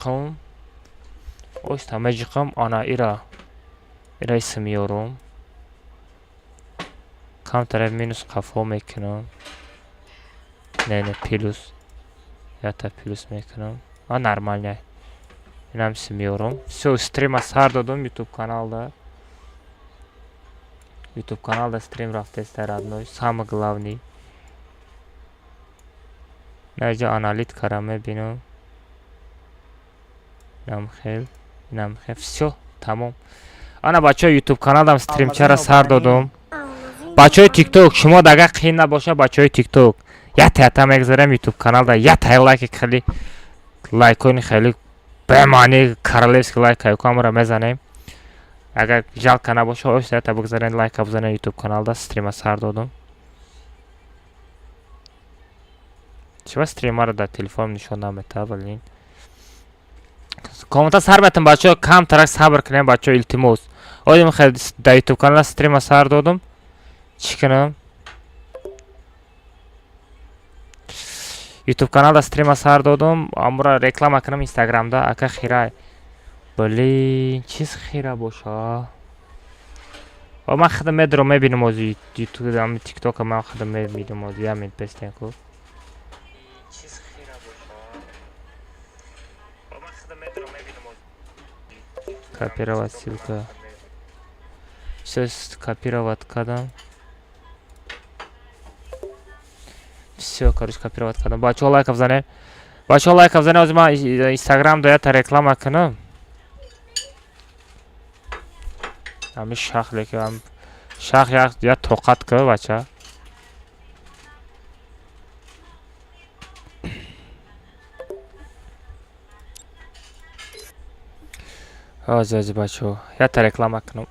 Меҷиқам, оҳиста меҷиқам. Ана ира, ира исм меёрам, камтара минус қафо мекунам. Не, не, плюс, ята плюс мекунам. А, нормально, инам исм меёрам. Всё, стрима сар додам ютуб каналда. Ютуб каналда стрим рафтеста, родной. Самое главный, наҷа аналитикара мебинам. Инам хел, инам хел. Всё, тамом. Ана, бачаҳо, ютуб каналдам стримчара сар додум. Бачаҳои Тикток, шумо агар қиин набоша, бачаҳои Тикток, ята ята мегзарем ютуб каналда, ята лайки, хеле лайкони хеле бемаъни, королевский лайк ҳайкамро мезанем. Агар жалко набоша, оҳиста ята бигзарем, лайка бизанем. Ютуб каналда стрима сар додум. Чиба стримаро дар телефон нишон намета? Блин, комната сар метам. Бачаҳо, камтарак сабр кунем, бачаҳо, илтимос. Одим хел дар ютуб канала стрима сар додум. Чӣ кунам? Ютуб каналда стрима сар додум, амура реклама кунам инстаграмда. Ака, хирай, блин, чиз хира боша? Ман худам медурам, мебинам ози ютуб, тиктока ман худам мебинам ози. Як минут бестен ку. Чиз хира боша? Ман худам медурам, мебинам ози. Копировать ссылка. Всё, копировать кардам. Всё, короче, копировать кардам. Бачаҳо, лайка бизанем, бачаҳо, лайка бизанем. Ози ман инстаграм доята реклама кунам. Ҳами шах, леки шах як тоқат ку, бача. Ҳози, ҳози, бачаҳо, якта реклама кунам.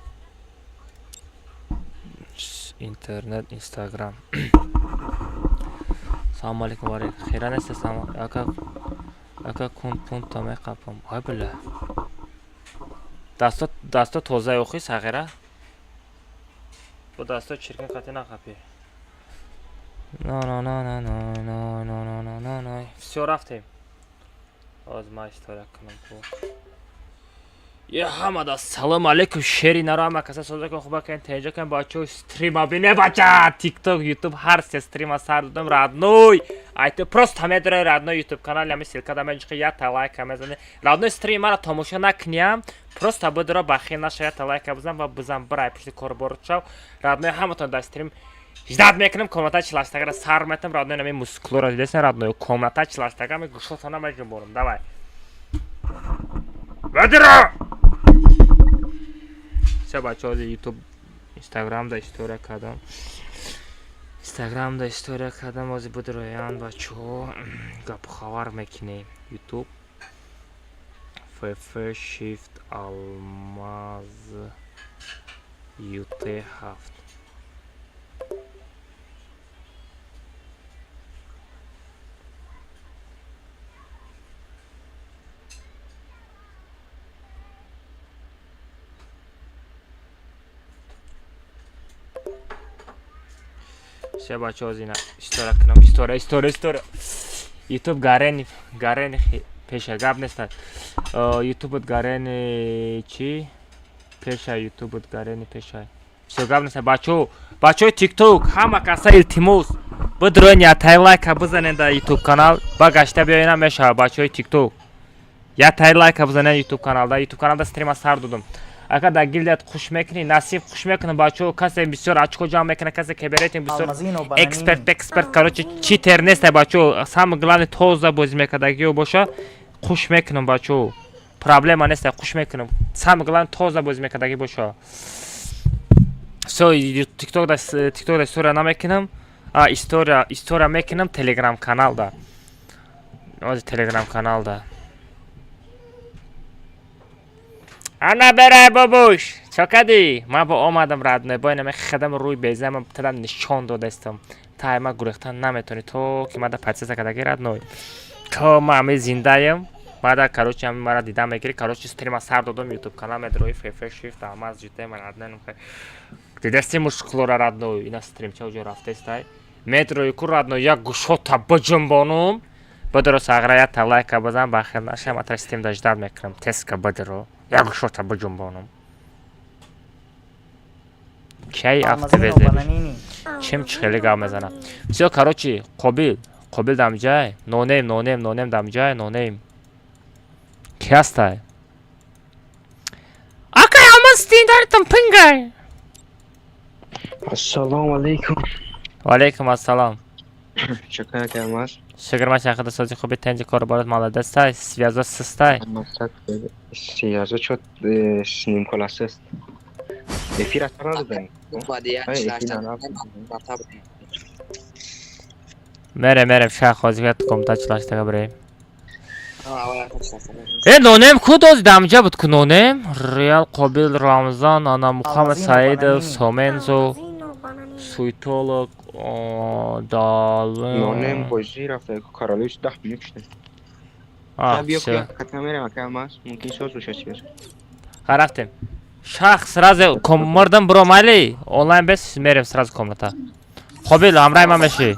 Интернет, инстаграм. Салому алейкум, хира нест. Ака, ака, кун пунта меқапам. Ой, била, дасто, дасто тозаи охи, сағира, бо дасто чиркин қатӣ нақапӣ. Но, но, но, но, но, но, но, но, но, но, но. Всё, рафтем. Ҳоз ман история кунам ку. Я ҳамада салому алейкум, шери наро, ҳама каса соза кун, хуба кун, теҷа кун. Бачаҳо, стрима бине, бача. Тикток, ютуб, ҳар се стрима сар додам, родной. Ай ту просто медорай, родной, ютуб канал ами ссылка да меҷиқи, якта лайка мезани, родной. Стрим мара тамошо накуниям, просто бидора, бахил наша, якта лайка бизан ва бизан, бирай пушти корборот шав, родной. Ҳаматон дар стрим ждать мекунем. Комната чилаштагара сар метам, родной. Нами мускулора дидесен, родной? Комната чилаштага ми гӯшотона меҷунбонам. Давай, бадира. Всё, бачаҳо, ютуб, инстаграмда история кардам, инстаграмда история кардам. Ози будроян, бачаҳо, гапу хабар мекунем. Ютуб фф shift алмаз ют 7. Всё, бачаҳо, озина история кунам. История, история, история. Ютуб гарени, гарени пеша, гап нестад. Ютубот гарени чӣ пеша? Ютубот гарени пеша. Всё, гап нестад, бачаҳо. Бачаҳои Тикток, ҳама каса илтимос, бидроен, ятай лайка бизанед дар ютуб канал ба гашта биёена мешавад. Бачаҳои Тикток, ятай лайка бизанед ютуб каналда. Ютуб каналда стрима сар додам. Ака, дар гилдият хуш мекунӣ? Насиб, хуш мекунам. Бачаҳо, касе бисёр очко ҷамъ мекунад, касе киберетинг бисёр, эксперт, эксперт, короче, читер неста, бачаҳо. Самое главное, тоза бозӣ мекардагиё боша, хуш мекунам, бачаҳо. Проблема неста, хуш мекунам. Самое главное, тоза бозӣ мекардагӣ боша. Всё, тикток да история намекунам. А история, история мекунам телеграм каналда. Ози телеграм каналда. Ана, берай, бобуш, чо кардӣ? Ман бо омадам, родной, бо инаме хидам рӯи безама тадам нишон додастам. Та ма гурехтан наметонӣ, то ки мада подписка кардаги, родной. То ма ами зиндаем, баъда, короче, ами мара дида мегирӣ. Короче, стрима сар додам. Ютуб канал медрои фф shift алмаз жите. Ман, родной, дидасти мушкулора, родной? Ина стримча уҷо рафтестай. Медрои ку, родной, як гӯшота биҷунбонум. Бадро сағра, якта лайка базан, бахел наша, ма тастим даждат мекунам. Теска бадро. Як шота биҷунбонам. Кай автовезер. Чем чи хеле гап мезанам. Всё, короче, Қобил, Қобил дамҷай, нонем, нонем, нонем дамҷай, нонем. Ки ҳастай? Акай Алмаз диндаритон пингай. Ассалому алайкум. Ва алайкум ассалом. Чакай, ака Алмаз. Шукр, ма шахда сози хуби, тенҷи кор борад, молодецтай, связо систай. Мақсад сиязо чот нимколасест. Эфир аз надодем. Мерем, мерем, шах ҳозир комната чилаштага бирем. Э, нонем ку дози дамҷа буд ку нонем? Реал, Қобил, Рамзан, ана Мухаммад Саидов, Сомензо, Суйтолог, дал. Нонем бозӣ рафта, королевич 10 минут шуда. А, Биё, всё. катна мерем, ака Алмаз. Мумкин соз бошад связ. Ха, рафтем. Шах сразу ком мурдам бро майли. Онлайн бес мерем сразу комната. Қобил, ҳамраи ман мешӣ.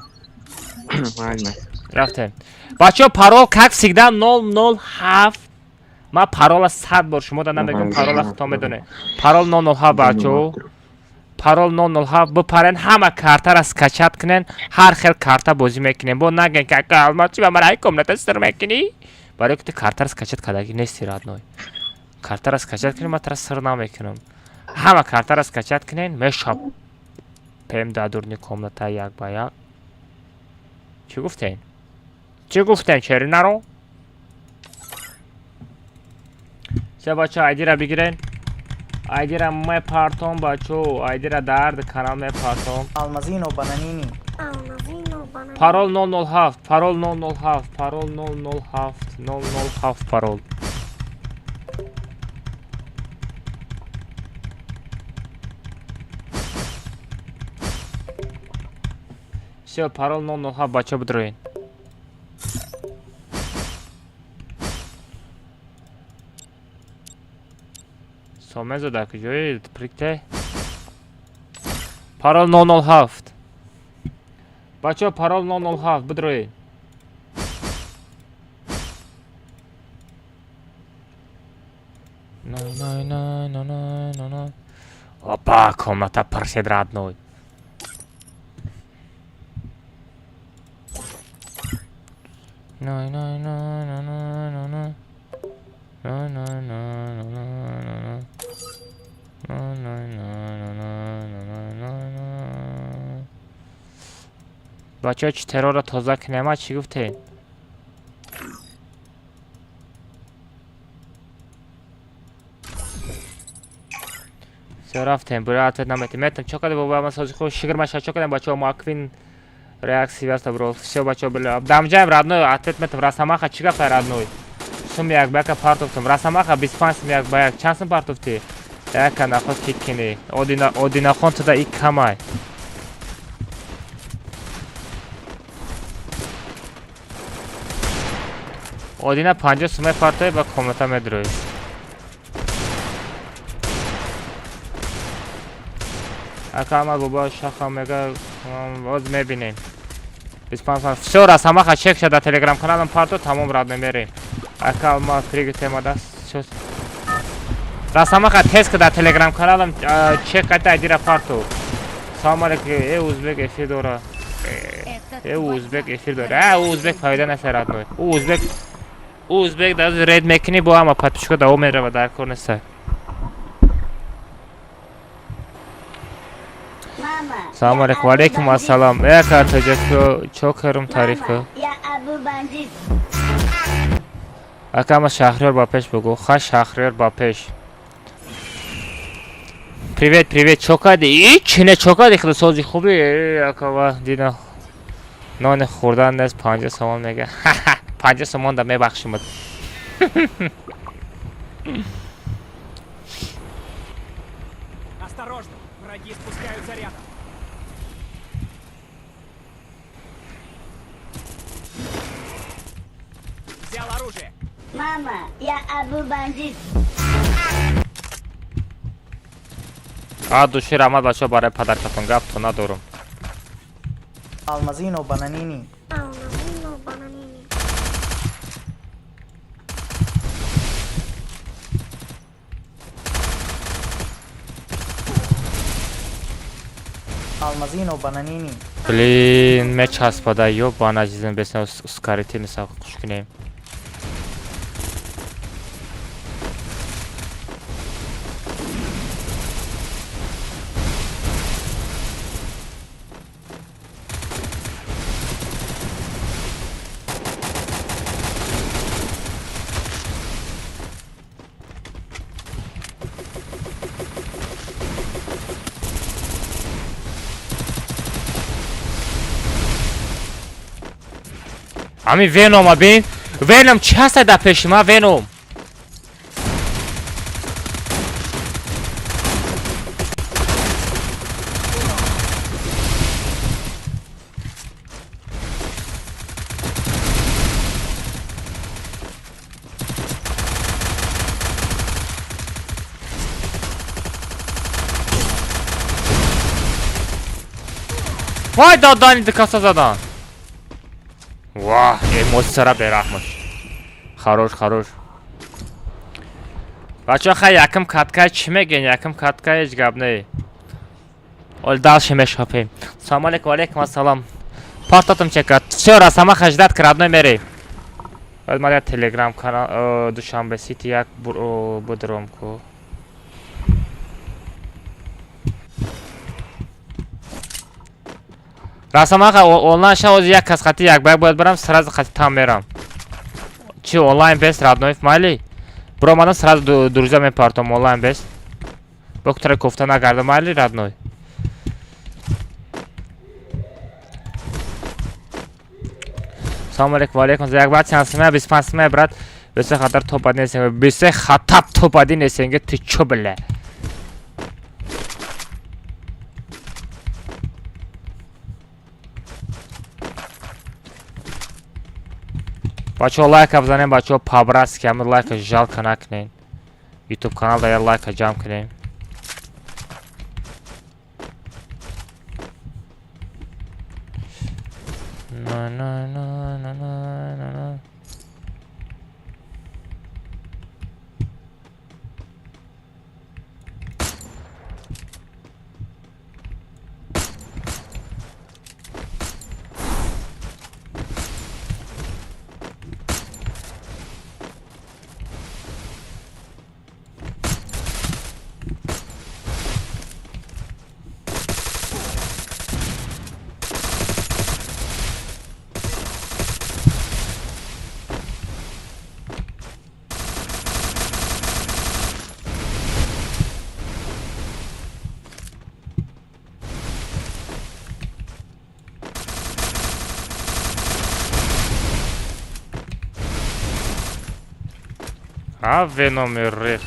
Майли. Рафтем. Бачаҳо, парол как всегда 007. Ман парола 100 бор шумо да намегӯм, парола худтон медонед. Парол 007, бачаҳо. Парол 007, бипарен, ҳама картара скачать кунен, ҳар хел карта бозӣ мекунем. Бо нагӯен ки ака Алмаз, чи ба ман ай комната сир мекунӣ? Барои ки ту картара скачать кардагӣ нести, родной. Картара скачать кунӣ, ман тара сир намекунам. Ҳама картара скачать кунен, мешаб. Пем дадурни комната як ба як. Чӣ гуфтен? Чӣ гуфтен, чери наро? Всё, бачаҳо, айдира бигирен. Айдира мепартом, бачаҳо, айдира дард канал мепартом. Алмазино Бананини. Парол 007, парол 007, парол 007, 007 парол. Всё, парол 007, бачаҳо, бидроен. Сомензо дар куҷои прикте? Парол 007. Бачаҳо, парол 007, бидроед. Най, най, най, най, най, най, най. Опа, комната пр шед, родной. Най, най, най, най, най, най, най. Най, най, най, най, най, най. Най, най, най, най, най, най, най. Бачаҳо, чи террорро тоза кунема, чӣ гуфтед? Всё, рафтем, бура ответ наметем. Метам, чо кардем, бобо, ман сози худ, шукр, маша, чо кардем, бачаҳо, Маквин реаксия аста, бро. Всё, бачаҳо, била. Дамҷаем, родной, ответ метам. Расамаха, чӣ гапай, родной? Сум як ба яка партофтам. Расамаха 25 сум як ба як. Чанд сум партофтӣ? Яка наход кик кунӣ. Одина, Одинахон туда и камай. Одина 50 сумай партои ба комната медроӣ. Ака Ама бобо шаха мега, боз мебинем. 25 сум. Всё, Расамаха чек шуда, телеграм каналам парто, тамом, родной, мерем. Ака Алма пригите мада. Всё. Расамаха тест ка дар телеграм каналам чек ката айдира парту. Салом алейкум, э узбек эфир дора. Э узбек эфир дора. Э узбек файда нест, родной. Узбек узбек дар ред мекунӣ бо ҳама подписчика давом мерава, дар кор нест. Салом алейкум, ва алейкум ассалом. Э ака тоҷик чо карум таъриф ку. Ака ма Шаҳриёр ба пеш бугӯ. Ха, Шаҳриёр ба пеш. Привет, привет, чо кардӣ? Ҳеч не, чо кардӣ, худо сози хуби? Э, ака ва дина. Нони хӯрдан нест, 50 сомон мега. 50 сомон да мебахшимад. Осторожно, враги спускаются рядом. Взял оружие. Мама, я Абу Бандит. А души раҳмат, бачаҳо, барои подаркатон, гаптон надорум. Алмазино Бананини. Алмазино бананини. Блин, мечаспада, ёбана жизнь, бесна ускорите мисал хуш кунем. Ами Венома бин. Веном чӣ ҳаста дар пеши ман, Веном? Вай, додани дикаса задан. Ваҳ, эмоцияра бераҳмаш. Хорош, хорош. Бачаҳо, хай, якм каткай чӣ мегӯен? Якм каткай ҳеҷ гап не. Ол дальше мешапем. Салом алейкум, алейкум ассалом. Партатум чека. Всё, Росомаха ждать к родной мере. Баъд ман як телеграм канал Душанбе Сити як будром ку. Росомаха онлайн ша, ози як кас хати як ба як бояд барам, сразу хати там мерам. Чи онлайн бест, родной, майли? Буромадам, сразу друзья мепартом, онлайн бест. Боктара кофта нагардам, майли, родной. Салом алейкум, ва алейкум. Як баъд чанд симая, 25 симая, брат. Бесе хатар топ один СНГ. Бесе хатар топ один СНГ, ты чё, бля? Бачаҳо, лайка бизанем, бачаҳо, по-братски, ҳамин лайка жалко накунем. Ютуб канал да як лайка ҷамъ кунем. На на на на на на на. А Веном рых.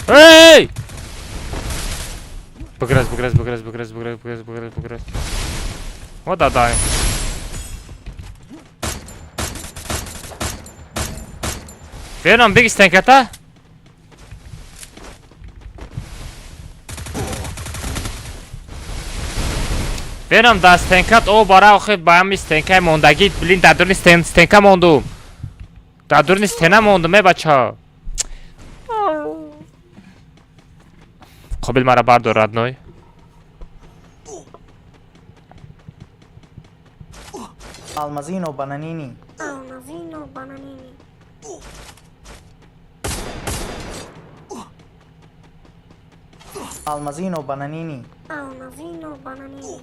Эй! Биграз, биграз, биграз, биграз, биграз, биграз, биграз, биграз. Вот да, дай. Веном, биги стенката? Веном да стенкат о бара охи ба ҳами стенкаи мондагӣ, блин, дар дуруни стенка мондум. Дар дуруни стена мондум, э бача. Қобил мара бардор, родной. Алмазино бананини. Алмазино бананини. Алмазино бананини. Алмазино бананини.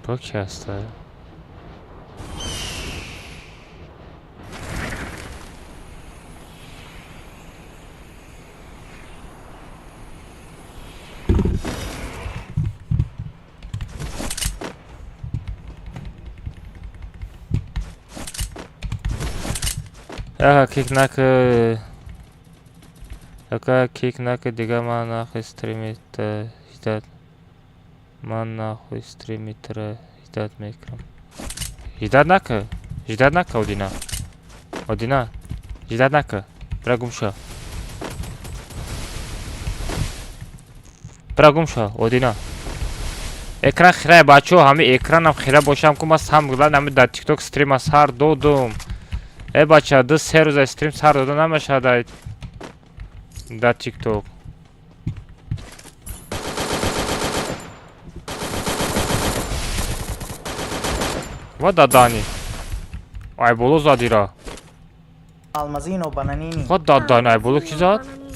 Бо ки ҳаста? Ака, кик нака. Ака, кик нака, дига ман нахуй стримит ждать. Ман нахуй стримитра ждать мекунам. Ждать нака? Ждать нака, Одина. Одина. Ждать нака. Бира гум ша. Бира гум ша, Одина. Экран хирай, бачо, ҳами экранам хира бошам ку ма сам глан ҳами дар TikTok стрима сар додум. Э бача, ду се рӯза стрим сар дода намешавад дар TikTok. Ва дадани. Ай боло задира. Алмазино бананини. Ва дадани, ай боло ки зад? Бананини.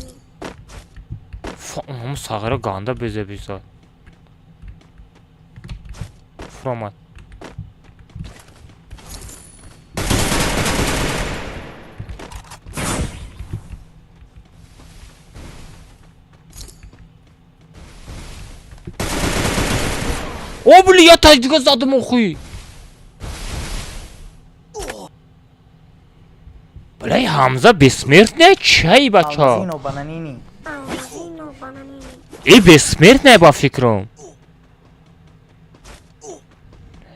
Ҳамун сағира ганда беза безад. Фуромад. О, бли, я таҷдига задум охуй. Блай, Ҳамза бессмертный чай, бача? Алмазино бананини. Алмазино бананини. И бессмертный ба фикрам.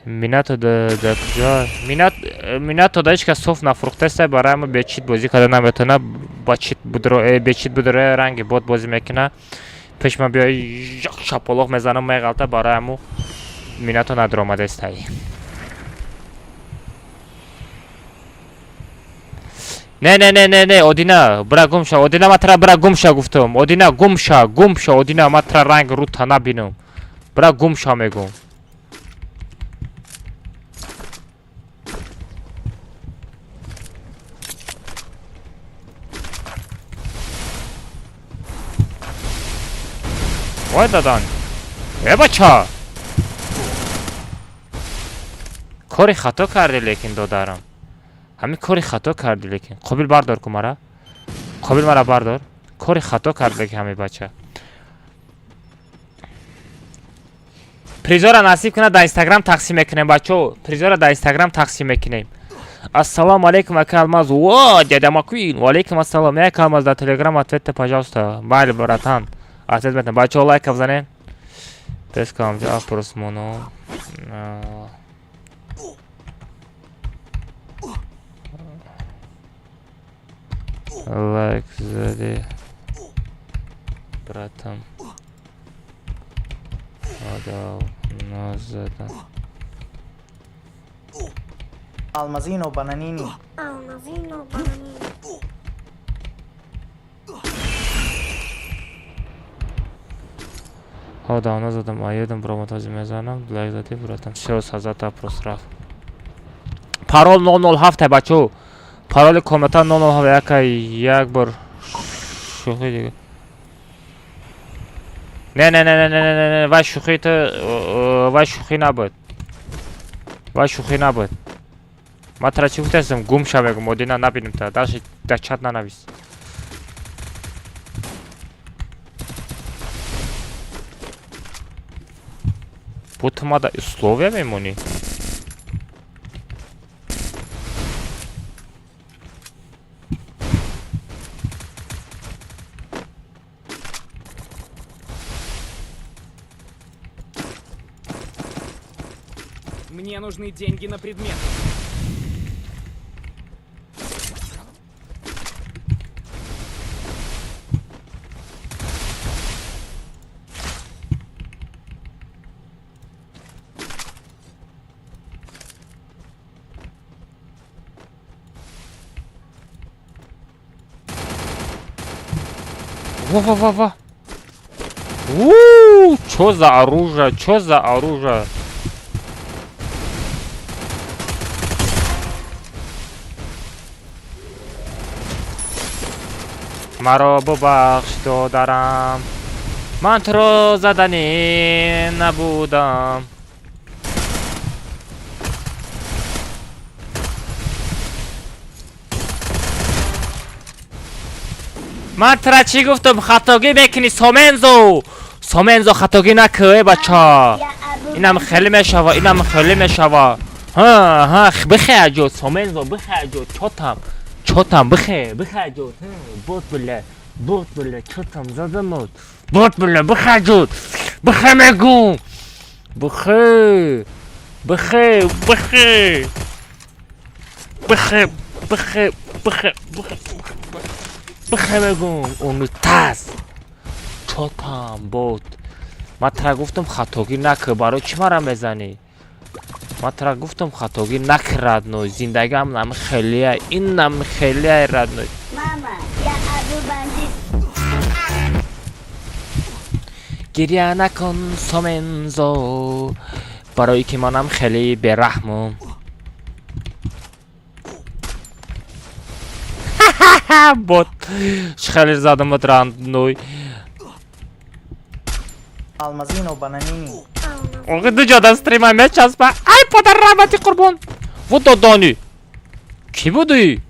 Минато да куҷо? Минат Минато да ҳеч кас соф нафурӯхтаста, барои мо бечит бозӣ карда наметавона, ба чит будро бечит будро ранги бот бозӣ мекуна. Пеш ма биё як шаполоқ мезанам меғалта, барои ҳаму Минато надуромадастай. Не, не, не, не, не, Одина, бира гум ша, Одина, ма тра бира гум ша гуфтам. Одина, гум ша, гум ша, Одина, ма тра ранг рута набинам. Бира гум ша мегум. Вой дадан. Э бача. Кори хато карди лекин додарам. Ҳамин кори хато карди лекин. Қобил бардор ку мара. Қобил мара бардор. Кори хато кард лекин ҳамин бача. Призора насиб кунад дар Инстаграм тақсим мекунем бачо. Призора дар Инстаграм тақсим мекунем. Ассалому алейкум, ака Алмаз. Во, дяда Маквин. Ва алейкум ассалом. Ака Алмаз, дар Телеграм ответьте, пожалуйста. Бале, братан. Ответ метам. Бачо, лайка бзанем. Пескам ҷа просмоно. Лайк зади. Братан. Адав назада. Алмазино бананини. Алмазино бананини. Ҳо, давно задам, аёдам броматози мезанам, лайк зади, братан. Всё, сазата просто рафт. Парол 007 бачо. Пароли комната 007 яка як бор шӯхӣ дига. Не, не, не, не, не, не, не, вай шӯхӣ ту, вай шӯхӣ набуд. Вай шӯхӣ набуд. Ман тара чӣ гуфтастам? Гум ша мегум, Одина набинем та. Даши дар чат нанавис. Бо ту ма да условия мемонӣ? Мне нужны деньги на предметы. Во, во, во, во. У, чё за оружие? Чё за оружие? Маро бубахш, додарам. Ман туро заданӣ набудам. Ман тура чӣ гуфтам? Хатогӣ мекунӣ, Сомензо. Сомензо, хатогӣ накӯ, э бача. Я Абу Инам хеле мешава, инам хеле мешава. Ҳа, ҳа, бихе аҷо, Сомензо, бихе аҷо, чотам. Чотам, бихе, бихе аҷо. Бот била, бот била, чотам задамот. Бот била, бихе аҷо. Бихе мегум. Бихе. Бихе, бихе. Бихе, бихе, бихе, бихе, бихе мегум, унитаз. Чотам бот. Ман тара гуфтам, хатогӣ накар, барои чӣ мара мезанӣ? Ман тара гуфтам, хатогӣ накар, родной. Зиндагиам нами хелия, ин нами хелия, родной. Мама, я Абу Бандит. Гиря накун, Сомензо, барои ки манам хеле бераҳмам. Бот, хеле задам бот, родной. Алмазино Бананини. Охи, ду ҷода стрима мечаспа. Ай, падар раҳмати қурбон. Во додонӣ. Кӣ будӣ?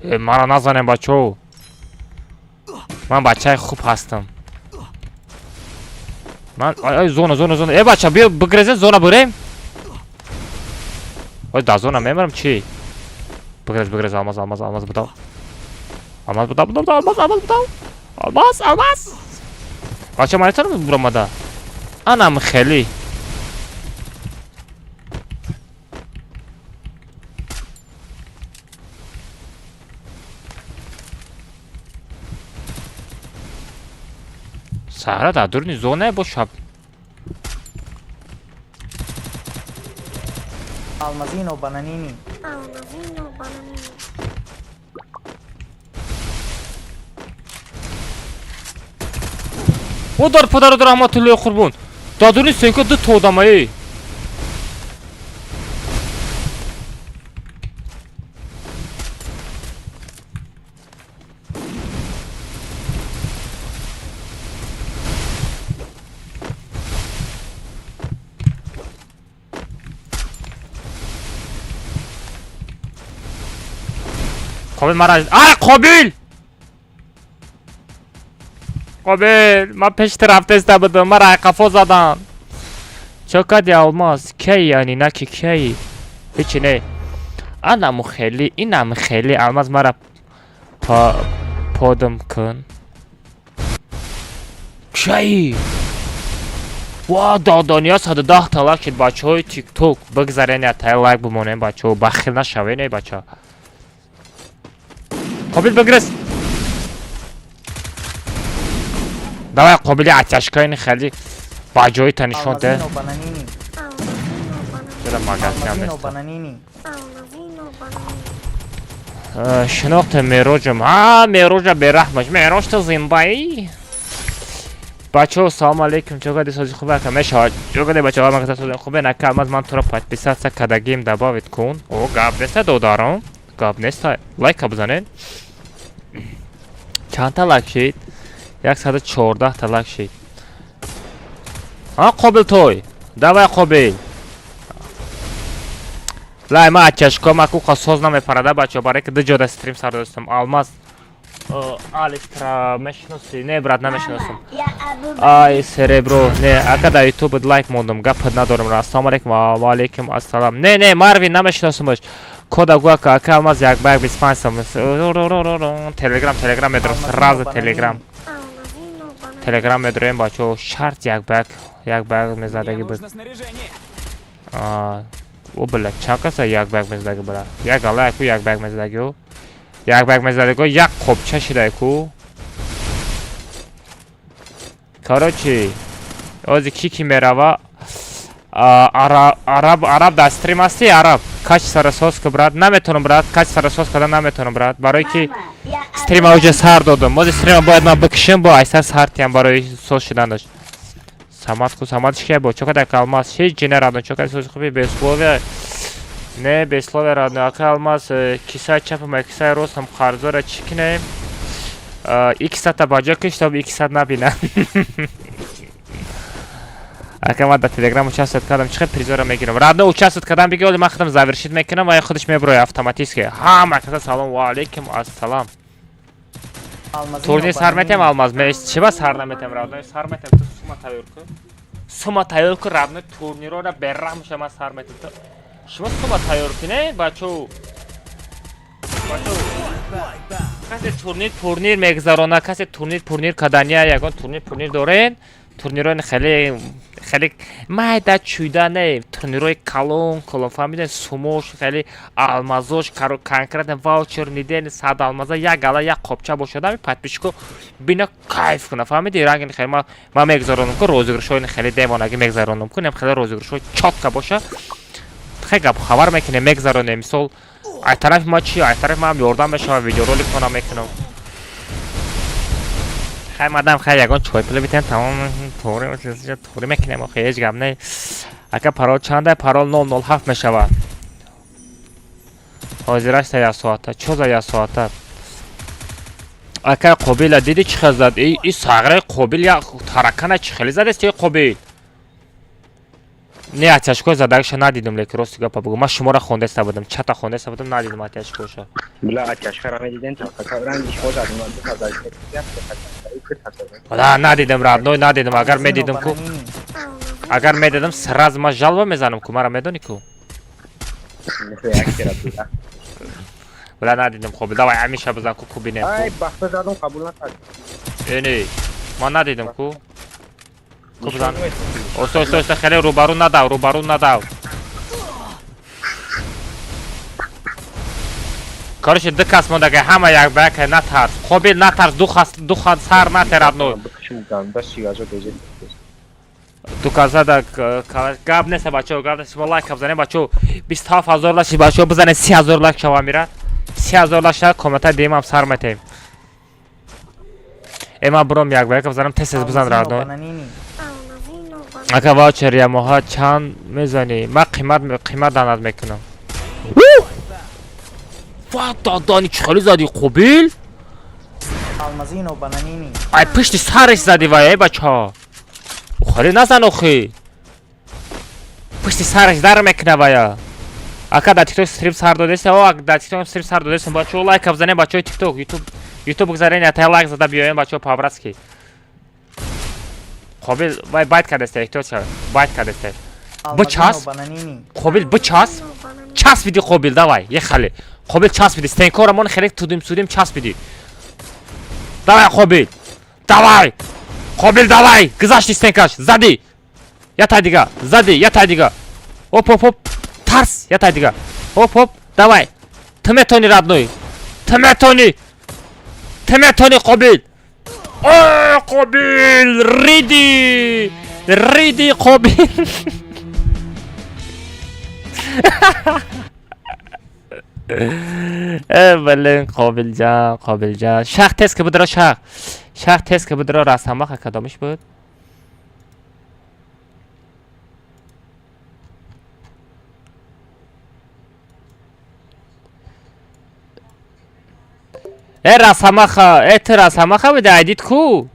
Э, мара назанем, бачао. Ман бачаи хуб ҳастам. Ман ай, ай, зона, зона, зона. Э, бача, биё бигрезем, зона бурем. Ой, да зона мемарам чӣ? Бигрез, бигрез, алмаз, алмаз, алмаз будав. Алмаз будав, будав, алмаз, алмаз будав. Алмаз, алмаз. Бача, ман метавонам буромада. Анам хеле. Саҳра дар дуруни зонае бо шаб. Алмазино Бананини. Алмазино Бананини. О, дар падару раҳматуллои қурбон. Дар дуруни сенка ду то одамае. Қобил мара, ай, Қобил! Қобил, ман пеши рафтеста будам, мара ай қафо задан. Чо кади, алмаз? Кей, яъни наки кей? Ҳичи не. Анаму хели, инам хели, алмаз мара подам кун. Кей? Ва, додония 110 та лайк шид, бачаҳои тикток. Бигзарен, ятаи лайк бимонем, бачаҳо, бахил нашавен, эй бача. Қобил, бигрез. Давай, қобили оттяжкаини хеле ба ҷои та нишон де. Алмазино Бананини. Алмазино Бананини. Чера магазинам Алмазино нест? Бананини. Алмазино Бананини. Шинохте Мероҷам. А, Мероҷа бераҳмаш. Мероҷ, ту зиндаӣ? Бачаҳо, салому алейкум. Чо кади, сози хубе, ака? Мешавад. Чо кади, бачаҳо, ман каса сози хубе нака. Алмаз, ман туро подписаться кардагим, добавить кун. О, гап неста, додарам. Гап неста. Лайка бизанед. Чанд та лайк шид? 114 та лайк шид. А, Қобил той. Давай, Қобил. Лай, ма чашко ма ку соз намепарада, бачаҳо, барои ки ду ҷода стрим сар достам. Алмаз, Алистра мешиноси? Не, брат, намешиносам. Мама, я Абу Ай, серебро, не, ака, дар ютуб лайк мондум, гапат надорам. Ассалому алейкум, ва алейкум ассалам. Не, не, Марвин намешиносамаш. Кода гӯ, ака, ака Алмаз, як ба як 25 сом. Телеграм, телеграм медорам, сразу телеграм. Алмазино Бананини. Телеграм медорем, бачаҳо, шарт як ба як, як ба як Мне мезадагӣ буд. нужно снаряжение. А, о, бля, чанд каса як ба як мезадагӣ, бля? Як гала яку як ба як мезадагӣ. Як ба як мезадагӣ, як қопча шидай ку. Короче, ози ки ки мерава? А, араб, араб дар стрим ҳасти, араб. Качествора соз ку, брат. Наметонам, брат, качествора соз кардан наметонам, брат. Барои ки Мама, я Абу стрима уже сар додам. Мози стрима бояд ман бикишем, бо айсар сар тиям барои соз шуданаш. Самад ку, Самад шикай бо, чока дар алмаз, ҳеҷ ҷи родной, чока, сози хуби, бессловия. Не, бессловия, родной, ака Алмаз, кисаи чапам, кисаи ростам қарзора чӣ кинем? Иксата ба ҷо ки, чтоб иксат набинам. Ака, ман дар телеграм участвовать кардам, чӣ хел призора мегирам? Родной, участвовать кардам, биги, оли ман худам завершить мекунам ва худаш меброяд автоматически. Ҳама каса салом, ва алейкум ассалам. Алмазино Турнир сар метем, Бананини. Алмаз, чӣ ба сар наметем, родной, сар метем, ту сума тайёр кун. Сума тайёр кун, родной, турнирора бераҳм ша, ман сар метем. Ту шумо сума тайёр кунед, бачао. Бачао. Касе турнир пурнир мегузарона, касе турнир пурнир кадания, ягон турнир пурнир дорен, турнирҳои хеле Хеле майда чуйда не, турнирои калон калон, фаҳмидем, сумош хеле алмазош, конкретно ваучер ниден 100 алмаза як гала як қопча бошад, ами подписчико бина кайф куна, фаҳмиди? Ранги хеле ма мегзаронам ку розыгрышҳои хеле девонагӣ мегзаронам ку, нем хеле розыгрышҳои чётко боша. Хеле гап хабар мекунем, мегзаронем. Мисол, ай тарафи ма чи, ай тарафи маам ёрдам мешавад, видеороликона мекунам. Хай мадам, хай ягон чойпула битем, тамом, туғри мекунем, охи ҳеҷ гап не. Ака, парол чанда? Парол 007 мешавад. Ҳозираш та як соата. Чо за як соата? Ака, Қобила диди чӣ хел зад? И сағраи Қобил як таракана чӣ хеле задест и Қобил? Не, оттяжкои задагиша надидум, лекин рости гапа бугӯ, ман шуморо хондаиста будам, чата хондаиста будам, надидум оттяжкоша. Бля, оттяжкара медиден, ранги шумо зад, ман ду таза. Да, надидам, родной, надидам. Агар медидам ку, агар медидам, сразу ман жалоба мезанам ку, мара медонӣ ку. Бля, надидам. Хоб, давай ҳамеша бизан ку, ку бинем ку. Ай, бахта задум, қабул накард. Э, не, ман надидам ку. Ку бизан. Оста, оста, оста, хеле рӯбарӯ надав, рӯбарӯ надав. Короче, ду кас монда, ҳама як ба як, натарс. Қобил, натарс, ду хас, ду хас сар нате, родной. Ду каса да гап нест, бачаҳо, гап нест. Шумо лайк бизанед, бачаҳо. 27 000 лайк, бачаҳо, бизанед, 30 000 лайк шава мира. 30 000 лайк шава, коммента димам сар метем. Э, ман буром як ба як бизанам, тез тез бизан, родной. Ака, ваучер ямоҳа чанд мезанӣ? Ман қимат данат мекунам. Ва дадани, чӣ хеле задӣ, Қобил? Алмазино бананини. Ай пушти сараш задӣ вай, эй бачаҳо. Хеле назан охи. Пушти сараш дар мекуна вая. Ака, дар тикток стрим сар додест? О, дар тикток стрим сар додест. Бачаҳо, лайк бизанед, бачаҳои тикток, ютуб, ютуб бигзарен, ята лайк зада биёен, бачаҳо, по-братски. Қобил вай байт кардест, эҳтиёт шав. Байт кардест. Бичасп. Қобил, бичасп. Часпиди, Қобил, давай, ехали. Қобил, часпиди. Стенкора мон хеле тудим судим часпиди. Давай, Қобил. Давай. Қобил, давай. Гузашти стенкаш. Зади. Ята дига. Зади, ята дига. Оп, оп, оп. Тарс, ята дига. Оп, оп. Давай. Ту метони, родной. Ту метони. Ту метони, Қобил. О, Қобил, риди. Риди, Қобил. Э, блин, Қобилҷан, Қобилҷан. Шах тез ки будро, шах. Шах тез ки будро, расамаха кадомиш буд? Э, расамаха, э, ту расамаха буди, айдит ку?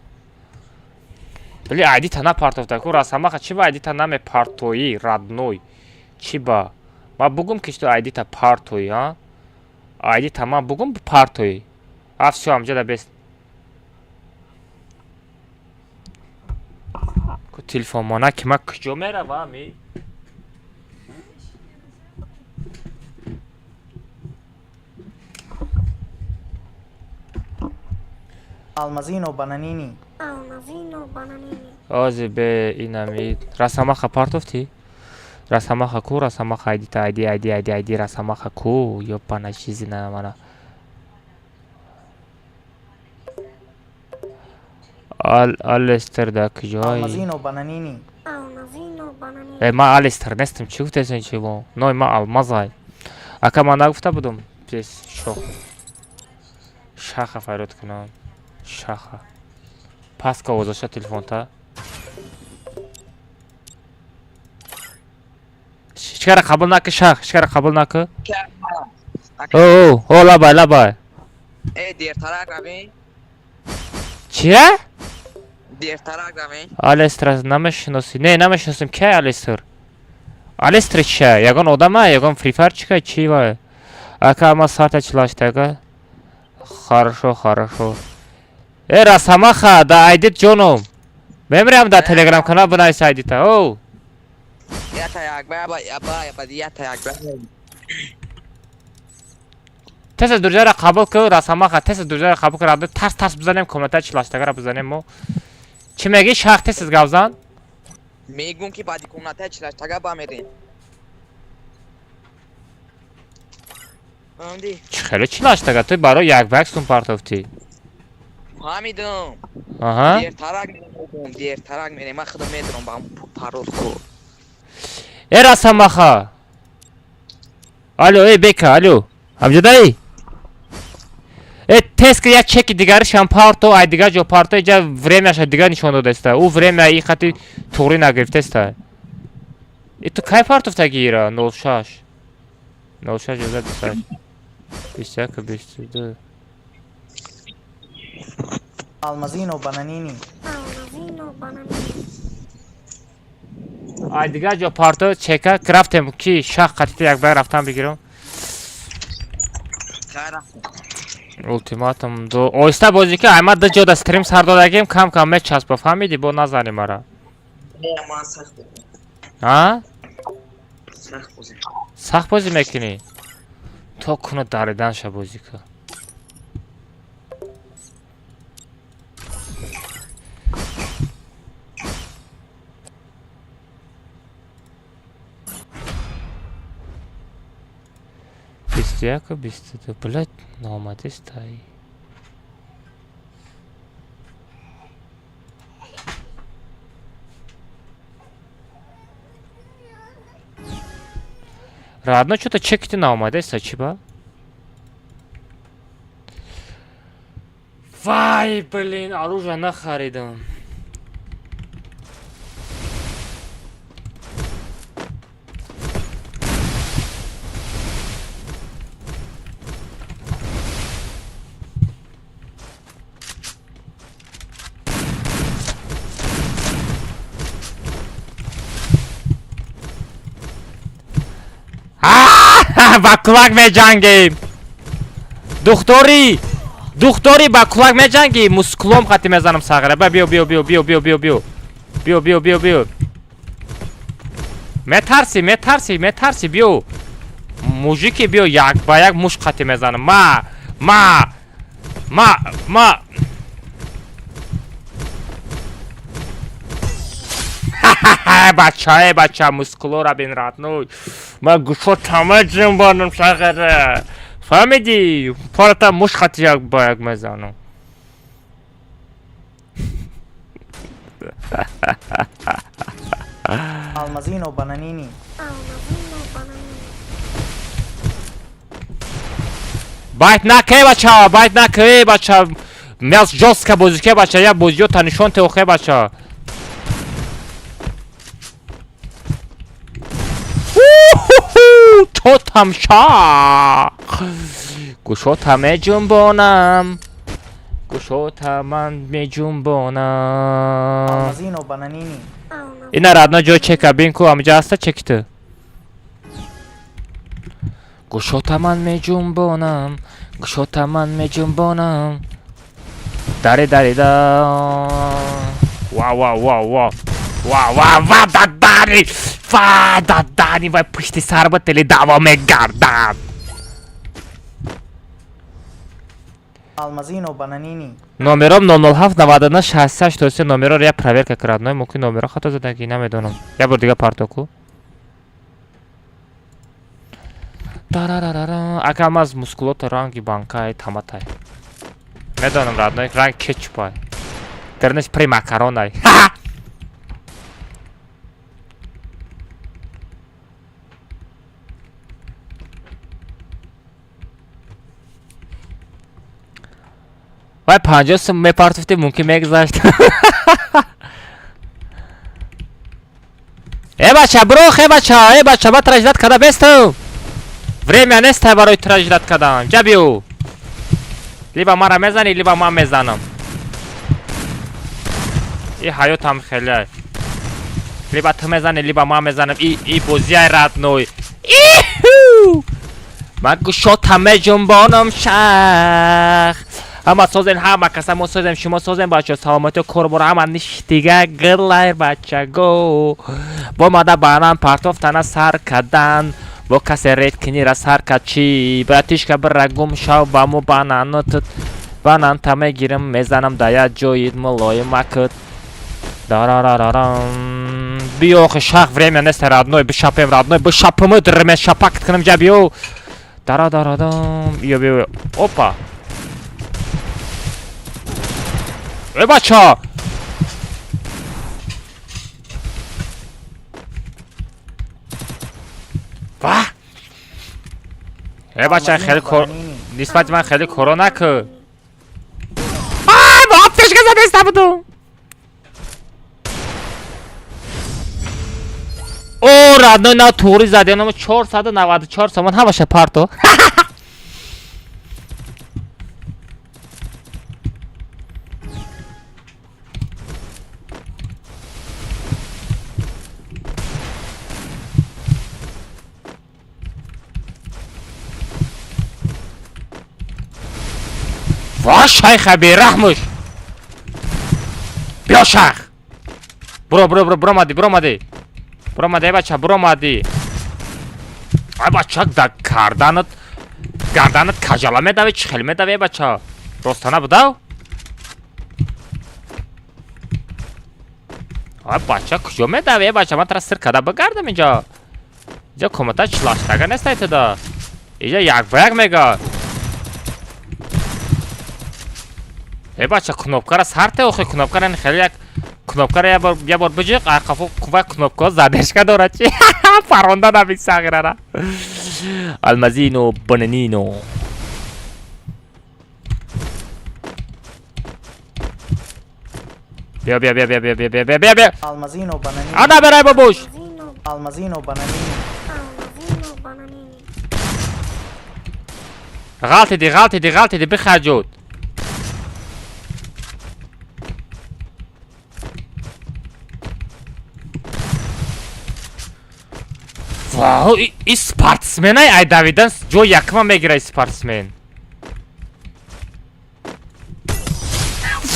Бли, айдита напартофта ку, расамаха, чӣ ба айдита намепартоӣ, родной? Чӣ ба? Ма бугум ки ту айдита партоӣ, а? Айдита ман бугум партоӣ. А, всё, амҷада бес. Ку телефонмона ки ман куҷо меравам, и? Алмазино бананини. Алмазино бананини. Ози бе инами расамаха партофтӣ? Расамаха ку, расамаха айдита, айди, айди, айди, айди, расамаха ку, ёпана чизи на мана. Ал Алестер да куҷои? Алмазино бананини. Алмазино бананини. Э, ман Алестер нестам, чӣ гуфтесен чи бо? Ной ман Алмазай. Ака, ман нагуфта будум? Пес шох. Шаха фарёд кунам. Шаха. Паска овозаша телефонта. Ҳечкара қабул накӣ, шах, ҳечкара қабул накӣ. О, о, лабай, лабай. Э, дертарак равем. Чия? Дертарак равем. Алестер намешиносӣ? Не, намешиносем. Кай Алестер? Алестер чия? Ягон одама, ягон Free Fire чика, чи вай? Ака, ама сарта чилашта, ака? Хорошо, хорошо. Э, Расамаха, да айдит ҷоном. Мемирам да Телеграм канал бинавис айдита. Оу. Ята як ба ба ба ба ята як ба. Тез друзьяра қабул кун, Расамаха, тез друзьяра қабул кун, радо тарс тарс бизанем, комната чилаштагара бизанем мо. Чӣ мегӣ, шах, тез гап зан? Мегум ки баъди комнатаи чилаштага ба мерем. Фаҳмидӣ? Чӣ хеле чилаштага? Ту барои як ба як сум партофтӣ. Фаҳмидам. Аҳа. Дертарак мерем, дертарак мерем. Ман худам медонам ба ҳамон пароз ку. Э, Расамаха. Алло, э, бека, алло. Ҳамҷадаи? Э, тест ки як чеки дигаришам парто, ай дигар ҷо парто, иҷа времяша дигар нишон додаста. Ӯ время и хати туғрӣ нагирифтеста. И ту кай партофтаги ира? 06. 06 11 28. 21 22. Алмазино Бананини. Алмазино Бананини. Ай дигар ҷо парто чека рафтем ки шах қатита як бай рафтан бигирам. Хайр, рафтем. Ултиматум ду. Оҳиста бозӣ ки ай ман ду ҷода стрим сар додагим, кам кам мечаспа, фаҳмидӣ? Бо назани мара. Не, ман сахт бозӣ. А? Сахт бозӣ. Сахт бозӣ мекунӣ? То куна дариданша бозӣ ка. 21, 22. Блядь, наомадистай. Родной, что-то чекти наомадиста, чӣ ба? Вай, блин, оружие нахаридам. Ба кулак меҷангем. Духтори, духтори, ба кулак меҷангӣ, мускулом хати мезанам сағира. Ба биё, биё, биё, биё, биё, биё, биё. Биё, биё, биё, биё. Метарсӣ, метарсӣ, метарсӣ, биё. Мужики, биё, як ба як муш қати мезанам. Ма, ма, ма, ма. Бача, э, бача, мускулора бин, родной. Ма гӯшотама ҷунбонам сағира. Фаҳмидӣ? Парата муш қати як ба як мезанам. Алмазино Бананини. Алмазино Бананини. Байт наке, бача, байт наке, бача. Мяс жёстко бозӣ ке, бача, я бозиё та нишон теохе, бача. Тотам шах. Гӯшота меҷунбонам. Гӯшота ман меҷунбонам. Алмазино Бананини. Алмазино Ина, родной, ҷой чека бин ку амҷа ҳаста чекиту. Гӯшота ман меҷунбонам. Гӯшота ман меҷунбонам. Дари дарида. Ва ва ва ва. Ва ва ва дадари. Ва дадани вай пушти сар ба тели даъво мегардад. Алмазино Бананини. Номером 007 99 68 83 номероро я проверка ки, родной, мумкин номеро хато задаги, намедонам. Я бор дига парто ку. Тарарарара. Ака маз мускулота ранги банкай таматай. Медонам, родной, ранг кетчупай. Дернеш при макаронай. Ха! Вай 50 сум мепартофтӣ, мумкин мегузашт. Э, бача, бирох, э, бача, э, бача, ба тра ждать када бесту. Время неста барои тра ждать кадан. Ҷа биё. Либо мара мезанӣ, либо ман мезанам. И ҳаётам хеле. Либо ту мезанӣ, либо ман мезанам. И бозиай, родной. Иху! Ман гӯшота меҷунбонам шах. Ҳама созен, ҳама каса мо созем, шумо созем, бача, саломатиё, корбора ҳама ништига гирлай, бачаго. Бо мада банан партофтана сар кадан. Бо касе ред кинира сар кад чӣ? Братишка, бира гум шав, ба му банану тут. Бананта мегирам, мезанам да як ҷои мулоимакут. Дарарарарам. Биё, охи, шах время нест, родной, бишапем, родной, бишапымы дирме, шапак кунам ҷа, биё. Дара дарадам, биё, биё. Опа. Э, бача! Ва! Э, бача, хеле кор нисбати ман хеле коро накун. Ай, ба аптечка задеста будум. О, родной, на туғри зади, нома 494 сомон ҳамаша парто. Ва, шайха бераҳмуш. Биё, шайх. Буро, буро, буро, буромадӣ, буромадӣ. Буромадӣ, эй бача, буромадӣ. Ай бача, да карданат гарданат кажала медавӣ, чӣ хел медавӣ, эй бача? Ростана будав? Ай бача, куҷо медавӣ, эй бача? Ман тара сир карда бигардам инҷо. Инҷо комната чилаштага нестай туда. Инҷо як ба як мега. Эй бача, кнопкара сар те, охи, кнопкара ин хеле як кнопкара я бор биҷиқ, ай қафо кува кнопка задержка дорад чи? Паронда набик сағирара. Алмазино бананино. Биё, биё, биё, биё, биё, биё, биё, биё, биё, биё. Алмазино бананини. Ана берай бабуш. Алмазино. Алмазино бананини. Алмазино бананини. Ғалтиди, ғалтиди, ғалтиди, бихаҷуд. Вау, и спортсменай, ай давидан ҷои якма мегира спортсмен.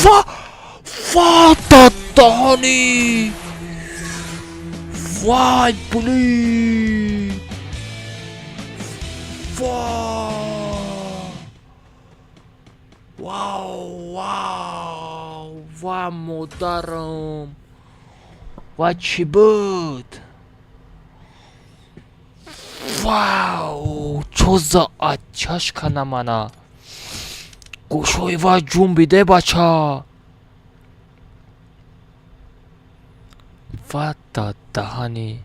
Ва! Ва, дадаҳани! Вай, блин! Ва! Вау, вау! Ва, модарам! Ва, чӣ буд? Вау! Чо за оттяжка на мана? Гӯшҳои ва ҷунбиде, бача! Ва дадаҳани!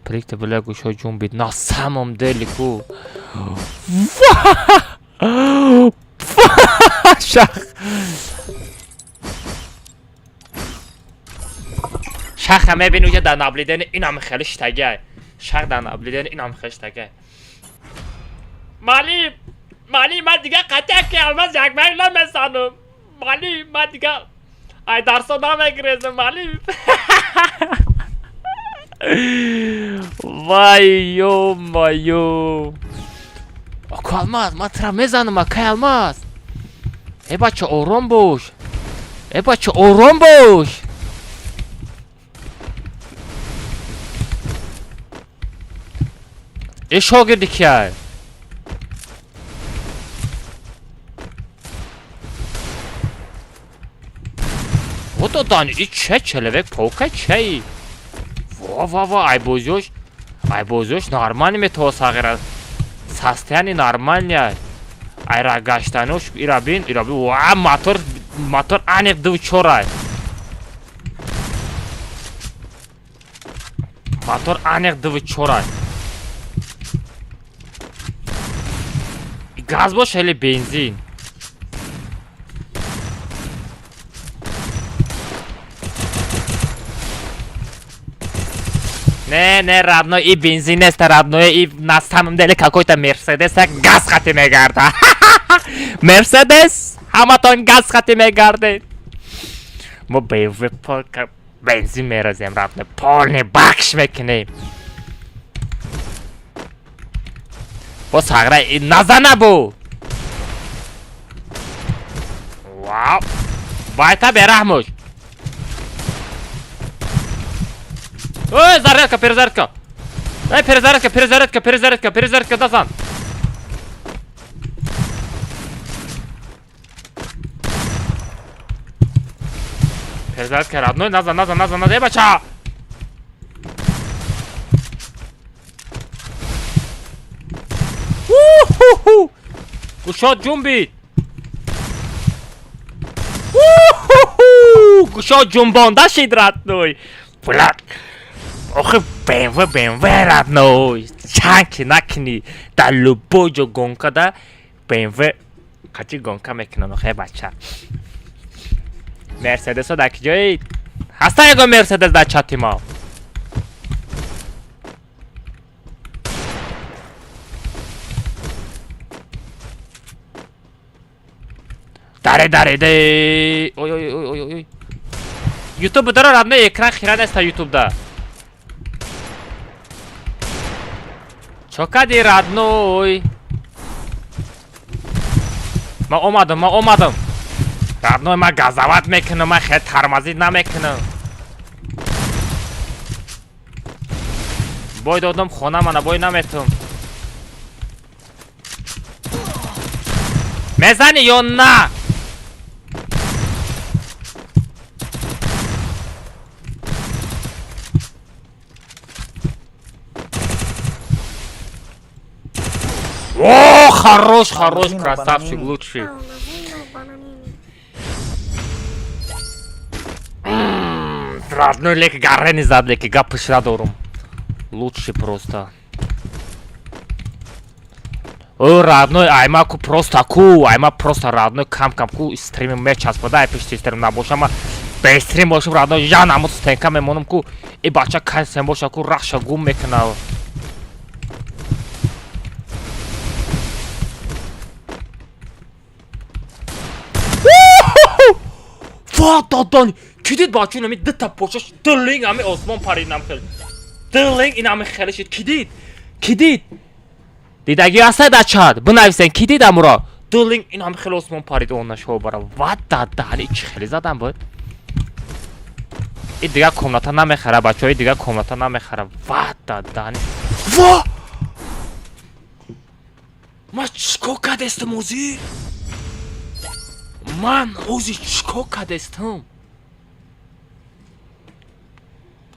Прикте, бля, гӯшҳои ҷунбид. На самом деле ку. Ва! Шах! Шаха мебини уҷа дар наблюдение инам хеле штагай. Шах дар наблюдение инам хеле штагай. Малим, малим, ман дига қатъия ки алмаз якбак намесанам. Малим, ман дига ай дарсо намегирезам, малим. Вай, ё-моё. Аку алмаз, ман тра мезанам, акай алмаз. Э бача, ором бош. Э бача, ором бош. Э шогирди кияй? Вот дан и че человек паука чей? Ва ва ва, ай бозёш, ай бозёш нормально метава сағира. Состояние нормальное. Ай ра гаштануш ира бин, ира бин. Ва, мотор, мотор аниқ ду чорай. Мотор аниқ ду чорай. Газ бош или бензин? Не, не, родной, и бензин нест, родной, и на самом деле какой-то Мерседес газ хати мегарда. Мерседес, ҳаматон газ хати мегардед. Мо BMW полка бензин меразем, родной, полный бакш мекунем. Бо сағра назана бу. Вау. Байта бераҳмуш. Ой, зарядка, перезарядка. Эй, перезарядка, перезарядка, перезарядка, перезарядка, дасан. Перезарядка, родной, назад, назад, назад, назад, эй, бача! У-ху-ху! Гушод ҷунбид! У-ху-ху! Гушод ҷунбонда шид, родной! Бля! Охи БМВ, БМВ, родной! Чанд ки накунӣ, дар любой ҷо гонка да БМВ қачи гонка мекунам, охе бача. Мерседесо дар киҷои? Ҳаста ягон Мерседес дар чати мо? Даре, даре, де. Ой, ой, ой, ой, ой. Ютуб дара, родной, экран хира неста ютубда. Чо кади, родной? Ман омадам, ман омадам. Родной, ман газават мекунам, ман хеле тормозить намекунам. Бой додам хона мана бой наметум. Мезанӣ ё на? О, хорош, хорош, Бананину, красавчик, бананину. лучший. Алмазино бананини. Родной, леки гарени зад, леки гапиш надорум. Лучший просто. О, родной, айма ку просто ку, айма просто родной кам кам ку стрим мечаспада, ай пишти стрим набоша, ма бе стрим бошам, родной, я намуд стенка мемонам ку, и бача кайсем боша ку рахша гум мекунав. Ва додон, ки дид бача инами дута почаш дилинг ами осмон парид нам хел. Дилинг инами хеле шид. Ки дид? Ки дид? Дидаги ҳаста дар чат? Бинависен, ки дид амуро? Дилинг инами хеле осмон парид он нашо бара. Ва дадани чӣ хеле задам буд? И дигар комната намехара, бачаҳо, и дигар комната намехара. Ва дадани. Ва! Ман чикор кардестам озӣ? Ман ози чикор кардестам?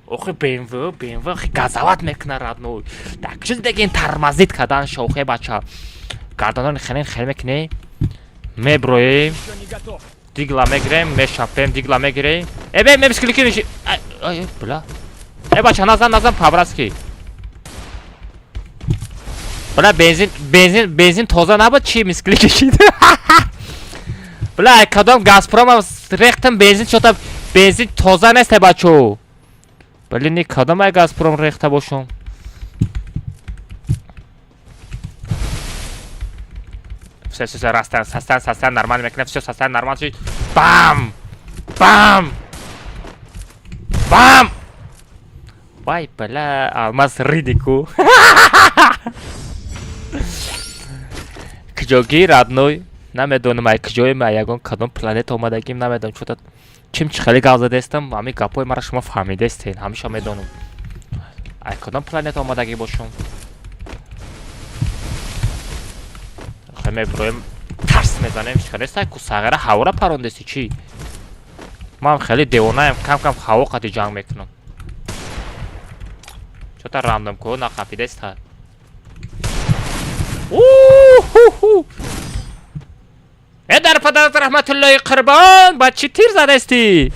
Охи БМВ, БМВ охи газават мекуна, родной. Так чиз дегин тормозить кардан шохе бача. Гардонони хелен хел мекунӣ. Меброем, Еще не готов. дигла мегирем, мешапем, дигла мегирем. Э, бе, мебискилики меши. Ай, ай, бля. Э, бача, назан, назан, по-братски. Бля, бензин, бензин, бензин тоза набуд, чи мискили кишид? Бля, кадом Газпромам рехтам бензин, чота бензин тоза нест, бачо. Блин, ни кадом ай Газпром рехта бошум. Все, все, все, растан, састан, састан, нормально мекунем, все, састан, нормально шид. Бам! Бам! Бам! Вай, бля, алмаз ридику. Киҷогӣ, родной? Намедонам, ай киҷои ма, ягон кадом планета омадагим, намедонам, чота чим чи хеле гап задестам, ҳамин гапҳои маро шумо фаҳмидестен, ҳамеша медонам. Ай кадом планета омадагӣ бошум? Хе меброем, тарс мезанем, чӣ хеле сай ку сағира ҳавора парондеси чӣ? Ман хеле девонаем, кам кам ҳаво қади ҷанг мекунам. Чота рандом ку нақапидеста. У-ху-ху! Э, дар падарат раҳматуллоҳи қурбон, ба чӣ тир задестӣ?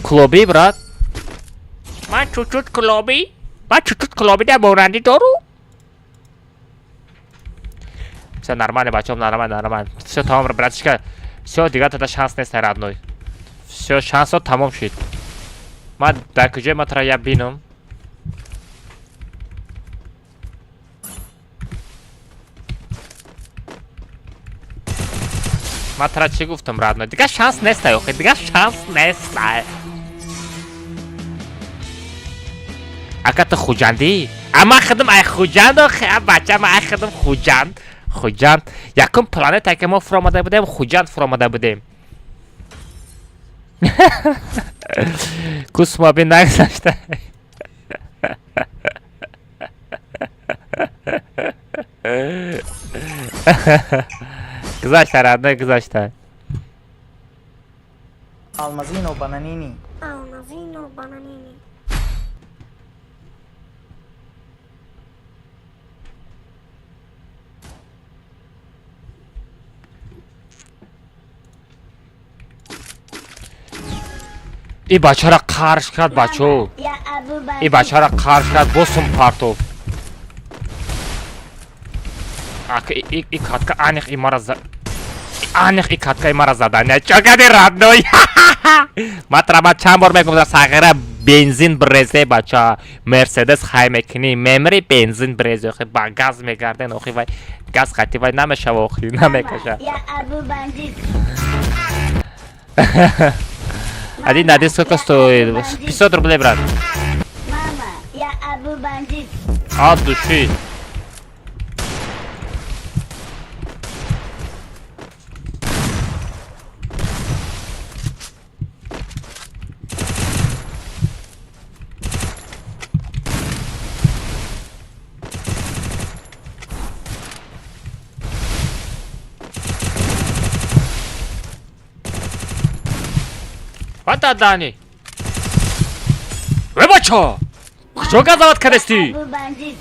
Клоби, брат. Ман чучут клоби, ман чучут клоби дар монандӣ дору. Все нормально, бачаҳо, нормально, нормально. Все тамом, братишка. Все, дигар тада шанс нест, родной. Все, шансо тамом шид. Ман дар куҷои ма тара я бинам? Ман тара чӣ гуфтам, родной? Дигар шанс нест, охи, дигар шанс нест. Ака ту хуҷандӣ? А ман худам ай Хуҷанд, охи, а бача, ман ай худам Хуҷанд. Хуҷанд. Якум планета ки мо фуромада будем, Хуҷанд фуромада будем. Кусмоби нагзашта. Гузашта, родной, гузашта. Алмазино бананини. Алмазино бананини. И бачара қарш кард, бачо. Я Абу И бандит. бачара қарш кард, босум партов. Ак и катка аниқ и мара за аниқ и катка и мара задания. Чо кади, родной? Матра ма чанд бор мегуфтам, сағира, бензин брезе, бача. Мерседес хай мекунӣ, мемри, бензин брезе, охи ба газ мегарден, охи вай газ хати вай намешава, охи намекаша. Я Абу бандит. Один на один сколько стоит? 500 рублей, брат. Мама, я Абу бандит. От души. Вот Дани. Эй, бачо! Куҷо газават кардести? Абу бандит.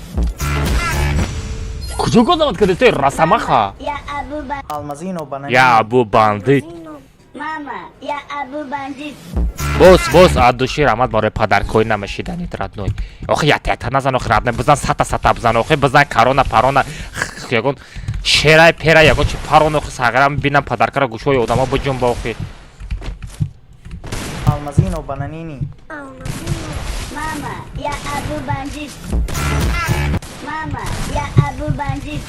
Куҷо газават кардести, росомаха? Я Абу бандит. Алмазино бананини. Я Абу бандит. Алмазино. Мама, я Абу бандит. Бос, бос, от души раҳмат барои подаркҳои намешиданит, родной. Охи ята ята назан, охи, родной, бизан сата сата бизан, охи бизан карона парона, ягон шерай пера, ягон чи парон, охи сағирам бинам подаркара, гӯшҳои одамо биҷунба, охи. Алмазино бананини. Алмазино. Мама, я Абу бандит. Мама, я Абу бандит.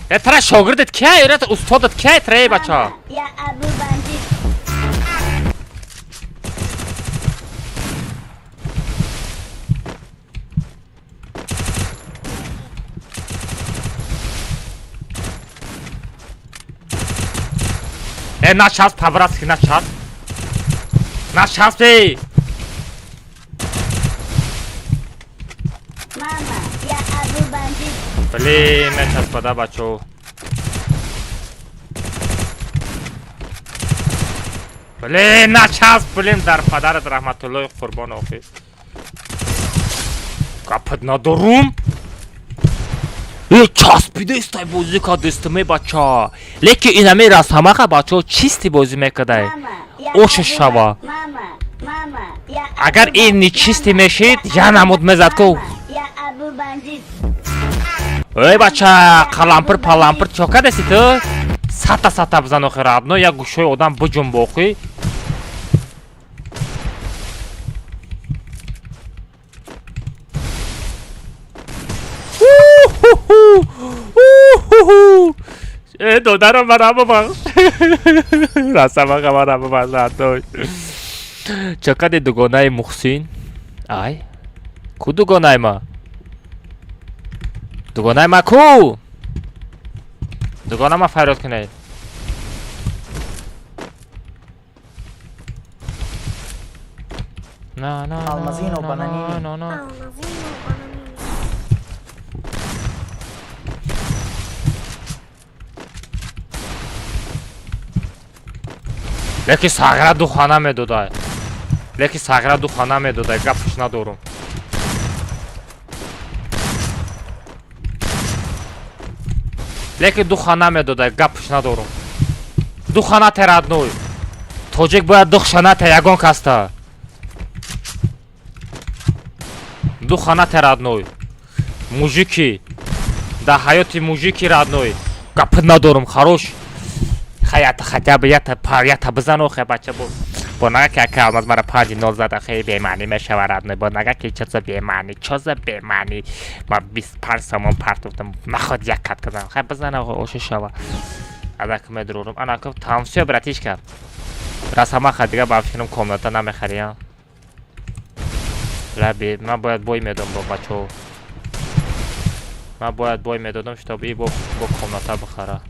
Э, тара шогирдат кия, эрат устодат кия, тра, бача? Мама, я Абу бандит. Э, начасп, по-братски, начасп. Начасп, эй! Мама, я Абу бандит. Блин, мечаспада, бачо. Блин, начасп, блин, дар падарат раҳматуллои қурбон, охи. Гапат надорум. Э, часпидестай, бозӣ кардестаме, бача. Лекин инаме росомаха, бачо, чисти бозӣ мекардай. Мама, я Оша Абу шава. Мама, мама, я Агар Абу ин Мама, нечисти мешид, я я намуд Абу мезад ку. Мама, я Абу бандит. Эй, бача, қалампир палампир чо кардеси ту? Сата сата бизан, охи, родной, як гӯшои одам биҷунба, охи. Уху-ху! Уху-ху! Э, додарам, мара бубахш. Росомаха, мара бубахш, родной. Чо кади, дугонаи Муҳсин? Ай? Ку дугонаи ма? Дугонаи ма ку? Дугона ма фарёд кунед. На, на, на, Алмазино на, бананини. на, на. Алмазино бананини. Леки сағира духана медодай. Леки сағира духана медодай, гапш надорум. Леки духана медодай, гапш надорум. Духана те, родной. Тоҷик бояд духшана те ягон каста. Духана те, родной. Мужики. Да ҳаёти мужики, родной. Гап надорум, хорош. Хаята хотя бы ята пар ята бизан, охе, бача, бо. Бо нага ки ака Алмаз мара 5-0 зада, хеле бемаънӣ мешава, родной. Бо нага ки чо за бемаънӣ, чо за бемаънӣ. Ма 25 сомон партофтам. Наход як кат кардам. Хай бизан, охе, оша шава. Адака медурорум. Анака там всё, братишка. Росомаха, дига ба фикрам комната намехари, а? Лаби, ман бояд бой медодам бо бачаҳо. Ман бояд бой медодам, чтобы и бо комната бихара.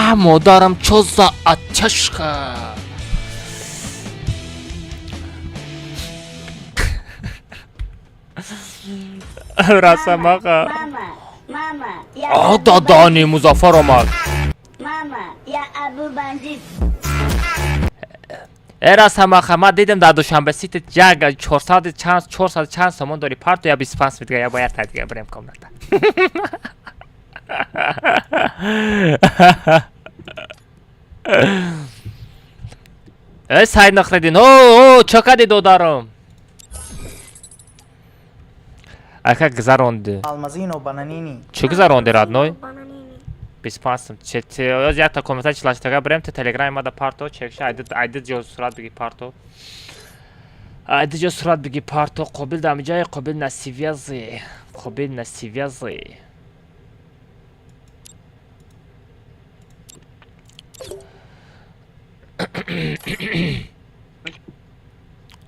А, модарам, чо за оттяжка? Расамаха. Мама, мама, я А, Абу дадани Музаффар омад. Мама, я Абу Бандит. Э, Расамаха, ман дидам дар Душанбе Сити як 400 чанд, 400 чанд сомон дори, парту я 25 дига, я бояд та дига бирем комната. Э, Сайд Нахреддин, о, о, чо кади, додарам? Ака, гузаронди. Алмазино Бананини. Чӣ гузаронди, родной? Бананини. 25 сум. Че, оз якта комната чилаштага бирем, те телеграми мада парто, чекша, айди ҷо сурат биги парто. Айди ҷо сурат биги парто, Қобил дамиҷае, Қобил на связи. Қобил на связи.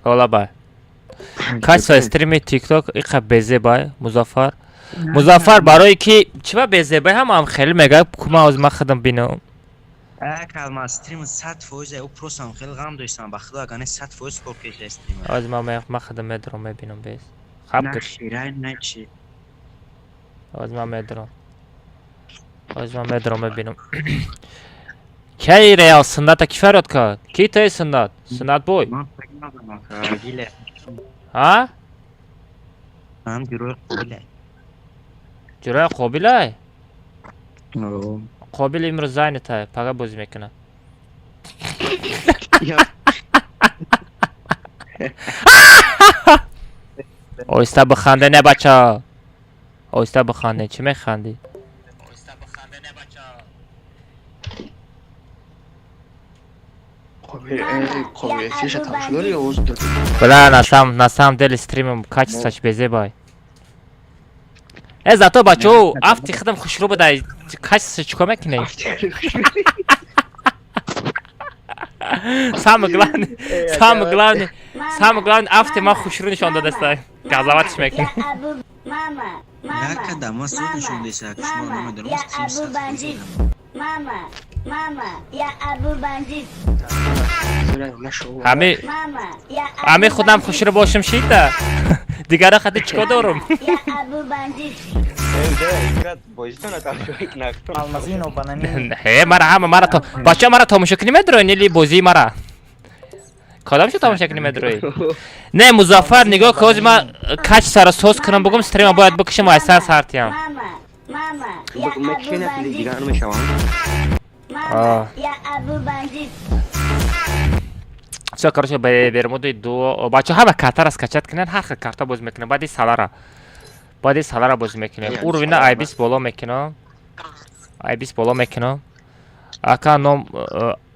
Ҳола бай. Качество стрими TikTok иқа безебай, Музаффар. Музаффар, барои ки чиба безебай, ҳамаам хеле мега, кума оз ман худам бинам. Калма стрим 100% ӯ просам хеле ғам доштам, ба худо, агар не 100% кор кеша стрим. Оз ман худам медорам, мебинам бес. Хаб На кир. хирай на чи. Оз ман медорам. Оз ман медорам, мебинам. Кай Реал сунната ки фарёд кард? Ки таи суннат? Суннат бой. Ман фикр надорам гиле. Ҳа? Ман гурӯҳи қобиле. Ҷураи Қобилай? Қобил имрӯз зайнитай, пага бозӣ мекунад. Оҳиста биханде, не бача. Оҳиста биханде, чӣ механдӣ? Қобилиятиша тамошо дори ё оз дори? Бля, на самом деле стримам качествош безебай. Э, зато бачо, афти худам хушрӯ буда, качество чикор мекунӣ? Самое главное, самое главное, самое главное, афти ман хушрӯ нишон додааст. Газаватш мекунӣ. Я Абу Мама, мама. Як када ман суд нишон деса, шумо Мама, намедонам я стрим Абу 100%. Бандит. Мама, мама, я Абу Бандит. Ҳами Мама, я Абу ҳами худам Бандит. хушрӯ бошам шида. Дигара хати чикор дорум? Я Абу Бандит. Алмазино Бананини. Ҳе, мара ҳама мара то бача мара тамошо кунӣ медрои, нели бозии мара. Кадомшо тамошо кунӣ медрои? Не, Музаффар, нигоҳ ки ҳозир ман качествора соз кунам, бугум стрима бояд бикушам, айсар сартиям. Мама, мама, я Абу Мекшена Бандит. дигар мешаванд. Мама, я Абу Бандит. Всё, короче, бермуди ду бача ҳама картара скачать кунанд, ҳар хел карта бозӣ мекунем, баъди салара. Баъди салара бозӣ мекунем. Уровена айбис боло мекунам. Айбис боло мекунам. Ака ном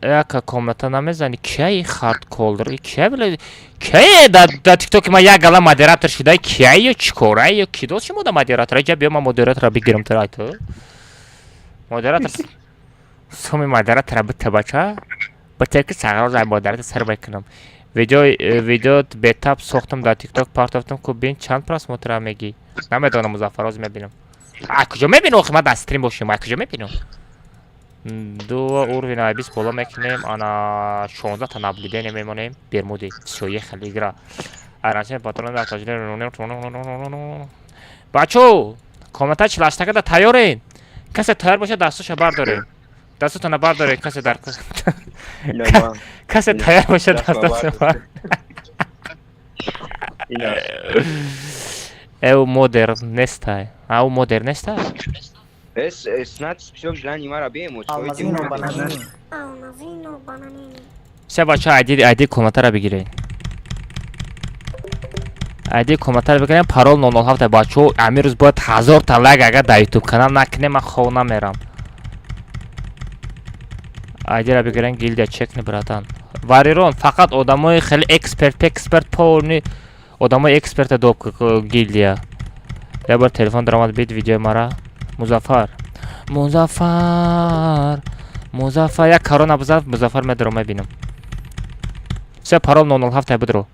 яка комната намезани. Кияи хардколдер? Кия била? Кия дар тиктоки ман як гала модератор шуда? Кия ё чикора ё ки дод шумо да модератор? Ҷа биё, ман модератора бигирам тара айту. Модератор суми модератора бита бача. Бита ки сағроз ай модератор сар мекунам. Видео бетаб сохтам дар тикток партофтам ку бин чанд просмотра мегӣ. Намедонам, Музаффар, ҳозир мебинам. А куҷо мебинам охи ман дар стрим бошем, а куҷо мебинам? Ду уровень айбис боло мекунем, ана 16 та наблюдение мемонем, бермуди. Всё, ехали игра. Аранче патрон дар таҷриба. Бачо, комната 48 када тайёрен. Касе тайёр боша дастошо бардорем. Дастотона бардоред, касе дар касе тайёр боша дастошо бар. Эу модер нестай. Ау модер нестай? Эс снат список желаний мара бемо. Алмазино Бананини. Алмазино Бананини. Все бача айди комнатара бигиред. Айди комнатара бигирем, парол 007 бачо, ҳамин рӯз бояд 1000 та лайк агар дар YouTube канал накунем, ман хов намерам. Айдира бигирем, гилдия чекни братан. Варирон фақат одамои хеле эксперт, эксперт полни одамои эксперта доб гилдия. Я бор телефон даромад бид видеои мара. Музаффар. Музаффар. Музаффар як корона бизад, Музаффар медорам мебинам. Все парол 007 будро.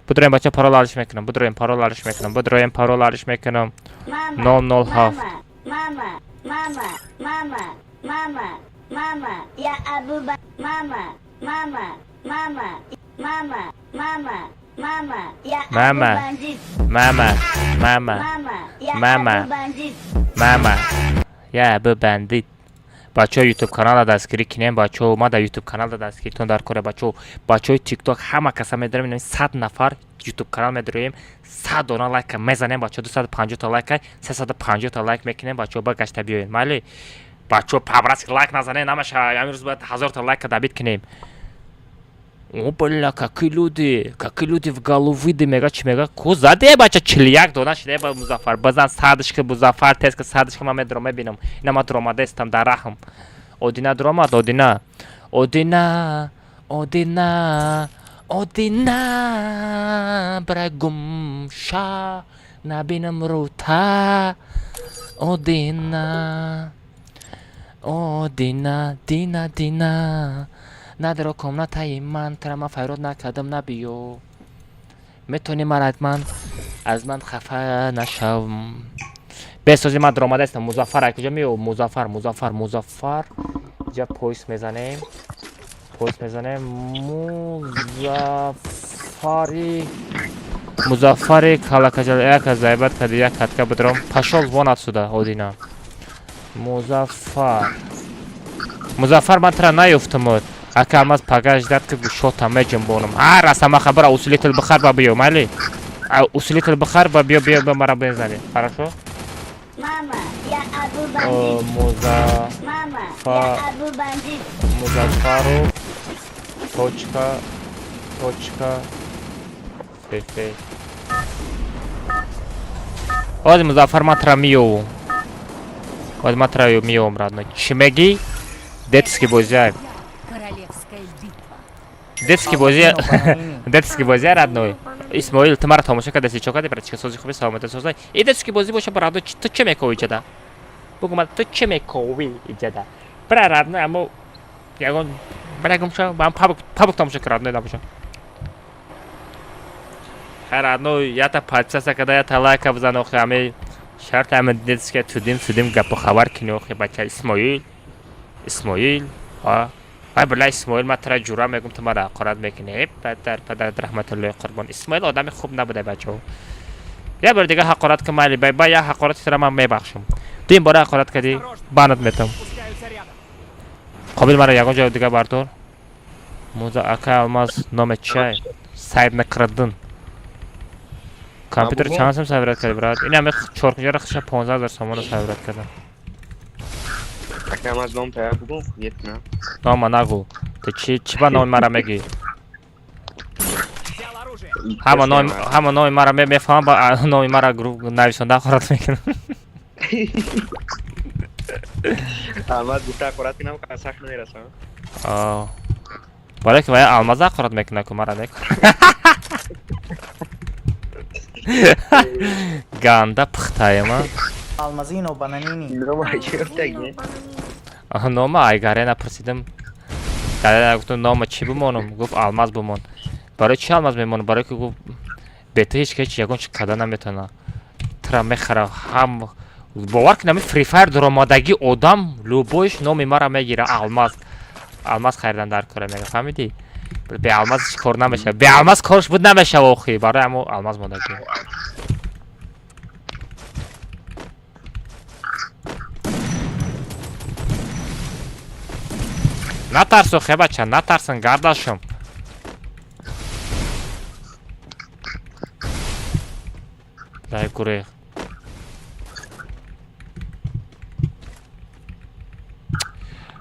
Будроем бача парол алиш мекунам, будроем парол алиш мекунам, будроем парол алиш мекунам. Мама, 007. Мама, мама, мама, мама, мама. Мама, я Абу Мама, мама, мама, мама, мама, мама, я Мама. Абу бандит. Мама, мама, Мама, я Мама. Абу бандит. Мама, я Абу бандит. Бачаҳо, ютуб канала дастгирӣ кинем, бачаҳо. Ма дар ютуб каналда дастгиритон дар кора, бачаҳо. Бачаҳои тикток, ҳама каса медарем, 100 нафар ютуб канал медароем, 100 дона лайка мезанем, бачаҳо. 250-та лайка, 350-та лайк мекунем, бачаҳо. Ба гашта биёед, майли, бачаҳо. По-братски лайк назанем, намаша. Ҳамин рӯз бояд 1000-та лайка добить кунем. О, бля, какие люди, какие люди в головы мега, чи мега, ку заде, бача, 41 дона шиде ба Музаффар, базан садышка, Музаффар, теска садышка, ма медром, мебинам. Ина ма дромадестам дар раҳм. Одина дромад, Одина. Одина, Одина, Одина, бра гумша, набинам рута. Одина, Одина, Дина, Дина. Надро комнатаи ман, тара ман файрод накардам, набиё. Метавонӣ мара ман аз ман хафа нашавм. Бесози ман даромадаистам. Музаффар ай куҷо меё? Музаффар, Музаффар, Музаффар. Иҷа поиск мезанем. Поиск мезанем. Музаффари Музаффари калакаҷал як аз зайбат кади, як катка бидром. Пошёл вон отсюда, Одина. Музаффар. Музаффар, ман тара наёфтам. Ака алмаз пага ждать ки шота меҷунбонам. А расама хабара усилитель бихар ба биё, майли? А усилитель бихар ба биё, биё ба мара безани. Хорошо? Мама, я Абу бандит. Муза Мама, я Абу бандит. Музаффаров точка точка фф. Ози Музаффар, ман тара миёвум. Ози ман тара миёвум, родной. Чӣ мегӣ? Детский бозиай. Королевская битва. Детский бозӣ. Алмазино бананини. Детский бозӣ, родной. Исмоил, ту мара тамошо кардасӣ, чо кардӣ, братчика? Сози хуби, саломата, созай. И детский бозӣ боша, родной, ту чӣ мековӣ иҷада? Бугу ман, ту чӣ мековӣ иҷада? Бра, родной, аммо ягон бра гумша, ман пабук пабук тамошо кар, родной, набошам. Хай, родной, ята подписаться када, ята лайка бизан, охи, ами шарт ами детский тудим судим гапу хабар кини, охи, бача. Исмоил, Исмоил, а ай била, Исмоил, ман тара ҷура мегум, ту мара ҳақорат мекунӣ. Э, падар, падар, раҳматуллои қурбон. Исмоил одами хуб набуда, бачаҳо. Як бори дига ҳақорат ки, майли, бай, бай, як ҳақорати тара ман мебахшам. Дуюм бора ҳақорат кардӣ, банат метам. Спускаются рядом. Қобил, мара ягон ҷои дига бардор. Муза ака Алмаз номе чай? Сайб накардин. Компютер чанд сум собирать карди, брат? Ин ҳами чоркунҷара хиша 15 000 сомона собирать кардам. Ака алмаз, ном тая бугун хуетна. Нома нагу. Ту чи чи ба номи мара мегӣ? Взял оружие. Ҳама номи, ҳама номи мара мефаҳмам, ба номи мара нависонда ҳақорат мекунам. Алмаз гуфта ҳақорат кунам, сахт намерасам. Барое ки вая Алмаза ҳақорат мекунад ку, мара мекунад. Ганда пухтаема. Алмазино бананини. Нома чӣ? Нома ай Гарена пурсидам. Гарена гуфтам, нома чӣ бимонам? Гуфт, Алмаз бимон. Барои чӣ Алмаз мемонам? Барое ки, гуфт, бе ту ҳеҷ ки ягон чи карда наметавона. Тра мехара ҳам бовар кун, ами Free Fire дуромадагӣ одам любой ш номи мара мегира, Алмаз. Алмаз харидан дар кора мега, фаҳмидӣ? Бе Алмаз ҳеҷ кор намешава. Бе Алмаз корш буд намешава, охи. Барои ҳамо Алмаз мондагӣ. Натарс, охе, бача, натарсин, гардашум. Дай гурех.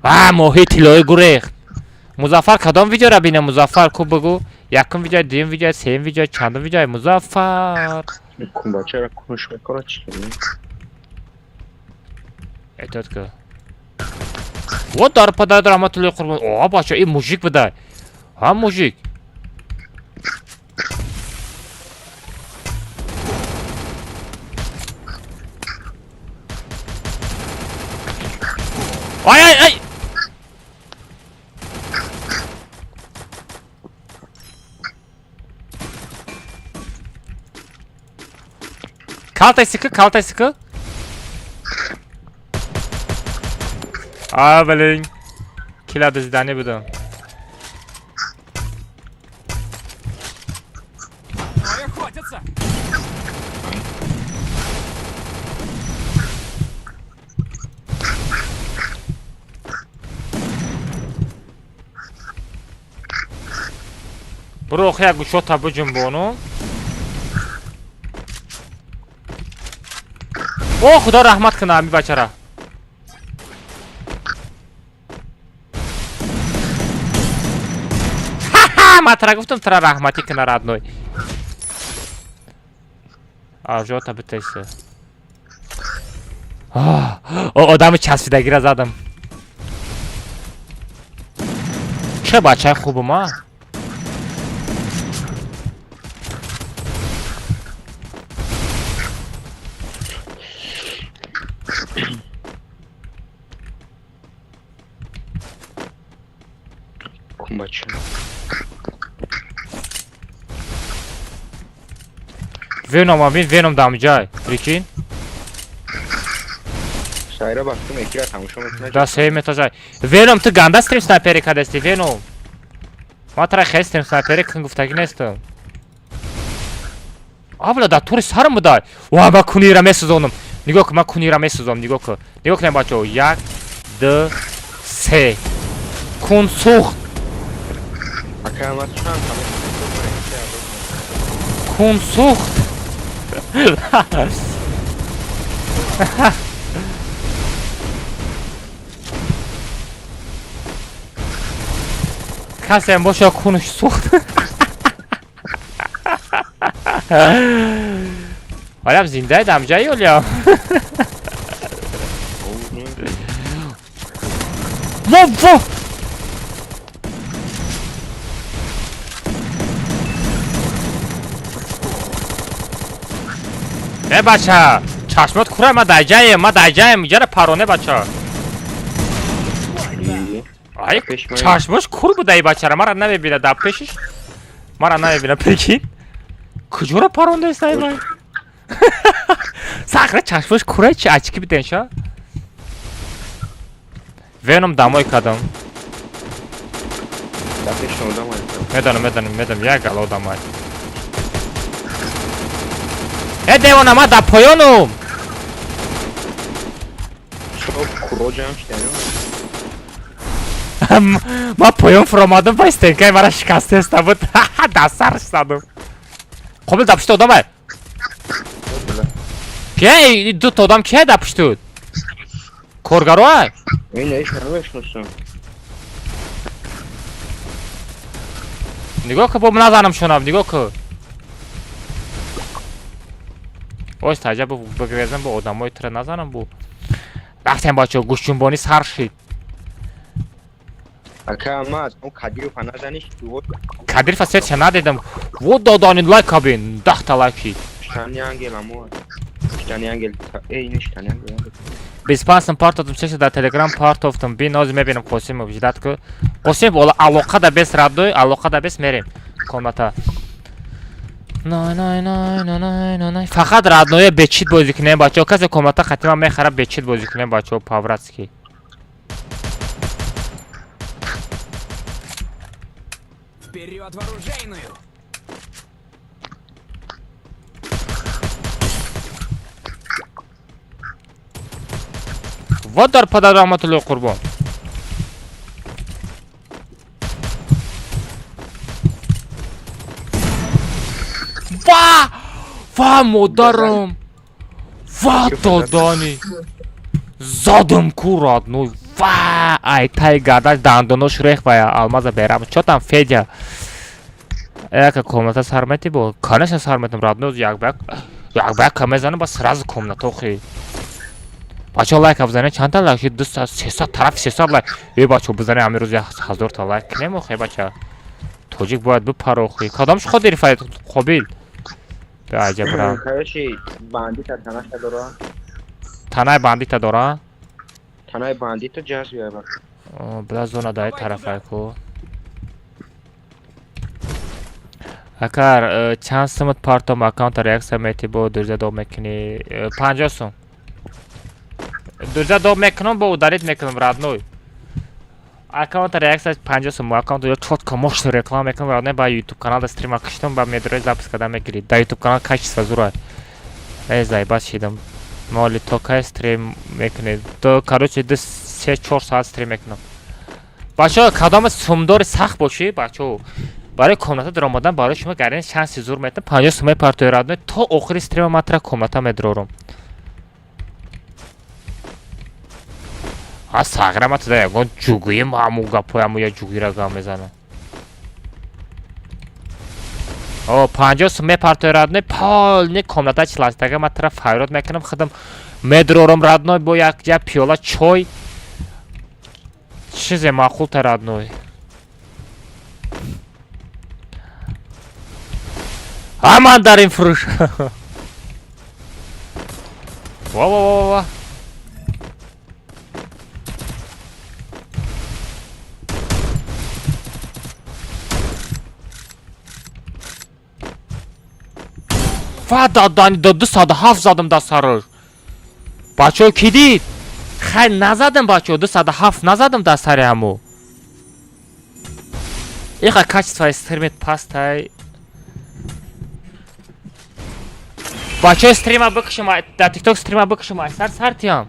А, моҳи тиллои гурех. Музаффар, кадом видеора бинем, Музаффар, ку бугу? Якум видео, дуюм видео, сеюм видео, чандум видео, Музаффар? Бачара куш мекора чӣ? Эҳтиёт ку. Вот дар падар раҳматуллои қурбон. О, бача, ин мужик буда. Ҳа, мужик. Ай, ай, ай! Калтайси ку, калтайси ку? А, блин. Кила дуздиданӣ будам. Мной охотятся. Буро охи як гӯшота буҷунбону. О, худо раҳмат кунад ами бачара. Ха-ха, ман тара гуфтам тара раҳматӣ куна родной. Ажота битеса. О, одами часпидагира задам. Че бачаи хубум, а? Кумбача. Веном абин, Веном дамҷай. Прикинь? Сайра бахтум экира тамошо мекунад. Да сеюм этажай. Веном ту ганда стрим снайпери кадасти, Веном. Ма тара хел стрим снайпери кун гуфтагӣ нестам. Авла да тури сарам будай. Ва ма кунира месӯзонам. Нигоҳ кун, ман кунира месӯзонам, нигоҳ кун. Нигоҳ кунем бачаҳо. Як, ду, се. Кун сӯхт. Ака ма чанд тамошо Кун сӯхт. Касеам боша кунш сӯхт. Ҳолям зиндаед ҳамҷаи олям. Во во! Э бача, чашмот кура, ма дар ҷаем, ма дар ҷаем, иҷара пароне бача. Ай, чашмош кур буда и бачара, мара намебина дар пешиш. Мара намебина, прикинь. Куҷоро парондаест ай вай? Сахра чашмош кура чи очки биден ша? Веном дамой кадам. Дар пеш одам аст. Медонам, медонам, медонам, як гала одам ай. Э девона, ма дар поёнум. Чо куро ҷамъ шидану? Ма поён фуромадам, па стенкаи мара шикастеста буд. Дар сарш задам. Қобил дар пушти одам ай. Кия дута одам кия дар пуштуд? Коргаро ай? Ин иш намешносам. Нигоҳ кун, бо назанам шунав, нигоҳ кун. Ой, таҷа бигрезам бо одамои тура назанам бу. Рафтем бачаҳо, гӯшҷунбонӣ сар шид. Ака ма он Кадиров назаниш дуо Кадирфа сетша надидам. Вот додани лайк абин, 10 та лайк шид. Штани ангел амо. Штани ангел. Эй, ин штани ангел. 25 сум партотум чеша дар телеграм партофтум. Бин ҳозир мебинам Қосимов ждать ку. Қосимов алоқа да бес раддой, алоқа да бес мерем. Комната. Най най най най най най най. Фақат родное бечит бозӣ кунем бачаҳо. Касе комната хатима мехара бечит бозӣ кунем бачаҳо по-братски. Вперед в оружейную! Вот дар падар раҳматуллоҳи қурбон. Ва! Ва модарам! Ва додани! Задам ку родной! Ва! Ай тай гардаш дандонош рех ва алмаза берам. Чо там Федя? Яка комната сар мети бо? Конечно сар метам родной, як ба як ба як мезанам ба сразу комната охи. Бачаҳо лайк бизанед, чандта лайк шуд? 200, 300 тараф 300 лайк. Э бачаҳо бизанед ҳамин рӯз 1000 та лайк кунем охи бача. Тоҷик бояд бипарохи. Кадомш Қодир файд Қобил? Бе аҷаб ра. Короче, бандита танаша дора. Танаи бандита дора? Танаи бандита ҷазб яба. Била зона даи тарафай ку. Акар чанд сумат партом аккаунта реаксия мети бо дурза доб мекунӣ? 50 сум. Дурза доб мекунам бо удалить мекунам родной. Аккаунта 150 сум, аккаунта ё чётко мощно реклама мекунам, родной, ба YouTube канал да стрима киштам, ба медрои запись карда мегирӣ. Да YouTube канал качество зура. Э, зайбат шидам. Моли то кай стрим мекунед? То, короче, 2 3 4 соат стрим мекунам. Бачаҳо, кадоме сумдори сахт бошӣ, бачаҳо, барои комната даромадан барои шумо гарин шанси зур метам, 50 сумаи партои, родной, то охири стрима ман тра комната медрорам. А сағира ма туда ягон ҷугӯи ҳаму гапҳои ҳаму я ҷугӯира гап мезанам. О, 50 сум мепартои, родной, полный комната чиластага ман тра файрод мекунам, худам медрорам, родной, бо як пиёла чой чизе маъқулта, родной. Ҳаман дар ин фурӯш. Ва ва ва ва. Ва дадани до 207 задам да сараш. Бачаҳо, ки дид? Хай, назадам, бачаҳо, 207 назадам дар сари ҳамо. Иха качествои стримит пастай. Бачаҳо, стрима бикушам, дар тикток стрима бикушам, ай сар сартиям.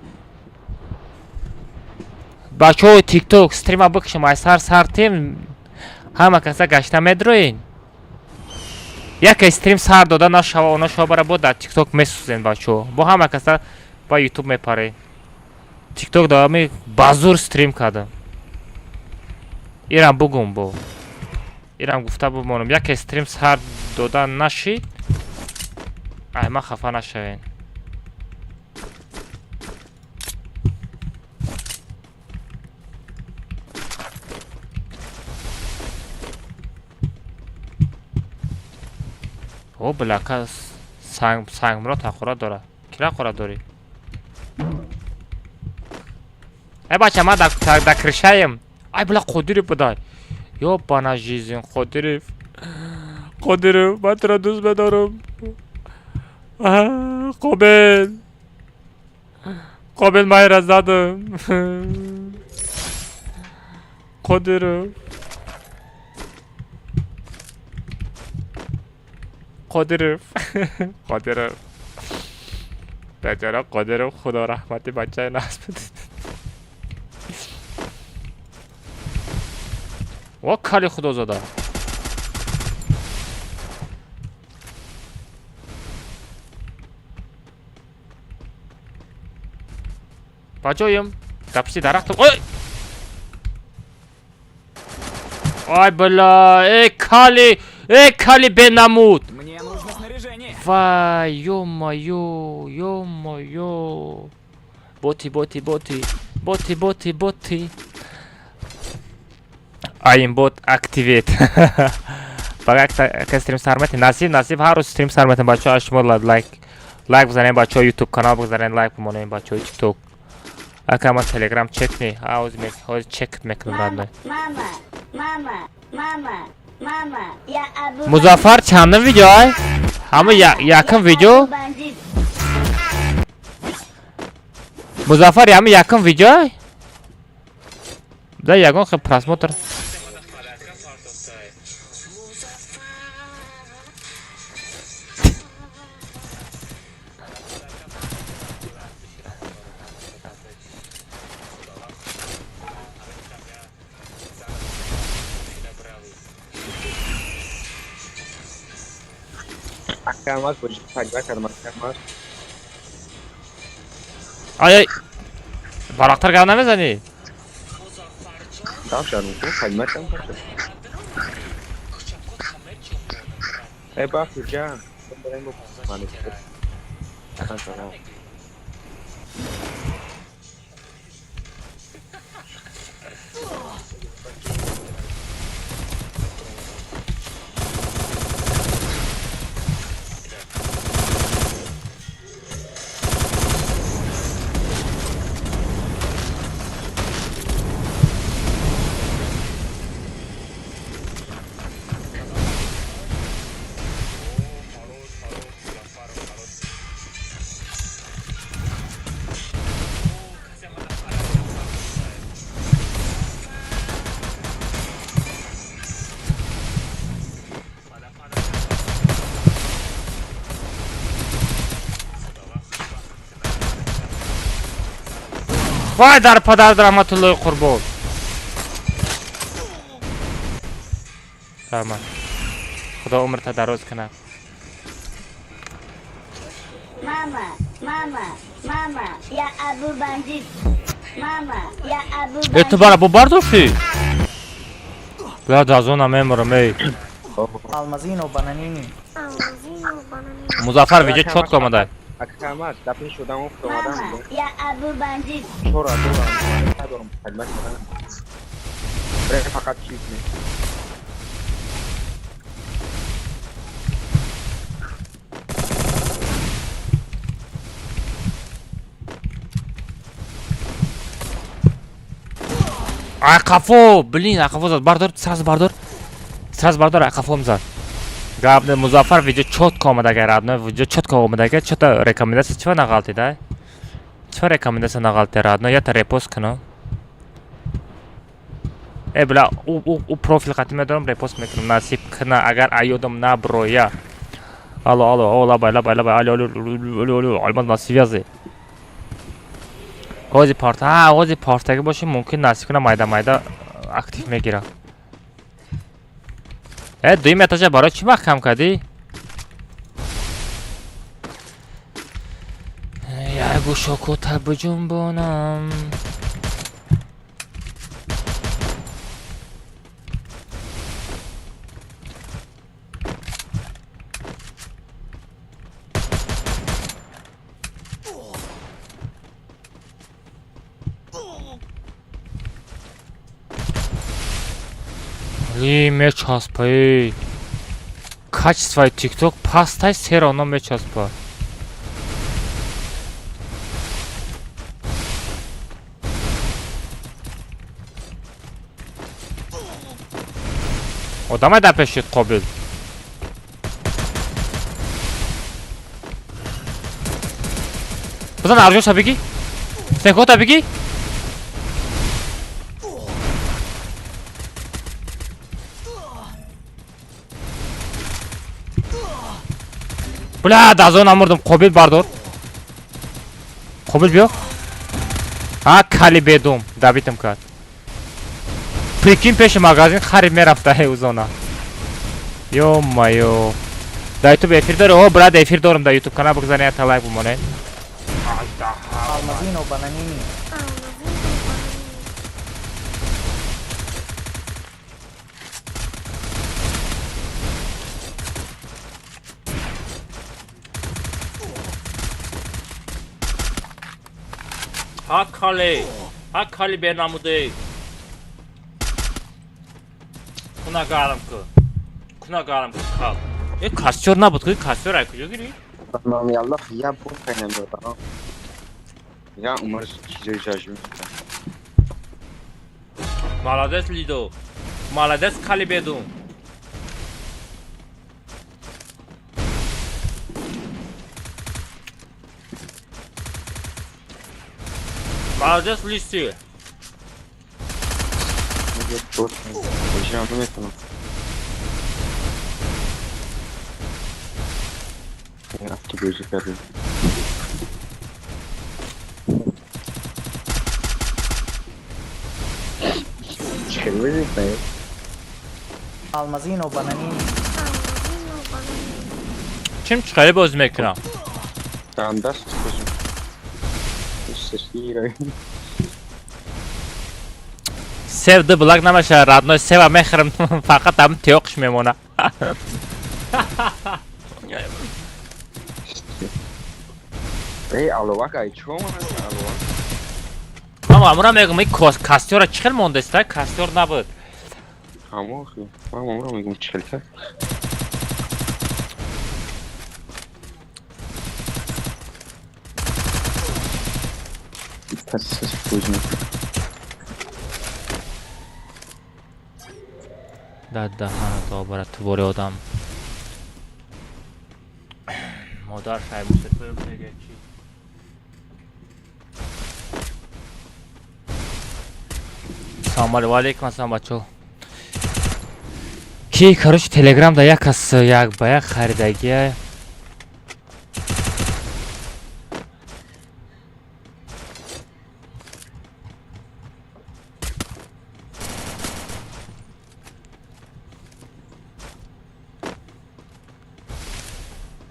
Бачаҳои тикток, стрима бикушам, ай сар сартим. Ҳама каса гашта медроин. Яке стрим сар дода нашава, она шава бара бо дар тикток месӯзен, бачаҳо. Бо ҳама каса ба ютуб мепарен. Тикток давами базур стрим кардам. Ирам бугум бо. Ирам гуфта бимонам. Яке стрим сар дода нашид. Ай, ман хафа нашавен. О, бляка, санг сангмурод ҳақорат дорад. Кира ҳақорат дорӣ? Эй, бача, ман дар крышаем. Ай, бля, Қодиров будай. Ёбана жизнь, Қодиров. Қодиров, ман туро дӯст медорам. Қобил. Қобил, майра задам. Қодиров. Қодиров. Қодиров. Бечора Қодиров, худо раҳмати бачаи насб бидид. Ва кали худозода. Бачоем. Дар пишти дарахтам. Ой! Ай, бля, эй, кали, эй, кали бенамуд. Мне нужно снаряжение. Вай, ё-моё, ё-моё. Боти, боти, боти, боти, боти, боти. Aimbot activate. Фақат як стрим сар метин. Насиб, насиб, ҳар рӯз стрим сар метин, бачаҳо, аз шумо лайк лайк бизанем, бачаҳо, YouTube канал бигзарен, лайк бимонем, бачаҳои TikTok. Ака, ман Telegram чек не. А ҳозир чек мекунам, родной. Мама, мама, мама, мама, я Абу Музаффар, чандум видео ай? Ҳама якум видео? Бандит. Музаффар, ҳама якум видео ай? Да ягон хел просмотр. Ака, Алмаз бо пагба кардам, ака Алмаз. Ай ай. Барақтар гап намезанӣ? Гап шадам, пагма кардам. Эй, бахти ҷан. Вай дар падар раҳматуллои қурбон. Раҳмат. Худо умрта дароз кунад. Мама, мама, мама, я Абу Бандит. Мама, я Абу Э, ту Бандит. бара бо бардошти? Бля, дазона меморам, эй. Алмазино бананини. Алмазино бананини. Музаффар видео чётко омадай. Ака Алмаз, да пеш одам уфт омадам. Мама, я Абу Бандит. Чора дорам, надорам, калима кардам. Бре фақат чиз не. Ай қафо, блин, ай қафо зад. Бардор, сразу бардор. Сразу бардор, ай қафом зад. Гап не, Музаффар видео чётко омадага, родной, видео чётко омадага. Чё-то рекомендация чего нағалти, да? Чё рекомендация нағалти, родной? Я-то репост кунам. Э, бля, у профил қати медорам, репост мекунам. Насиб куна, агар аёдам наброя. Алло, алло, о, лабай, лабай, лабай, алло, алло, алло, алло, алло, Алмаз на связи. Ози парта, а, ози партаги боши, мумкин насиб куна майда майда актив мегира. Э, дуюм этажа барои чӣ маҳкам кардӣ? Як гӯшокута биҷунбонам. Ли мечаспа, эй. Качествои TikTok пастай сероно мечаспа. Одамай дар пешит қобил. Бизан арҷоша бигӣ. Секота бигӣ. Бля, дазон амурдум. Қобил бардор. Қобил биё. А, кали бедум. Дабитам кард. Прикинь, пеши магазин харид мерафта э узона. Ё-моё. Да YouTube эфир дори? О, брат, эфир дорам да YouTube канал бигзарен, я лайк бимонед. Алмазино бананини. Алмазино бананини. Ҳа кали. Ҳа кали бенамуде. Куна гарм ку. Куна гарм ку кал. Э, костёр набуд ку, костёр ай куҷо гирӣ? Номи Аллоҳ я бор пайнам. Я умр чизои жажм. Молодец, Лидо. Молодец, кали бедум. Молодец, Лиси. Я наметонам. Автобуси кардем. Хеле зип Алмазино бананини. Алмазино бананини. Чим чиқари бозӣ мекунам? Даст бозим. Сесира. Сев ду блак намеша, родной, сева мехӯрам, фақат ҳам теоқш мемона. Эй, аловак ай чо ман аловак? Ман амура мегӯм, ин костёра чӣ хел мондеста? Костёр набуд. Ҳамо хи. Ман амура мегӯм чилта. Пас бозим. Дар даҳана добара тубори одам. Модар шаймусе мега чӣ? Салом алейкум, алейкум ассалом бачо. Ки, короче, Телеграм да як кас як ба як харидагия.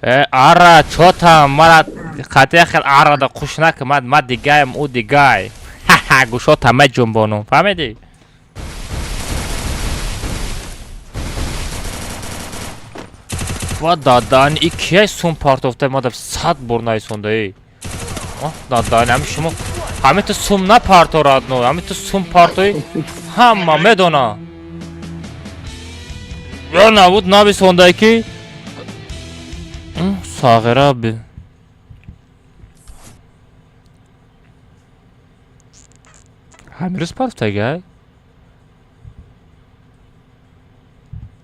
Э, ара, чо там, мара қатия хел арада қуш нака, ма дигаем, ӯ дигай. Ха-ха, гӯшота меҷунбонум, фаҳмидӣ? Ва дадан, и кияй сум партофта, ма 100 бор наисонда, эй. Дадан, ҳами шумо, ҳами ту сум напарто, родной, ҳами ту сум партои, ҳама медона. Ё набуд нависонда ки сағира би. Ҳамирӯз партофтагай?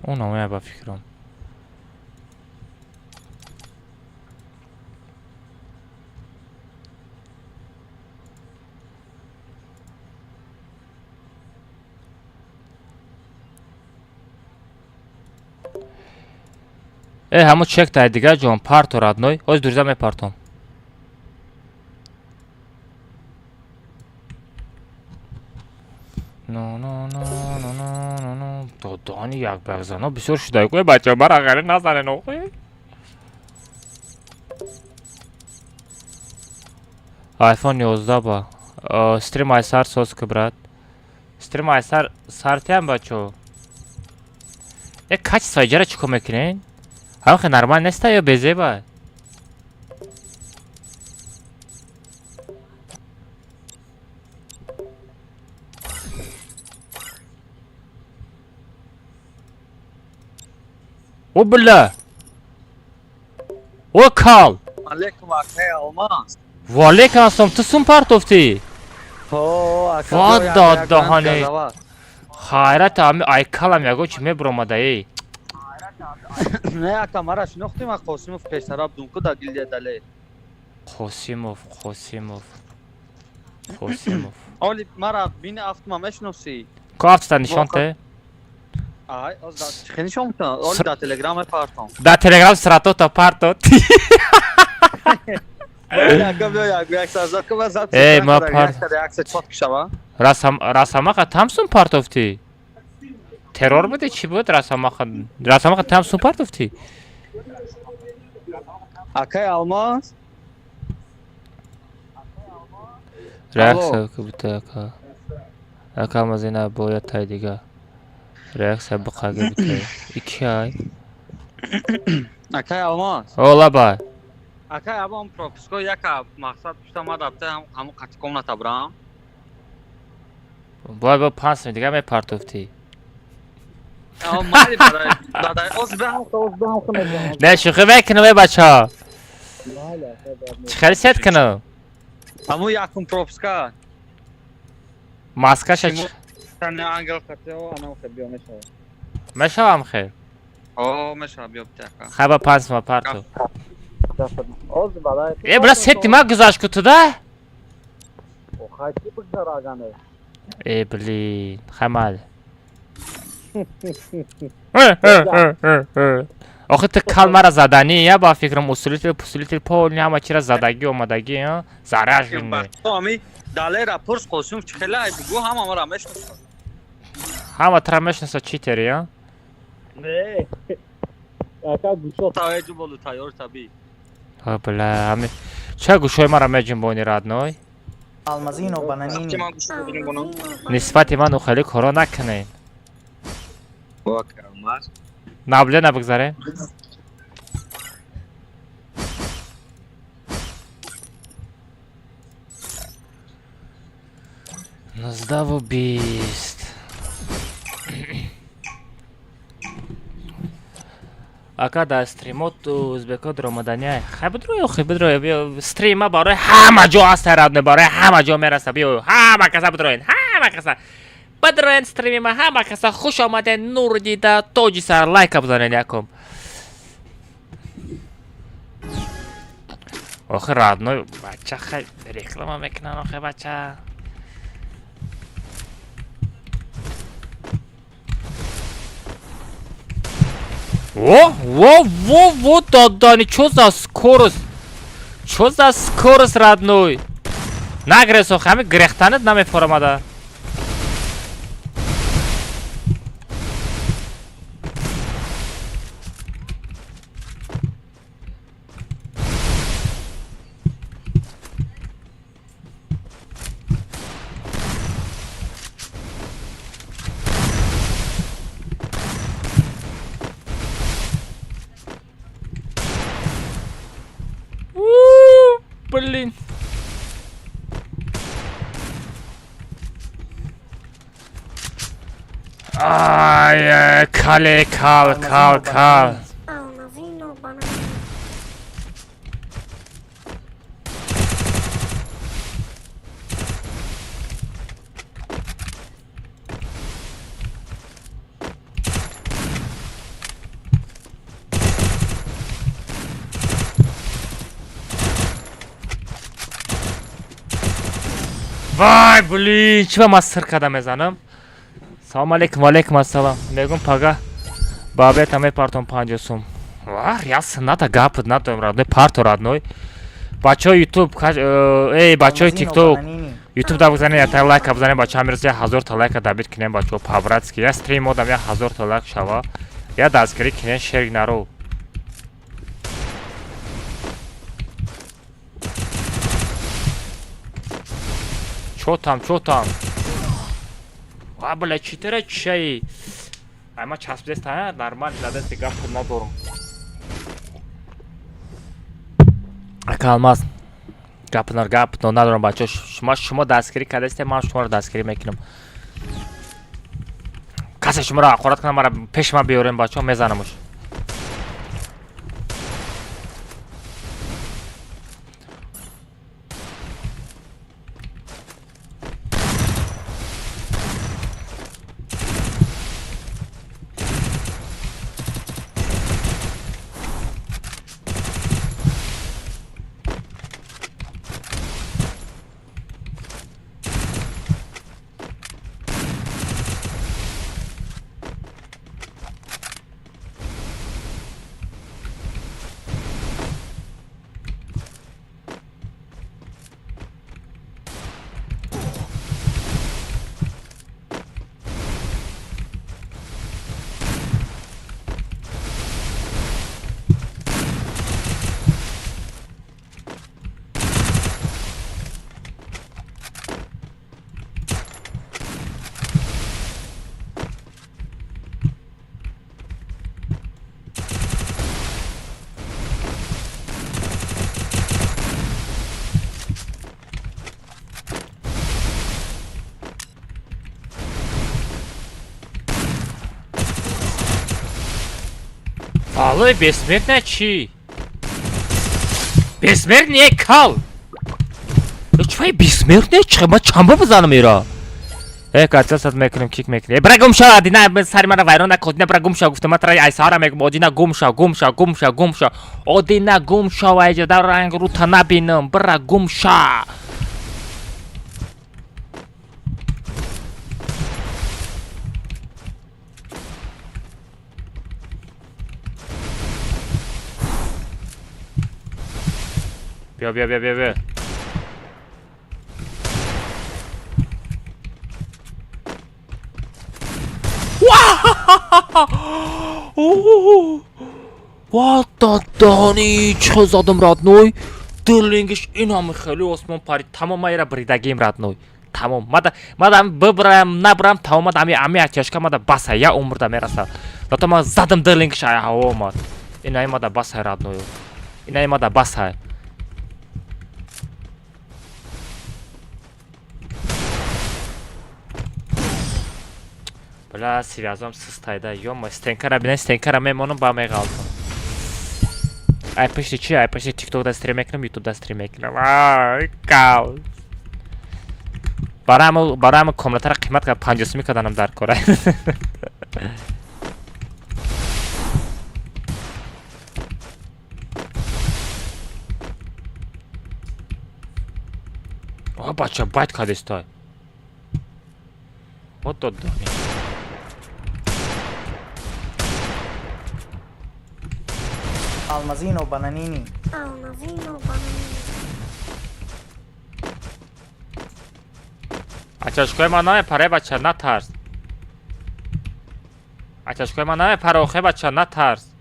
Ӯ намоя ба фикрам. Э, ҳамо чек тай дигар ҷон, парто, родной, ҳоз дурза мепартом. Но, но, но, но, но, но, но. Додани як ба як зано бисёр шуда. Ой, бача, мара ғари назанен, охи. iPhone 11 ба. Стрим айсар соз ки, брат. Стрим айсар сартиам, бачо. Э, качество иҷара чӣ кор мекунен? Ҳам хе нормал неста ё безеба? О, бля! О, кал! Алейкум, акай Алмаз. Ва алейкум ассалом, ту сум партофтӣ? Ҳо, ака. Ва дадаҳане. Хайрат, ами айкалам ягон чи мебуромада, эй. Не, ака, мара шинохтӣ, ман Қосимов пештара будум ку дар гилдия дале. Қосимов, Қосимов. Қосимов. Оли мара бини афтма мешиносӣ? Ко афтата нишон те? Ай, оз да чӣ нишон метавонам? Оли дар Телеграм мепартом. Дар Телеграм суратото парто. Ака, биё як як сар ку ва запись. Эй, ма пар- Реаксия чот кишава. Расам расамақа там сум партофтӣ? Террор буди чӣ буд расамақа? Расамақа там сум партофтӣ? Акай Алмаз. Реаксия ки бута ака. Ака мазина бояд тай дига. Реаксия биқаги бута. Ики ай. Акай Алмаз. О, лаба. Акай, абон пропуско яка мақсад пушта ма дафта ҳамун қати комната брам. Бояд бо 5 сум дига мепартофтӣ. Майли барай. Дадай, оз баҳам, оз баҳам хунам. Не, шӯхӣ мекунам, эй бачаҳо. Чӣ хеле сет кунам? Ҳамун якум пропуска. Маскаша чӣ? Тани ангел қатио ана хе биё мешава. Мешавам хел. О, мешава, биё бите ака. Хаба 5 сума парту. Оз барай. Э, бра сети ма гузашт ку туда? Охай ки бигзара агане. Э, блин, хамал. Охи ту кал мара заданӣ, я ба фикрам усилитель, пусилитель, полни ҳама чира задагӣ омадагӣ, а? Зараженный. Ами далера пурс Қосимов чӣ хеле ай бугу ҳама мара мешиносад. Ҳама тра мешинаса читери, а? Не. Ака гӯшо таваҷҷӯ болу тайёр таби. О, бля, ами ча гӯшои мара меҷунбони, родной? Алмазино бананини. Алмазино Нисбати ман хеле коро накунед. Акай Алмаз. Набле набигзарем. 19:20. Ака, дар стримот ӯзбеко даромаданя. Хай бидрои, охи бидрои, биё стрима барои ҳама ҷо аст, родной, барои ҳама ҷо мераса, биё ҳама каса бидроен, ҳама каса. Бидроен стримима ҳама каса хуш омаден, нур дида, тоҷи сар лайка бизанен якум. Охи родной, бача хай реклама мекунан, охи бача. Во, во, во, во, дадани, чё за скорость? Чё за скорость, родной? Нагресо, ҳами грехтанет намефорамада. Блин. Ай, кале, кал, кал, кал. Алмазино бананини. Вай, блин, чӣ ба ман сир карда мезанам? Салом алейкум, ва алейкум ассалом. Мегум пага ба обета мепартом 50 сум. Ва, яс ната гап надорам, родной, парто родной. Бачаҳои YouTube, эй, бачаҳои Алмазино TikTok, бананини. YouTube да бизанед, я лайка бизанед, бачаҳо амирӯз 1000 та лайка дабит кунем, бачаҳо, по-братски. Я стрим одам 1000 та лайк шава. Я дастгирӣ кунем, шер наро. Чо там, чо там? Ва, бля, читера чай. Ай, ма часпидест, а? Нормально, задасти гап надорам. Ака Алмаз. Гап нар гап но надорам, бачаҳо. Шумо дастгирӣ кардастед, ман шуморо дастгирӣ мекунам. Касе шуморо ҳақорат кунам, мара пеши ман биёрем, бачаҳо, мезанамуш. Валлои бессмертная чӣ? Бессмертный кал! Чӣ бессмертный чӣ? Ман чанд бор бизанам ира? Э, кацасат мекунем, кик мекунем. Э, бира гум шав, Адина, сари мана вайрон накун. Одина, бира гум шав, гуфтам, ман тара айсара мегум, Одина гум шав, гум шав, гум шав, гум шав. Одина гум шав, айҷа дар ранг рута набинам. Бира гум шав. Бیا бیا бیا бیا бیا. Ва дадани чӣ задам, родной? Дилингиш ин ҳами хеле осмон парид. Тамом, ман ира бридагим, родной. Тамом. Мада мада бибрам, набрам, тамом, мада ами ами ачашка мада баса, я умрда мераса. Зато ман задам дилингиш ай ҳаво омад. Ин ай мада басай, родной. Ин ай мада басай. Бля, связам систайда. Ёма, стенкара бинен, стенкара мемонам, ба меғалтам. Ай пишти чи? Ай пишти TikTok да стрим мекунам, YouTube да стрим мекунам. Ай, кал. Барам комнатара қимат кард 50 сум карданам дар кора. О, бача, байт кадистай. Вот дод. Алмазино бананини. Алмазино бананини. Ачашкои ман намепаре, бача, натарс. Ачашкои ман намепаре, охе, бача, натарс.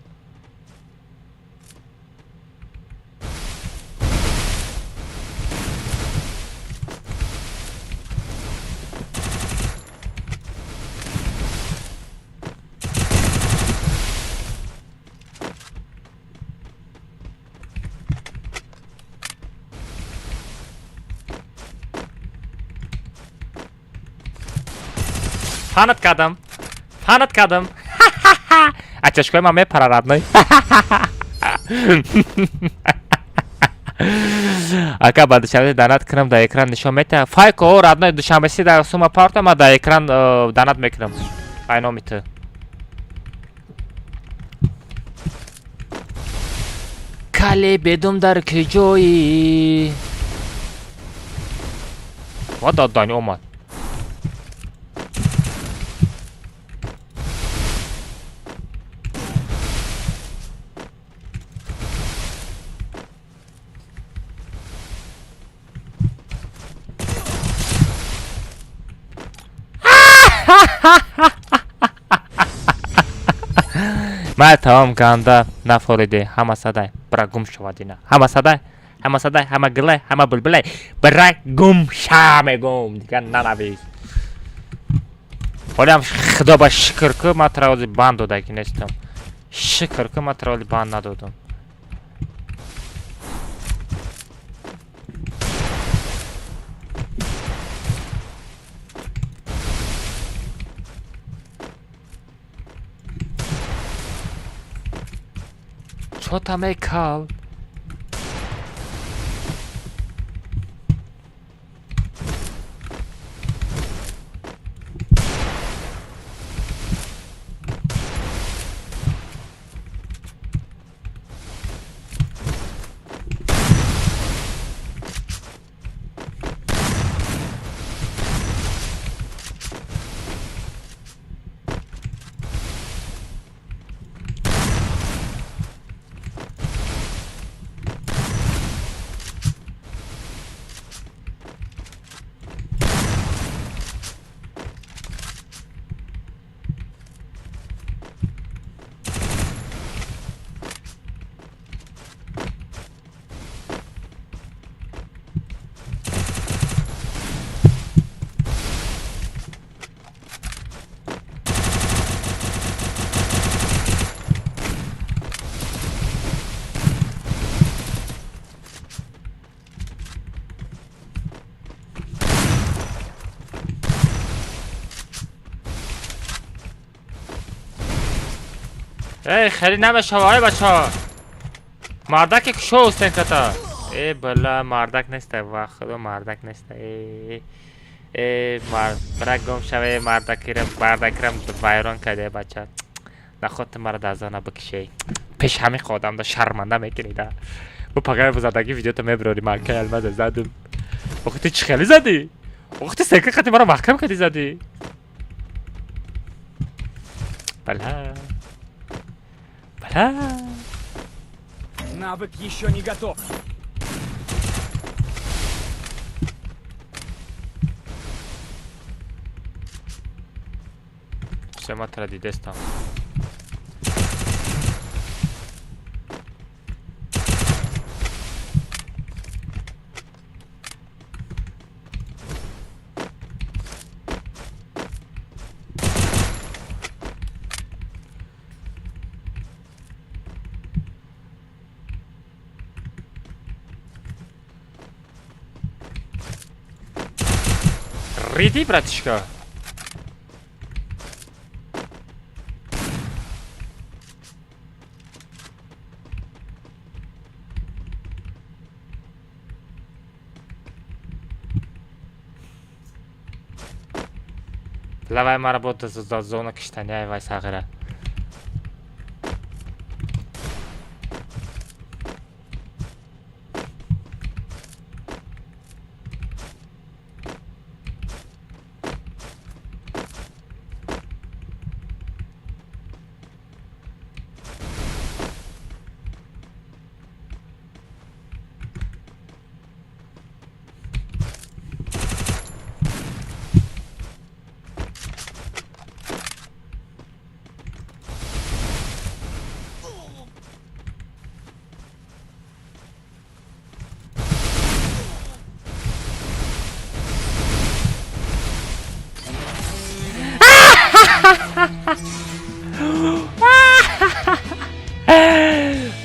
Фанат кардам, фанат кардам. Ачашкои ман мепара, родной. Ака, ба Душанбе донат кунам, дар экран нишон метаҳ? Файко, родной, Душанбеси дар сума парта, ман дар экран донат мекунам ай номи ту. Кале бедум дар куҷоӣ? Ва даддани омад. Ман тамом ганда нафориди, ҳама садай, бира гум шавад ина. Ҳама садай, ҳама садай, ҳама гилай, ҳама булбулай, бира гум ша мегум, дигар нанавис. Ҳолиам худо ба шукр, ку ман тара ҳозир банд додаги нестам. Шукр, ку ман тара ҳоли банд надодам. Чота мекал. Эй, хеле намешава, ай бача. Мардаке кушо устенката. Э, бала, мардак неста, ва худо, мардак неста. Э, э, мар, бира гум шава, мардакира, мардакирам вайрон карде, бача. Наход ту мара дар зона бикшей. Пеш ҳамин одам да шарманда мекунӣ да. Бу пагай задаги видеото мебирори, ман кай алмаза задум. Охи ту чӣ хеле задӣ? Охи ту сека қати мара маҳкам кардӣ задӣ. Бала. Бала. Навык еще не готов. Всё, ма тара дидестам. Риди, братишка. Лавай мара бо зона киштаняй вай сағира.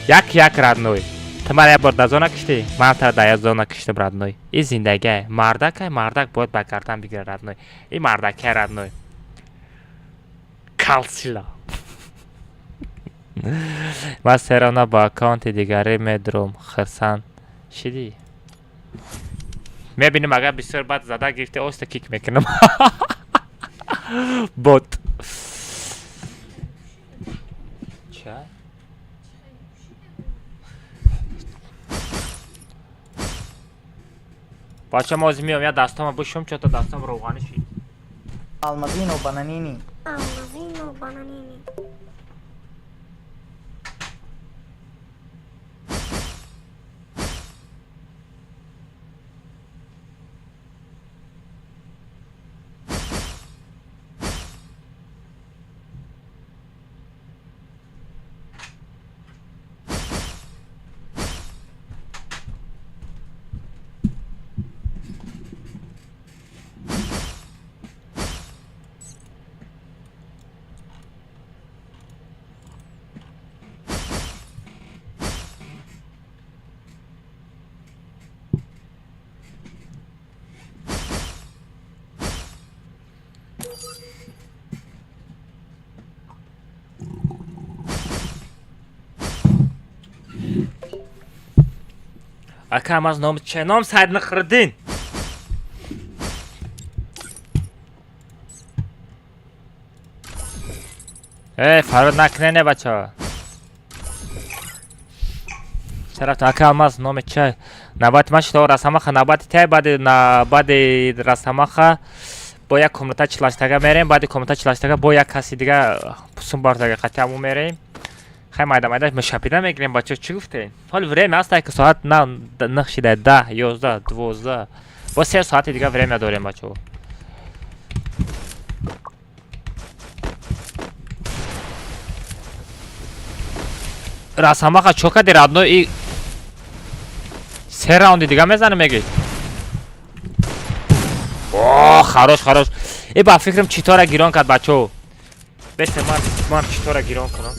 Як як, родной. Ту мара як бор дар зона киштӣ, ман тара дар як зона киштам, родной. И зиндагиа, мардакай, мардак бояд ба гардан бигирад, родной. И мардакай, родной. Калсила. Ман серона ба аккаунти дигарӣ медурам, хирсанд шидӣ. Мебинем, агар бисёр бад зада гирифте, оста кик мекунам. Бот. Ча? Бача, мо ҳозир меом, я дастама бушум, чото дастам равғанӣ шид. Алмазино Бананини. Алмазино Бананини. Ака, аз ном че? Ном Сайд Нахриддин. Э, фарод накунене, бача. Чара ака, алмаз номи чай? Навбати ман шуд, расамаха навбати тай, баъди баъди расамаха бо як комната чилаштага мерем, баъди комната чилаштага бо як каси дига пусум бартага қати ҳамун мерем. Хай, майда майда мешапида мегирем, бача, чӣ гуфтем? Ҳоли время аст, ки соат на нах шида, 10, 11, 12. Бо 3 соати дига время дорем, бачаҳо. Расамаха чо кади, родной? И се раунди дига мезанем, меги. О, хорош, хорош. И ба фикрам читора гирон кард, бачаҳо. Бесе, ман читора гирон кунам.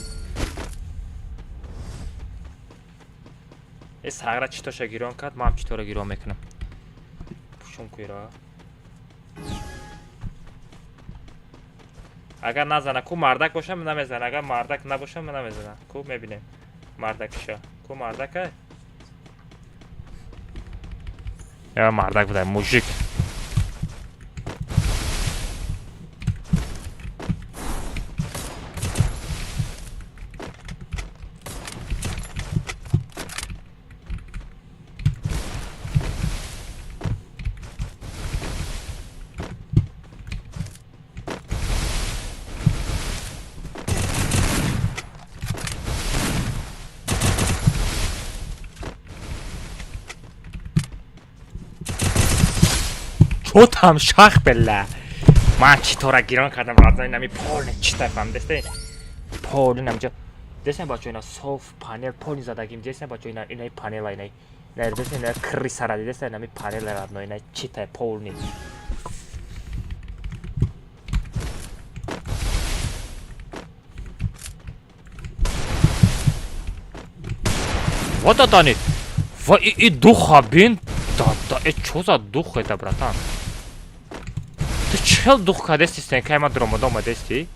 Э, сағра читоша гирон кард, ман читора гирон мекунам. Пушум куира. Агар назана, ку мардак бошам, намезана, агар мардак набошам, намезана. Ку мебинем. Мардакиша. Ку мардака? Я мардак будай, мужик. Чотам шах белла. Ман читора гирон кардам, родной, нами полный чита, фаҳмидасте? Полный намҷа. Десен, бачо, ина соф панел полный задагим, десен, бачо, ина инаи панела, инаи. Ина десен, ина крысара десен, нами панела, родной, ина чита полный. Вот это они. Ва и духа бин. Да, да, э, чё за дух это, братан? Ту чел дух кадести, стенкай ма дрома дома дести?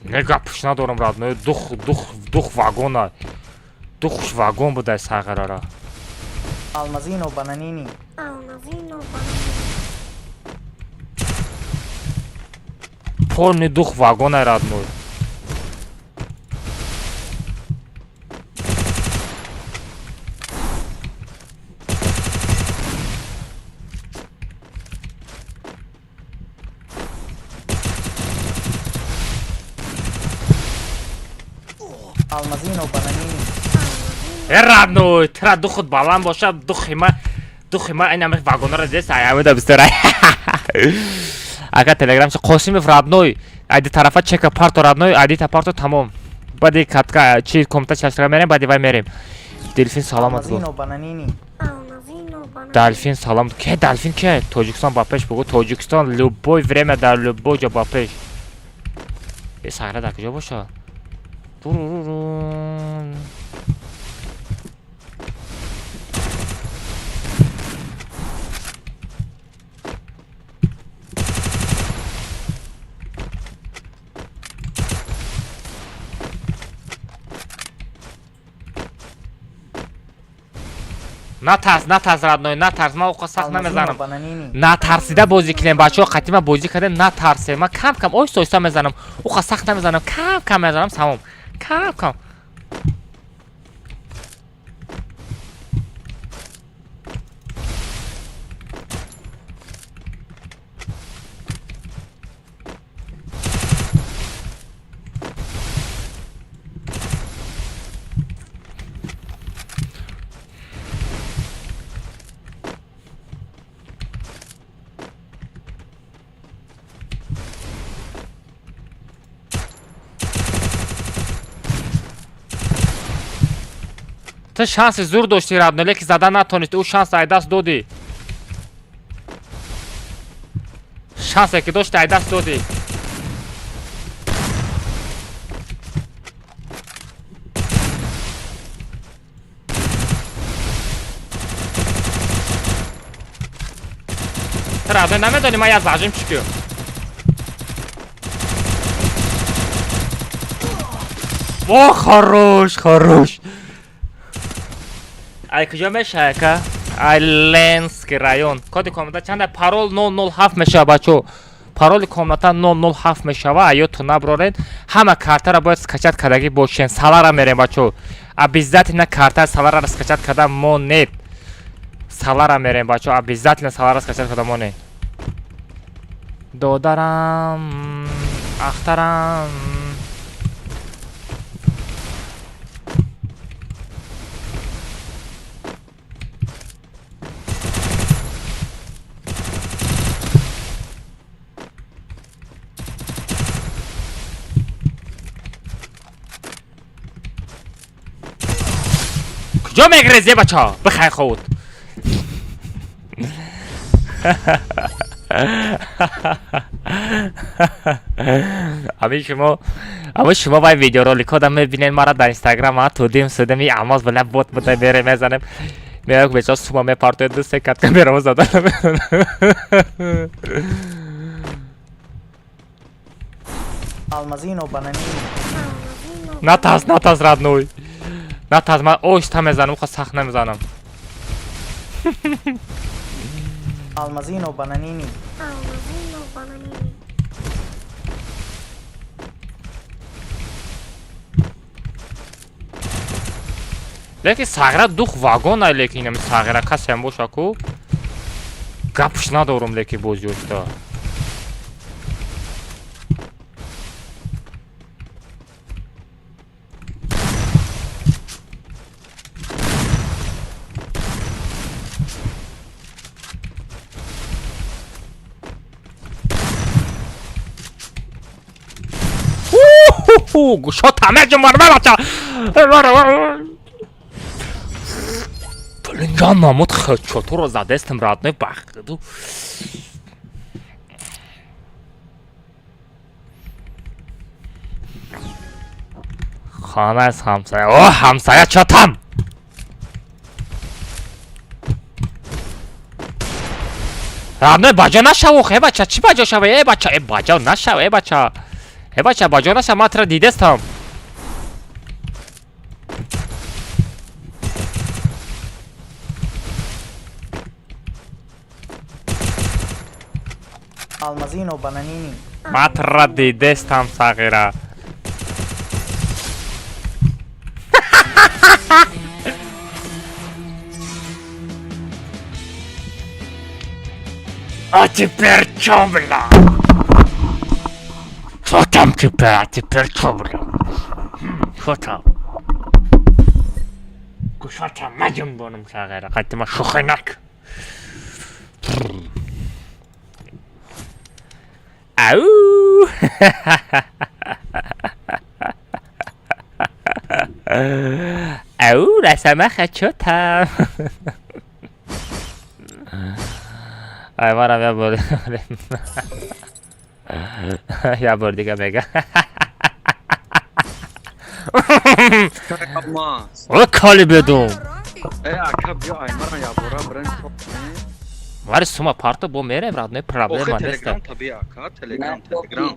Не, гапш надорам, родной, дух, дух, дух вагона. Духш вагон будай сағарара. Алмазино Бананини. Алмазино Бананини. Полный дух вагона, родной. Алмазино Бананини. Э, родной, тра духот баланд бошад, духи ма ин ами вагонара дес, аямида бистера. Ака, телеграм чи? Қосимов, родной, айди тарафа чека парто, родной, айди та парто тамом. Баъди катка чи комната чашра мерем, баъди вай мерем. Делфин саламат гу. Алмазино Бананини. Алмазино Бананини. Делфин салам. Ке Делфин ке? Тоҷикистон ба пеш бугу. Тоҷикистон любой время дар любой ҷо ба пеш. Э, сағра дар куҷо боша? Турурурун. Натарс, натарс, родной, натарс, ман оқа сахт Алмазино намезанам. бананини. Натарсида бозӣ кунем, бачаҳо, қатима бозӣ кардем, натарсем. Ман кам кам оҳиста оҳиста мезанам. Оқа сахт намезанам, кам кам мезанам, тамом. Кам кам. Ту шанси зур дошти, родной, лекин зада натонисти. Ӯ шанс ай даст додӣ. Шансе ки дошти, ай даст додӣ. Ту, родной, намедонӣ, ман як зажим чӣ кӯ. О, хорош, хорош. Ай куҷо мешава, ака? Ай Ленский район. Коди комната чанда? Парол 007 мешава, бачо. Пароли комната 007 мешава, аёту наброред. Ҳама картаро бояд скачать кардагӣ бошен. Салара мерем, бачо. Обязательно карта салараро скачать карда монед. Салара мерем, бачо. Обязательно салара скачать карда монед. Додарам, ахтарам. Куҷо мегрези, бача? Бихай худ. Ами шумо вай видеороликҳо да мебинед мара дар Инстаграм, а тудим судим и алмоз била бот буда бере мезанем. Меяк беча сума мепартояд, ду се катка мераво зада. Алмазино бананини. Алмазино. Натарс, натарс, родной. Натарс, ман оҳиста мезанам, уқа сахт намезанам. Алмазино бананини. Алмазино бананини. Лекин сағира дух вагон ай, лекин инами сағира касеам боша ку. Гапш надорум, лекин бозиёшта. Гушота меҷумбар бача. Блин, намуд хедшотуро задестем, родной, бахду. Хона аз ҳамсая. О, ҳамсая чотам. Родной, баҷо нашав, охе, бача, чӣ баҷо шава? Э, бача, э, баҷо нашав, э, бача. Э, бача, баҷо нашав, ман туро дидестам. Алмазино бананини. Ман туро дидестам, сағира. А теперь чё, бля? Что там теперь? А теперь чё, бля? Что там? Кушата маҷунбонум, сағира. Қаттима шӯхинак. Ау! Ау, расамаха чё там? Ай, марам я бор. Я бор дига мега. Алмаз. О, кали бедум. Э, ака, биё, ай марам я бора брен. Вари сума парто бо мерем, родной, проблема Охе, нест. Телеграм таби, ака, Телеграм, Телеграм.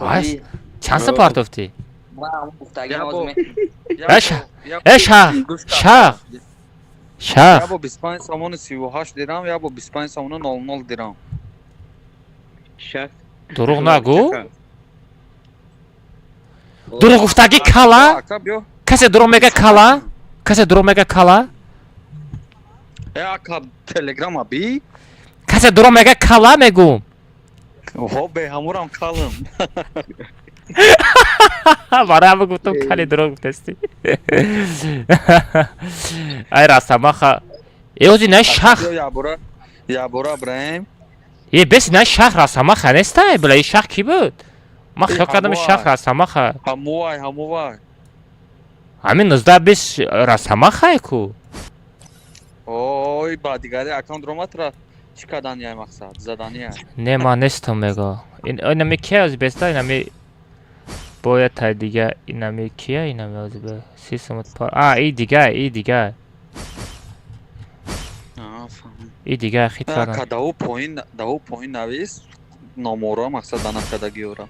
Ай, чанд са партофтӣ? Ман гуфтагим Я ҳозир бо- ме- Я Э, бо- Э, шах, Гӯш кар. шах. Шах. Я бо 25 сомону 38 дирам, я бо 25 сомону 00 дирам. Шах. Дурӯғ нагӯ. Дурӯғ гуфтагӣ кала? Ака, биё. Касе дурӯғ мега кала? Касе дурӯғ мега кала? Э, ака, телеграма би. Касе дурӯғ мега кала мегӯм. Ҳо, бе ҳамурам калам. Барои ҳама гуфтам, кали дурӯғ гуфтасти. Ай, росомаха. Э, ози на шах. Биё, ябора. Ябора браем. Е, бес на шах росомаха нестай, била, и шах кӣ буд? Ман хиёл кардам шах росомаха. Ҳамувай, ҳамувай. Ҳамин 19 бес росомахае ку. Ой, ба дигари аккаунт роматра чӣ кардания, мақсад задания. Не, ман нестам мега. Инами кия ози беста, инами бояд та дига, инами кия, инами ози бе 30 сумут пар. А, и дига, и дига. И дига хит кардам. Ака, даву поин, даву поин навис номоро, мақсад данат кардагиёра.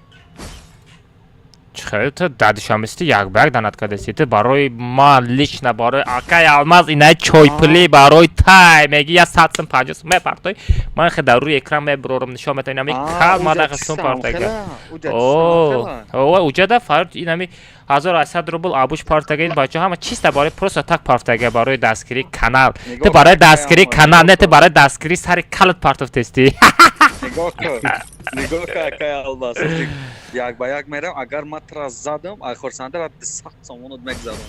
Чӣ ту дадишамисти як ба як данат кардасти? Ту барои ман лично, барои акай Алмаз инаи чойпулӣ барои тай меги я 100 сум, 50 сум мепартой, ман хе дар рӯи экран мебурорам, нишон метавам, инами кал мадаха сум партага. О, уҷада фард инами 1800 рубл абуш партага. Ин бача ҳама чиста барои просто так партага, барои дастгирии канал. Ту барои дастгирии канал не, ту барои дастгирии сари калат партофтести. Нигоҳ кун, нигоҳ кун, акай Алмаз, як ба як мерам, агар ман тра задам, ай хурсандара 200 сомонот мегзаронам.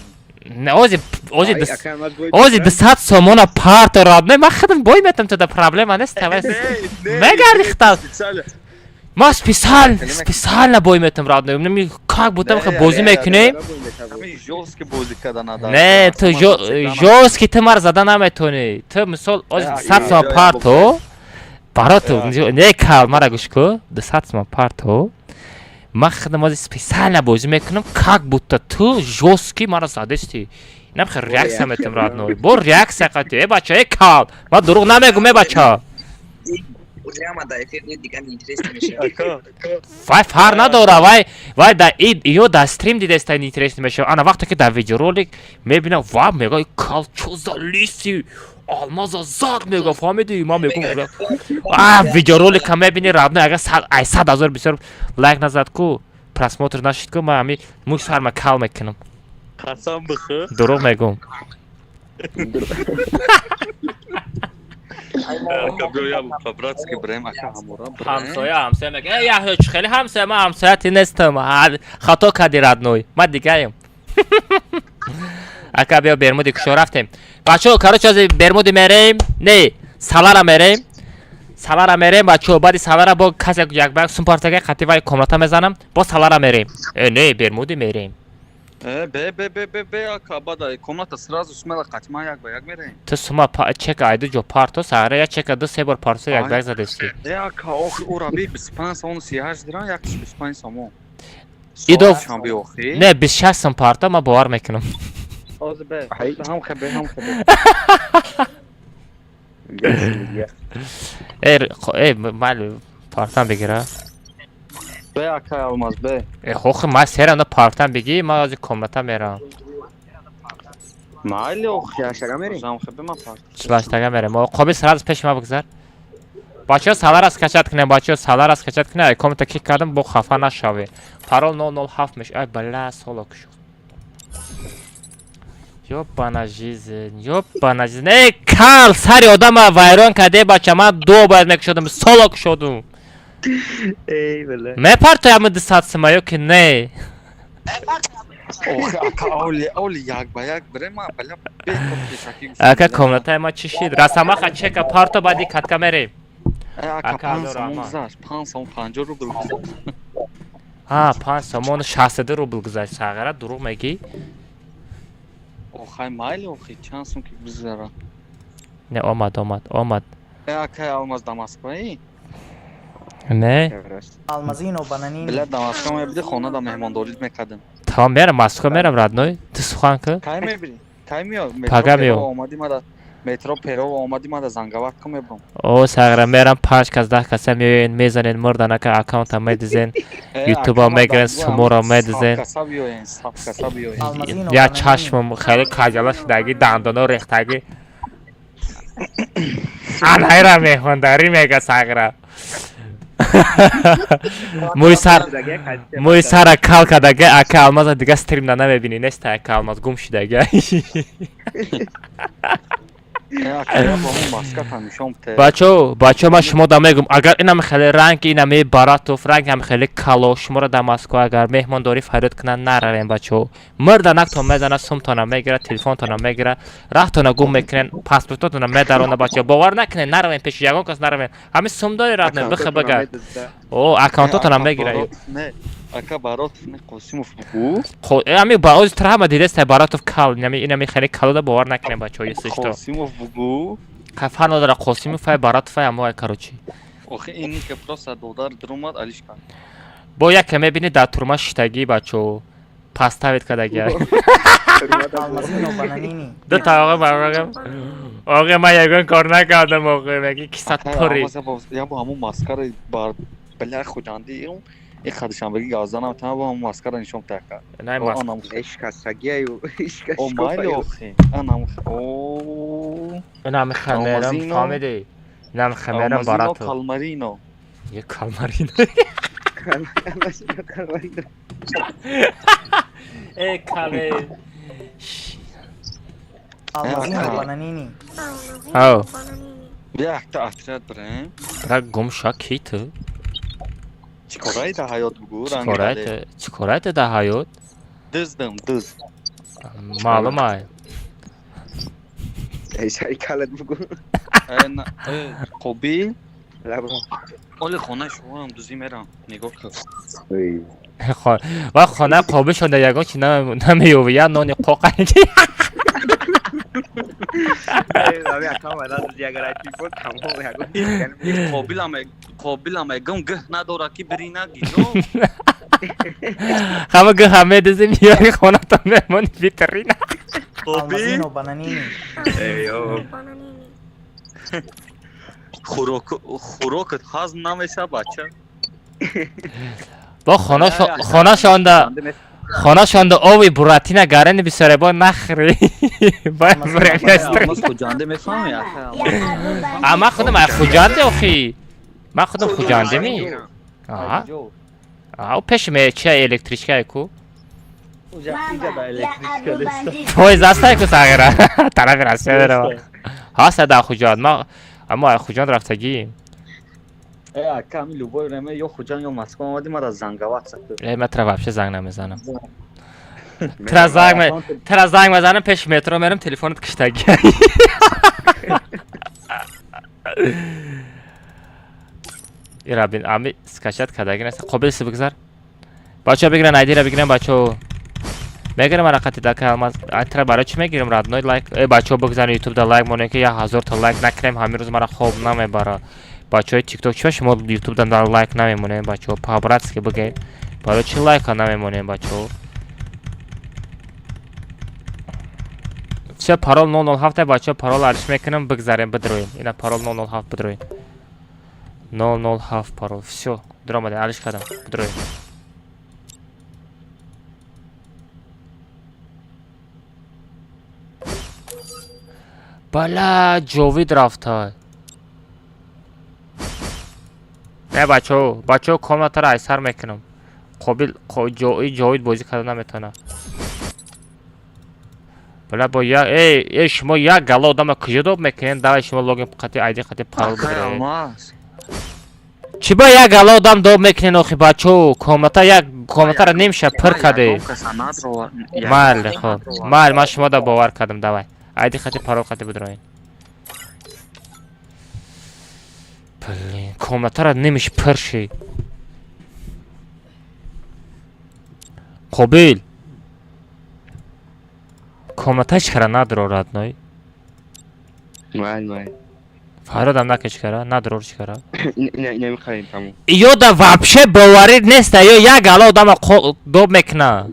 Не, ози ози 200 сомона парто родной, ман худам бой метам, туда проблема нест, тавас мегарди хитал. Ма специально бой метам, родной, нами как будто ха бозӣ мекунем. Жёсткий бозӣ карда надо. Не, ту жёсткий, ту мара зада наметонӣ. Ту мисол ози 200 сомон парто баро ту не кал, мара гӯш ку, 200 сомон парто, ман худам ози специально бозӣ мекунам, как будто ту жёсткий мара задести. Инам хел реаксия метам, родной, бо реаксия қати. Э, бача, э, кал, ман дурӯғ намегум, э, бача. Вай фарқ надора, вай да ё дар стрим дидаста интересно мешава. Ана вақте ки дар видеоролик мебинам, ва мега: «Кал, чо за лиси Алмаза зад?» Мега, фаҳмиди? Ман мегум, а видеоролика мебини, родной, агар ай 100 000 бисёр лайк назад ку, просмотр нашид ку, ман ҳами мӯй сарма кал мекунам. Қасам бихӯр. Дурӯғ мегум. По-братски брем, ака, ҳамора. Ҳамсоя, ҳамсоя мега, э, яҳё, чӣ хеле ҳамсоя? Ман ҳамсояти нестам, хато кардӣ, родной, ман дигаем. Ака, биё, бермуди кушо рафтем, бачаҳо. Короче, ози бермуди мерем, не, салара мерем, салара мерем, бачаҳо. Баъди салара бо касе як ба як сум партага қати вай комната мезанам, бо салара мерем, э, не, бермуди мерем. Э, бе, бе, бе, бе, бе, ака, бада комната сразу смело қатма як ба як мерем. Ту сума чека айду ҷо парто, саҳара як чека ду се бор парто, як ба як задести. Э, ака, охи ура би 25 сомон 38 дирам, якш 25 сомон. Идо Шанбе охи. Не, 26 сом парто, ман бовар мекунам. Ҳозир бе. Ҳам хебе, ҳам хебе. Э, э, майли, партам бигира. Бе, ака Алмаз, бе. Э, хохи, ман серам партам бигӣ, ман ози комната мерам. Майли, охи. Чилаштага мерем? Ҳам хебе, ман парт. Чилаштага мерем. Қоби сразу пеши ма бигзар. Бачаҳо, салара скачать кунем, бачаҳо, салара скачать кунем. Ай комната кик кардам, бо хафа нашаве. Парол 007 меш. Ай, бала, соло кушод. Ёбана жизнь, ёбана жизнь. Эй, кал, сари одама вайрон карде, бача, ман ду бояд мекушодам, соло кушодум. Эй, бала. Мепартой ами 200 сума ё ки не? Охи, ака, оли, оли як ба як брем, ма бала бе пешаки. Ака, комнатаи ма чӣ шид? Расамаха чека парто, баъди катка мерем. Э, ака, Ака, 5 ҳазор сомон раҳмат. гузашт, 5 сомон 50 рубл гузашт. А, 5 сомону 62 рубл гузашт, сағира, дурӯғ мегӣ? Охай, майли, охи, чанд сум ки гузара. Не, омад, омад, омад. Э, ака Алмаз, да Москваи? Не. Алмазино Бананини. Била, да Москва мебиди, хона да меҳмондорид мекардем. Тамом, мерам, Москва мерам, родной. Ту сухан ку. Кай мебири? Кай миё? Пага миё. Омади мада метро Перово омади, мада занговат ку мебром. О, сағира, мерам, панҷ кас, 10 каса меоен, мезанен, мурданака аккаунта медизен, ютуба мегирен, суморо медизен. Каса биёен, саб каса биёен. Алмазино Я Бананини. чашмам хеле кажала шудаги, дандоно рехтаги. Анайра меҳмондарӣ мега сағра. Мӯи сар мӯи сара кал кардага ака Алмаза дига стримда намебинӣ неста ака Алмаз гум шидага. Бачо, бачо, ман шумо да мегум, агар инам хеле ранг, инами Баратов, ранг ҳам хеле кало, шуморо дар Москва агар меҳмондорӣ фарёд кунанд, наравем, бачо. Мирданактон мезана, сумтона мегира, телефонтона мегира, раҳтона гум мекунен, паспортотона медарона, бачо. Бовар накунен, наравем пеши ягон кас наравем. Ҳамин сумдори радне, бихе бага. О, аккаунтотона мегира. Ака Баротов не Қосимов бугу. Ами ба оз тра ҳама дидеста Баратов кал, инами инами хеле калода бовар накунем, бачо, если что. Қосимов бугу. Хафар надора Қосимов ай Баратов ай амо ай короче. Охи ини ки просто додар друмад алишка. Бо яке мебини дар турма шиштагӣ бачо. Поставит кадаги. Алмазино бананини. Ду та оға бароғам. Оға ман ягон кор накардам оға меги кисат пури. Я бо ҳамун маскара бар бля хуҷанди ин ин хадишанбеги газданам та бо ҳамун маскара нишон така. Най маска. Ишкасагияю. О майли охи. Анам о. Инам хамерам фаҳмиди. Инам хамерам Баратов. Калмарино. Е калмарино. Алмазино калмарино. Э кале. Алмазино бананини. Ау. Бия якта отряд бирем. Бра гум ша ки ту? Чикораи да ҳаёт бугу ранги. Чикораи ту да ҳаёт? Дуздам, дузд. Маълум ай. Эй сари калат бугу. Э, Қобил. Лабо. Оли хонаи шумоам дузӣ мерам. Нигоҳ кун. Ва хона қобил шуда ягон чи намеёвӣ, я нони қоқа. Қобилам эгам гӯҳ надора ки бири нагино. Ҳама гӯҳ ҳам медузӣ миёри хонатон меҳмони витрина. Алмазино бананини. Хӯрокат ҳазм намеша бача. Бо хонашонда хонашонда ови буратина гарани бисёре бо нахри. Бо Хуҷанде мефаҳми? А ман худам ай Хуҷанде охи. Ман худам Хуҷандеми. Аа. А у пеши ме чия электричка ку? Поезд астай ку сағира. Тарафи Россия мерава. Ҳаста дар Хуҷанд. Ман аммо ай Хуҷанд рафтагием. Э, ака, ами любой время ё Хуҷанд ё Москва омадӣ мара занговаться. Э, ман тра вообще занг намезанам. Тра занг тра занг мезанам пеши метро мерам телефонат киштагӣ. Ира бин ами скачать кардагӣ нест. Қобил си бигзар. Бачаҳо бигиран айдира бигиран бачаҳо. Мегирам рақати дака Алмаз. Тра барои чӣ мегирам родной лайк? Э бачаҳо бигзарен YouTube да лайк монем ки 1000 та лайк накунем ҳамин рӯз мара хоб намебара. Бачаҳои TikTok чӣ шумо YouTube да лайк намемонем бачаҳо? По-братски бигем. Барои чӣ лайка намемонем бачаҳо? Все парол 007 бачаҳо парол ариш мекунам бигзарем бидроем. Ина парол 007 бидроем. 007 парол. Все, дуромадем, алиш кардам. Бидроем. Бала, ҷовид рафта. Не бачаҳо, бачаҳо комнатаро айсар мекунам. Қобил ҷовид бозӣ карда наметавонад. Бала бо я э э шумо як гала одама куҷо доб мекунед? Давай шумо логин қати айди қати парол бидроед. Чӣ ба як гала одам доб мекунед охи бачаҳо? Комната як комнатаро нимша пур кардед. Майли хоб. Майли ман шумо да бовар кардам, давай. Айди қати парол қати бидроед. Блин, комнатаро нимиш пур шид. Қобил. Комната чикара надрор родной? Май, май. Фарёдам накаш кара, надрор чикара. Ина ина мехарем тамом. Ё да вообще боварӣ нест, ё як гала одама доб мекуна.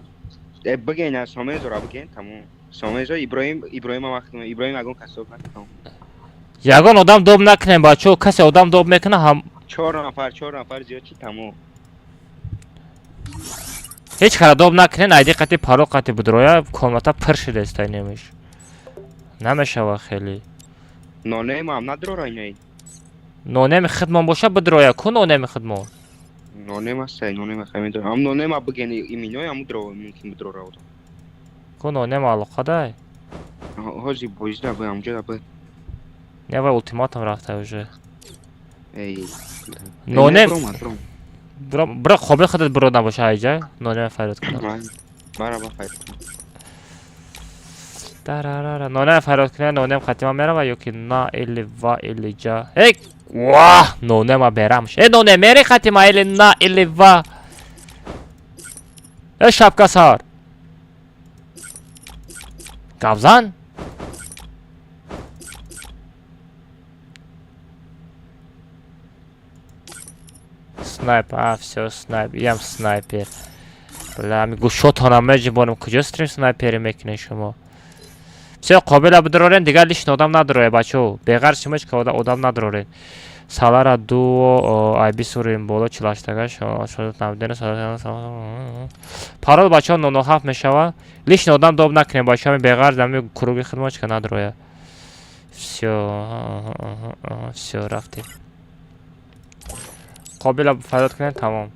Э биген, сомезора биген тамом. Сомезо Иброҳим, Иброҳим вақт Иброҳим ягон касоб накунам. Ягон одам доб накунем бачаҳо, касе одам доб мекуна ҳам 4 нафар, 4 нафар зиёд чи тамом. Ҳеҷ кара доб накунен, айди қати парол қати будроя, комната пур шудааст немиш. Намешава хеле. Нонемам надрора инай. Нонеми хидмон боша бидроя, ку нонеми хидмон? Нонем астай, нонем хамидо. Ам нонема биген иминой аму дро мумкин бидрора одам. Ку нонем алоқадай? Ҳози бозида б амҷода б. Не вай ултиматум рафта уже. Эй. Нонем. Бро қобил худат биро набоша айҷа, нонем фарёд кунам. Мара ба фарёд. Тарарара. Нонем фарёд кунам, нонем хатима мерава ё ки на или ва или ҷа. Эй, ва, нонема берамш. Э, нонем мери хатима или на или ва. Э, шапка сар. Гавзан? Снайп, а, всё, снайп, ям снайпер. Бля, ми гӯшотонам меҷибонам, куҷо стрим снайпери мекунед шумо? Всё, қобила бидорен, дигар лишний одам надоред, бачаҳо. Беғар шумо ҳеч ка одам надоред. Салара дуо, айби сурим боло чилаштага, шодат набудена, парол бачаҳо 07 мешава. Лишний одам доб накунед, бачаҳо, беғар дами круги хидмат ҳеч ка надороя. Всё, всё, рафтем. Қобила фарёд кунед, тамом.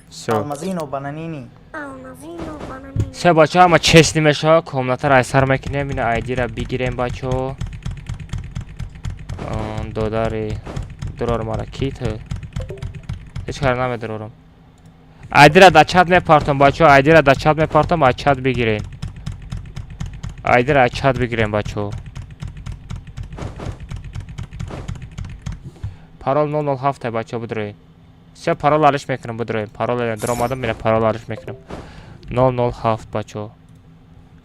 Всё. Алмазино бананини. Алмазино бананини. Всё, бачаҳо, ама честни мешава, комнатаро айсар мекунем, ина айдира бигирем, бачаҳо. Додари дурор мара ки ту? Ҳеч кара намедурорам. Айдира дар чат мепартом, бачаҳо, айдира дар чат мепартом, аз чат бигирем. Айдира аз чат бигирем, бачаҳо. Парол 007 бачаҳо, бидроед. Всё, парол алиш мекунам, бидроед. Парол даромадам, мена парол алиш мекунам. 007 бачаҳо.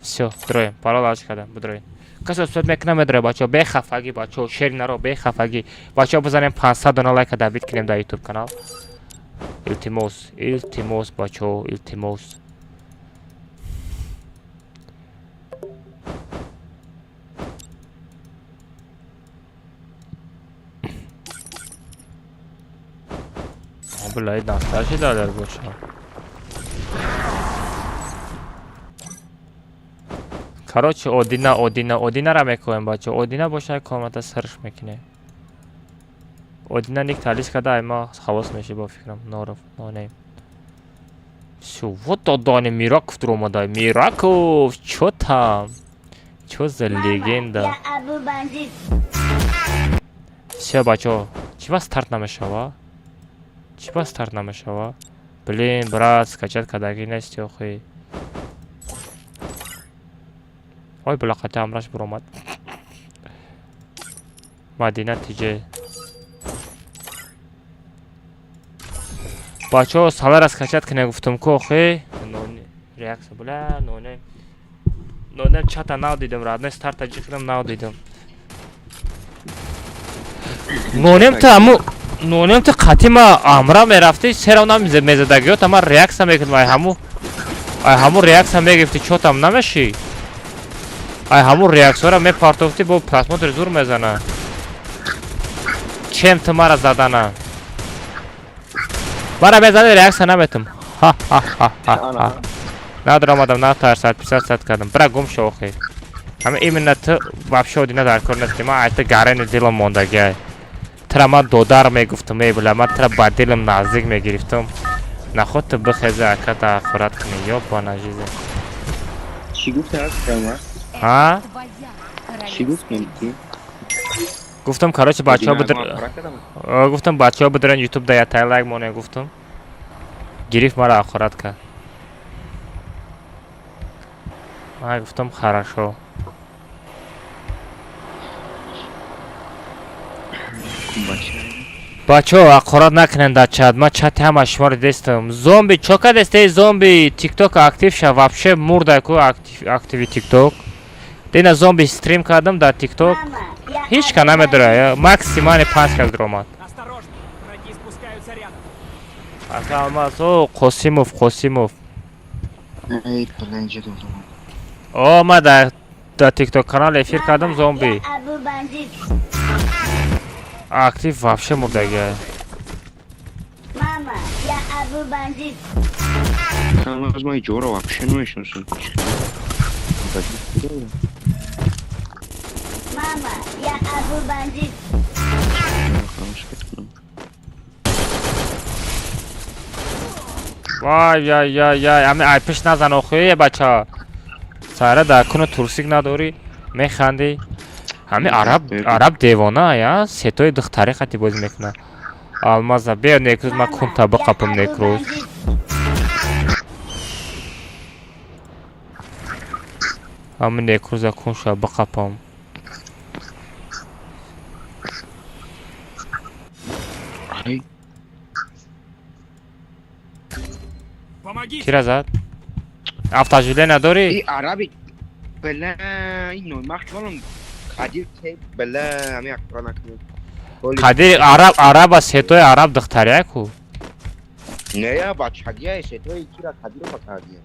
Всё, дроем. Парол алиш кардам, бидроед. Касе успед мекунам, медроед, бачаҳо. Бехафагӣ, бачаҳо, шер наро, бехафагӣ. Бачаҳо, бизанем 500 дона лайка добит кунем дар YouTube канал. Илтимос, илтимос, бачаҳо, илтимос. Бля, настоящий дар боша. Короче, Одина, Одина, Одинара мекоем, бачо. Одина боша, комната сарш мекунем. Одина ник талиш када, ай ма хавос меши бо фикрам. Норов, нонейм. Всё, вот додани Мираков дуромадай. Мираков, чё там? Чё за легенда? Всё, бачо. Чӣ ба старт намешава? Чӣ ба старт намешава? Блин, брат, скачать кардагӣ нести охи. Ой, бля, қати амраш буромад. Мадина тиҷе. Бачаҳо, салара скачать кунед гуфтум ку охи. Реаксия, бля, ноне. Ноне чата нав дидам, родной старта ҷиқидам нав дидам. Нонем та аму нонем ту қатима амра мерафти, серав нам мезадагиёт, ама реаксия мекунам, ай ҳаму реаксия мегирифти, чо там намеши? Ай ҳаму реаксияро мепартофти, бо просмотр зур мезана. Чем ту мара задана? Мара мезани, реаксия наметум. Ха-ха-ха-ха. Надромадам, натарсад, 50 кардам. Бра гум шо охи. Ама именно ту вообще одина дар кор нести. Ма ай ту гарени дилам мондагиай. Тра ман додар мегуфтум, эй бля, ман тра ба дилам наздик мегирифтум. Наход ту бихезе аката ахурат кунӣ, ёбана жизнь. Чӣ гуфт аз Ҳа? Чӣ гуфт ки? Гуфтам, короче, бачаҳо бидр. Гуфтам бачаҳо бидрен YouTube да ятай лайк моне гуфтум. Гирифт мара ахурат кард. Ман гуфтам хорошо. Бачаҳо, ақорат накунед дар чат. Ман чати ҳама шуморо дидестам. Зомби, чо кардестей зомби? Тикток актив ша, вообще мурда ку активи тикток. Дина зомби стрим кардам дар тикток. Ҳеч ка намедора, максимально 5 кас дуромад. Ака Алмаз, о, Қосимов, Қосимов. О, ман дар тикток канал эфир кардам зомби. Актив вообще мурдагия. Мама, я Абу бандит. Аз ман ҷоро вообще намешиносам. Мама, Мама, я Абу бандит. Вай яй яй яй, ами ай пеш назан охи бача. Сара дар куну турсик надорӣ, механдӣ. Ҳами араб араб девона я, сетои духтари қати бозӣ мекунад. Алмаза биё некрӯз ман кунта Я биқапам Абу некрӯз. бандит. Ҳами некрӯза кунша биқапам. Ай. Помогите! Кира зад? Автожиле надорӣ? И араби бла ин номахт валам қадир ке бла ами акра накунед. Қадири араб араба сетои араб духтария ку? Не я бачагия сетои кира қадиро бакардия.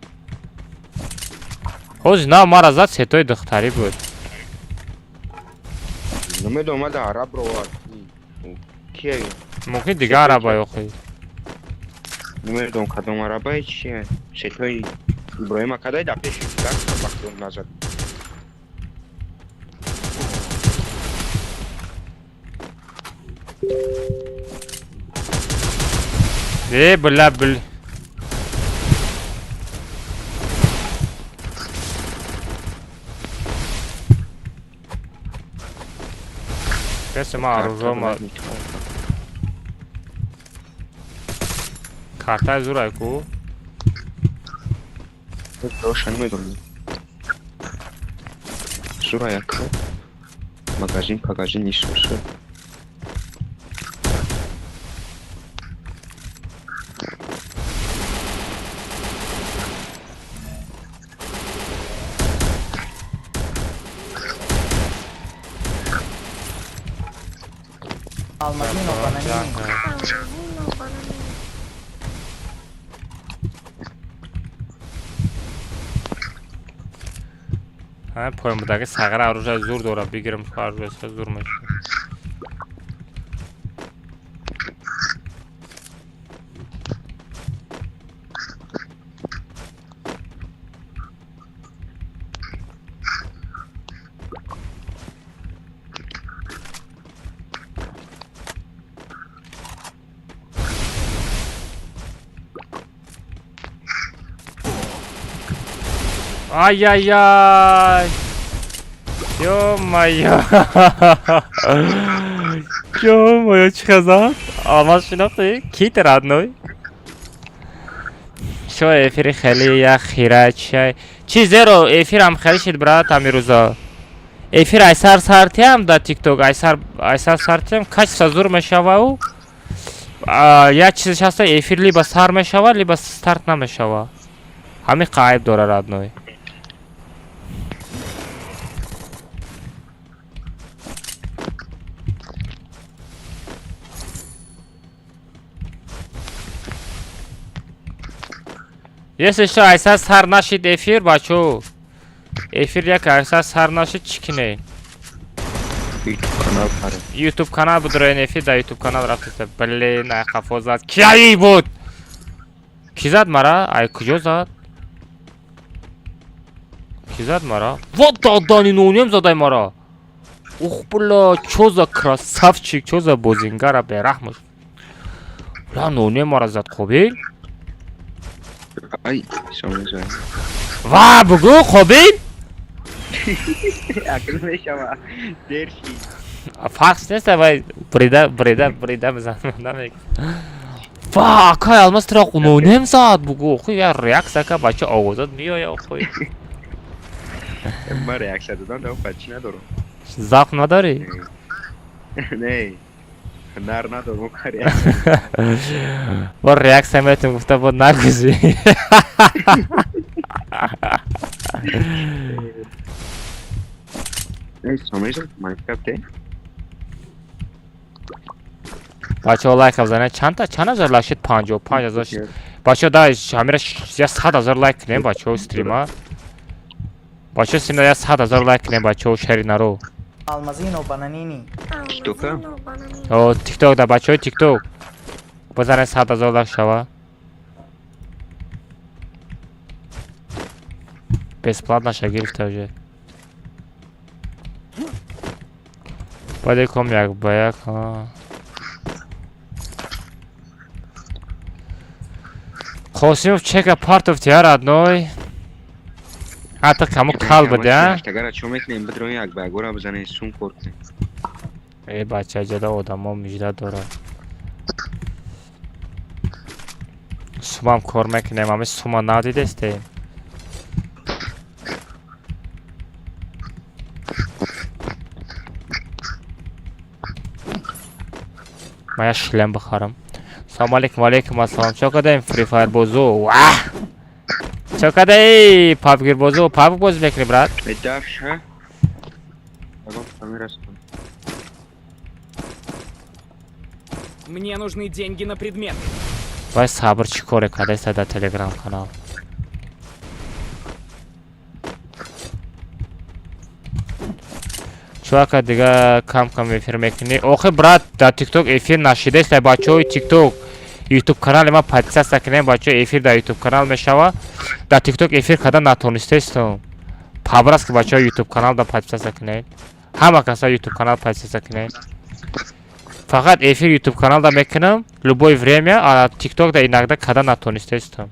Ҳози нав мара зад сетои духтарӣ буд. Намедонам ада араб ро овард. Кие? Мумкин дига араба охи. Намедонам кадом арабае чие. Сетои Иброҳима кадай да пеши даст бахтиён назад. Э била бил. Касе ма аружома картаи зурай ку? Роша намедонам. Сура яка. Магазин пагазин нисоса. Алмазино бананини. Алмазино бананини. Ҳа поем будаги сағира аружаи зур дора бигирам аружаи зур мешавад. Ай-яй-яй! Ё-моё! Ё-моё, чӣ хазад? Алмаз шинохтӣ? Ки ты родной? Шо эфири хеле як хира чай. Чи зеро эфирам хеле шид брат ҳамин рӯза. Эфир айсар сартиам да тикток, айсар айсар сартиам качество зур мешавау. Як чизаш ҳаста эфир либо сар мешава, либо старт намешава. Ҳамин айб дора родной. Если что, айса сар нашид эфир, бачо. Эфир як айса сар нашид чӣ кине? YouTube канал паре. YouTube канал будроен эфир да YouTube канал рафтеста. Блин, ай қафо зад. Кияи буд? Ки зад мара? Ай куҷо зад? Ки зад мара? Вот дадани нонем задай мара. Ух, бля, чо за красавчик, чо за бозингара бераҳмаш. Бля, нонем мара зад қобил? Ай, сомеза. Ва, бугӯ, қобил? Акр мешава. Дер шид. Фарқ нест, вай брида, брида, брида мезанам, намег. Ва, акай алмаз тира нонем зад, бугӯ. Охи, я реаксия ка бача овозат меоя, охи. Ман реаксия додан да бачи надорам. Завқ надорӣ? Не. Ҳунар надорам реаксия. Бо реаксия метум гуфта бо нагузӣ. Эй, сомеза, Майнкрафт э? Бачаҳо лайк бизанед. Чандта чанд ҳазор лайк шид? 55 000 шид. Бачаҳо да ҳамира 100 000 лайк кунем бачаҳо стрима. Бачаҳо стрима 100 000 лайк кунем бачаҳо шеринаро. Алмазино бананини. Тиктока? Алмазино бананини. О, тикток да бачаҳои тикток. Бизанед 100 000 лайк шава. Бесплатно ша гирифта уже. Баъде ком як ба як. Қосимов чека партов тиа родной. Ҳатто каму кал буди, а? Агар чо мекунем, бидрои як ба ягора бизанем, сум кор кунем. Э, бача, ҷада одамо мижда дорад. Сумам кор мекунем, ами сума надидестем. Ман як шлем бихарам. Салом алейкум, алейкум ассалом. Чо кадаем Free Fire бозу? Ваҳ! Чо кадаи PUBG бозу? PUBG бозӣ мекунӣ, брат? Дафша. Ягон камерастон. Мне нужны деньги на предметы. Вай сабр чӣ коре кадаеста дар телеграм канал? Чувака дига кам кам эфир мекунӣ. Охи брат, дар TikTok эфир нашидаеста бачаҳои TikTok. YouTube канали ман подписаться кунем бачаҳо, эфир дар YouTube канал мешава. Дар TikTok эфир карда натонистестам. Пабрас ки бачаҳо YouTube канал да подписаться кунед. Ҳама каса YouTube канал подписаться кунед. Фақат эфир YouTube канал да мекунам, любое время, а TikTok да иногда карда натонистестам.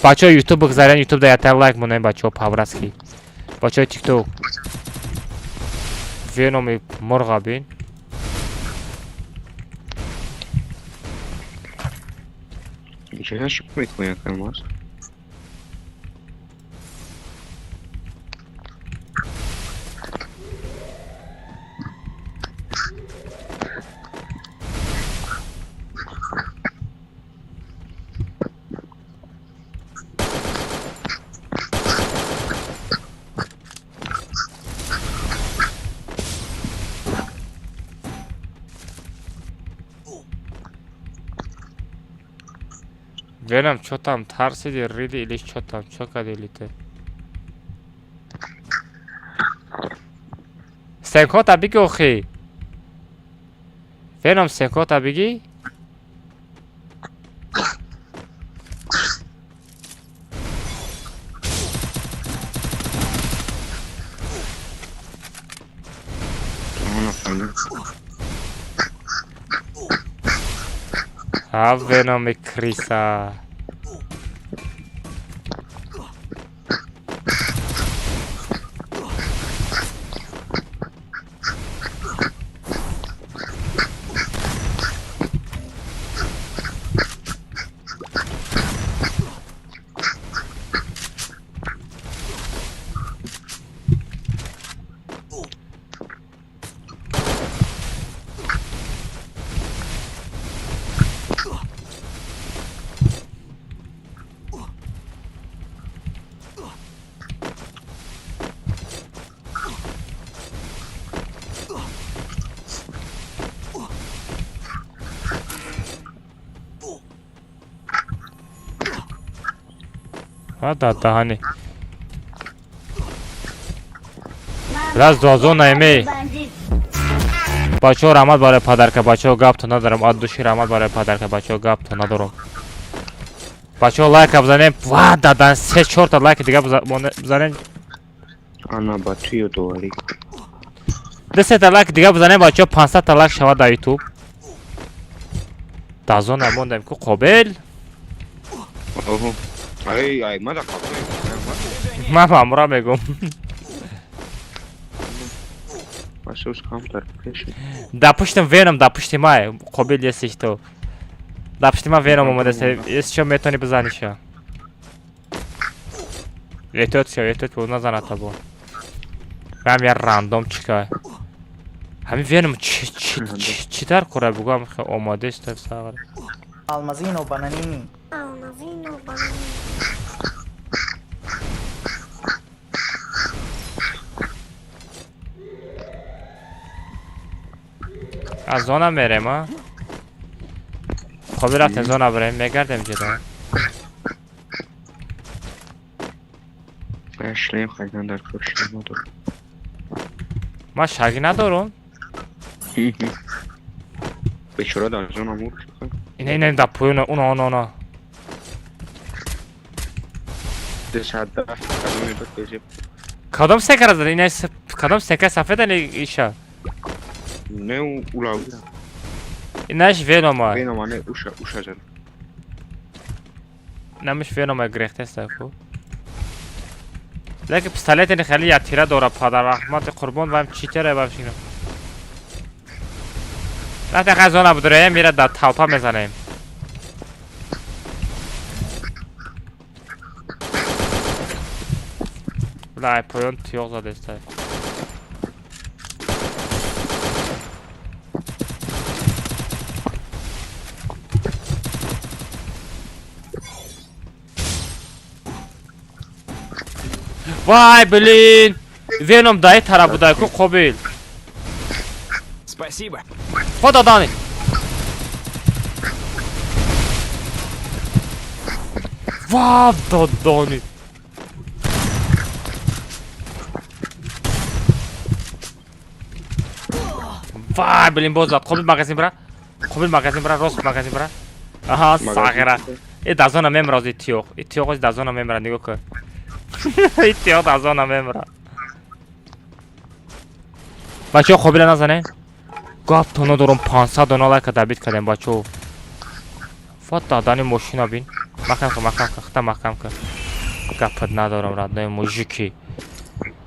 Бачаҳо YouTube бигзарен, YouTube да якта лайк монем бачаҳо пабраски. Бачаҳои TikTok. Веноми мурға бин. Чаша чӣ мекунӣ акамаз? Веном, чо там тарсиди, риди или чо там, чо кади или ты? Сенкота биги охи. Веном сенкота биги? А Веном и криса. Да, даҳани. Раз дуазон наймей. Бачаҳо раҳмат барои подарка, бачаҳо гапто надорам. От души раҳмат барои подарка, бачаҳо гапто надорам. Бачаҳо лайка бизанем. Ва дадан се чорта лайк дига бизанем. Ана ба ту ёдоварӣ. 200 та лайк дига бизанем бачаҳо, 500 та лайк шавад дар YouTube. Дазон намондем ку қобил. Оҳо. Ай, ай, мада қабул. Ман мамура мегум. Асос камтар пеш. Да пуштим Веном, да пушти май, қобил если что. Да пушти ма Веном омадаст, если что метавонӣ бизаниша. Эҳтиёт шав, эҳтиёт бо назанад табо. Ҳам я рандом чика. Ҳамин Веном чи чи чи дар кора бугам омодаст сағр. Алмазино бананини. Алмазино бананини. Аз зона мерем, а? Қобил рафтем зона бирем, мегардем ҷида. Ман шлем харидан дар кор шлем надорам. Ман шаги надорам. Бечора дар зона мурд. Ина ина да поёна, уна уна уна. 210 кадоме буд безеб. Кадом секара зад? Ина кадом сека сафеда иша? Не улав. Инаш Венома. Венома не уша, уша зад. Намиш Венома грехтеста ку. Лекин пистолет ини хеле як тира дора падар раҳмати қурбон ваем читере бабшино. На тақа зона будураем мира дар талпа мезанем. Бля, поён тиёқ задестай. Вай, блин! Веном дай тара будай ку қобил. Спасибо. Худо дани. Ва, додони. Вай, блин, боз зад. Қобил магазин бра. Қобил магазин бра, рост магазин бра. Аҳа, сағира. Э дазона мемра ози тиёқ. Э тиёқ ози дазона мемра, нигоҳ кун. Э тиёқ дазона мемра. Бачаҳо қобила назанем. Гап тона дорум 500 дона лайка добит кардем бачаҳо. Фат дадани мошина бин. Маҳкам кун, маҳкам кун, хита маҳкам кун. Гапат надорам родной мужики.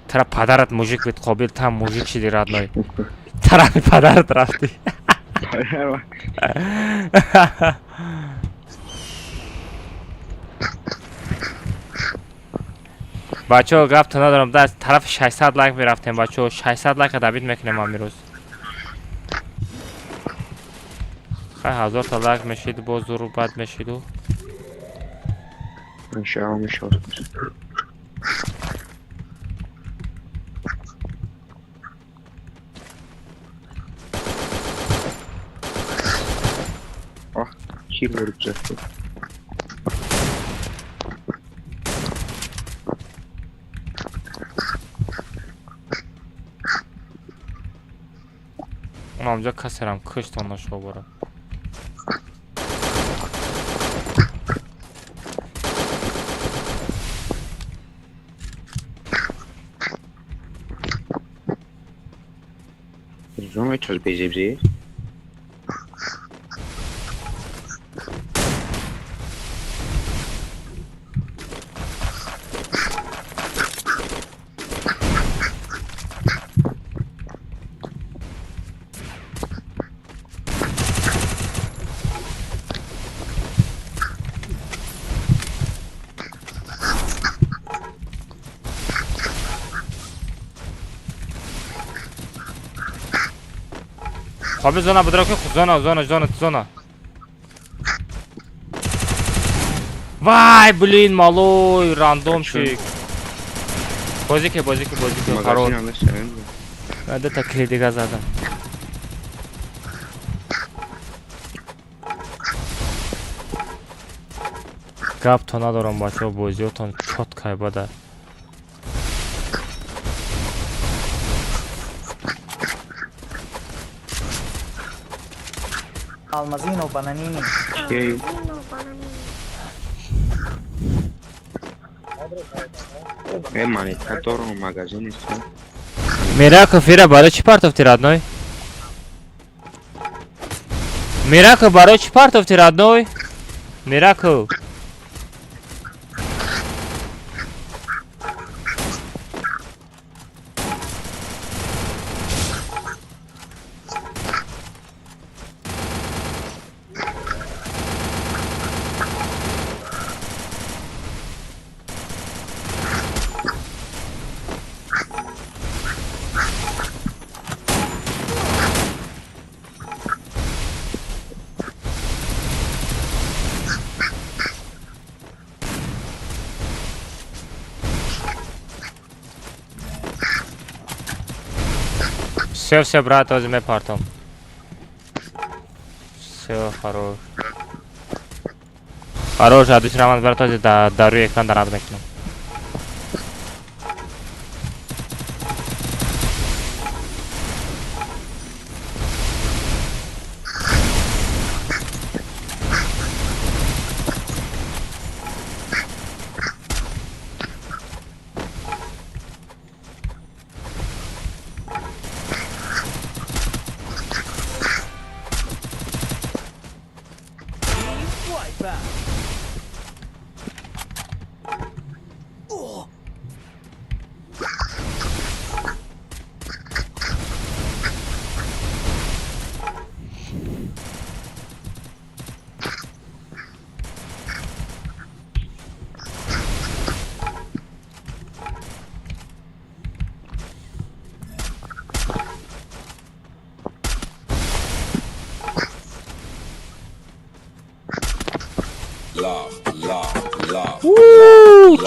Тара падарат мужик бит қобил, та мужик шиди родной. Тара падарат рафти. Бачаҳо гап то надорам, да тарафи 600 лайк мерафтем бачаҳо, 600 лайка добит мекунем амирӯз. Хай 1000 та лайк мешид, боз зуру бад мешиду. Иншаллоҳ мешавад. Ах, чӣ бурд зад? Онамҷа касерам кушт он нашобора. Зона чаз безебзе? Қобил зона будра ки зона зона зона зона. Вай, блин, малой рандомчик. Бозики, бозики, бозики, хорош. Надо так дига задам. Гап то надорам бачаҳо, бозиётон чёткай бада. Алмазино бананини. Э, монетка дорам магазин нест. Мираков ира барои чӣ партофти родной? Мираков барои чӣ партофти родной? Мираков. Все, все, брат, возьми потом. Все, хорош. Хорош, а душраман, брат, возьми, да, дарю экран, да, надо мекну.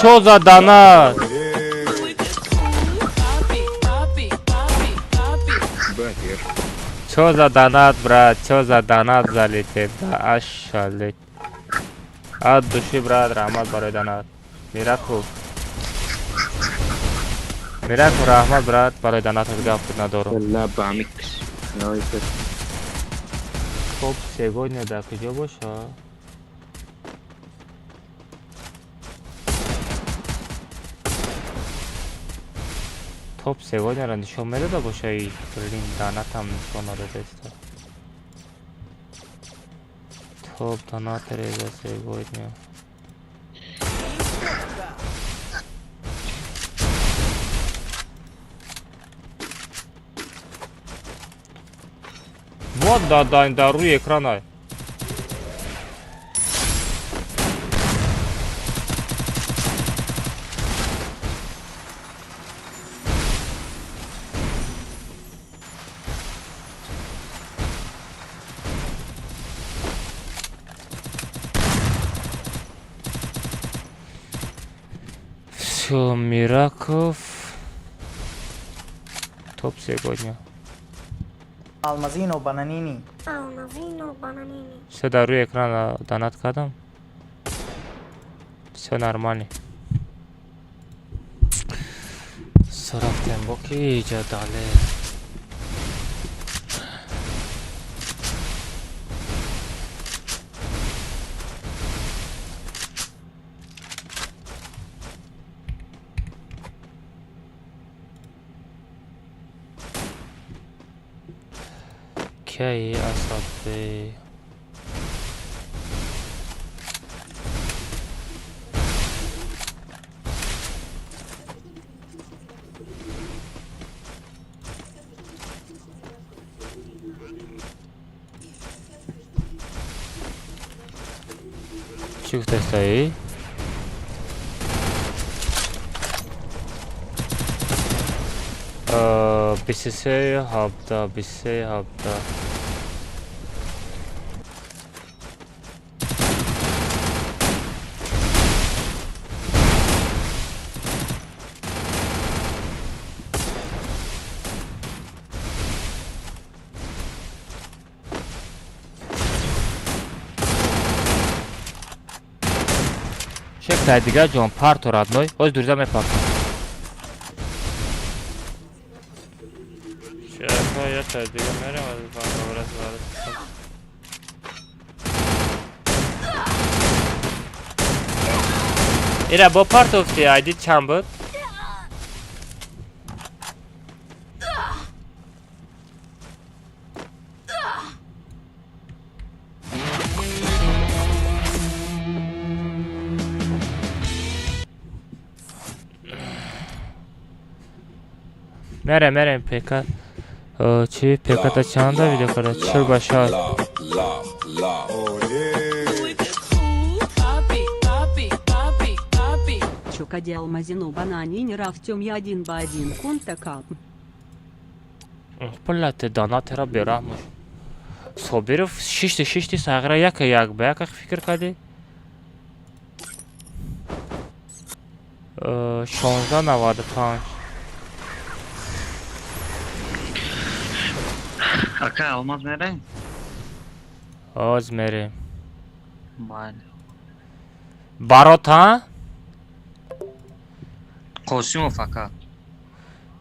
Чо за донат? Чо за донат, брат? Чо за донат залетед? Да ашалет. От души, брат, раҳмат барои донат. Мираку. Мираку, раҳмат, брат, барои донатат, гап надорам. Лабамикс. Топ сегодня дар куҷо боша? Топ сегодняро нишон медода боша и блин, донатам нишон надодаста. Топ донаторы за сегодня. Вот да, да, дар рӯи экрана. Всё, Мираков. Топ сегодня. Алмазино бананини. Алмазино бананини. Всё, дар рӯи экрана донат кардам. Всё нормально. Всё, рафтем боки иҷа дале. Кияи асабе? Чӣ гуфтастаи? 23 17, 23 17. Шеф дигар ҷон парто, родной, оз дурза мепартам. Шеф, дига мерем аз банговрас варас. Ира бо партофти айди чанд буд? Мерем, мерем, ПК. Чи ПК-та чанда видео карда? 40 ба 60. Чокади алмазину бананини рафтем я один ба один конта кап. Блядь, донатера бераҳмош. Собиров шишти шишти сағира яка як ба яка фикр кардӣ? 16,95. Ака, алмаз мерем? Оз мерем. Майли. Барот, ҳа? Қосимов, ака.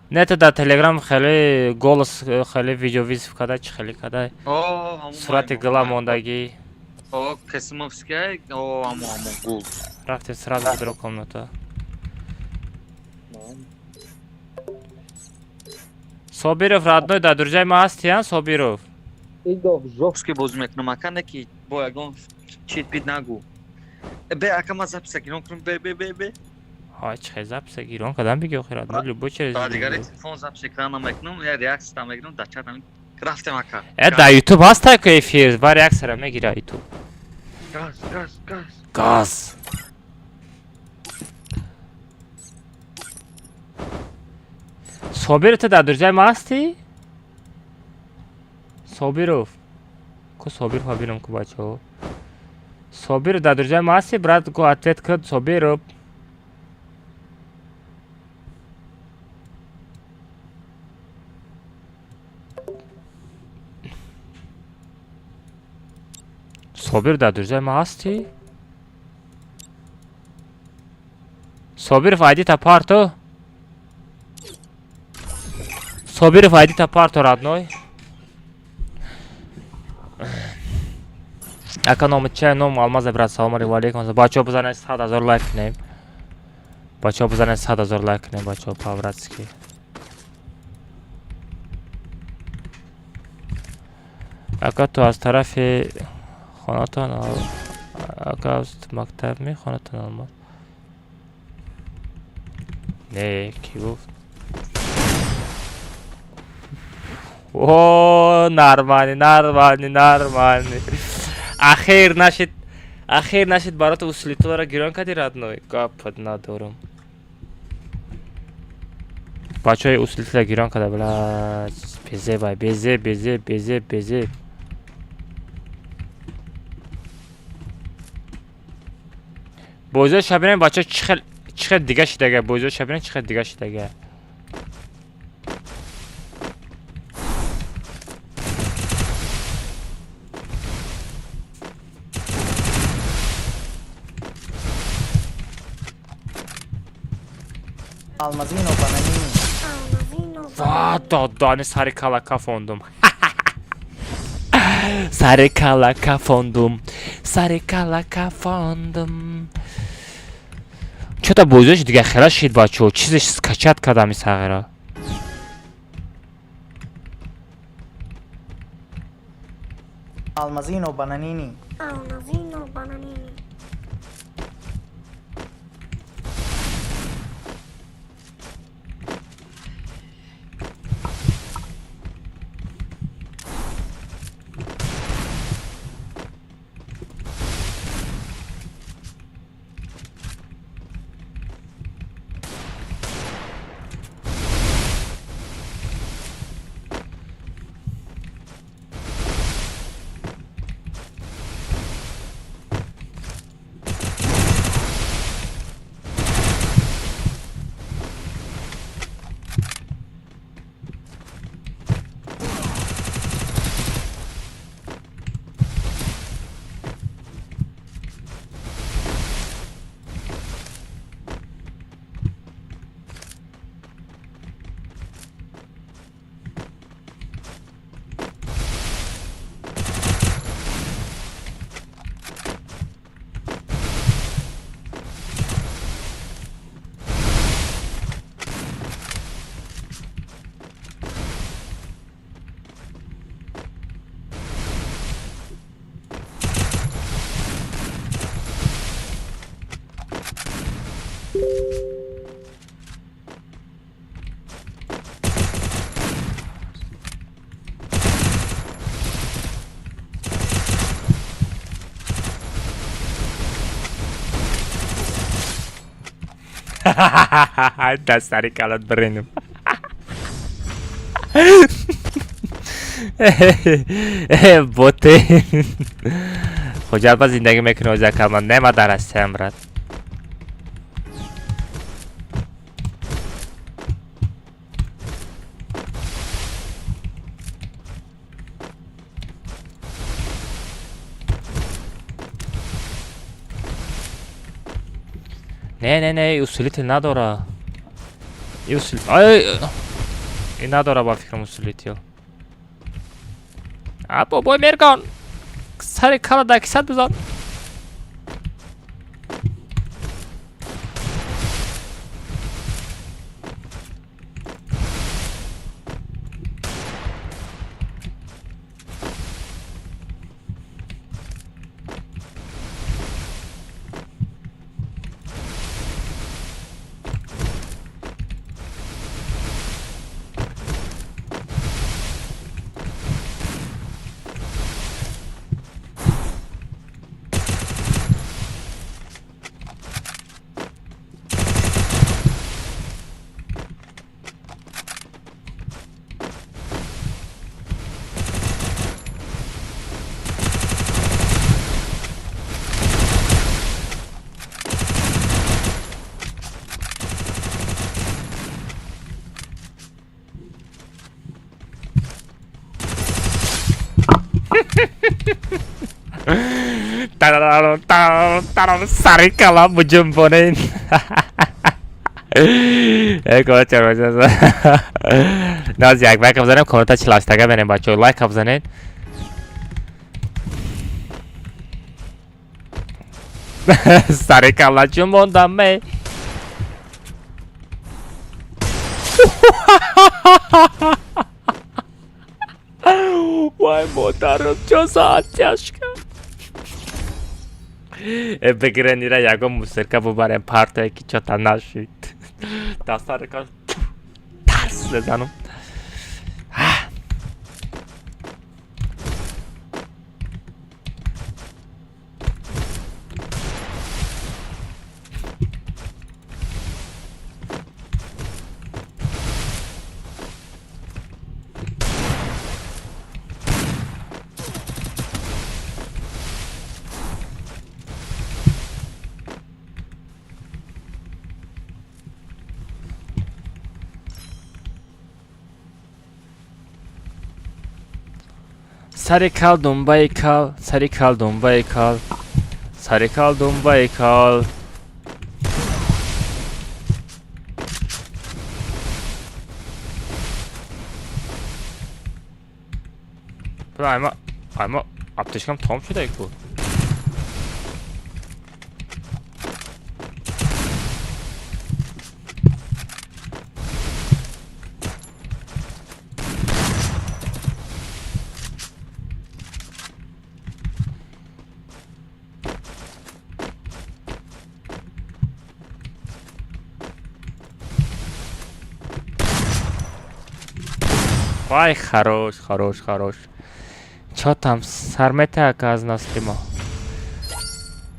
Не, ту дар телеграм хеле голос, хеле видеовызов када, чӣ хеле када? О, ҳамун. Сурати гила мондагӣ. О, Касимовская, о, ҳамун, ҳамун гул. Рафтем сразу в другую комнату. Собиров, родной, дар друзьяи ма ҳасти, а, Собиров? Иго жёстко бозӣ мекунам, ака, не ки бо ягон чит пит нагӯ. Бе, ака, ман записа гирон кунам, бе, бе, бе, бе. Ҳай, чӣ хел записа гирон кардам, биги охир, родной, любой через. Ба дигари телефон запись экрана мекунам, я реаксия мекунам, дар чат ҳамин рафтем, ака. Э, дар ютуб ҳаста ки эфир, ва реаксияро мегира ютуб. Газ, газ, газ. Газ. Собир, ту дар друзьяи ма ҳастӣ? Собиров. Ку Собиров бинам ку, бачаҳо. Собиров, дар друзьяи ма ҳастӣ, брат, ку ответ куд, Собиров. Собир, дар друзья ма ҳастӣ? Собиров, айдита парто. Собиров, айдита парто, родной. Ака, номи чай? Ном Алмаза, брат. Салом алейкум, алейкум. Бачаҳо, бизанед, 100 000 лайк кунем. Бачаҳо, бизанед, 100 000 лайк кунем, бачаҳо, по-братски. Ака, ту аз тарафи хонатон, ака, аз мактаб мехонатон, Алмаз? Не, кӣ гуфт? О, нормально, нормально, нормально. Ахир нашид, ахир нашид. Бароти усилитель ро гирон кади, родной. Гапат надорам. Бачаҳои, усилитель а гирон када, бла. Безебай, безеб, безеб, безеб, безеб. Бозиҳо шабинем, бачаҳо, чӣ хел, чӣ хел дига шидага. Бозиҳо шабинем, чӣ хел дига шидага. Алмазино бананини. Алмазино. Ва, додани сари калака фондум. Сари калака фондум. Сари калака фондум. Чота бозиҳош дига хела шид, бачаҳо. Чизеш скачать кардам исағира. Алмазино бананини. Алмазино бананини. Да сари калат бириним. Боте. Хуҷалба зиндагӣ мекунӣ озакама, нема дар Россиям, брат. Не, не, не, усилитель надора. И усил... Ай, и надора, ба фикрам, усилитель. А бобой мерган. Сари кала да кисат бизан. Тарам сари кала буҷунбонен. Э, короче, наз як лайк бизанем, коммента 48-тага берем, бачаҳо, лайк бизанед. Сари кала ҷунбондам ме. Вай, модарам, чо за оттяжка? Э, бигирен ира, ягон мусорка бубарем, партое ки чота нашид. Дастарка тарс мезанам. Сари кал думбаи кал, сари кал думбаи кал, сари кал думбаи кал. Айма, айма, аптечкам тамом шуда ку. Вай, хорош, хорош, хорош. Чо там, сар метака аз на стрима?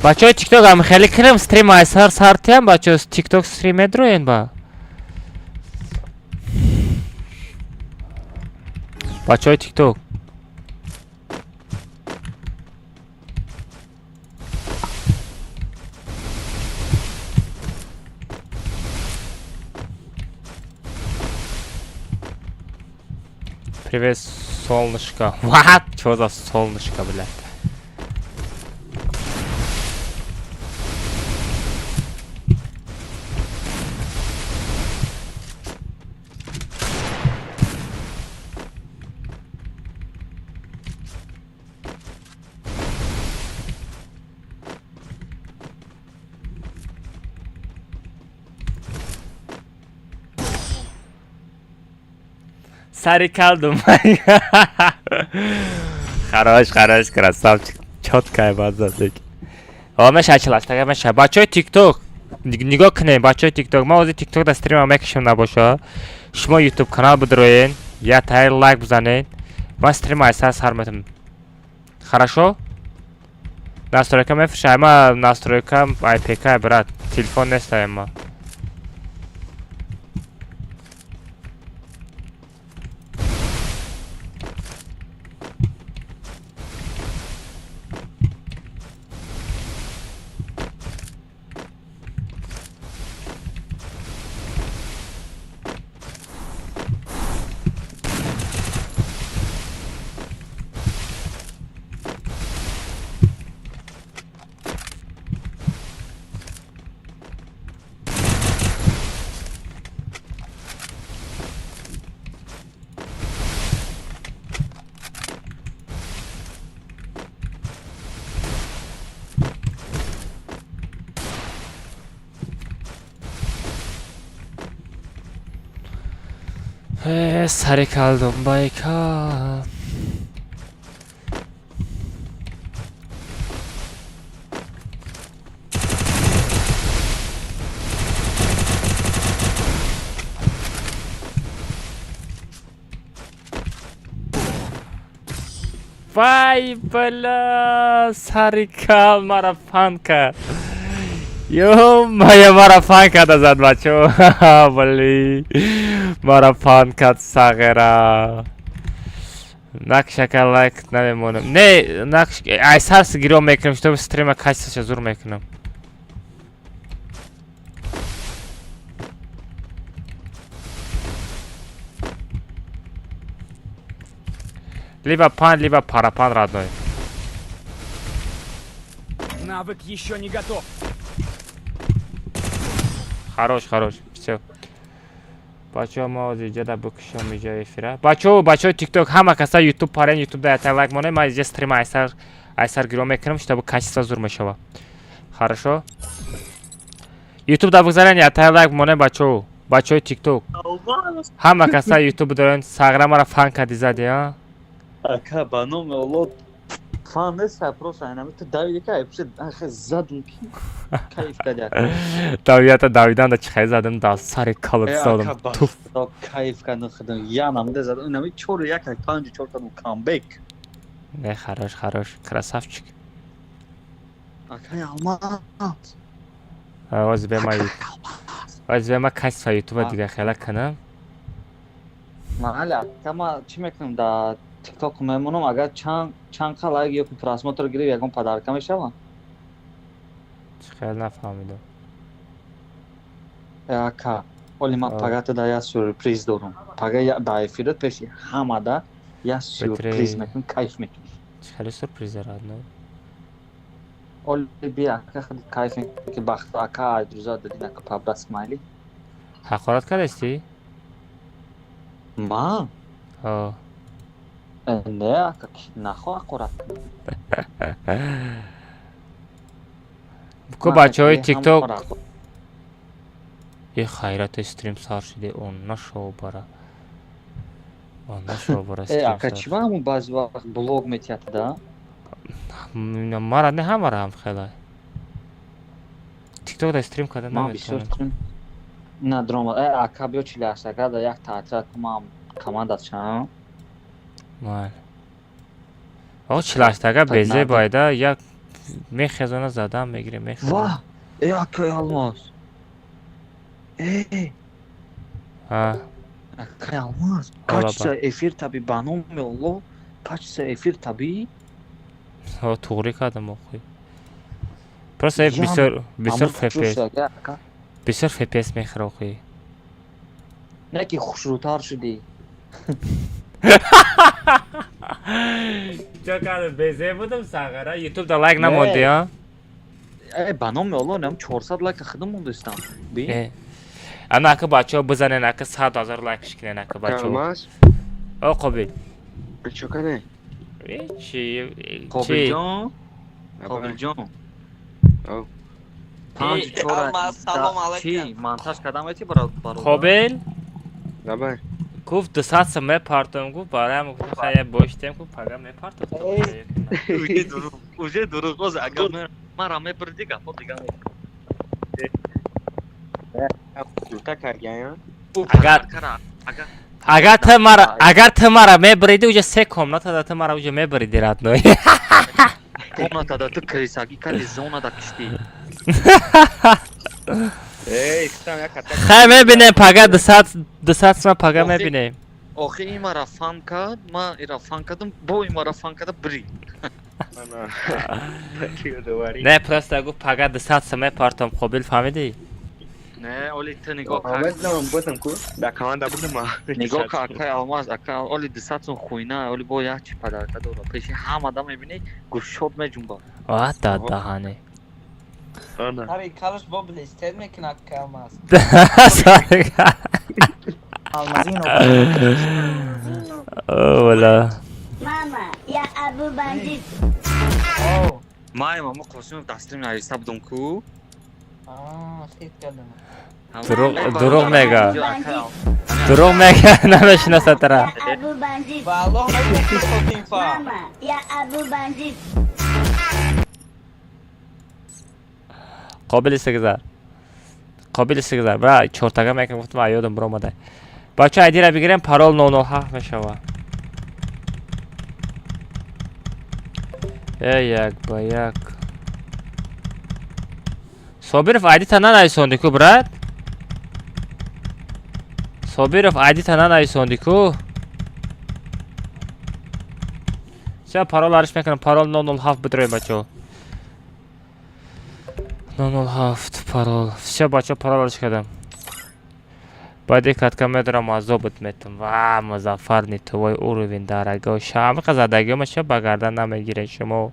Бачаҳои тикток, ам хеле кунем стрим ай сар сартиям, бачаҳо, тикток стрим медроен ба. Бачаҳои тикток. Привет, солнышко. What? Чё за солнышко, блядь? Сари калдум. Хорош, хорош, красавчик. Чёткая база. О, меша чилаштага меша. Бачаҳои TikTok нигоҳ кунед, бачаҳои TikTok. Ман ҳозир TikTok да стрима мекашам набоша. Шумо YouTube канал бидроен, я таи лайк бизанед. Ман стрима айсар сар метам. Хорошо? Настройка мефурша. Ма настройка IPK, брат. Телефон нест ма. Сари калдум байкал. Вай, бля, сари кал мара фан кард. Ё-моё, мара фан карда зад, бачо. Блин. Мара фан кард сағира. Накшака лайк намемонам. Не, накш ай сарс гиро мекунам, чтобы стрима качествоша зур мекунам. Либо пан, либо парапан, родной. Навык еще не готов. Хорош, хорош, всё. Бачаҳо, мо ҳозир иҷода бикушам иҷо эфира. Бачаҳо, бачаҳо, ТикТок, ҳама каса Ютуб парен, Ютуб да ята лайк монед, ман иҷа стрим айсар гиро мекунам, чтобы качество зур мешава. Хорошо? Ютуб да бигзарен, ята лайк монед, бачаҳо. Бачаҳои ТикТок. Ҳама каса Ютуб дорен, сағра мара фан кади зади, а? Ака, ба номи Аллоҳ, фан нест, просто айнами ту давиди ка пушт задум ки кайф кади, ака. Давията давидан да чихай задам, да сари калат задам. Туф. Кайф кардам худам, я намуда задам, инами чору як панҷу чор кардам, камбек. Не, хорош, хорош, красавчик. Акай Алмаз. Оз бема оз бема качество Ютуба дига хела кунам. Майли, ака, ма чӣ мекунам, дар ТикТок мемонам, агар чанд қа лайк ё просмотр гирифт, ягон подарка мешавам? Чӣ хел, нафаҳмидам. Ака, оли ман пагата да як сюрприз дорам. Пага ба эфират пеши ҳамада як сюрприз мекунам, кайф мекунӣ. Чӣ хеле сюрприз, родной? Оли би, ака, худ кайф мекунӣ, ки бахт, ака, айдрӯза дадин, ака, по-братски, майли. Ҳақорат кардастӣ? Ман? Ҳо. Не, ака, нахоҳ ҳақорат кунам. Ку бачаҳои ТикТок е, хайрати, стрим сар шуди, он нашов бара, он нашов бара. Э, ака, чӣ ба ҳамун баъзи вақт блог метиҳад да? Мара не, ҳамара ҳам хела ТикТок да стрим карда наметавонам. На дрома, э, ака, биё, 48 ака да як таътират кунам, команда чам. Майли. О, 48 ага безе байда як мехезона, задам мегирем, мехезона. Ва, э, акай Алмаз, э! А? Акай Алмаз, качество эфир таби, ба номи Аллоҳ, качество эфир таби. О, туғрӣ кардам охи. Просто бисёр бисёр FPS, бисёр FPS мехӯра охи. Не ки хушрӯтар шудӣ. Чо кардам, безе будам, сағара, Ютуб да лайк намонди, а? Э, ба номи Аллоҳ, нам 400 лайка худам мондистам. Би? Э. Ана, ака, бачаҳо, бизанен, ака, 100 000 лайк шикнен, ака, бачаҳо. Алмаз. О, Қобил. Чо каде? Чи? Қобилҷон, Қобилҷон. Панҷ чор. Салом алайкум. Чи монтаж кардам мети, бародар? Қобил? Давай. Гуфт, 200 сом мепартом, гуфт, бароям, гуфт, хая боштем, гуфт, пага мепартом. Уже дурӯғ, уже дурӯғ, боз агар мара мебурди, гапо дига. Агар агар ту мара мебриди, уже се комната да ту мара уже мебриди, родной. Комната да ту крисагӣ кади, зона да киштӣ. Хай, мебинем пага, 200 сом пага мебинем. Охи, ин мара фан кард, ман ира фан кардам, бо ин мара фан карда бри. Не, просто гуфт, пага 200 сом мепартом, Қобил, фаҳмидӣ? Не, оли ту нигоҳ кар. Будам ку дар команда будам. Нигоҳ кар, акай Алмаз, ака, оли 200 сом хуйна, оли бо як чи подарка дора. Пеши ҳам адам мебинӣ, гӯшот меҷунбад. А, да даҳане. Сари калаш бо блестет мекунад, акай Алмаз. Алмазино. Ола. Мама, я Абу Бандит. Май мамо Қосимов дастрим нависта будам ку. Хит кардам. Дурӯғ, дурӯғ мега, дурӯғ мега, намешинаса тара. Я Абу Бандит. Ба Аллоҳ, мекунад. Мама, я Абу Бандит. Қобили сигзар, қобили сигзар, бра, чортага мекам, гуфтам, ёдам биромада. Бача, айдира бигирем, парол 007 мешава. Э, як ба як. Собиров, айдита нанависонди ку, брат? Собиров, айдита нанависонди ку? Всё, парол ариш мекунам, парол 007 бидроем, бачаҳо. 007 парол. Всё, бачаҳо, парол ариш кардам. Баъди катка медорам, азобат метам. Ва, Музаффар, не твой уровень, дорогой. Шамиқа задагиёма ча ба гардан намегиред шумо?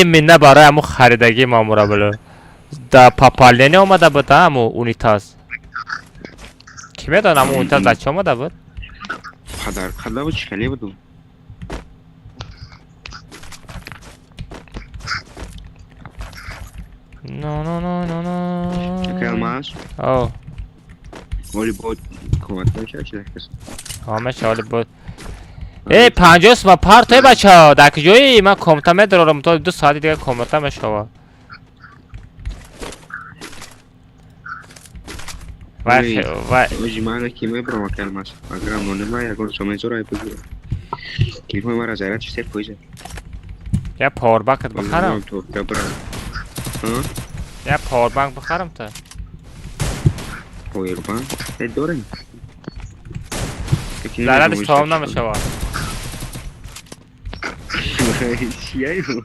Именно барои ҳамун харидагӣ мамура було. Да пополнение омада буд, ҳамун унитаз. Ки медонад, ҳамун унитаз дар чӣ омада буд? Падар када буд, чӣ хеле буду? No, no, no, no, no. Акай Алмаз. О. Оли бод кӯмак мешавад кас. Ҳа, меша, оли бод. Э, 50 сума партой, бачаҳо, дар куҷои? Ман комната медорам, то 2 соати дига комната мешава. Вай, вай. Оҷи мана ки мебарам, акай Алмаз. Агар моне ма ягон сомезора ай бигирам. Телефони мара заряд 3%. Я пауэрбанкат бихарам? Я пауэрбанк бихарам та? Пауэрбанк? Э, дорем. Зарядаш тамом намешавад. Чияю?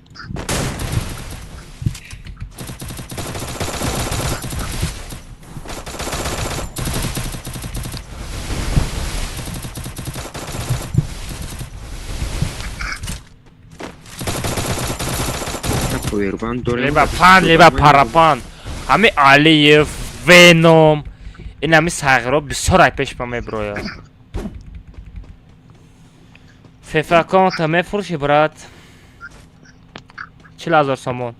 Пауэрбанк дорем. Либо пан, либо парапан. Ҳами Алиев, Веном, ин ҳами сағиро бисёр ай пеш ба мебирояд. Фефаконта мефурӯши, брат? 40 000 сомон.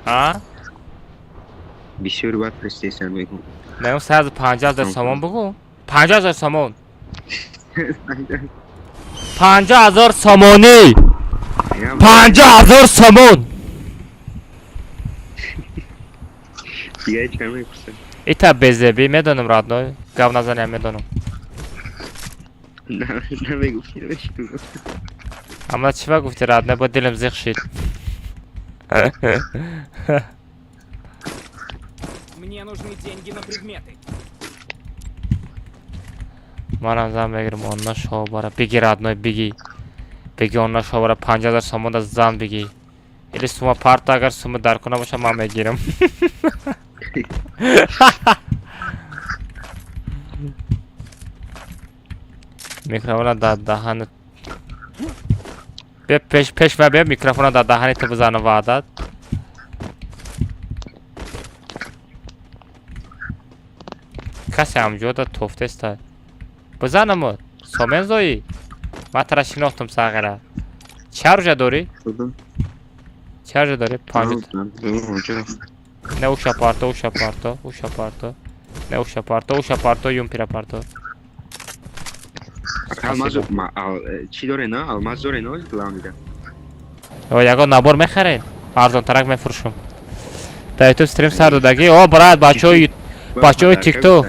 А? Бисёр бад PlayStation мегӯм. Мегӯм, 150 000 сомон бугӯ. 50 000 сомон. 50 000 сомонӣ. 50 000 сомон. Дига чӣ мепурсам? Ита безебӣ медонам, родной. Гап назаням, медонам. Намегуфти. Ама чӣ ба гуфти, родной, бо дилам зиқ шид. Мне нужны деньги на предметы. Манам зан мегирам, онна шобара. Биги, родной, биги. Биги, онна шобара, 50 000 сомон да зан биги. Или сума парта, агар сума дар куна боша, ман мегирам. Микрофона дар даҳани бия, пеш пеш ва бия, микрофона дар даҳани ту бизанам, ваъдат. Касе ҳамҷода тофтеста. Бизанамот. Сомен зоӣ? Ман тара шинохтум, сағира. Чӣ оружие дорӣ? Чӣ оружие дорӣ? Панҷ. Не, уша парто, уша парто, уша парто. Не, уша парто, уша парто, юмпира парто. Алмаз чӣ доре, на? Алмаз доре, на, главный. О, ягон набор мехаред? Арзонтарак мефурӯшам. Дар YouTube стрим сар додагӣ? О, брат, бачаҳои бачаҳои TikTok.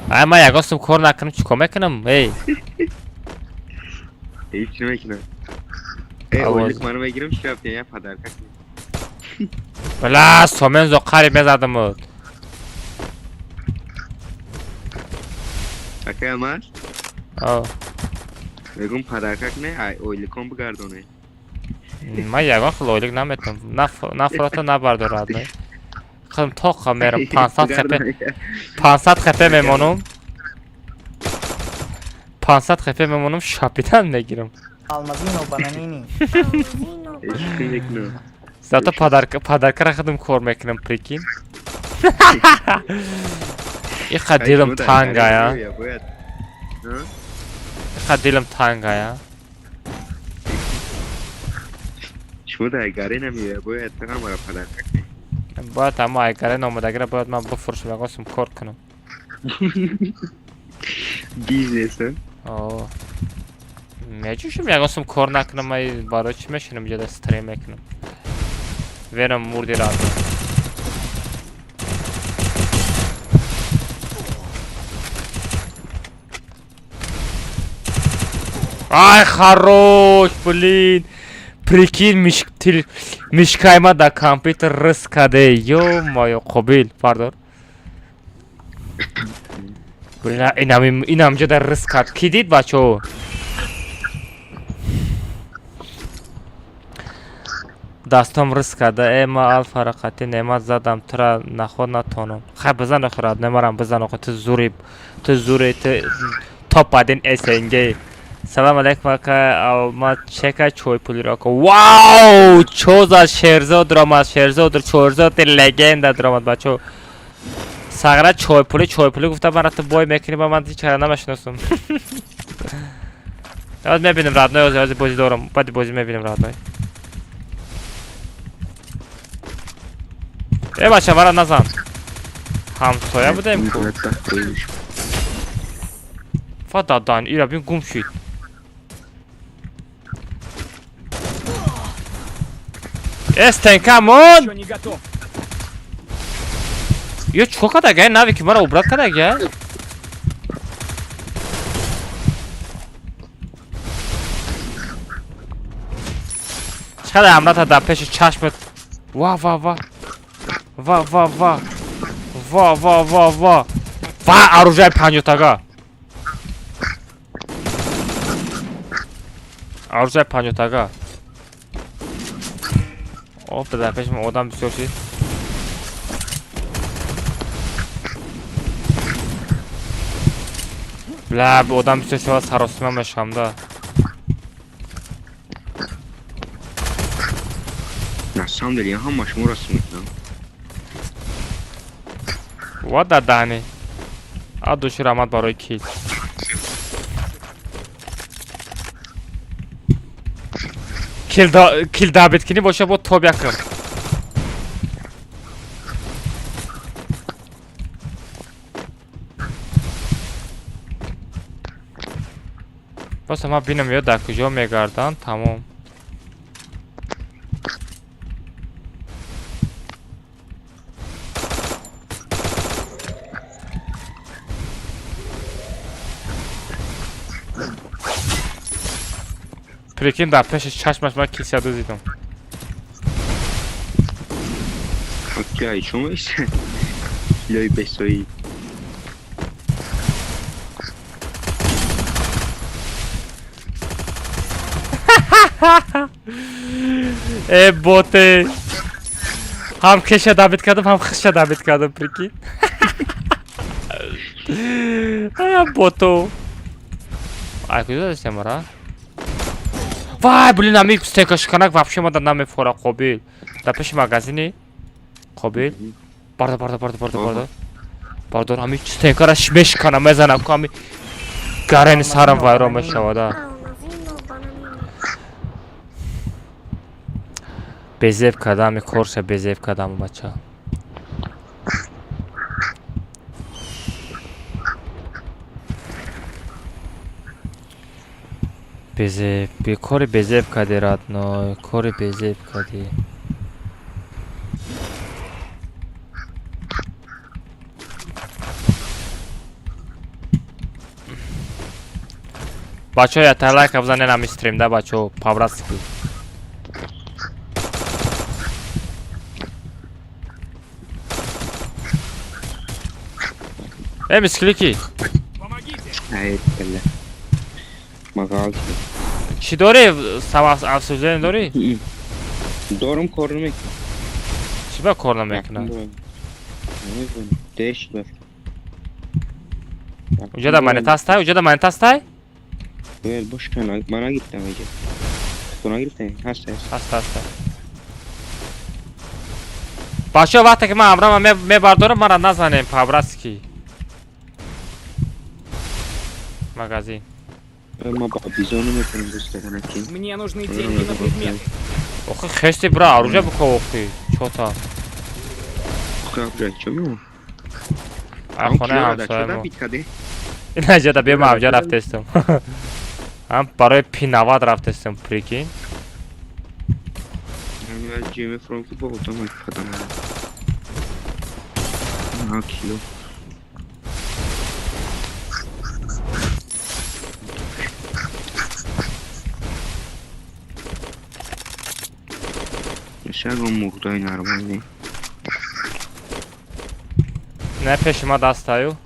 Ай, ман ягон сум кор накунам, чӣ кор мекунам? Эй. Ҳеҷ намекунам. Э, ойлик маро мегирам, чӣ рафт, я подарка. Бла, сомен зо қариб мезадамуд. Акай Алмаз? О. Мегум, подарка кне, ай ойликон бигардоне. Ман ягон хел ойлик наметам. На фурата, на бардорад. Худам тоқа мерам 500 хп, 500 хп мемонум. 500 хп мемонум, шапидан мегирам. Алмазино бананини. Алмазино. Зато подарка, подаркара худам кор мекунам, прикинь. Иқа дилам тангая. Иқа дилам тангая. Шумо дар гаре намеоя, бояд ҳамаро подарка кунед. Бояд ҳама айгаре номадагира бояд ман бифурӯшам, ягон сум кор кунам. Бизнес, а? О. Меҷӯшам, ягон сум кор накунам, ай барои чӣ мешинам иҷода стрим мекунам? Верам мурди радо. Ай, хорош, блин. Прикинь, миш, тил, мишкайма да компьютер рыс каде. Ё-моё, қобил, пардон. Блин, инам инам ҷода рыс кард. Ки дид, бачаҳо? Дастом рыс карда. Э, ма алфа рақати неъмат задам, тура наход натонам. Хай, бизан охират, немарам, бизан охир, ту зури, ту зури, ту топ 1 СНГ. Салам алейкум, ака Алмаз, чека чойпулиро ка. Вау! Чо за Шерзод ромад, Шерзод, Чорзод легенда дромад, бачо. Сағра чойпули, чойпули гуфта ман рафта бой мекунӣ ба ман чара намешиносам. Аз мебинем, родной, ози бозӣ дорам. Баъди бозӣ мебинем, родной. Э, бача, мара назан. Ҳамсоя будем ку. Фададан, ира бин гум шид. Э, стенка мон! Еще не готов. Ё чӣ кардага? Нави ки мара убрат кардага? Чӣ қадар амрата дар пеши чашмат. Ва ва ва. Ва ва ва. Ва ва ва ва. Ва оружие панҷотага. Оружие панҷотага. Офта дар пеши ман одам бисёр шид. Бля, одам бисёр шава саросима мешавам да. На самом деле, я ҳамаш мура смутно. Ва дар даҳни. А души раҳмат барои кил. Кил дабит кунӣ боша бо тоб якам. Боса ман бинам ё дар куҷо мегарданд, тамом. Прикинь, дар пеши чашмаш ман кисяду дидам. Окей, чё мы Лёй бесои. Э, боте. Ҳам кеша дабит кардам, ҳам хиша дабит кардам, прикинь. Ая бото. Ай, куҷо дастем мара? Вай, блин, ами стекашканак вообще мада намефора, қобил. Дар пеши магазини қобил. Барда, барда, барда, барда, барда. Бардор, ами стекара мешкана, мезанам, ку ами гарени сарам вайрон мешавад. А. Алмазино бананини. Безеб кардам, ами корша безеб кардам, бача. Безеб, кори безеб кардӣ, родной, кори безеб кардӣ. Бачаҳо, я лайка бизанед ами стрим да, бачаҳо, по-братски. Э, мисклики, Помогите. Ай, бля. Мағал. чӣ дорӣ? Самообсуждение дорӣ? Дорум кор намекунам. Чӣ ба кор намекунад? Намедонам. Деш дор. Уҷада монета ҳастай? Уҷада монета ҳастай? Вел, бош кан, ман нагирифтам иҷа. Ту нагирифтаи? Ҳаст, ҳаст. Ҳаст, ҳаст. Бачаҳо, вақте ки ман амрама мебардорам, мара назанем по-братски. Магазин. Ма ба бизон наметавонам дӯст кардан ки. Мне нужны деньги на предметы. Охи хести бра, оружие биков охи. Чота. Охи, абҷа, чо меон? Ай хонаи ҳамсоя мо. Инаҷада биё ман авҷа рафтестам. Ҳам барои пинавад рафтестам, прикинь. Ҷеме фром ки бо одам падам. Ҳа, кило. Шагом мурдай нормальный. Не пеши ма дастаю.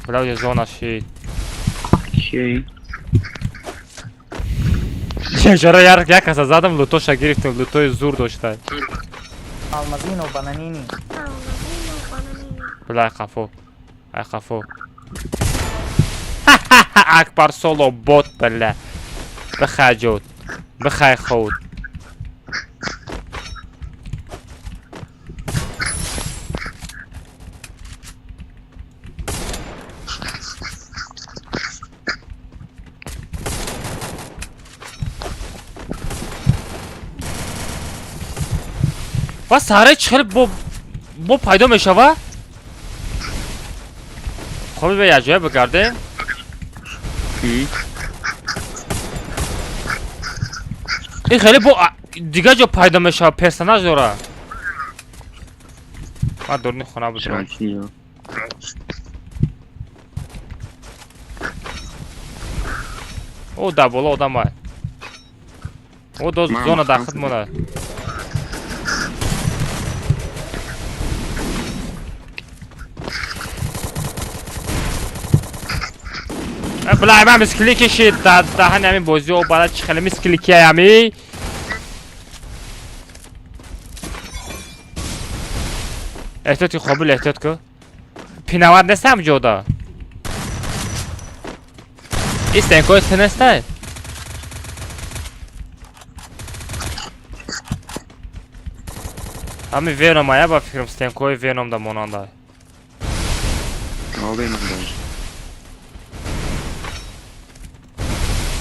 Бля, уҷа зона шид. Окей. Чора як каса задам, лутоша гирифтем, лутои зур дошта. Алмазино бананини. Алмазино бананини. Бля, ай қафо. Ай қафо. Акбар Соло бот, бля. Бихай ҷод. Бихай худ. Ва саҳраи чӣ хеле бо пайдо мешава? Хоб, бе якҷоя бигардем. Ин хеле бо дигар ҷо пайдо мешава, персонаж дора. Ман дурни хона будам. О, дар боло одамай. О, доз зона дар худ монад. Бля, ман мисклики шид даҳани ҳамин бозиҳо бала чӣ хеле мисклики ҳами. Эҳтиёт ки, Қобил, эҳтиёт ку. Пинавар нест ҳам ҷода. Ин стенкои ту нестай? Ҳами Веном ая, ба фикрам, стенкои Веном да монанда.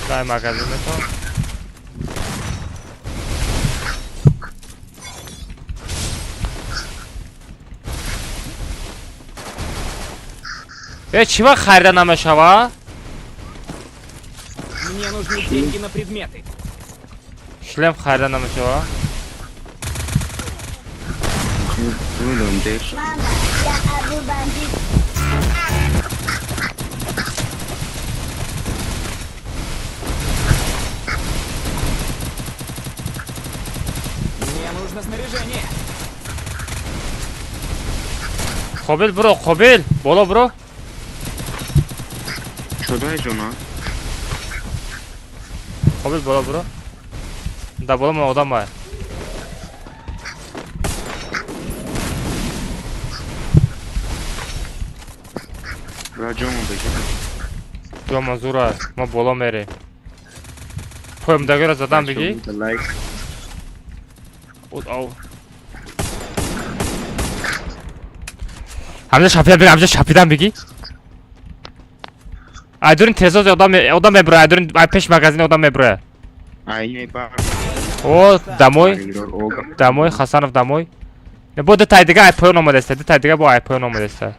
Дай магазин метон. Э, чӣ вақт харида намешава? Мне нужны деньги на предметы. Шлем харида намешава? Мама, я Абу Бандит. Мне нужно снаряжение. Қобил, биро, Қобил, боло биро. Шудай ҷона. Қобил, боло биро. Дар боло ман одам ай. Бра, ҷомон беҷа. Ҷо манзур ай. Мо боло мерем. Поемдагиро задам бигӣ. Лайк. Ау. Ҳамҷа шапидан бигӣ, ҳамҷа шапидан бигӣ. Айдурин тезоз одам одам мебура, айдурин ай пеш магазин одам мебура. Ай не ба. О, домой. Домой, Хасанов домой. Не бо ду тай дига ай поён омадаста, ду тай дига бо ай поён омадаста.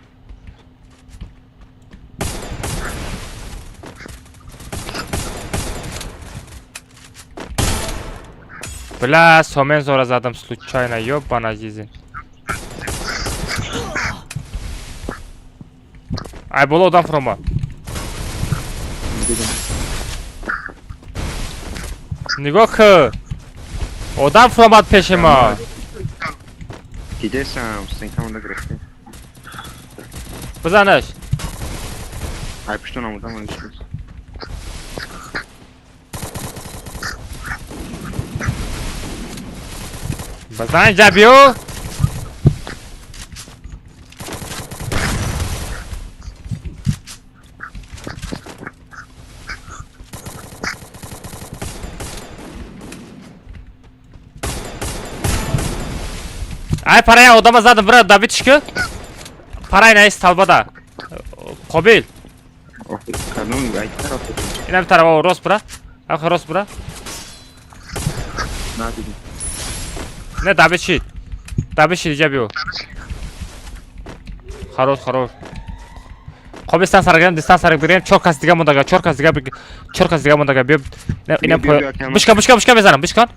Бля, сомен зора задам случайно, ёбана жизнь. Ай боло одам фрома. Нигоҳ кӯ. Одам фромад пеши ма. Дидесам, стенкамонда гирифтем. Бизанаш. Ай пуштон омадам, ҳеҷ. Бизан инҷа биё. Ай парая одама задам, бира добить ку. Парай на столбада. Қобил. Кадом ай тараф? Инам тараф, рост бира. Ах, рост бира. Надидим. Не добить шид. Добить шид, инҷа биё. Хорош, хорош. Қобил, стан сара гирем, дистанс сара бигирем. Чор кас дига мондага, чор кас дига, чор кас дига мондага. Биё. Инам бишкан, бишкан, бишкан мезанам, бишкан.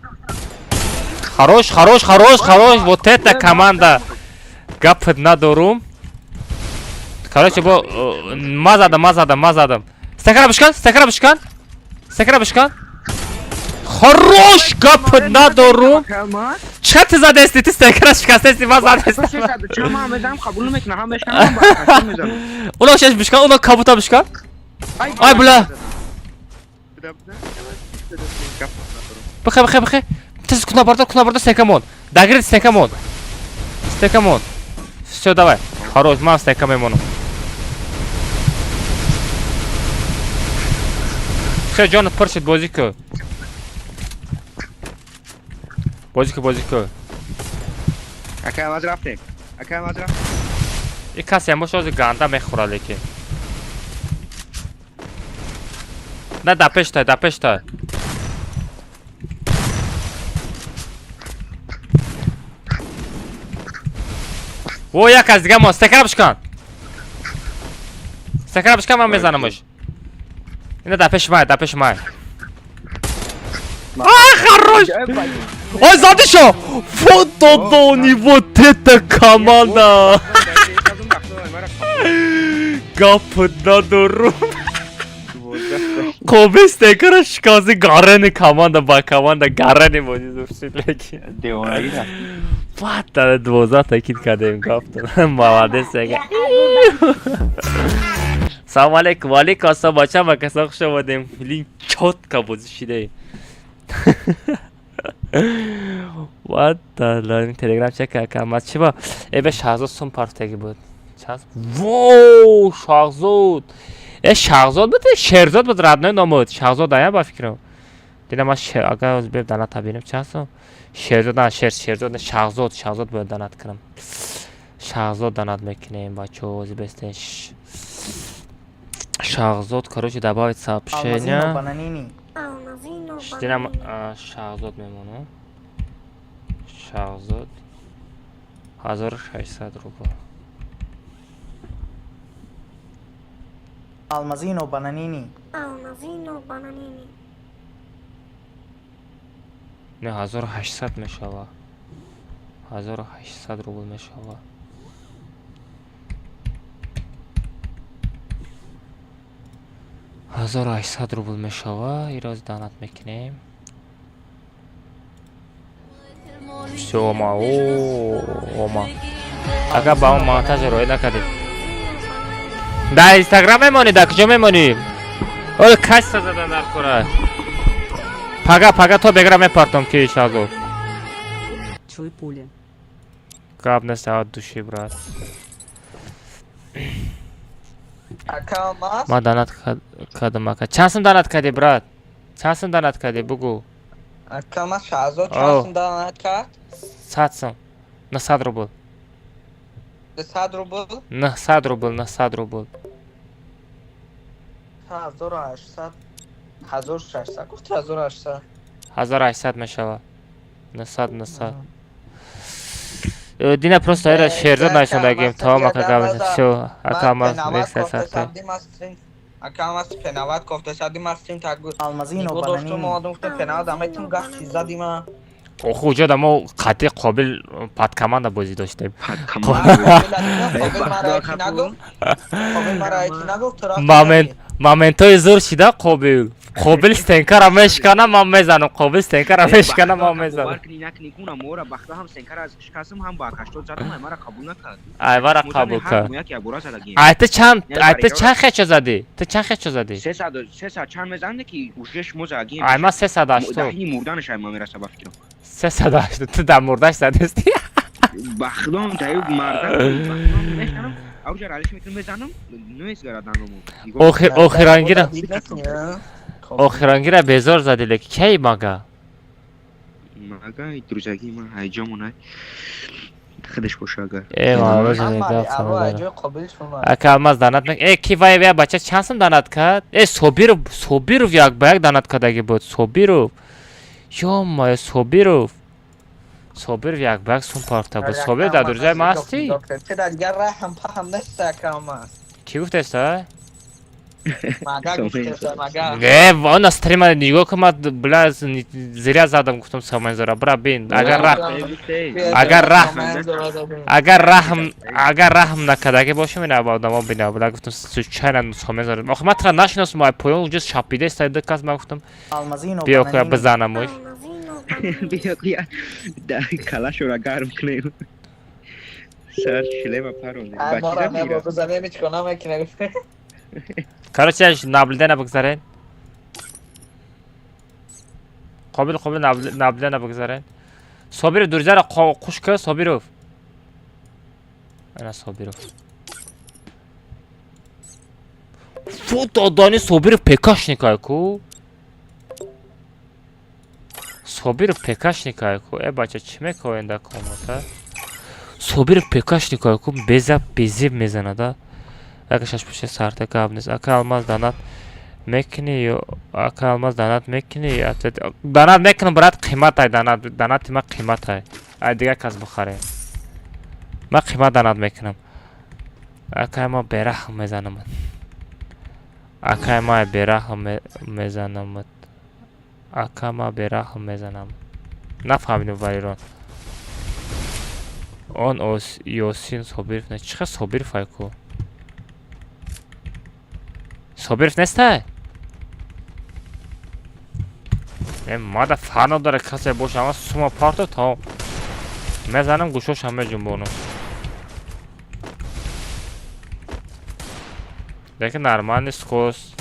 Хорош, хорош, хорош, хорош. Вот это команда. Гап надорум. Короче, бо ма задам, ма задам, ма задам. Стакара бишкан, стакара бишкан. Стакара бишкан. Хорош, гап надорум. Чӣ ти задести? Ти стакара шикастести, ма задестам. Уно шеш бишкан, уно кабута бишкан. Ай, бля. Бихе, бихе, бихе. Тез куна бардор, куна бардор, стекамон. Дагрид стекамон. Стекамон. Всё, давай. Хорош, ман стека мемонам. Всё, ҷонат пур шуд, бозӣ ку. Бозӣ ку, бозӣ ку. Ака, Алмаз, рафтем. Ака, Алмаз, рафтем. И касе ҳам боша, ҳозир ганда мехӯра, лекин. На, да пештай, да пештай. Во, як аз дига мо, стекара бишкан. Стекара бишкан, ман мезанамш. Ина да пеши май, да пеши май. А, хорош! Ой, задишо! Вот додони, вот это команда! Гап надорум. Қобил стекара шикази, гарени команда ба команда гарени бозӣ зуршид, лекин. Девонагӣ рафт. Вата 12 кит кардем, гап. Молодец, яга. Салом алейкум, валейкум ассалом, бача, ба каса хуш омадем. Блин, чётко бозӣ шидаем. Вата, телеграм чека камаз чи ба? Э, бе Шаҳзод сум партаги буд. Чанд? Во, Шаҳзод. Э, Шаҳзод буд, э, Шерзод буд, родной номуд. Шаҳзод ая ба фикрам. Дина ман шер, агар беб даната бинем чанд сум? Шерзод, на, шер, Шерзод, на, Шаҳзод, Шаҳзод бояд данат кунам. Шаҳзод данат мекунем, бачаҳо, ози бестен. Шаҳзод, короче, добавить сообщение. Алмазино Бананини. Алмазино Динам бананини. Шаҳзод мемонам. Шаҳзод 1600 рубл. Алмазино Бананини. Алмазино бананини. Не, 1800 мешава. 1800 рубл мешава. 1800 рубл мешава. Ироз данат мекунем. Всё, ома, о, ома. Ака ба он монтаж роя накардем. Дар Инстаграм мемонӣ, дар куҷо мемонӣ? О, касса задан дар кора. Пага, пага то бегра мепартом ки Шаҳзод. Чой пули. Гап нест, от души, брат. Ака Алмаз. Ма данат кардам, ака. Чанд сум данат кардӣ, брат? Чанд сум данат кардӣ, бугӯ. Ака Алмаз, Шаҳзод О. чанд сум данат кард? 100 сум. 900 рубл. 200 рубл? 900 рубл, 900 рубл. 1800, 1600 гуфт, 1800. 1800 мешава. 900, 900. Дина просто ира Шерзод нависондагим. Тамом, ака, гап. Всё, ака Алмаз, рекса. Ака Алмаз, пенават кофта шадим, астим тагу. Алмазино Нигоҳ доштум, Бананини. омадам, гуфтам пенават аметум, гашти задима. Оху, уҷо да мо қатъи қобил пад команда бозӣ доштем. Қобил мара яки нагуфт. Қобил мара яки нагуфт, ту рафти. Момент, моментҳои зур шида қобил. Қобил стенкара мешикана, ман мезанам. Қобил стенкара мешикана, ман мезанам. Бовар кунӣ, накунӣ, куна мора бахта ҳам стенкара аз шикастам, ҳам ба каштод задам, ай мара қабул накард. Айвара қабул кард. Як як бора задагим. Ай ту чанд, Не, ай ту барои чанд хечо задӣ? Ту чанд хечо задӣ? 300, 300 чанд мезанде ки уже шумо задагим. Ай ман 380. Даҳини мурданаш ай ма мераса ба фикрам. 380. Ту дар мурдаш задисти? Ба худом таю марда, ба худом мешанам. Ауҷа ралиш мекунам, мезанам, намесгараданому. Охир охирангира охирангира безор задӣ, леки кай мага? Мага друзаги ма ҳайҷон монай. Худаш боша агар. Э, молодец, гап надорам. Ака Алмаз данат мек. Э, ки вай я бача чанд сум данат кард? Э, Собиров, Собиров як ба як данат кардаги буд. Собиров. Ё-моё, Собиров. Собиров як ба як сум парта буд. Собиров дар друзьяи ма ҳастӣ? Дигар раҳм паҳм нест, ака Алмаз. Кӣ гуфтеста? Мага гуфтеста, мага. Не, он стрима нигоҳ кун, ман бля зиря задам, гуфтам саманзора, бра бин. Агар раҳм накардаги бошам, ина ба одамо бина, бля гуфтам случайно саманзора. Охи ман тра нашиносам, ай поён уҷо шапида истода кас, ман гуфтам Алмазино биё ка Бананини. бизанамуш. Алмазино бананини. Биё ки калашора гарм кунем. Сар шлема паронем. Ай мора небо бизанем, ҳеч кор намекунем. Короче, наблюдение бигзарен. Қобил, қобил наблюдение бигзарен. Собиров друзьяро қуш ка Собиров. Ана Собиров. Фу додани Собиров пекашникай ку. Собиров пекашникай ку. Э бача, чӣ мекоен дар комната? Собиров пекашникай ку, безаб безиб мезанада. Ака шашпуша сарта гап нест. Ака Алмаз, донат мекунӣ ё ака Алмаз, донат мекунӣ? Донат мекунам, брат, қиматай донат, донати ма қиматай. Ай дигар кас бихарем. Ман қимат донат мекунам. Акай ма бераҳм мезанам. Акай ма бераҳм мезанам. Ака ма бераҳм мезанам. Нафаҳмидем валирон. Он Ёсин Собиров не. Чӣ хел Собиров ай ку? Собиров нестай? Э, мада фарқ надора касе боша, ама сума парто тамом. Мезанам гӯшошам меҷунбонам. Лекин нормальный скорость.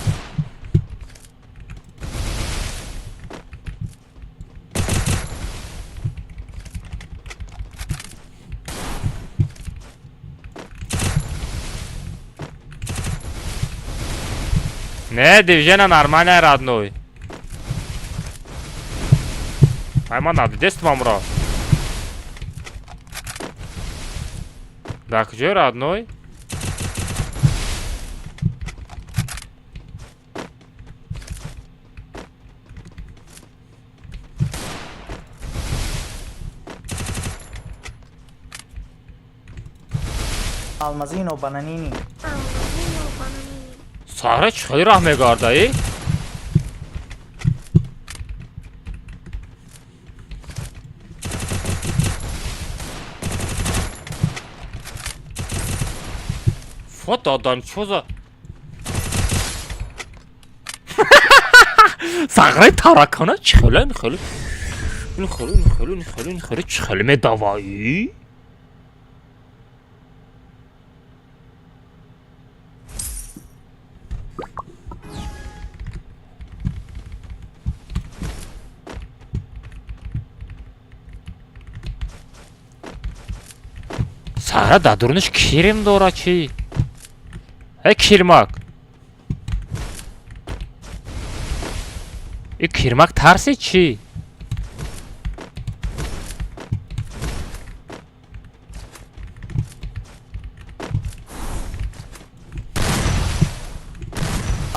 Не, движение нормальное, родной. Ай, ман надидестам ро. Дар куҷои, родной? Алмазино Бананини. Алмазино Бананини. Саҳра чӣ хеле раҳ мегардаӣ? Фот додан чоза. Сағраи таракана чӣ хеле хеле ин хеле ин хеле ин хеле ин хеле чӣ хеле медаваӣ? Саҳра дар дурунаш кирм дора чӣ? Э кирмак. И кирмак тарси чӣ?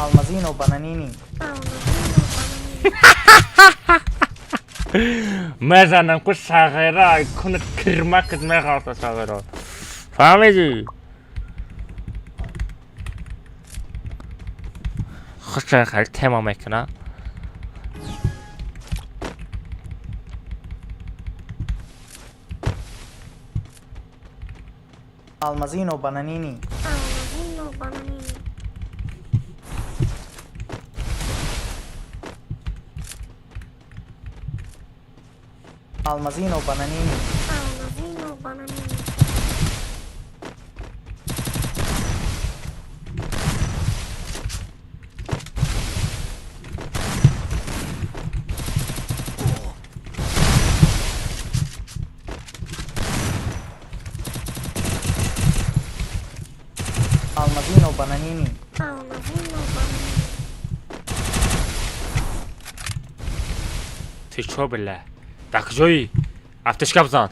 Алмазино Бананини. Алмазино Бананини. Мезанам ку сағира, куна кирмакат меғалта сағира. Фаҳмидӣ? Хушай хеле тема мекуна. Алмазино Бананини. Алмазино Бананини. Алмазино Бананини. Алмазино Бананини. Алмазино Бананини. Алмазино Бананини. Ты чё, бля? Дар куҷоӣ? Аптечка бизан.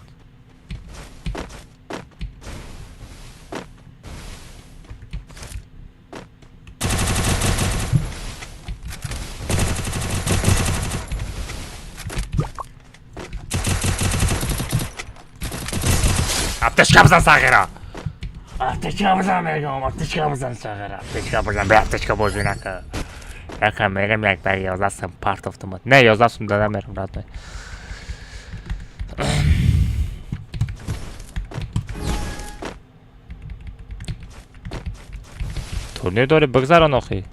Аптечка бизан, сағира. Аптечка бизан мегӯям, аптечка бизан, сағира. Аптечка бизан, бе аптечка бозӣ нака. Яка мерем як дар 11 сум партофтумад. Не, 11 сум дада мерем, родной. Турнир дори бигзарон охи.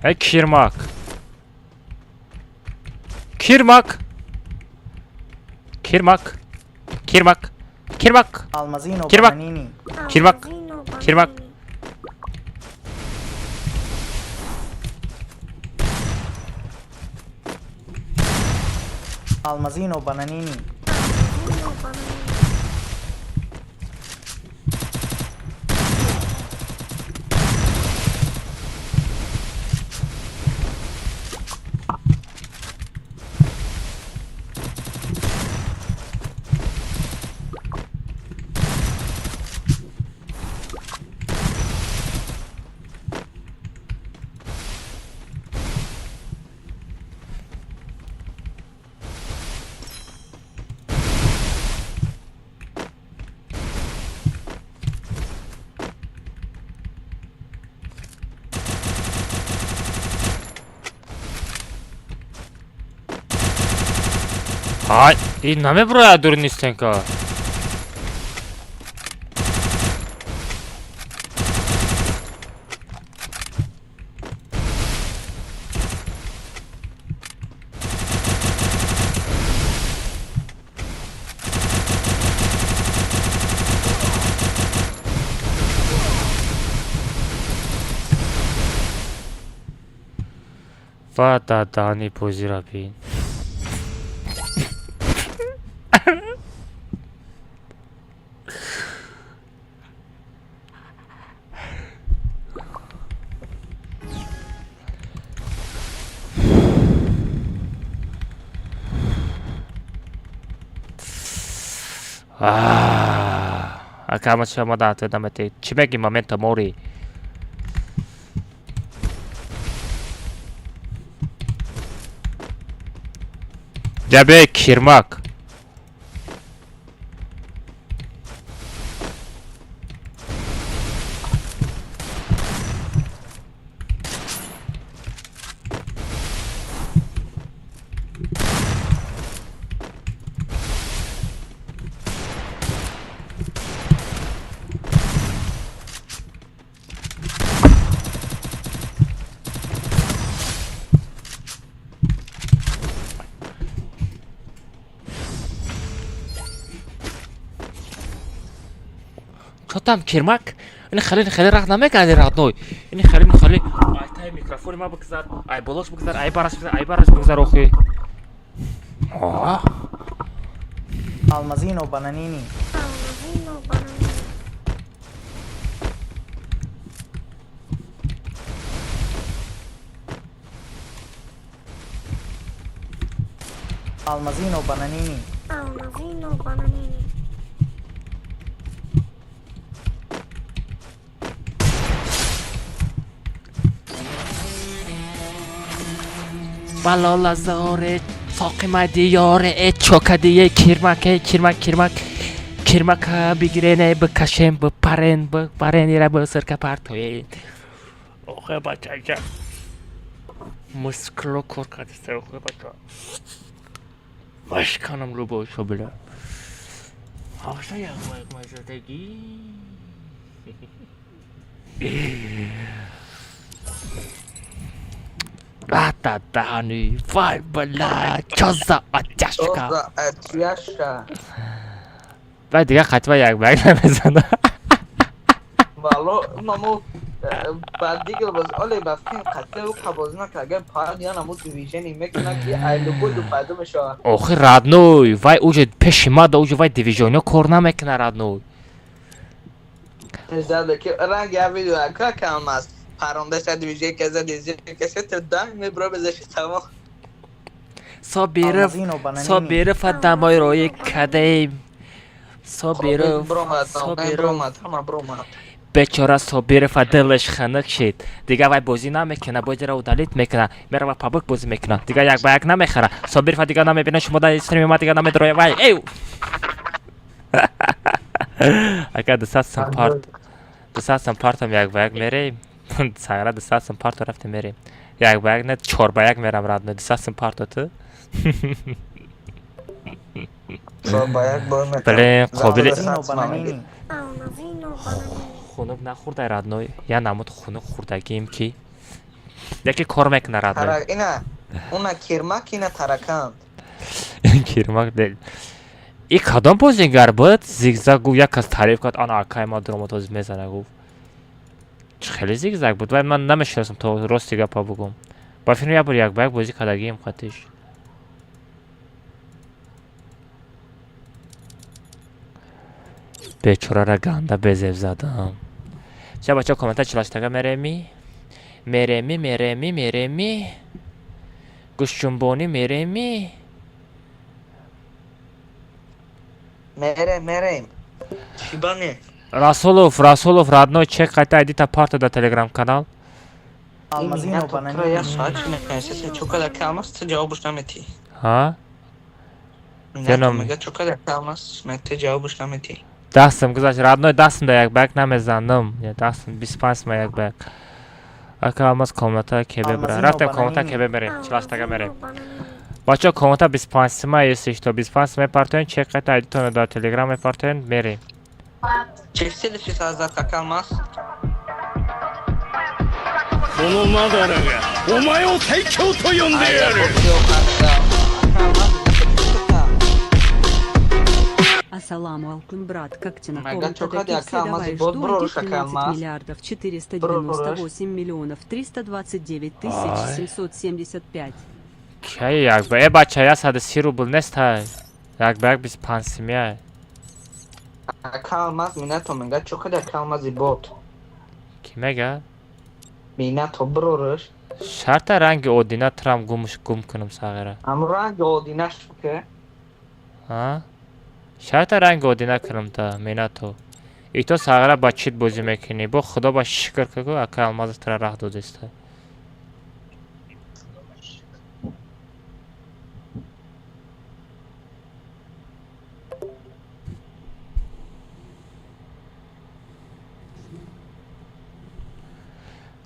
Эй кирмак. Кирмак. Кирмак. Кирмак. Кирмак. Алмазино Кирмак. Бананини. Кирмак. Алмазино Кирмак. Бананини. Алмазино Бананини. Алмазино Бананини. Ай, ин намеброяд дур нистенка. Ва дадани бозира бин. Ака ма шама да намете. Чӣ меги момента мори? Ҷабе кирмак. Чо там кирмак? Ини хеле хеле рахт намекарди родной. Ини хеле хеле ай тай микрофони ма бигзар, ай болош бигзар, ай бараш бигзар, ай бараш бигзар охи. О? Алмазино Бананини. Алмазино Бананини. Алмазино Бананини. Алмазино Бананини. Балолазоре соқима диёре э чокадие кирмаке кирмак кирмак кирмака бигирене бикашем бипарен бипарен ира бисирка партоен. Охе бачаҷа. Мускло кор кардиста охе бача. Башканам рубошо била. Аша яғмайғмайзадагӣ. Ата даҳани вай бала чо за оттяжка. Чо за оттяжка. Вай дига хатма як ба як намезана. Вало мамо ба дигар боз оле ба фин қатъи ӯ қабоз накард агар парад я намуд дивижени мекунад ки айлубуду пайдо мешавад. Охи родной, вай уже пеши ма да уже вай дивижонио кор намекунад родной. Зада ки ранг я видео ака кам аст. Паронда шад дивижен каза дивижен каса то да мебро безаши тамом. Собиров Алмазино Бананини. Собиров адамой рои кадаем. Собиров Бромад, Собиров бромад, ҳама бромад. Бечора Собиров дилаш ханак шид. Дига вай бозӣ намекуна, бозиро удалить мекуна, мерава пабук бозӣ мекуна. Дига як ба як намехара. Собиров дига намебина, шумо дар стрими ма дига намедроя вай. Эй! Ака 200 сум парт. 200 сум партам як ба як мерем. Сагра 200 сум парто рафтем мерем. Як ба як не, 4 ба як мерам радно. 200 сум парто ту. Чор ба як бор мекунам. Блин, қобили Алмазино Бананини. Алмазино Бананини. Хунук нахӯрдай родной. Я намуд хунук хӯрдагием ки яке кор мекуна родной. Тара ина уна кирмак ина таракан. Кирмак дел. И кадом бозингар буд? Зигзаг гуфт, як кас таъриф кард, ана акай ма дуромад ҳозир мезана гуфт. Чӣ хеле зигзаг буд? Вай ман намешиносам то рости гапа бугум. Ба филм як бор як ба як бозӣ кардагием қатиш. Бечорара ганда безеб задам. Ча, бача, комната чилаштага мереми? Мереми, мереми, мереми. Гӯшҷунбонӣ мереми? Мерем, мерем. Чибане. Расулов, Расулов, родной, чек қайта айдита парто да телеграм канал. Алмазино Тра я бананини. саат мекунӣ, чокада калмас, ту ҷавобаш наметӣ. Ҳа? Ҷаном. Мега чокада калмас, те ҷавобаш наметӣ. Дастам гузашт, родной, дастам да як ба як намезанам. Дастам 25 сма як ба як. Ака Алмаз, комната кебе бира. Алмазино Рафтем комната бананини. кебе мерем, чилаштага мерем. Алмазино бананини. Бача, комната 25 сма, если что, 25 сма мепартоем, чек қайта айдитона дар телеграм мепартоем, мерем. Чи следующий создатка калмас? このマダラがお前を最強と呼んでやる。 Ассаламу алкум, брат, как тебе на Мега комната чокада до кипсы калмас, давай бот жду броша 13 калмас. миллиардов 498 миллионов 329 тысяч 775. Кай як ба? Э, бача, 130 рубл нестай. Як ба як 25 симия. Калмас минато мега чокада калмази бот. Ки мега? Минато брораш. Шарта ранги одина трам гумш гум кунам сағира. Ам ранг одинаш ке. А? Шарта ранги одина кунам та минато. Ито сағира ба чит бозӣ мекунӣ. Бо худо ба шукр ку, ака Алмаз тра раҳ додиста.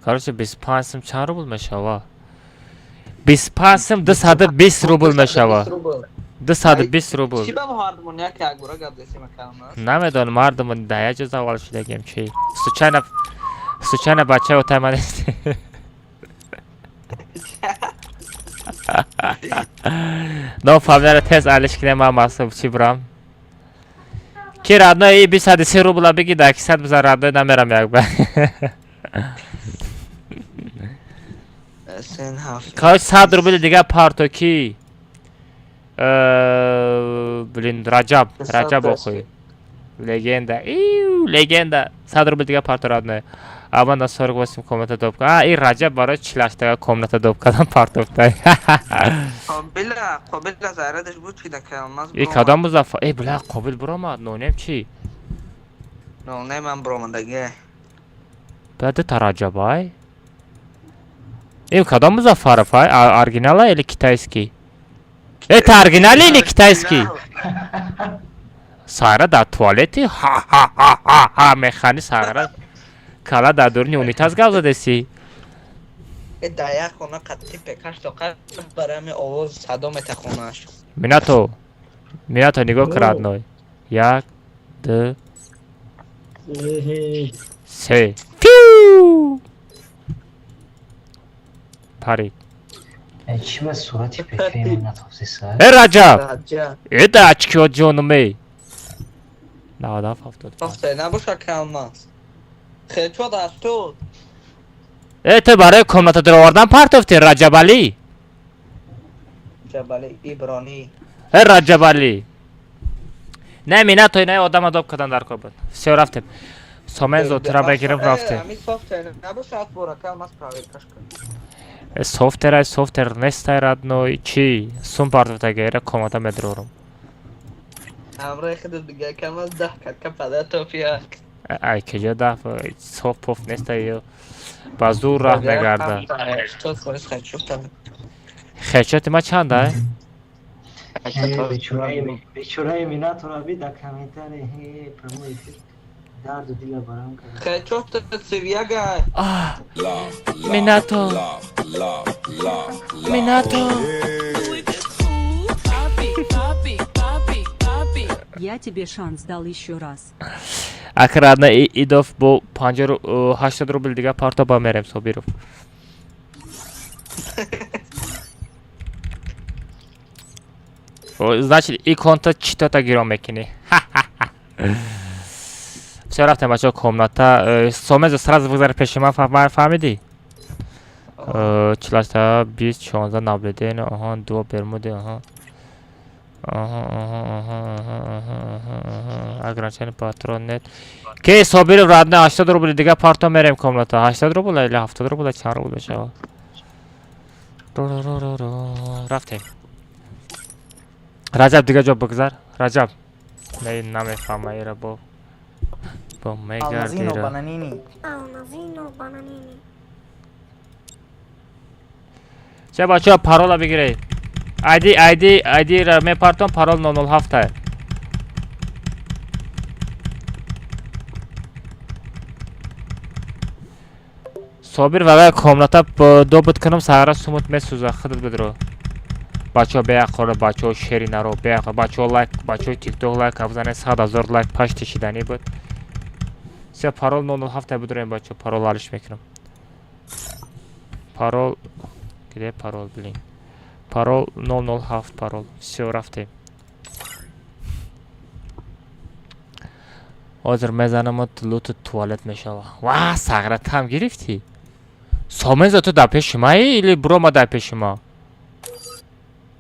Короче, 25 сум чанд рубл мешава? 25 сум 220 рубл мешава. 220 рубл. Чи ба ҳардумон як як бора гап десем, калмас? Намедонам, мардум да як ҷо завал шудагем чи. Случайно, случайно бачаи отай ман нест. Но фамилияро тез алиш кинем, ман масуб чи бурам. Ки родной и 230 рубла биги да 100 бизан, родной, намерам як ба. Сен ҳафт. Короче, 100 рубли дига парто ки? Блин, Раҷаб, Раҷаб охуй. Легенда. Иу, легенда. 100 рубл дига парто, родной. А ман на 48 комната доб. А, и Раҷаб барои 48 комната доб кардам партофтай. Қобила, қобила зарадаш буд ки да калмас. И кадом Музаффар? Э, бля, Қобил буромад, нонем чи? Но не ман бромадаге. Бля, дута Раҷаб ай. Ин кадом Музаффаров ай? Оригинала или китайский? Это оригинал или китайский? Сара дар туалети ха-ха-ха-ха-ха механи сара. Кала дар дуруни унитаз гап задеси. Э, да як хона қатти пекаш тоқа барами овоз садо мета хонаш. Минато. Минато, нигоҳ кун, родной. Як, ду, се. Пиу! Парид. Чи ба сурати пекаи ман натофтиса? Э, Раҷаб! Раҷаб. Э, да очкио ҷонумей. 97 70. Софте набоша калмас. Хечо дастуд. Э, ту барои комната даровардан партофтӣ, Раҷабалӣ? Ҷабали Ибронӣ. Э, Раҷабалӣ. Не, Минато, не одама доб кардан дар кор буд. Всё, рафтем. Сомен зотира бегирем, рафтем. Ами софте набоша от бора калмас проверкаш кун. Э, софтер ай, софтер нестай, родной, чи? Сум партофтага, эра комната медрорум. Амраи худат бига калмас 10 катка пада тофия. Ай, киҷо даф соф поф нестай ё. Ба зур раҳ мегарда. 80% хечо. Хечоти ма чанд ай? Бечораи Минатора би дар комментарий прямой эфир дарду дила барам кард. Хечо цивяга. Минато. Минато. Я тебе шанс дал еще раз. Ака, родной, идов бо 50 80 рубл дига парто ба мерем, Собиров. О, значит, и конта читота гирон мекунӣ. Всё, рафтем, бачаҳо, комната. Сомезо сразу бигзар пеши ман, фаҳмидӣ? 48 20 16 наблюдение, аҳа, ду бермуди, аҳа. Ограничение патрон нет. Ке Собиров родной 80 рубли дига парто мерем комната. 80 рубл или 70 рубл чанд рубл мешавад? Рафтем. Раҷаб дига ҷо бигзар. Раҷаб. Не намефаҳма ира бо. Бо Алмазино мегардира. Бананини. Алмазино Бананини. Ча бачаҳо парола бигиред. ID ID ID ра мепартом парол 007. Собир вагай комната добуд кунам сагара сумут месӯза худат бидро. Бачаҳо беаққора бачаҳо шери наро беаққора бачаҳо лайк бачаҳои тикток лайк абзане 100 ҳазор лайк пашти шиданӣ буд. Се парол 007 бидроем бачаҳо парол алиш мекунам. Парол где парол блин? Парол 007 парол. Всё рафтем. Ҳозир мезанам луту туалет мешава. Ва сағра там гирифтӣ? Соменза ту дар пеши маи или бурома дар пеши ма?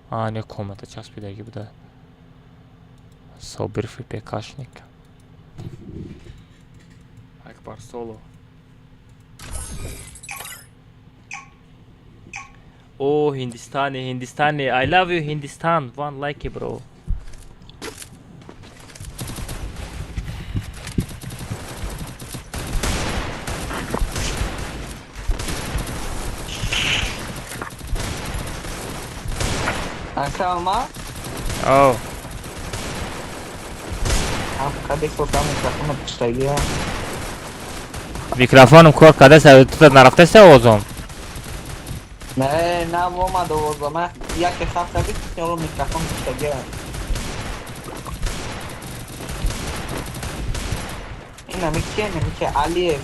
А, не комната часпидагӣ буда. Собир ФПКшник. Акбар соло. О, Ҳиндистани, Ҳиндистани. I love you Hindistan. One like bro. Ака ма? О. Каде кор микрофона пуштагия. Микрофоном кор карда, ту нарафтаси овозом? Не, на омад овозом. Ман яке хат кардӣ, ки микрофон пуштагия. Ин ки, ин ки Алиев.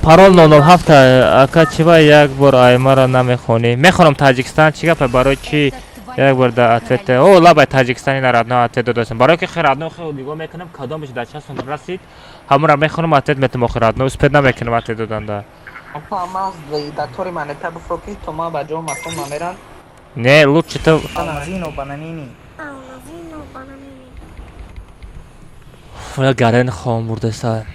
Парол 007 ака чива як бор аймара намехонӣ? Мехонам Таҷикистон чӣ гапа барои чӣ як бор да ответ. О, лабай Таҷикистон ина родной ответ додасам. Барои ки хел родной хел нигоҳ мекунам кадомаш дар часум расид, ҳамонро мехонам ответ метам охир родной успед намекунам ответ доданда. Апа ман датори манета бифро ки то ма ба ҷо макон намеран. Не, лучше то Алмазино Бананини. Алмазино Бананини. Гарен хом бурдеса.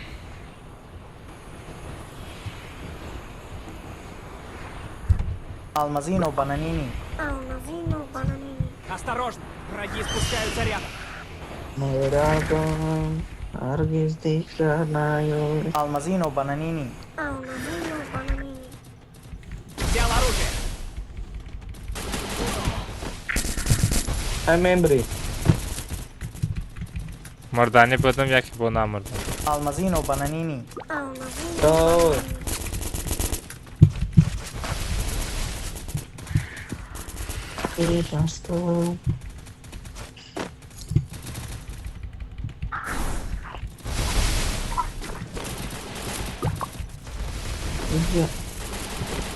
Алмазино Бананини. Алмазино Бананини. Осторожно, враги спускаются рядом. Меравам ҳаргиз дигар наёй. Алмазино Бананини. Алмазино Бананини. Взял оружие. Ай мембри. Мурданӣ будам яке бо намурдам. Алмазино Бананини. Алмазино.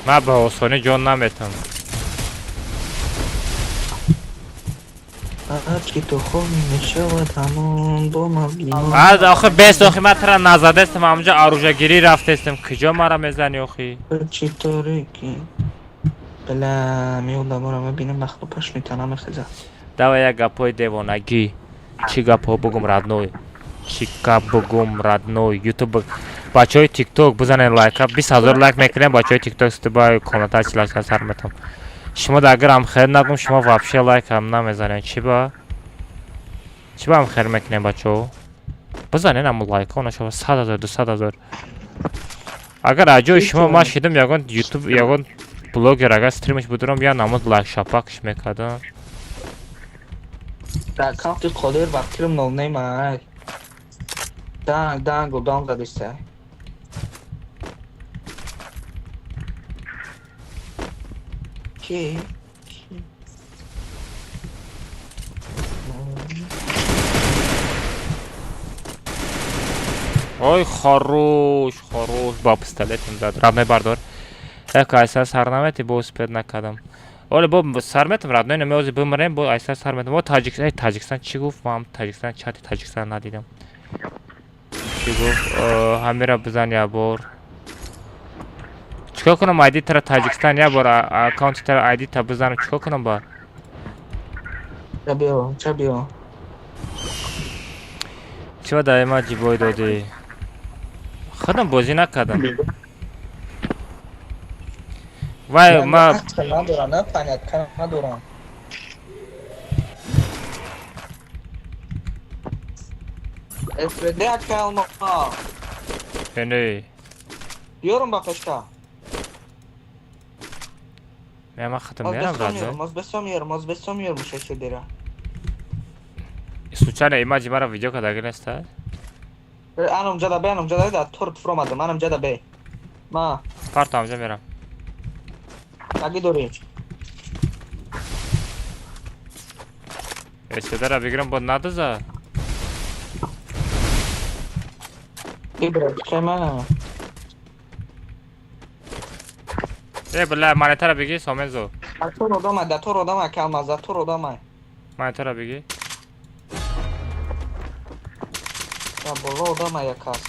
Ман ба осонӣ ҷон наметам. Аз охи бес охи ман тара назадестам ҳамҷо оружиягирӣ рафтестам. Куҷо мара мезанӣ охи? Давай як гапҳои девонагӣ. Чӣ гапҳо бугум родной? Чӣ гап бугум родной? Ютуб бачаҳои тикток бизанед лайка 20 ҳазор лайк мекунем бачаҳои тикток стуба комната чилашка сар метам. Шумо да агар ҳам хер нагум шумо вообще лайк ҳам намезанед. Чӣ ба? Чӣ ба ҳам хер мекунем бачаҳо? Бизанед ҳамун лайкҳо нашава 100 ҳазор 200 ҳазор. Агар аз ҷои шумо ман шидам ягон ютуб ягон блогер агар стримаш будурам я намуд лайк шапакш мекардам. Дар аккаунти Қодир вақтирам нол нема. Данг данг данг дадиста. Ки? Ой, хорош, хорош, ба пистолетам зад. Родной бардор. Як айса сар намети бо успед накардам. Оле бо сар метам родной намеози бимрем бо айса сар метам. О Таҷикистон, Таҷикистон чӣ гуфт? Ман Таҷикистон чати Таҷикистон надидам. Чӣ гуфт? Ҳамира бизан як бор. Чикор кунам айди тара Таҷикистон як бор аккаунти тара айди та бизанам чикор кунам ба? Ча биё, ча биё. Чиба дар ма ҷибой додӣ? Худам бозӣ накардам. Вай, ма надорам, на понятка надорам. СВД акалма. Бене. Ёрум ба пешка. Ма худам мерам радо. Моз бесом ёрум, моз бесом ёрум СВД-ра. Случайно имаҷи мара видео кардаги неста? Анам ҷада бе, анам ҷада да торт фуромадам, анам ҷада бе. Ма. Парто амҷа мерам. Таги дорӣ. СВД-ра бигирам бод надоза. Ибра, чема. Э, бля, монетара бигир, сомензо. Да тор одама, да тор одама, калмаз, да тор одама. Монетара бигир. Я боло одама як аст.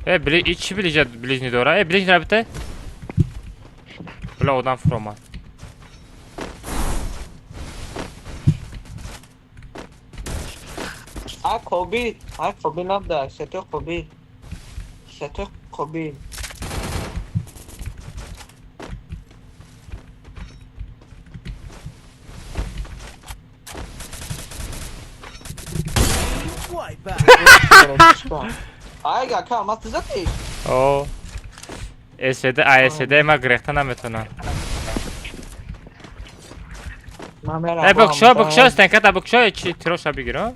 Э, бли, и чӣ ближа ближний дора? Э, ближний рабите? Бля, одам фуромад. А коби, а коби набда, сето коби. Сето коби. Айга, калмаз, ты задиш? О. СВД, а СВД ма грехта наметонам. Э, букшо, букшо, стенката букшо, чи тироша бигир, а?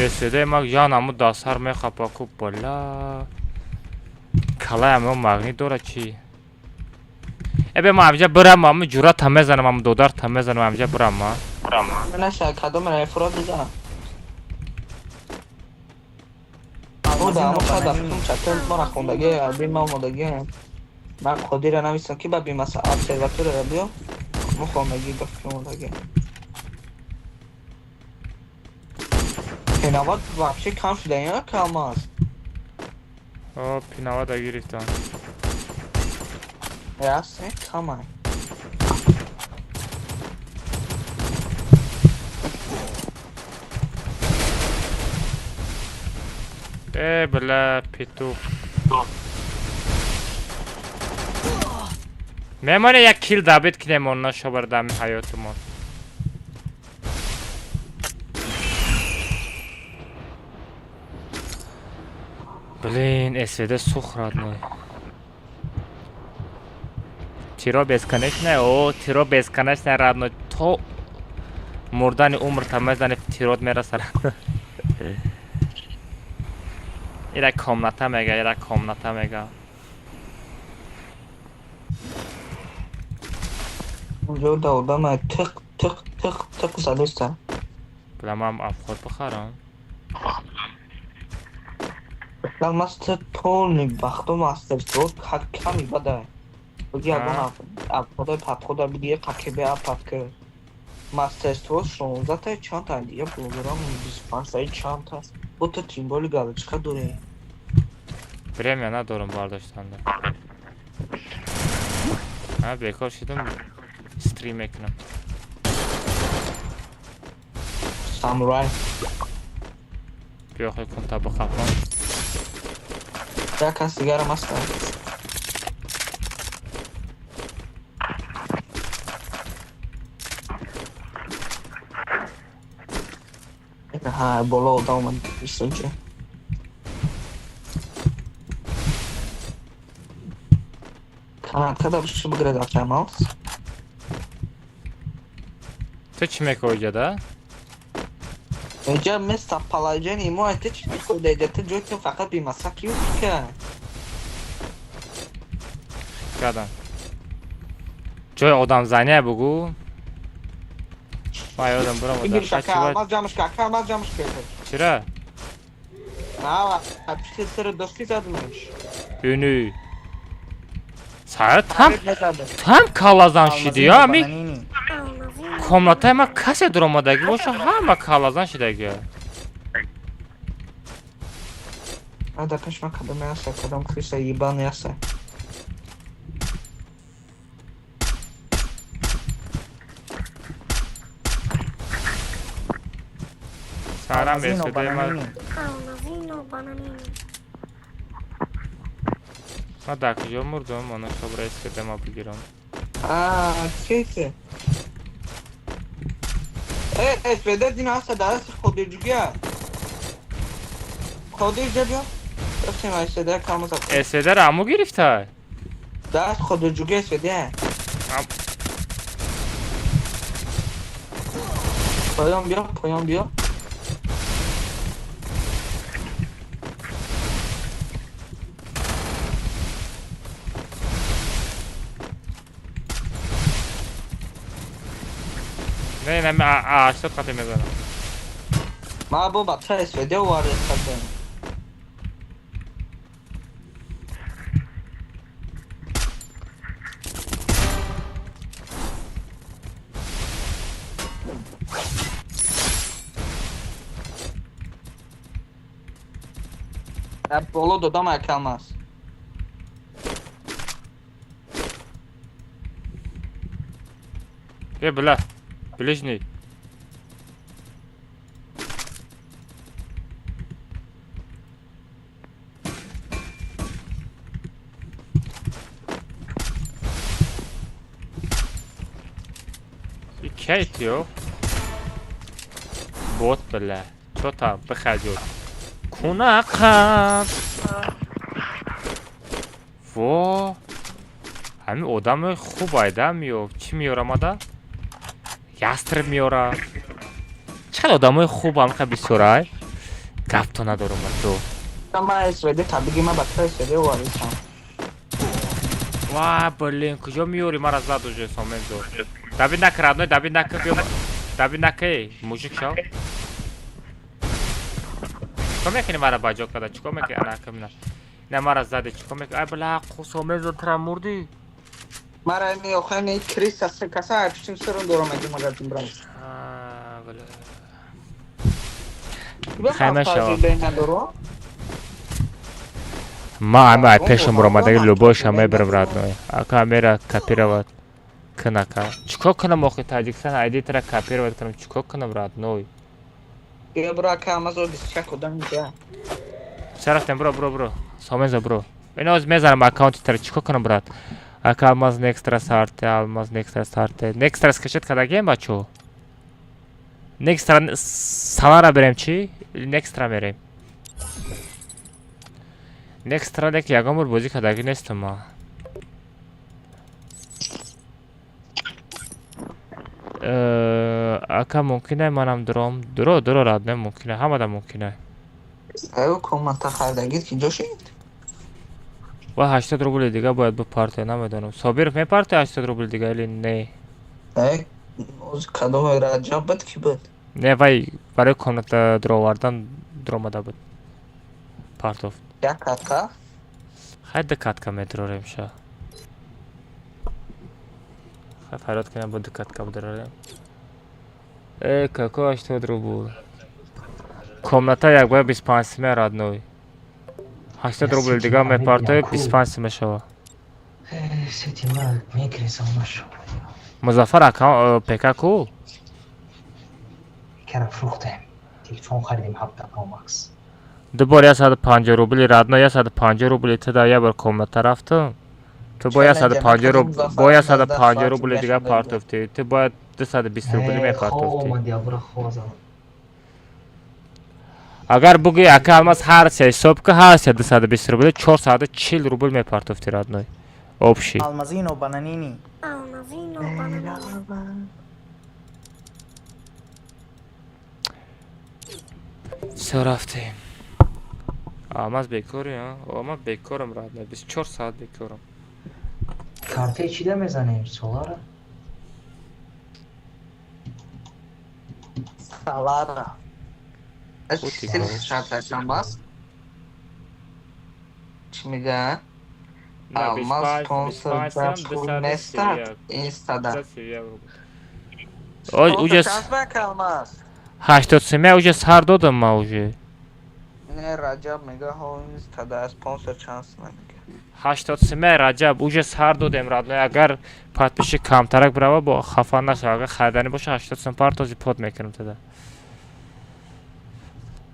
СВД ма ян аму дасар мехапа ку бала. Калай аму магнит дора чи? Э, бе ма амҷа бирам, аму ҷура та мезанам, аму додар та мезанам, амҷа бирам, а? Наша, кадом ра фурод бизан. Буда, аму шада фикрум чатон мора хондаги, би ма омодаги. Ман қодира нависам ки ба би маса обсерватория биё. Мо хондаги ба фикрум омодаги. Пенават вообще кам шуда, я кам аст. О, пинавада гирифтам. Ясне, кам аст. Э, бля, петух. Мемоне як кил дабит кинем онна шобар дами ҳаётумон. Блин, СВД сух родной. Тиро бесконечная, о, тиро бесконечная родной. То мурдани умр та мезани тирот мераса. Ира комната мега, ира комната мега. Унҷо да одама тиқ тиқ тиқ тиқ задеста. Бля, мам обход бихарам. Алмаз ты полный бахту мастерство как ками бада. Буги ягон обхода подхода биги қакебе апатка. Мастерство 16 та чанд та дига блогерам 25 та чанд та. Бо ту тимболи галочка дорӣ. Время надорам бардоштанда. А, бекор шидам стрим мекунам. Самурай. Биё хой кун та бихапам. Як кас дигарам аст. Ҳа, боло одам омад бисоҷа. Канатка да биши бигирад акамалс. Ту чӣ мекои ҷада? Эҷа место положение мо айте чӣ мекои эҷа ту ҷой ту фақат бимаса киё ка. Кардам. Ҷои одамзания бугу. Ма ёдам бурам Бигир шака, алмаз ҷамш ка, ака алмаз ҷамш ка. Чира? На, пишти сари дошти задмеш. Юни. Сара там там калазан шиди я ами комнатаи ма касе дуромадагӣ боша ҳама калазан шидаги. А да пеш ма кадом яса, кадом крыса ебаный яса. Сарам Алмазино СВД ма. Бананини. Алмазино Бананини. Ма дар куҷо мурдум? Ана шобра СВД ма бигирам. А, кейсе. Э, СВД дина аса дараси ходирҷугия. Ходирҷа биё. Рафтем СВД камоза. СВД ро аму гирифта? Даст ходирҷугия СВД. Поён биё, поён биё. Не, не, а 80 қате мезанам. Ма бо бача СВД овард кардем. Боло додам акалмас. Е, бля. Ближний. И кейт ё. Бот, бля. Чё там? Выходил. Кунақам. Во. Ҳамин одами хуб айда меёфт. Чӣ меёрам ада? Ястреб меёра. Чӣ қадр одамои хуб ҳамқа бисёрай? Гапто надорам бачо. Ма СВД табиги ма бача СВД овардам. Ва, блин, куҷо меёри мара зад уже Сомензо. Давид нака, родной, Давид нака, биё. Давид нака, эй, мужик шав. Чикор мекунӣ мара ба ҷо карда? Чикор мекунӣ? Ана камина. На мара зади, чикор мекунӣ? Ай бла, Сомензо тра мурдӣ. Мара не охани криса каса пишим сирон дорам аги магазин брам. А, бля. Хайма шава. Ма ами ай пешам ромадаги любойша мебарам родной. Ака мера копировать кунака. Чикор кунам охи Таҷикистон айди тра копировать кунам? Чикор кунам родной? Биё бро ака Амазон 21 одам инҷа. Ча рафтем бро, бро, бро. Сомензо бро. Ин оз мезанам аккаунти тра чикор кунам брат? Ака Алмаз Некстра сарте, Алмаз Некстра сарте. Некстра скачать кардагием бачо? Некстра салара берем чӣ? Некстра мерем. Некстра нек ягон бор бозӣ кардагӣ нестам ма. Ака мумкин манам дуром. Дуро, дуро родной мумкин ҳамада мумкин. Аю комната хардагит ки ҷо шид? Ва 80 рубли дига бояд бипарте, намедонам. Собиров мепарте 80 рубли дига или не? Э, оз кадом Раҷаб буд ки буд? Не, вай барои комната дуровардан дуромада буд. Партофт. Як катка? Хай ду катка медурорем ша. Хай фарёд кунем бо ду катка бидурорем. Э, какой 80 рубл? Комната як бояд 25 симе родной. 80 рубл дига мепартои 25 симе шава. Сетима мегирезам нашу. Музаффар ака ПК ку? Кара фрухтем. Телефон харидем 17 Pro Max. Ду бор 150 рубли родной 150 рубли ту дар як бор комната рафтам. Ту бо 150 рубл бо 150 рубли дига партофтӣ. Ту бояд 220 рубли мепартофтӣ. Омади абра хозам. Агар бугӯи ака Алмаз ҳар се ҳисоб ки ҳар се 220 рубли 440 рубл мепартофтӣ родной. Общий. Алмазино Бананини. Алмазино Бананини. Всё рафтем. Алмаз бекорӣ, а? О, ман бекорам родной, 24 соат бекорам. Картаи чида мезанем? Солара? Салара. Хути Шарташанбас. Чӣ мега? На, Алмаз 25, спонсор 25 да сам, пул 231. нестад инстада. 231 рубл. Ой, уже Алмаз. 80 симе уже сар додам ма уже. Не, Раҷаб мега, ҳоз тада спонсор чанд сум мега. 80 суме, Раҷаб, уже сар додем, родной. Агар подписчик камтарак бирава, бо хафа нашав. Агар хариданӣ боша, 80 сум партози под мекунем тада.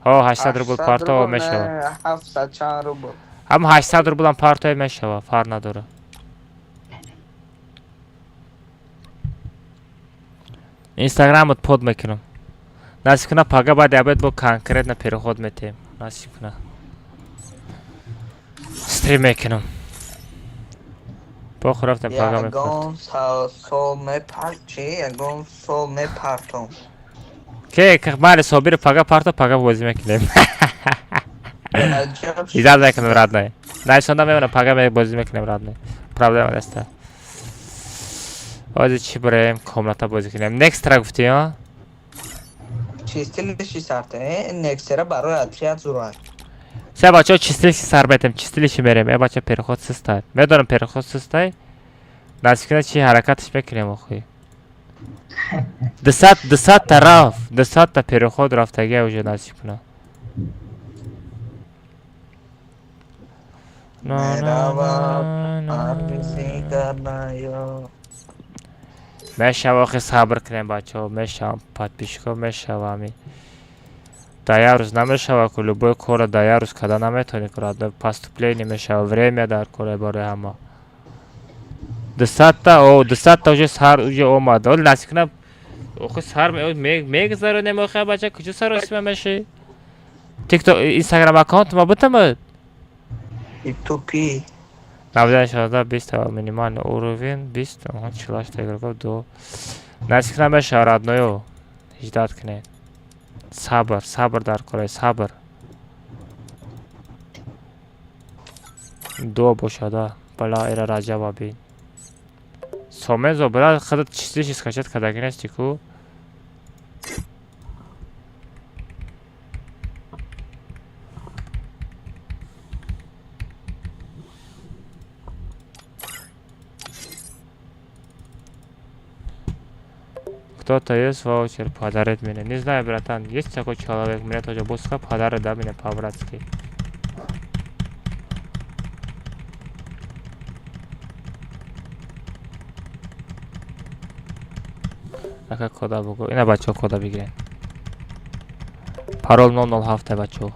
Ҳо, 800 рубл парто мешава. 700 чанд рубл. Ҳам 800 рублам партое мешава, фарқ надора. Инстаграмат под мекунам. Насиб куна, пага баъди обед бо конкретно переход метиҳем. Насиб куна. Стрим мекунам. Бо рафтем, пага мепарт. Ягон сол мепар чи? Ягон сол мепартом. Ке, майли, Собир, пага парто, пага бозӣ мекунем. Изад мекунем, родной. Нависонда мемонам, пага бозӣ мекунем, родной. Проблема неста. Ҳозир чӣ бираем, комната бозӣ кунем. Некстра гуфтӣ, а? Чистилиши сарта, некстера барои отряд зурай. Се бачаҳо, чистилиши сар метем, чистилиши мерем. Э, бача, переход систай. Медонам, переход систай. Насиб кунад, чи ҳаракаташ мекунем охи. 200 та рафт, 200 та переход рафтагия уже, насиб кунад. Меравад армисиганаё. Мешава охи, сабр кунем, бачаҳо, мешавам, подписчикҳо, мешава ами. Дар як рӯз намешава ку, любой корро дар як рӯз карда наметавонӣ ку, родной, поступление мешава, время дар кора барои ҳама. 200 та, о, 200 та уже сар уже омад. Оли насиб кунад, охи сар мегузаронем охи, бача, куҷо саросима мешӣ? Тикток, Инстаграм аккаунт ма бутама? Тупи. 19, 16, 20 минимальный уровень, 20, 48 игроков до. Насиб кунад, мешава, родной, ждать кунед. Сабр, сабр дар кораи, сабр. До бошада, бала эра Раҷаба бин. Сомензо, била худат чистилиши скачать кардаги нести ку? Кто-то есть ваучер подарит мне? Не знаю, братан, есть такой человек, мне тоже пускай подарит, да, мне по-братски. Ака, кода бугу. Ина, бачаҳо, кода бигирен. Парол 007, бачаҳо.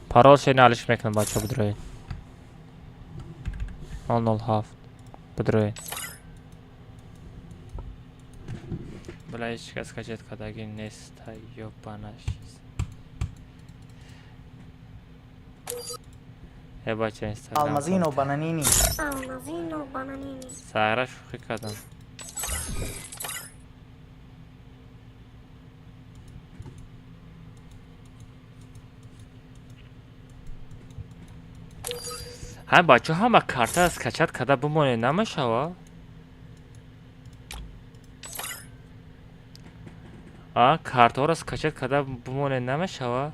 Парол шена алиш мекунам, бачаҳо, бидроед. 007 бидроед. Била ҳеҷ кас скачать кардаги нест, ёбанаш. Э, бача, Инстаграм. Алмазино Бананини. Алмазино Бананини. Сара шӯхӣ кардам. Ҳам бачаҳо, ҳама карта скачать карда бимонед, намешава? А, картаҳоро скачать карда бимонед, намешава?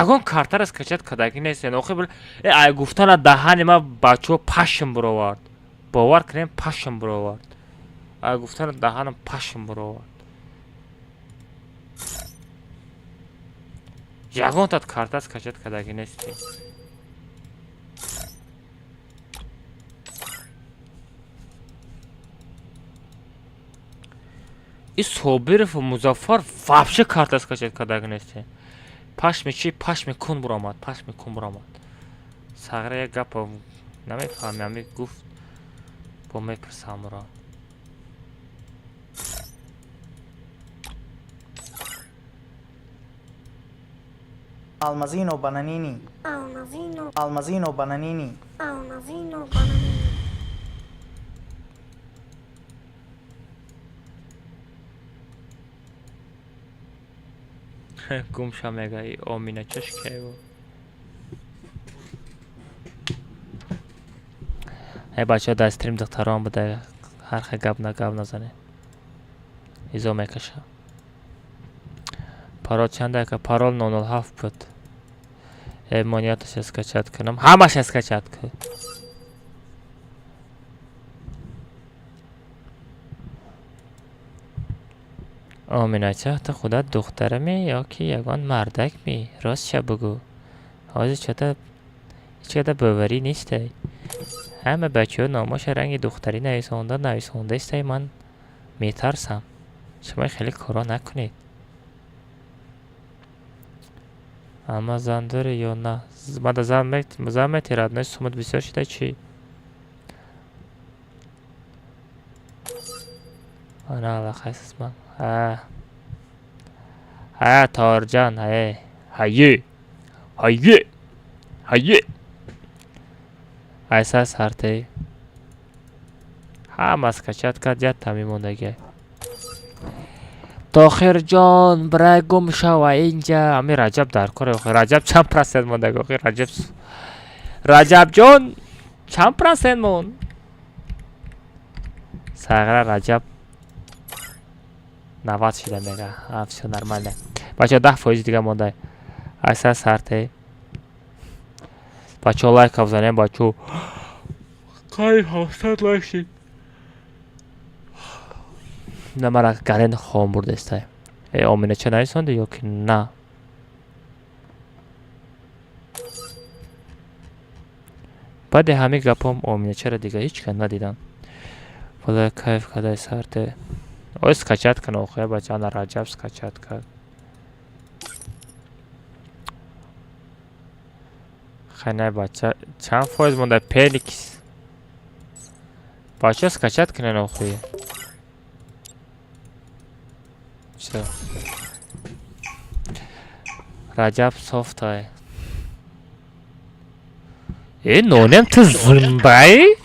Ягон картаро скачать кардаги нестен. Охи, э, ай гуфтана даҳани ма, бачаҳо, пашм буровард. Бовар кунем, пашм буровард. Ай гуфтана даҳанам пашм буровард. Ягонтат карта скачать кардаги нестем. И Собирову Музаффар вообще карта скачать кардаги нестем. Пашми чи, пашми кун буромад, пашми кун буромад. Сағира як гапа намефаҳми, ами гуфт, бо мепурсам ро. Алмазино Бананини. Алмазино. Алмазино Бананини. Алмазино Бананини. Гумша мега и Омина чашкево. Э, бачаҳо, дар стрим духтарон буда, ҳар хел гап на гап назанед. Изо мекашам. Парол чанд, ака? Парол 007 буд. Э, монеташа скачать кунам. Ҳамаша скачать кун. Оминача, ту худат духтараме ё ки ягон мардакми? Ростша бугӯ. Ҳозир чота ҳеҷ када боварӣ нестай. Ҳама бачаҳо номоша ранги духтарӣ нависонда нависондаистай, ман метарсам. Шумо хеле корҳо накунед. Ама зан дорӣ ё на? Мада зан мети, родной, сумат бисёр шида чӣ? Ана аллақайсизман. Ҳа. Ҳа, Торҷон, ҳае. Ҳае. Ҳае. Ҳае. Айса сартей. Ҳама скачать кард, якта мемондагиай. Тохирҷон, бирай гум шава инҷа. Ами Раҷаб дар кор охи. Раҷаб чанд процент мондаг охи? Раҷаб. Раҷабҷон, чанд процент монд? Сағира Раҷаб 90 шида мега. А, всё нормально. Бачаҳо 10% дига мондай. Айса сартей. Бачаҳо лайка бизанем, бачаҳо. Қариб 700 лайк шид. На мара гарен хом бурдестай. Э, Омина ча нависонди ё ки на? Баъди ҳамин гапҳом Оминачаро дига ҳеҷ кас надидам. Валлоҳи кайф кардай сарте. Ой, скачать кун охи, бача, ана Раҷаб скачать кард. Хай, бача, чанд фоиз монда Пеликс? Бача, скачать кунен охи. Всё. Раҷаб софтай. Э, нонем ту зиндаи?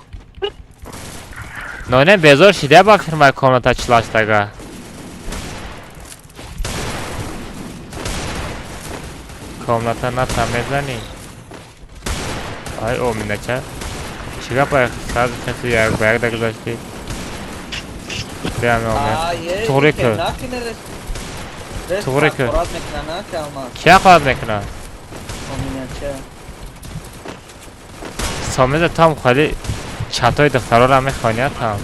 Нонем безор шида ба фирмаи комната чилаштага. Комната ната мезанӣ? Ай, Оминача. Чӣ гапа сразу каси як ба як дагузаштӣ? Биям, Омина. Туғри ку. Туғри ку. Кия қорат мекунад? Сомеза там хали чатои духтароро мехоният там.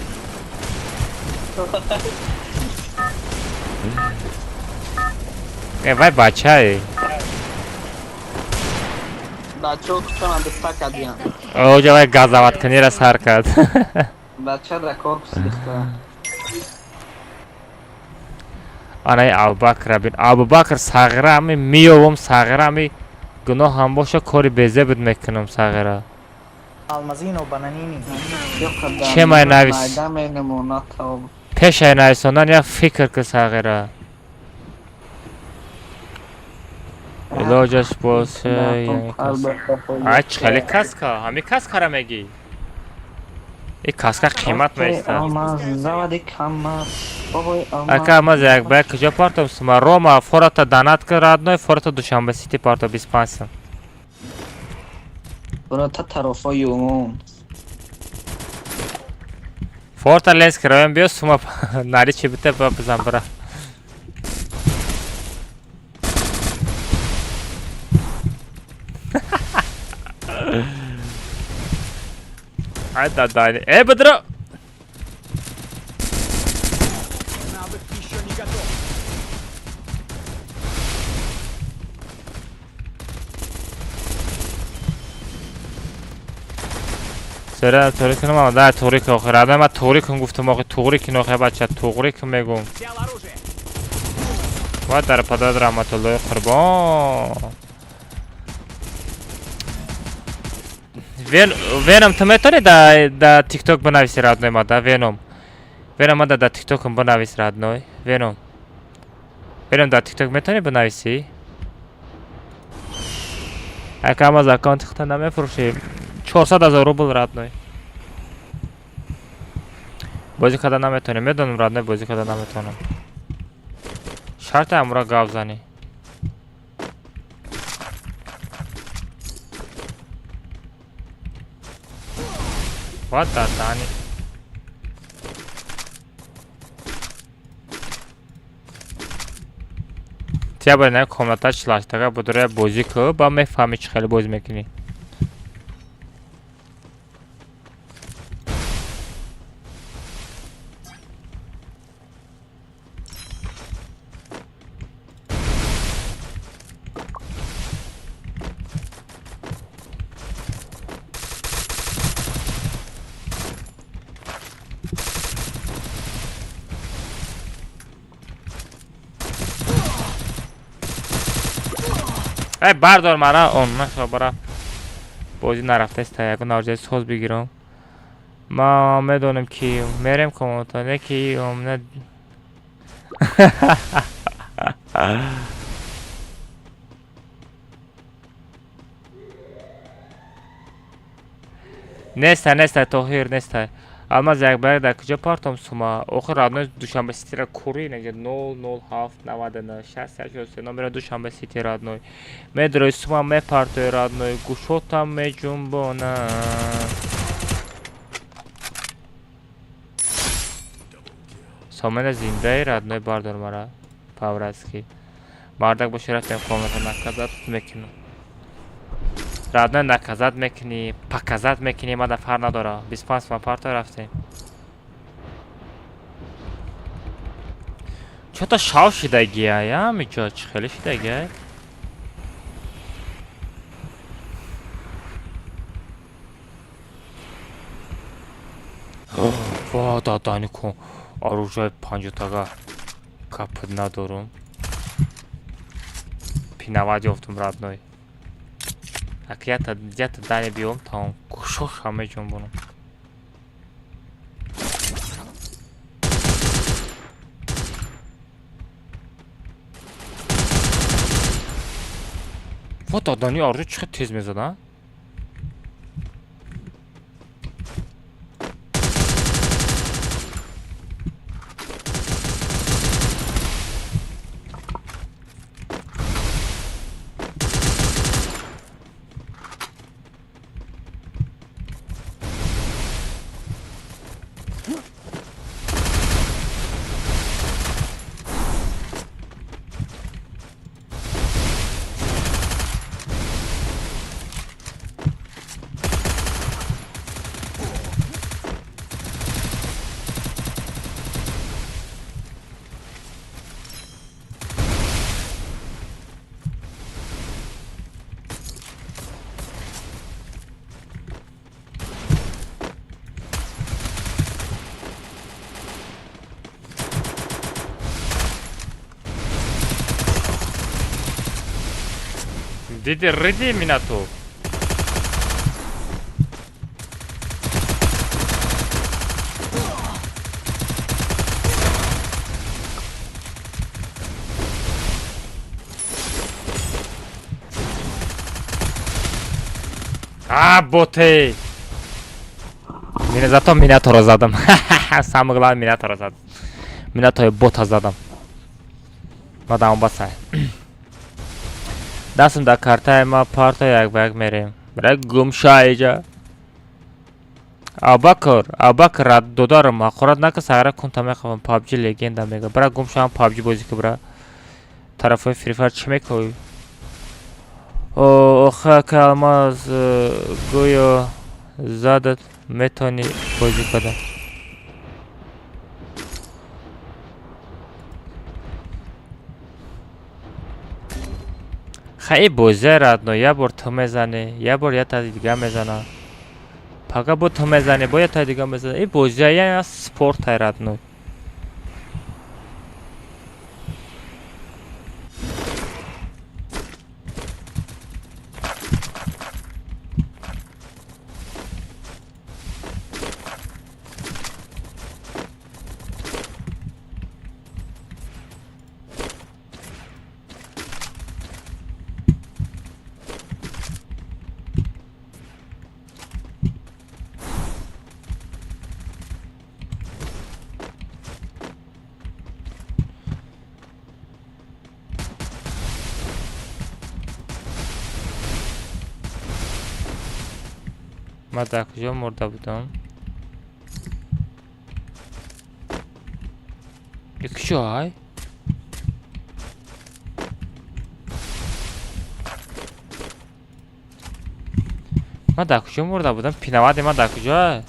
Э, вай бачае. Бачаҳо кучонам духтар кардиян. Оҷа вай газаваткунира сар кард. Бача дар корпуси духтара. Анаи Абубакра бин. Абубакр сағира ами меёвам, сағира ами гуноҳам боша, кори безебуд мекунам сағира. Алмазино бананини. Че май навис? Пешай нависондан як фикр ки сағира. Илоҷаш боша. Ай, чӣ хеле каска? Ҳами каскара мегӣ? И каска қимат меистад. Ака, маз як ба як куҷо партом сума? Рома, фората данат ки родной, фората Душанбе сити парто 25 сум. Фората тарафои умум. Форта Ленский район биё, сума наличи бите ба бизан бира. Ай дадани. Э, бадро! Навык еще не готов. Сера туғри кунам, ама да туғри кун охир. Родной, ман туғри кун гуфтам охир, туғри кун охир, бача, туғри кун мегум. Взял оружие. Ва дар падар раҳматуллоҳи қурбон. Веном, ту метавонӣ да ТикТок бинависи, родной, ма да Веном. Веном, ма да ТикТокам бинавис, родной. Веном. Веном, да ТикТок метавонӣ бинависӣ? Ака, ама за аккаунти худта намефурӯшӣ. 400 000 рубл, родной. Бозӣ карда наметавонем. Медонам, родной, бозӣ карда наметавонам. Шарте амура гап занӣ. Ва дадани. Тия бояд на комната чилаштага будура бозӣ ку, ба мефаҳмӣ чӣ хеле бозӣ мекунӣ. Эй, бардор мара, он наша бара. Бозӣ нарафтаст, та ягон арҷаи соз бигирам. Ма медонем ки мерем комната, не ки омна. Неста, неста, Тоҳир, неста. Алмаз як ба як дар куҷо партом сума? Охир родной Душанбе Ситира кури нега 0 0 7 99 61 63 номера Душанбе Сити родной. Медрои сума мепартои родной, гӯшотам меҷунбонам. Сомена зиндаи родной бардор мара по-братски. Мардак боши рафтем комната наказат мекунам. Родной наказат мекунӣ, показат мекунӣ, мада фарқ надора. 25 сум парто рафтем. Чото шав шидагия, я миҷо чӣ хеле шидагия? Ва, дадани кун. Оружие панҷотага капд надорум. Пинавад ёфтум родной. Ак ята дани биём таом кушоша меҷунбонам. Ва дадани оружие чӣ хел тез мезад, а? Диди риди минату. А, боте! Мина зато минатора задам. Самое главное, минатора задам. Минатои бота задам. Мадам басай. Дастам дар картаи ма парта як ба як мерем. Бира гумша иҷа. Абакр, Абакр рад додарам, ҳақорат нака сагра кунта мехавам PUBG легенда мега. Бира гумша ҳам PUBG бозӣ ки бира. Тарафои Free Fire чӣ мекоӣ? Охе ка Алмаз гӯё задат метавонӣ бозӣ када. Хай бозия родной, я бор ту мезанӣ, я бор я таи дига мезана. Пага бо ту мезанӣ, бо я таи дига мезана. И бозия я спорт ай родной. Ман дар куҷо мурда будам? Куҷо ай? Ман дар куҷо мурда будам? Пинавади ман дар куҷо ай?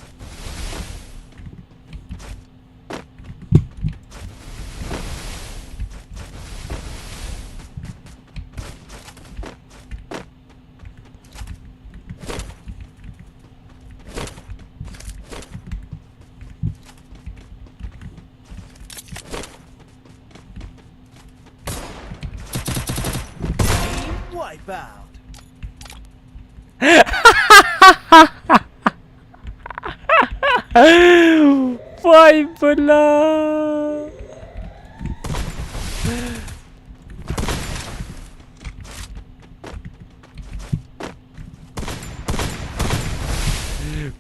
Вай, бля!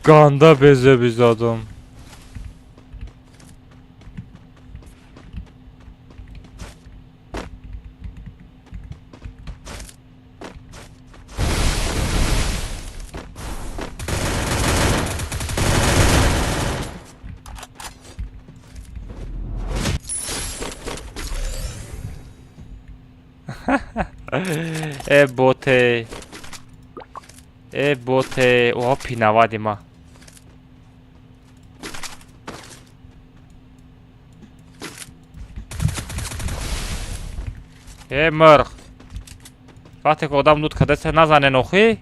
Ганда безеби задам. Э боте. Э боте. О, пинавади ма. Э мурғ. Вақте ки одам лут кардааст, назанен охи.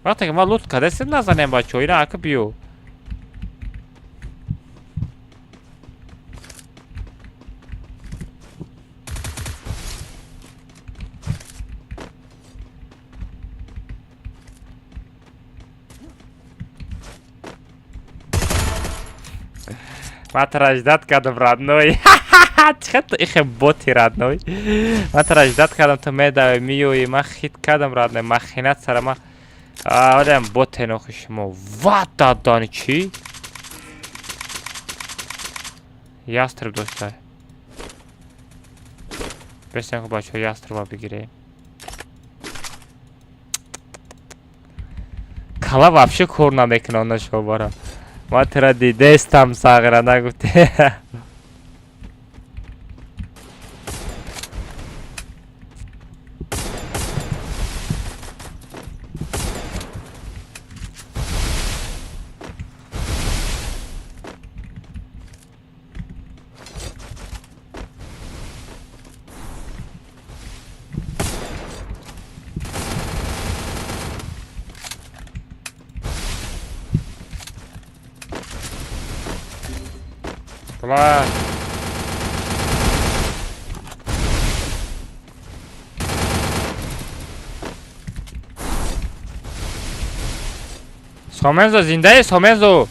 Вақте ки ман лут кардааст, назанем бачаҳо, ина ака биё. Ман тара ждать кардам, родной. Чӣ ту ихе боти, родной? Ман тара ждать кардам, ту медавӣ, миёӣ, ман хит кардам, родной, махинат сара ман. Одам боте нохи шумо. Ва дадани чӣ? Ястреб дошта. Бесен ку бачаҳо ястреба бигирем. Кала вообще кор намекунад нашобара. Ман тира дидестам сағира нагуфте. Бла. Сомензо зиндаи Сомензо.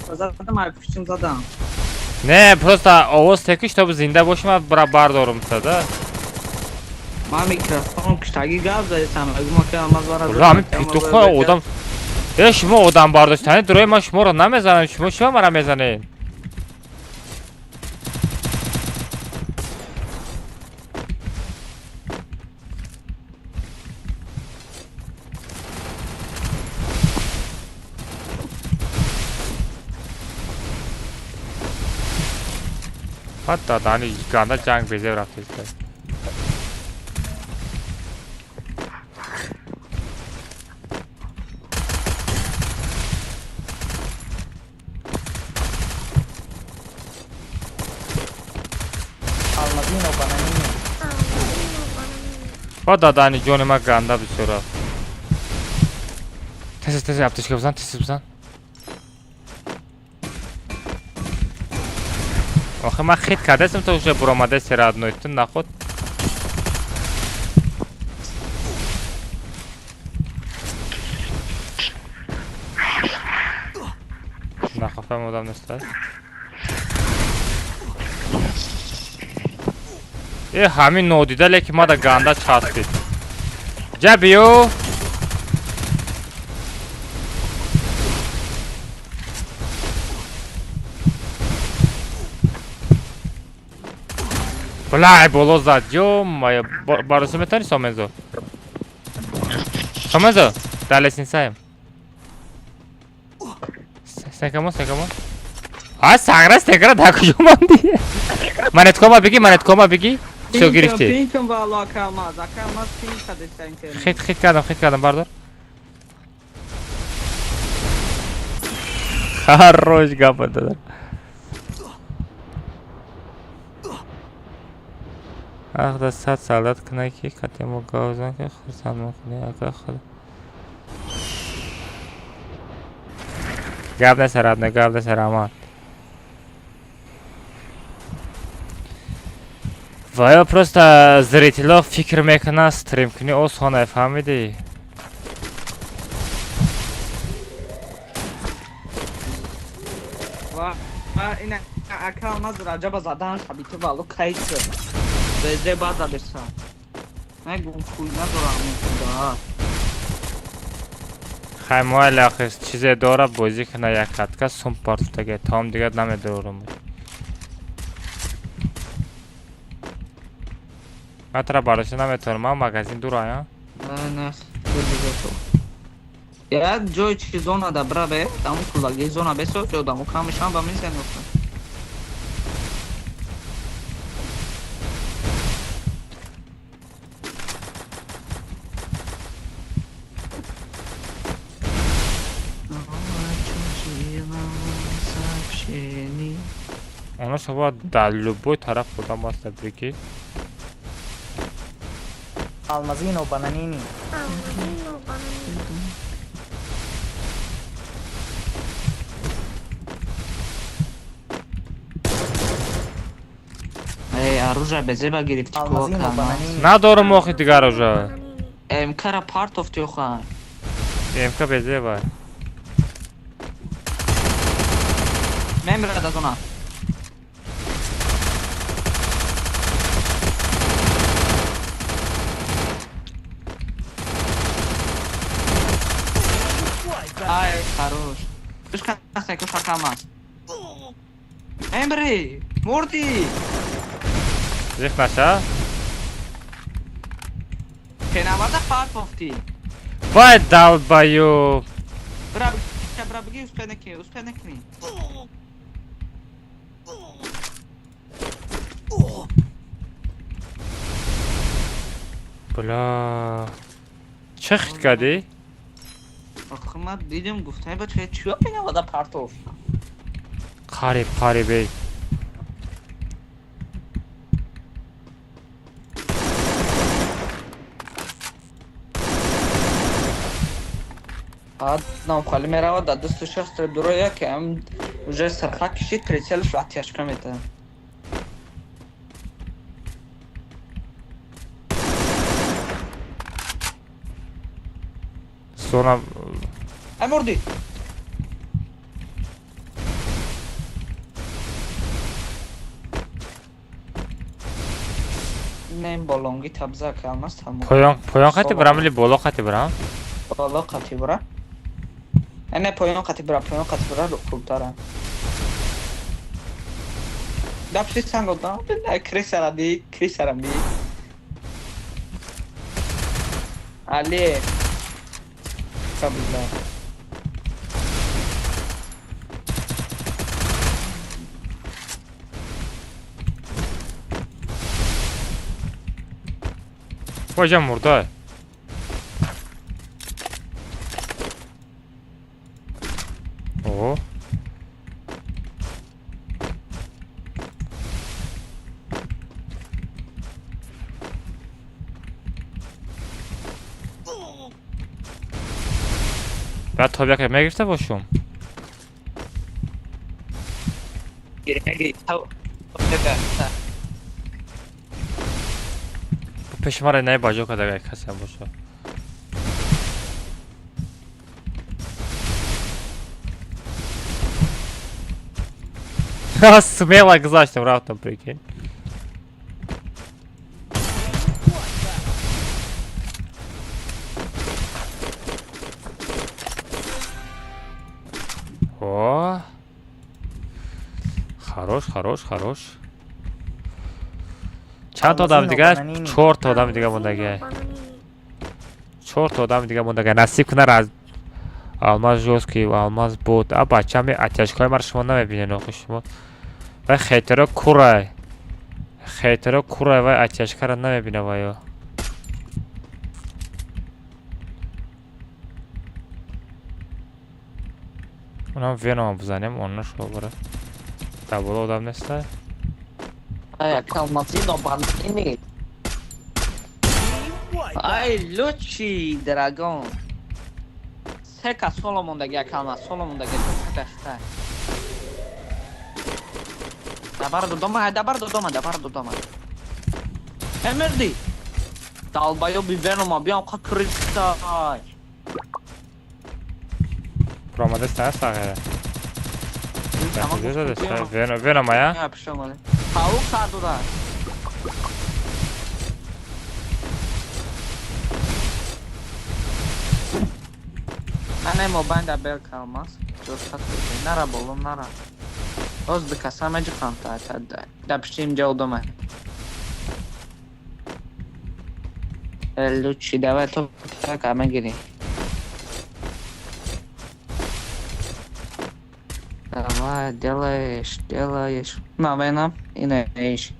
Задам, айпушим задам. Не, просто овоз текиш то зинда боши ман бара бардорум та да. Ман микрофон куштаги гап задам. Ма ки алмаз бара. Ла ами петуха одам. Э шумо одам бардоштани дурои ман шуморо намезанам, шумо чима мара мезанед? Ҳатта дани ганда ҷанг безеб рафтеста. Алмазино бананини. Алмазино бананини. Ва дадани ҷони ман ганда бисёр рафт. Тез тез аптечка бизан, тез бизан. Охе ман хит кардастам, то уже буромадаси родной, ту наход. Нахофам одам нест. Э ҳамин нодида лекин мада ганда часпид. Ҷа биё. Блай боло зад. Ё-моё, бароси метавонӣ Сомензо? Сомензо, дар лестницаем. Стенкамо, стенкамо. А, сағра стенкара дар куҷо мондӣ? Манеткома бигӣ, манеткома бигӣ. Всё гирифтӣ. Пинкам вало акалмаз, акалмаз пинк кадеста интернет. Хит хит кардам, хит кардам, бардор. Хорош гапа дадам. Ах, да сад солдат куна ки катемо гавзан ки хурсанд мекунӣ, ака худ. Гап нест, родной, гап нест, раҳмат. Ва ё просто зритело фикр мекунад, стрим кунӣ осона, фаҳмидӣ? Ва ина ака Алмаз Раҷаба задан шабиту вало кайча. Безе база деса. Мегум хуй надорам худа. Хай мойл охир чизе дора бозӣ куна як хатка сум партуфтаге том дигар намедорам. Ман тра бароша наметавонам, ман магазин дура, я? Не, як ҷой чи зона да браве, даму кулаги зона бесо, ҷо даму кам мешам ба мезани охир. Оно шумо дар любой тараф худам аст, прикинь. Алмазино бананини. Алмазино бананини. Эй, оружие безеба гирифти Алмазино бананини. Надорам охи дигар оружие. МК-ра партов тиёха. МК безеба. Мемра да зона. Ай, хорош. Кушка, кушка камаз. Эмбри, мурди. Зих наша? Пенавада партовти. Вай долбоёб. Бра, бра, беги, успей накини, успей накини. Бля. Чӣ хит кардӣ? Охи ман дидем гуфтам бача чиё пенавада партов. Қариб, қариб эй. Нам хали мерава да 260 дуро як ам уже сарха кишид прицелш оттяжка метавад. Зона. Ай мурди. Не болонги табза калмас тамом. Поён, поён қати барам или боло қати барам? Боло қати бара. Не поён қати бара, поён қати бара хубтара. Дапши санго да, крисара ди, крисара би. Али. Кабла. Воҷа мурда. О. Баъд тобяка мегирифта бошум. Пеши мара най баҷо кардага касе боша. Смело гузаштам, рафтам, прикинь. О! Хорош, хорош, хорош. Чанд одам дигар? Чорта одам дигар мондага. Чорта одам дигар мондага. Насиб кунар аз Алмаз жёсткий, Алмаз бот. А бачами оттяжкаи маро шумо намебинед охи шумо. Вай хейтеро курай. Хейтеро курай вай оттяжкаро намебина вайо. Унам венома бизанем, онна шо бара. Дар боло одам нестай? Ай, Алмазино бананини. Ай, лучший драгон. Се кас соло мондаги, акалма, соло мондаги, даста. Добар до дома, добар до дома, добар до дома. Эмерди. Долбоёби Венома, биям қа крыса. Промадаста сағера. Венома, я? Я пишем, Паук сар дуда. Ана мобайн да бел калмас. Ҷурсат нара болом нара. Оз дикаса меҷиқам та та да пиштим ҷа удома. Лучи давай то так мегири. Давай, делаешь, делаешь. На, вена, и не иш.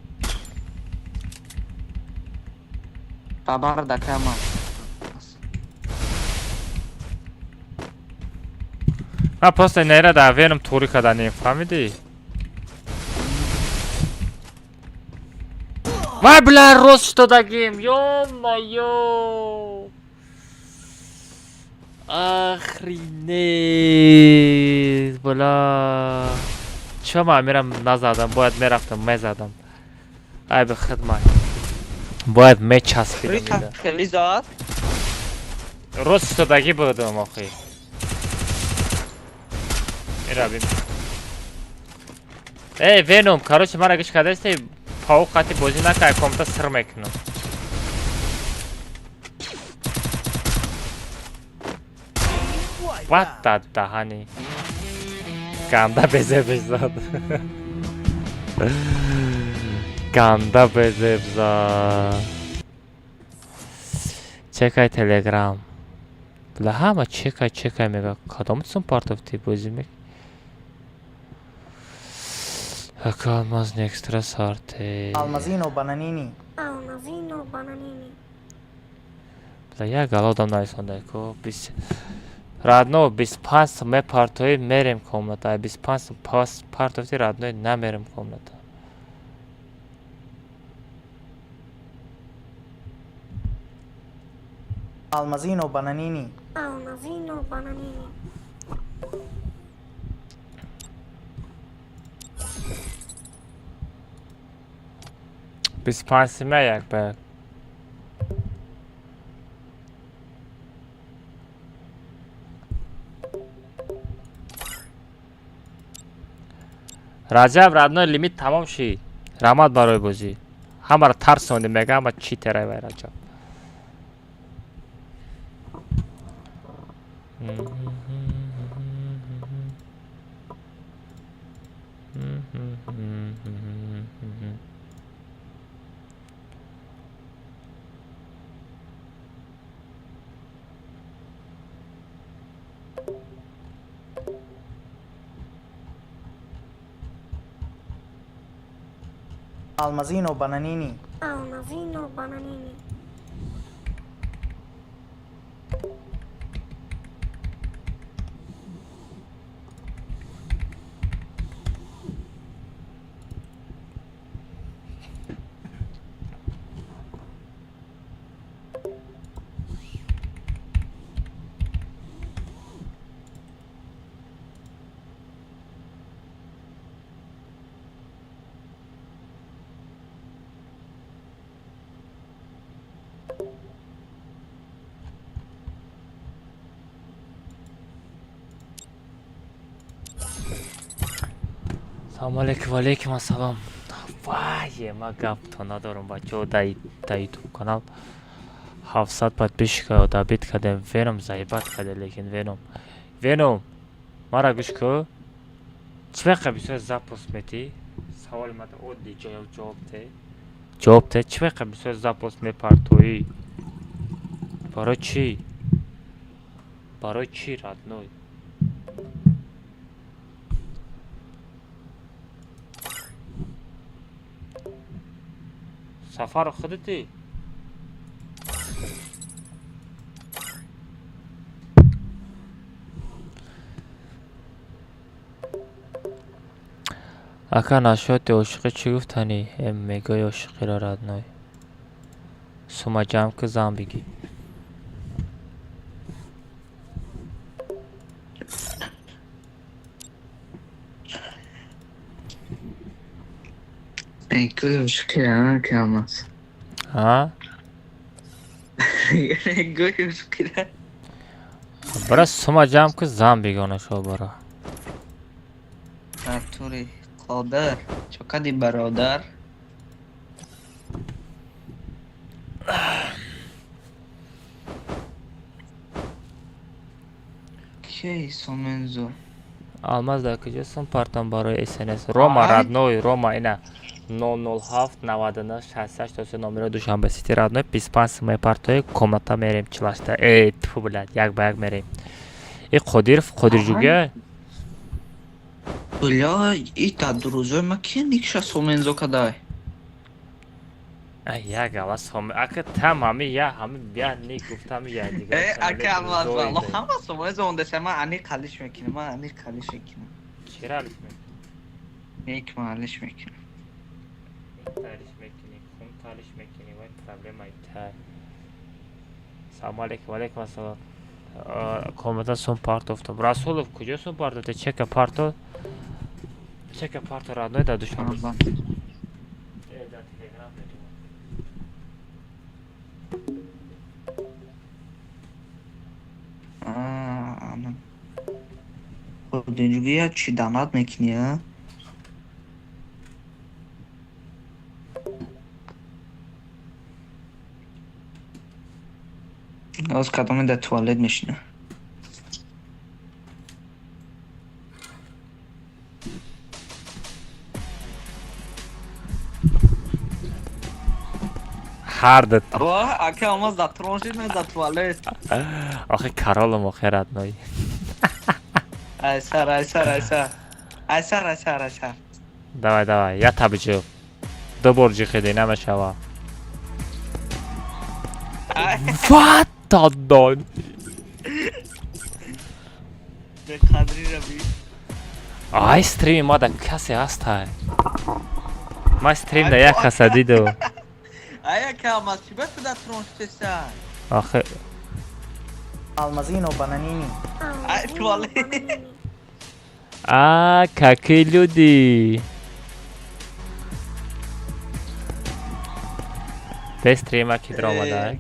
Бабар да кама. Ман просто нера да Веном туғри карданем, фаҳмидӣ? Вай, бля, рост шудодагим, ё-моё! Охренеть, бля. Чё ман мерам назадам, бояд мерафтам, мезадам. Ай бе хидмат. Бояд мечаспидам. Хеле зад. Рост шудодагӣ будам охи. Ира бин. Эй, Веном, короче, мара гӯш кардасти, паук қати бозӣ накард, комната сир мекунам. What the даҳани. Ганда безеб зад. Ганда безеб зад. Чекай Телеграм. Бля, ҳама чекай, чекай мега. Кадом сум партофти бозӣ мек? Ака алмаз экстра сарте. Алмазино бананини. Алмазино бананини. Бля, як гала одам нарисонда ко. Бис Родной 25 сум мепартои мерем комната. 25 сум пас партофти родной намерем комната. Алмазино бананини. Алмазино бананини. 25 сума як ба як. Раҷаб, родной, лимит тамом шид. Раҳмат барои бозӣ. Ҳамаро тарсондӣ, мега ҳама читерай вай Раҷаб. Алмазино бананини. Алмазино бананини. Салому алейкум, валейкум ассалом. Вай, ма гапто надорам, бачаҳо, дар ютуб канал 700 подписчика добить кардем. Веном заебать карде, лекин Веном. Веном, мара гӯш кӯ. Чӣ вақта бисёр запрос метӣ? Саволи мада оддӣ ҷавоб те. Ҷавоб те, чӣ вақта бисёр запрос мепартоӣ? Барои чӣ? Барои чӣ, родной? Сафаров худатӣ? Ака, насчёти ошиқӣ чӣ гуфтанӣ? Мегӯи ошиқиро, родной. Сума ҷамъ ку, зан бигӣ. Гӯёш кира камас. А? Гӯёш кира. Бара сума ҷамъ ки зан бигона шо бара. Артури Қодир, чо кади бародар? Кей Сомензо? Алмаз дар куҷо сум партом барои СНС? Рома родной, Рома ина 007 99 68 номеро Душанбе Сити родной 25 сумаи партои комната мерем чилашта. Э, тфу блядь, як ба як мерем. И Қодиров, Қодирҷугя? Бля, и та друзой ма ки никша Сомензо кадай? А я гала сом, ака там ҳами я ҳами я ни гуфтам я дигар. Э, ака Алмаз, валло ҳама Сомензо ондаса ма ани қалиш мекунам, ма ани қалиш мекунам. Чира алиш мекунӣ? Ник ма алиш мекунам. Талиш мекунӣ, хун талиш мекунӣ, вай проблемаи тай. Салому алейкум, алейкум ассалом. Комната сум партофтам. Расулов куҷо сум партофте? Чека парто? Чека парто родной дар Душанбе. Э, дар Телеграм мебинам. Қодирҷугя чӣ дамат мекунӣ, а? Оз кадоме дар туалет мешина. Ҳар ду. Во, ака Алмаз дар трон шид, ман дар туалет. Охи королам охи родной. Айсар, айсар, айсар. Айсар, айсар, айсар. Давай, давай, я табиҷу. Ду бор ҷихиди намешава. What the dog? Беқадри раби. Ай стрими ма да касе ҳастай. Ма стрим да як каса диду. Ай ака Алмаз, чӣ ба ту дар трон шидеса? Охи Алмазино Бананини. Ай туалет. А, какие люди. Без стрима ки даромада.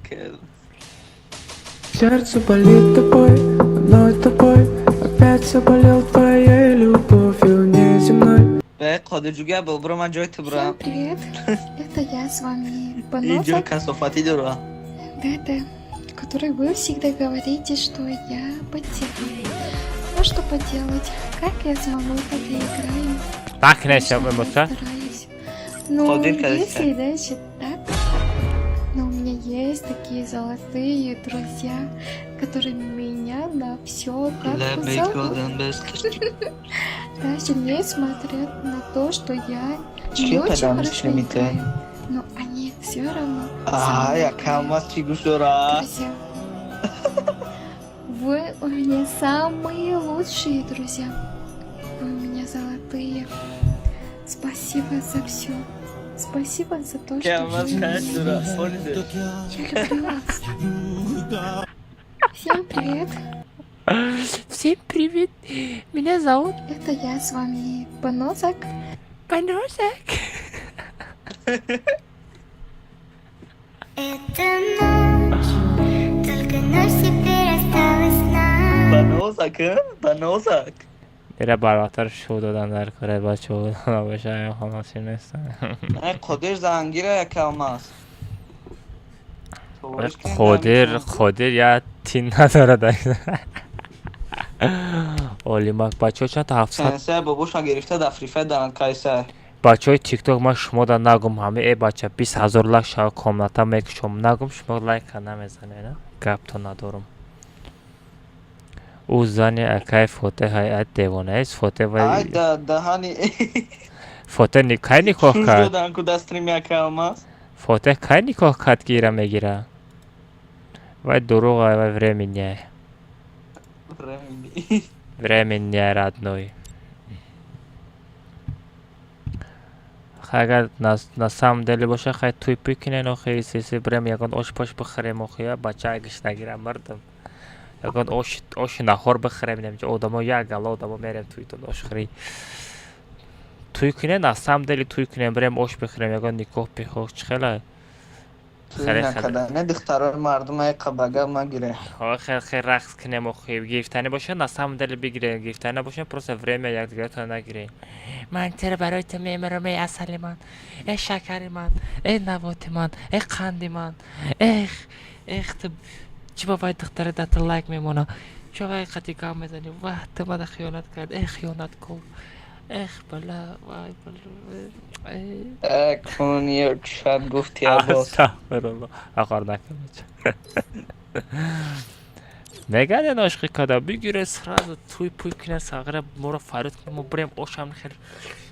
Сердце болит тобой, одной тобой. Опять заболел твоей любовью неземной. Бе, Қодирҷугя бобро ман ҷои ту Всем бурам. привет, это я с вами Ин ҷои Банозак, касофатӣ дора. да-да, который вы всегда говорите, что я потеряна. Ну что поделать, как я смогу, так и играю. Накнеша Конечно, я эмоса. стараюсь. Ну, Қодир кадеса. если дальше так, но у меня есть такие золотые друзья, которые меня на все катку Лаббайк зовут. golden best. Даже несмотря на то, что я не Чӣ очень кадам хорошо стримите? играю, но они все равно со Ай, мной ака играют. Алмаз чӣ гӯш дора? Друзья, вы у меня самые лучшие друзья. Вы у меня золотые. Спасибо за все. Спасибо за то, Ака что Алмаз вы каш у меня дора. есть. Фониде. Я люблю вас. Всем привет. Всем привет. Меня зовут Это я с вами Банозак. Банозак. Это ночь, только ночь теперь осталась нам. Банозак, а? Банозак. Ира барвақтар шу додан дар кора бачаҳо набоша хонасир нестан. Ай Қодир зангира ака Алмаз. Қодир, Қодир я тин надорад. Олимак бачаҳо чанд та 700 Сенсей бобошон гирифта дар фрифай даранд кайсай. Бачаҳои тикток ман шумода нагум ҳами э бача 20 000 лайк шава комната мекушом нагум шумо лайка намезанед гапто надорум. Ӯ зани акаи Фотеҳ ҳайат девонаест Фотеҳ Ай вай да даҳани Фотеҳ кай никоҳ шуш кард? додан ку дар стрими ака Алмаз. Фотеҳ кай никоҳ кард ки ира мегира? Вай дурӯға вай временняй. Времени. Временняй родной. Хай агар на самом деле боша хай туй пуй кинен охи сиси бирем ягон ош пош бихӯрем охи я бача гишнагира мурдам. Ягон ош оши нахор бихӯрем немҷа одамо як гала одамо мерем туйтон ошхӯрӣ. Туй кунем, на самом деле туй кунем, бирем ош бихӯрем, ягон никоҳ пихоҳ чӣ хела? Туй Хеле хеле. накарда. Не, духтарои мардум ай қабага магире. Ҳо, хел хел рақс кунем охи. Гирифтанӣ бошад, на самом деле бигирем, гирифтанӣ набошад, просто время якдигаратон нагирем. Ман чаро барои ту мемирам, эй асали ман, эй шакари ман, эй навоти ман, эй қанди ман, эх, эх, ту чӣ ба вай духтара да ту лайк мемона, чо вай қати гап мезанӣ, ваҳ, ту мана хиёнат кард, эх, хиёнаткор, эх, бала, вай, бала, эй. Э, кун як шаб гуфти, Аббос. Астағфируллоҳ. Ақор накун. Мегарден ошиқӣ када бигире, сразу туй пуй кунем, сағира моро фарёд кунем, мо бирем ошам хел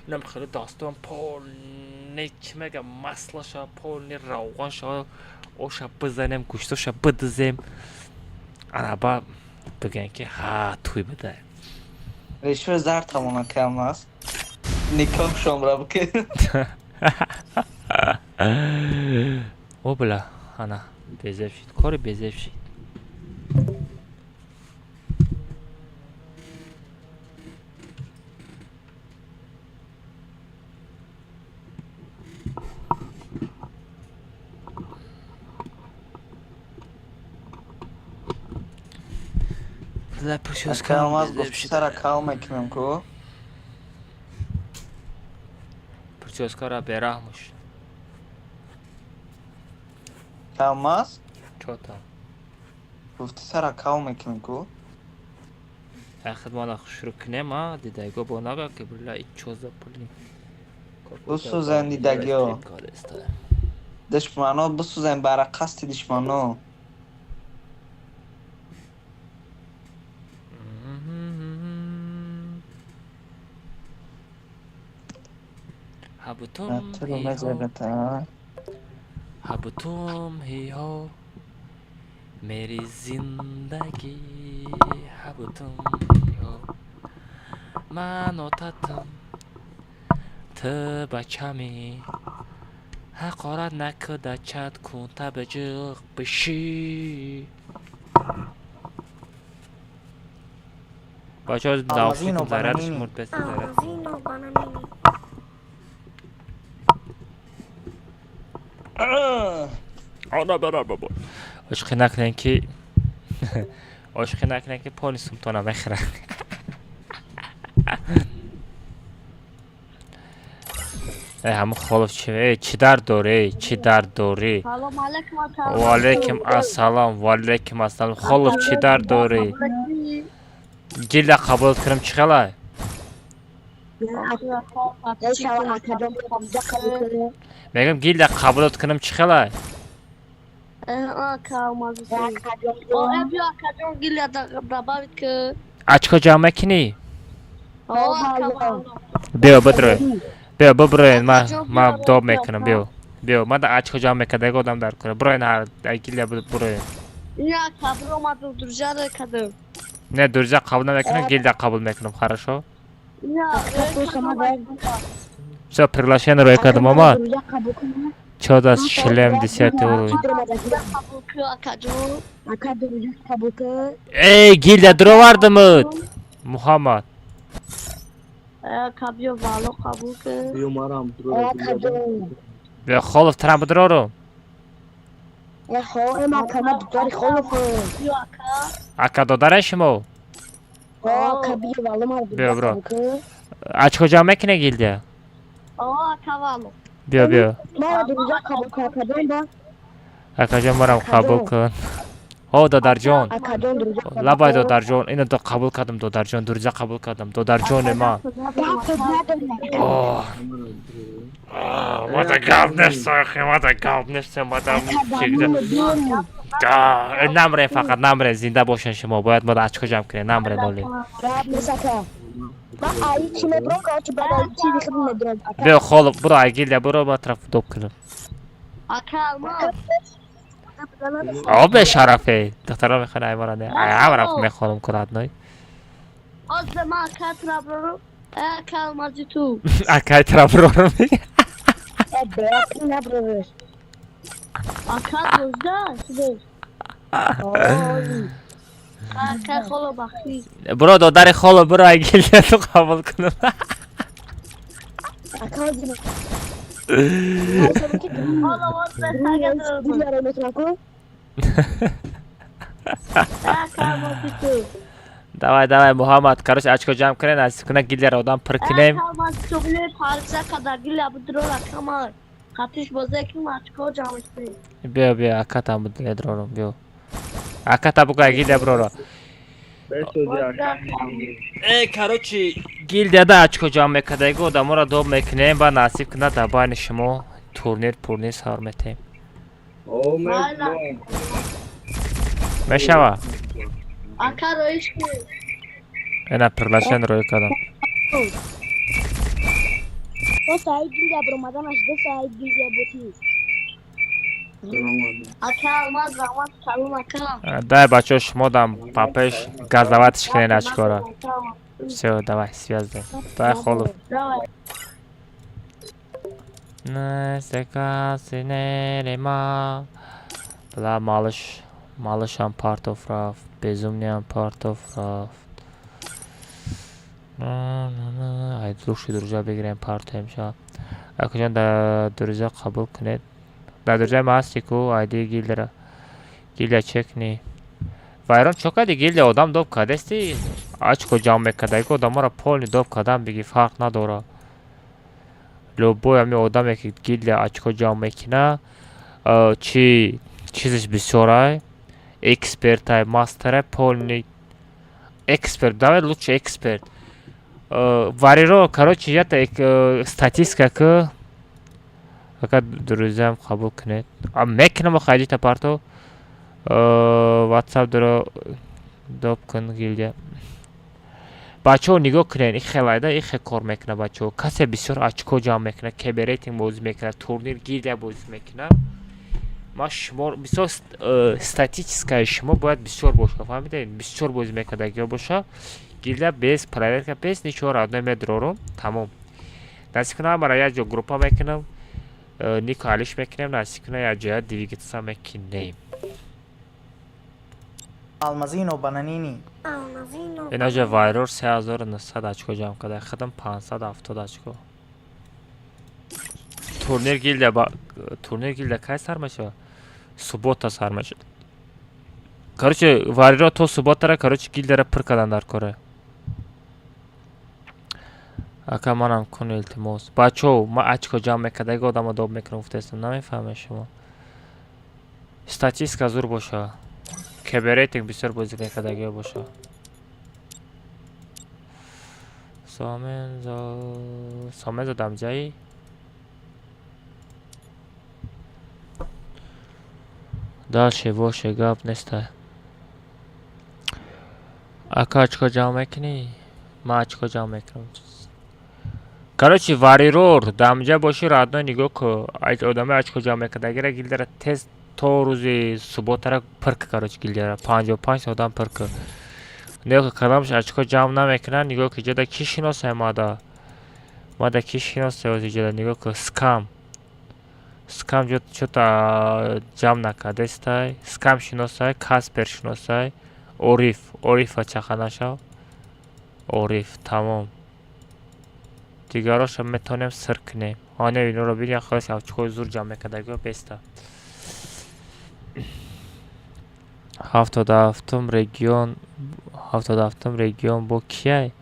инам хеле дастон полный, чӣ мега, масло шава, полный равған шава, оша бизанем, гӯштоша бидизем, анаба бигӯем ки ҳа, туй бида. Решва зар тамона кам аст. Никоҳ шомра бикун. О, била, ана безеб шид, кори безеб шид. Била, прическа Кам аст, безеб гуфти шид. сара кал мекунем ку. Прическара бераҳмуш. Кам аст? Чо там? Гуфти сара кал мекунем ку. Хидмана шурӯъ кунем, а дидагиҳо бо нага ки била чо за блин. Бисӯзен дидагиҳо. Душмано бисӯзен, бара қасди душмано. Ҳаб тум Туро ҳи ҳо, мезанад, а? ҳаб тум ҳи ҳо, мери зиндагӣ, ҳаб тум ҳи ҳо. Ман отатам, ту бачами, ҳақорат накӯ, дачат кун, та биҷиқ бишӣ. Бачаҳо, Алмазино наушникам зарядаш Бананини. мурд, бес заряд. Алмазино Бананини. Ошиқӣ накунем ки, ошиқӣ накунем ки пони сумтона мехӯрад. Э, ҳамун холов чи, э, чӣ дард дорӣ, э, чӣ дард дорӣ? Салом алейкум. Ваалайкум ассалом, ваалайкум ассалом. Холов, чӣ дард дорӣ? Гилда қабулот кунам, чӣ хелай? Мегӯям, гилда қабулот кунам, чӣ хелай? Ака, акаҷон, гилда добавить ки. Очко ҷамъ мекунӣ? Биё, бидроед, биё, биброед, ман доб мекунам, биё, биё, ман да очко ҷамъ мекарда одам дар кора. Бироен, ҳар гилда бироен. Не, друзья қабул намекунам, гилда қабул мекунам, хорошо? Всё, приглашение рӯй кардам, омад. Чё даст шлем десятый уровень. Эй, гилда дуровардимуд, Муҳаммад. Кабиё, вало, қабул ки. Биё, холов, тарам бидурорум. Ака, додаре шумо? Биё, биро. Очко ҷамъ мекунӣ, гилда? Биё, биё. Акаҷон, марам қабул кун. Ҳо, додарҷон. Лабай, додарҷон, ино қабул кардам, додарҷон, друзья қабул кардам, додарҷони ман. Оҳ. Мада гап нест, мада гап нест, мада всегда. Да, намрен, фақат намрен, зинда бошен шумо, бояд мада очко ҷамъ кунем, намрен оли. Биё, холов, буро, ай гилда буро, ба тараф доб кунам. Ака Алмаз. О, бешарафе, духтаро мехоҳанд ай мара, не, ай ҳамара мехонам кунад, ной. Ҳозир ман ака траброрум. Ака Алмази ту. Акай траброрум. Ака дозда, шудеш. Ака холо бахшиш. Буро, додари холо, буро, ай гилда ту қабул кунам. Давай, давай, Муҳаммад, короче, очко ҷамъ кунед, насиб кунад, гилдияро одам пур кунем. Биё, биё, акатам медрорам, биё, аката буга, гилдия броро. Короче, гилдияда очко ҷамъ мекардаги одаморо доб мекунем, ба насиб кунад, дар байни шумо турнир пурнир сар метем. Мешава? Ина приглашение рӯй кардам. Дай, бачаҳо, шумо дам па пеш газаватиш кунед очкора. Всё, давай, связь дай. Дай, холов. Бла, малыш, малышам партов рафт, безумниям партов рафт. Ай, лучший друзья бигирем, партоем ша. Акаҷон, дар друзья қабул кунед. Дар друзья ма ҳасти ку, айди гилдера. Гилдия чекни. Вайрон чо карди, гилдия одам доб кардасти? Очко ҷамъ мекардаги одаморо полный доб кардан биги, фарқ надора. Любой ҳами одаме ки гилдия очко ҷамъ мекуна, чи чизаш бисёрай, экспертай, мастерай, полный эксперт, давай лучше эксперт. Вариро, короче, ята статистика ки ака друзьям қабул кунед. Мекунам, хайдита парто. WhatsApp дуро доб кун гилдия. Бачаҳо, нигоҳ кунед, ин хелайда, ин хел кор мекунад, бачаҳо. Касе бисёр очко ҷамъ мекунад, КБ рейтинг бозӣ мекунад, турнир, гилдия бозӣ мекунад. Ма шумо бисёр статистикаи шумо бояд бисёр бошад, фаҳмидед? Бисёр бозӣ мекардагиҳо боша. Гилдия без проверка, без ничего родной медрорум, тамом. Насиб кунад, ҳамаро як ҷо группа мекунам, нику алиш мекунем, насиб кунад, як ҷоя двигаться мекунем. Алмазино Бананини. Инаҷа вайрор 3900 очко ҷамъ карда, худам 570 очко. Турнир гилдия, турнир гилдия кай сар мешавад? Суббота сар мешавад. Короче, вариро то субботара, короче, гилдияра пур кардан дар кора. Ака, манам кун, илтимос. Бачаҳо, ман очко ҷамъ мекардаги одамо доб мекунам гуфтаистам, намефаҳмед шумо. Статистика зур боша. КБ рейтинг бисёр бозӣ мекардагиҳо боша. Сомензо, Сомензо дамҷаи? Дальше воше гап нестай. Ака, очко ҷамъ мекунӣ? Ман очко ҷамъ мекунам. Короче, варирор дамҷа боши, родной, нигоҳ ку. Одамои очко ҷамъ мекардагира гилдера тез то рӯзи субботара пур ку, короче, гилдера 55 одам пур ку. Нигоҳ ку, кадомаш очко ҷамъ намекунад, нигоҳ ку, иҷода ки шиносай мада? Мада ки шиносай оз иҷода, нигоҳ ку, скам. Скам чё-то ҷамъ накардестай. Скам шиносай, Каспер шиносай, Ориф, Орифа чақа нашав. Ориф, тамом. Дигароша метавонем сир кунем. Ҳа, не, инора бин, як хелаш очкои зур ҷамъ мекардагиҳо беста. 77-ум регион, 77-ум регион бо кияй?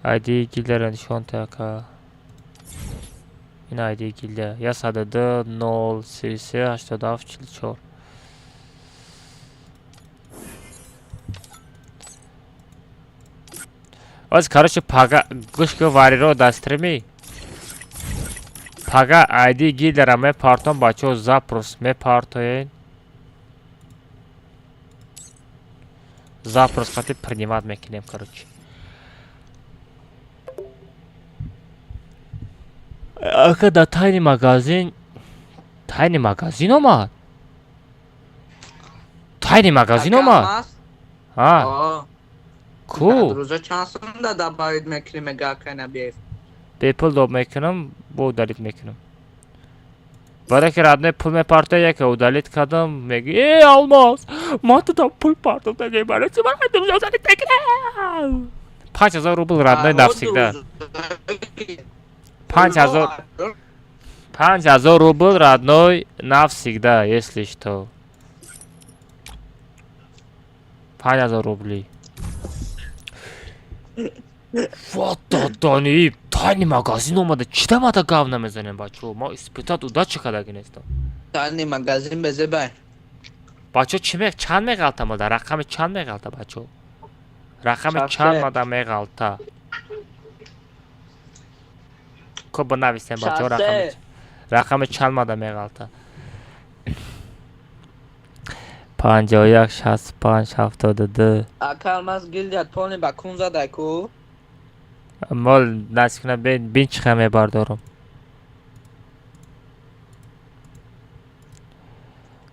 Айди гилдияро нишон та, ака. Ин айди гилдия 102 0 33 87 44. Оз, короче, пага гӯш ку, вариро дастрими. Пага айди гилдияро мепартом, бачаҳо, запрос мепартоед. Запрос қати принимать мекунем, короче. Ака, дар тайный магазин, тайный магазин омад? Тайный магазин омад? А? Ку? Рӯза чанд сумда добавить мекунӣ, мега, акай Набиев? Бепул доб мекунам, бо удалить мекунам. Барое ки, родной, пул мепартоя, яке удалить кардам, меги: «Э, Алмаз, ман туда пул партофтагӣ, барои чӣ ман удалить мекунам?» 5000 рубл, родной, навсегда. 5000, 5000 рубл, родной, навсегда, если что. 5000 рубли. Вот додани тайный магазин омада. Чӣ дамада гав намезанем, бачо? Мо испытать удачи кадаги нестам. Тайный магазин безебай. Бачо, чӣ ме чанд меғалта мада? Рақами чанд меғалта, бачо? Рақами чанд мада меғалта? Ко бинависем, бачо, рақами чанд мада меғалта? 51, 65, 72. Ака Алмаз, гилдия тони ба кун задай ку. Мол насиб кунад, бин чӣ хел мебардорам.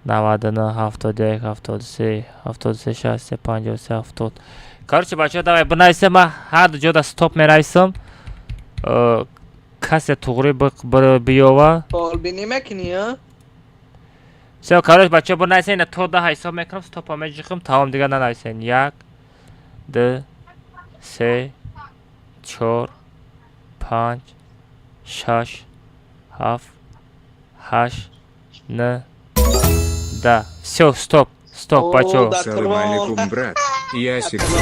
99, 71, 73, 73, 63, 53, 70. Короче, бачаҳо, давай бинависем, ман ҳар ду ҷода стоп менависам. Касе туғрӣ биёва. Фолбинӣ мекунӣ, а? Всё, короче, бачаҳо, бинависем, ина то 10 ҳисоб мекунам, стопа меҷиқам, тамом, дигар нанависем. Як, ду, се, чор, панҷ, шаш, ҳафт, ҳашт, нӯ, 10. Всё, стоп, стоп, бачаҳо. Салам алейкум, брат. Я Сексол.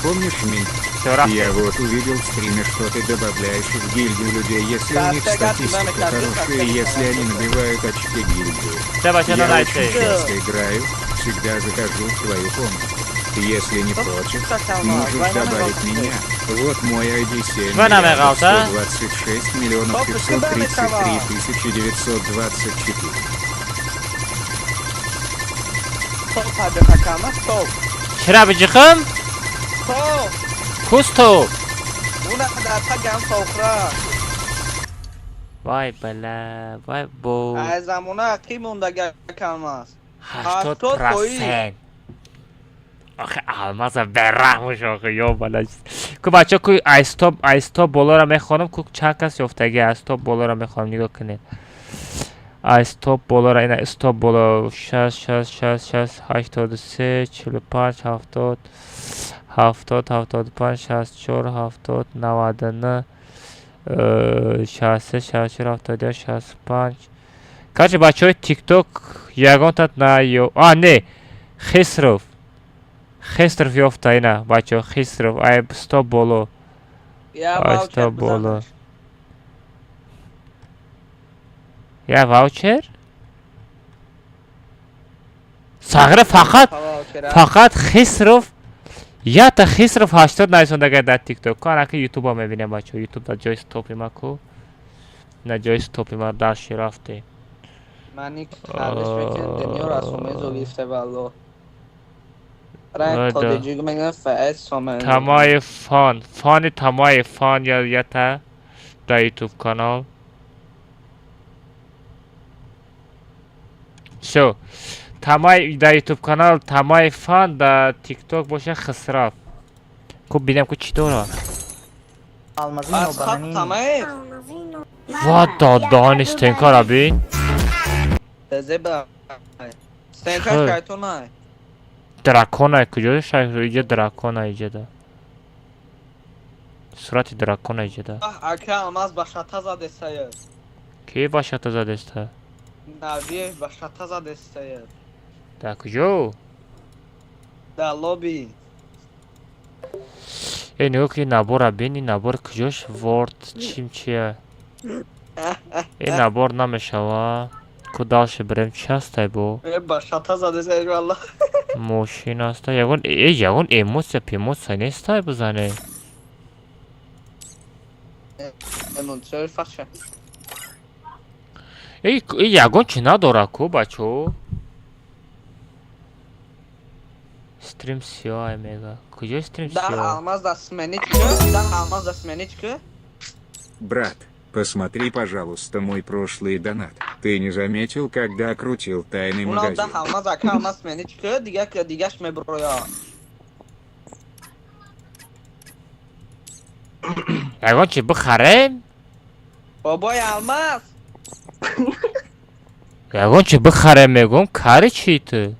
Помнишь меня? Всё, рафтем. Я вот увидел в стриме, что ты добавляешь в гильдию людей, если у них статистика хорошая и если они набивают очки гильдии. Всё, бачаҳо, Я очень нанависем. часто играю, всегда захожу в твою комнату. Если не против, можешь добавить меня. Вот мой ID 7 Чӣ намеғалта? 126 миллионов 533 тысячи 924. Стоп, ака Алмаз, стоп. Чира биҷиқам? Стоп. Ку стоп? Уна дар тагам сохра. Вай бала, вай бо. Ай замона ақӣ мондаги, ака Алмаз. 80 80%. процент. Охе, Алмаза бераҳмуш, охе, ё бала. Ку, бача, ку айстоп, айстоп болоро мехонам, ку чанд кас ёфтаги, айстоп болоро мехонам, нигоҳ кунед. Айстоп болоро, ина стоп боло, 60, 60, 60, 60, 83, 45, 70, 70, 75, 64, 70, 99, 63, 64, 71, 65. Короче, бачаҳои Тикток ягонтат на ё а, не, Хисров. Хисров ёфта, ина, бачаҳо, Хисров, ай стоп боло. Я Ай ваучер стоп боло. бизанаш. Я ваучер? Сағира фақат Ваучера. фақат Хисров, ята Хисров 80 нависондага дар Тикток. Ку анаки Ютуба мебинем, бачаҳо. Ютуб дар ҷои стопи ма ку. На ҷои стопи ма дальше рафтем. Мани хардиш мекунем, дунё расомезо гирифте, валло. Ранг Вада. тодиҷиг мегӯям, фаэс сомен. Тамои фан, фани тамои фан я ята дар Ютуб канал. Всё. Тамай дар Ютуб канал Тамай фан, дар Тикток боша Хисрав. Ку бинем, ку чӣ дора? Алмазино Асхаб Бананини. Тамаев. Ва додани стенкара бин. Зеба. Стенка Хел. шайтонай. Дракона куҷо шай? Иҷа дракона, иҷада. Сурати дракона иҷада. Ака Алмаз, ба шата задестая. Ки ба шата задеста? Навиев ба шата задестая. Дар куҷо? Дар лоби. Э, нигоҳ ки набора бин, ин набор куҷош? Ворд чим чия? Ин набор намешава. Ку дальше бирем, чи ҳастай бо? Э, ба шата задестая, валло. Мошин аста. Ягон э ягон эмоция пемоция нестай бизане. Эмоция фаша. Э, ягон чи надора ку, бачо? Стрим сиёҳ мега. Куҷо стрим Да сиёҳ? Алмаз да сменить ку, да Алмаз да сменить ку. Брат, посмотри, пожалуйста, мой прошлый донат. Ты не заметил, когда крутил тайный Уна да магазин? Алмаз, ака Алмаз, сменить ку, дига дигаш меброя. Ягон чи бихарем? Бобой Алмаз. Ягон чи бихарем мегӯм, кари чи ту?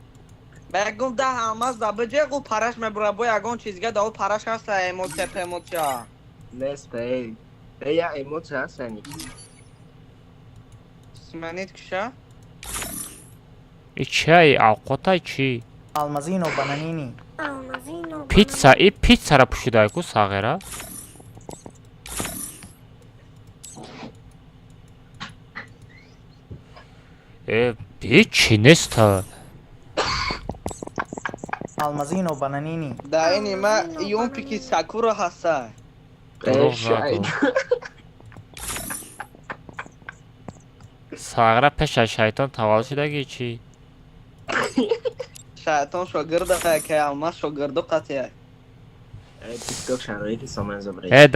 Мегум, да Алмаз да биҷе гу параш меброя, бо ягон чизга да о параш ҳаста, эмоция пемоция. Let's play. Я эмоция ҳастани. Сменить киша? И чай, авқотай чӣ? Алмазино бананини. Пицца, и пиццара пӯшидай ку сағира. Э, ҳечи неста. Алмазино бананини. Да ини ма юмпики сакура ҳаста. Дурӯғ нагӯ. Сағира пеш аз шайтон таваллуд шудагӣ чӣ? Шайтон шогирда ки алмаз шогирду қатия. Тикток шароити соман забред. Э,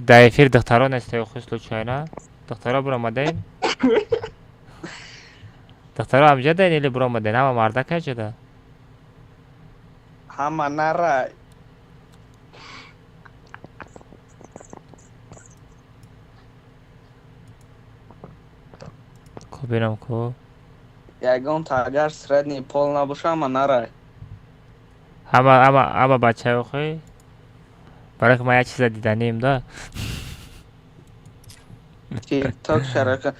дар эфир духтаро нестаю ху случайно? Духтаро буромаден? Духтаро ҳамҷадаен или буромаден? Ҳама мардак ҳаҷада? Ҳама нарай. Ку бинам ку? Ягон агар средний пол набоша, ҳама нарай. Ҳама ҳама ҳама бачаё хӯй? Барои ки ман як чиза диданем да. Тикток шароити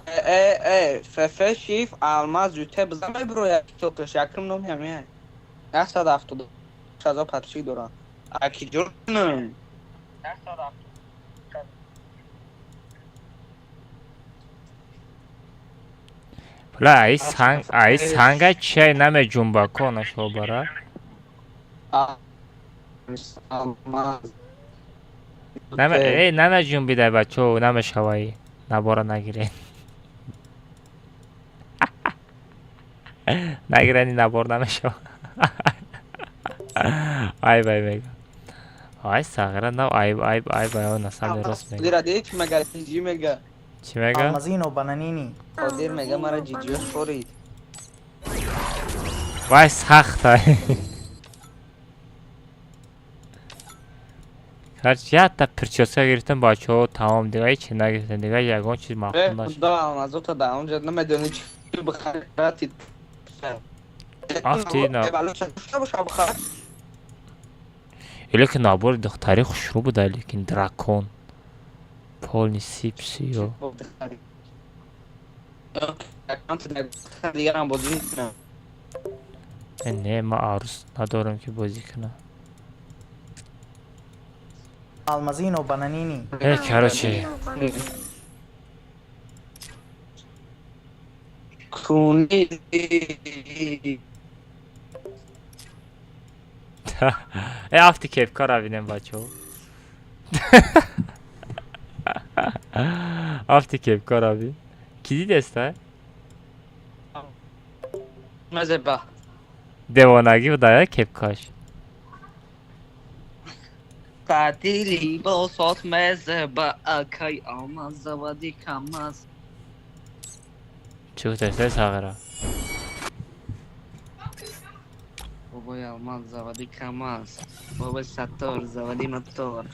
э э фф шиф алмаз ют бизан мебирояд тиктокаш якум номи ҳамия. 176 000 подписчик дорам. Аки ҷурнам. Бла, аи санг, аи санга чай намеҷунба ко нашобара. Алмаз. Наме э намеҷунбидай бачо, намешавай. Набора нагирен. Нагирани набор намешава. Ай вай мега. Ай сағира нав айб айб айб ай на самом деле рост мега. Қодир ади чӣ мега? Ҷиҷи мега. Чӣ мега? Алмазино бананини. Қодир мега мара ҷиҷиё шорид. Вай сахта. Короче, якта прическа гирифтам бачаҳо, тамом, дига ҳечи нагирифтам, дига ягон чиз маъқул Э нашуд. худо алмазота да онҷа намедони чӣ бихарати. Афти на. Лекин набори духтари хушрӯ буда, лекин дракон. Полный сипси ё. Дигарам бозӣ мекунам. Э, не, ман арӯс надорам ки бозӣ кунам. Алмазино бананини. Э, короче, Куни. Э, афти кепкара бинем бачаҳо. Афти кепкара бин. Ки дидеста? Мазеба. Девонагӣ буда э кепкаш. Татили босот мезеба акай алмаз заводи камаз. Чӣ гуфтаста сағира? Бобои алмаз заводи камаз. Бобои саттор заводи мотор.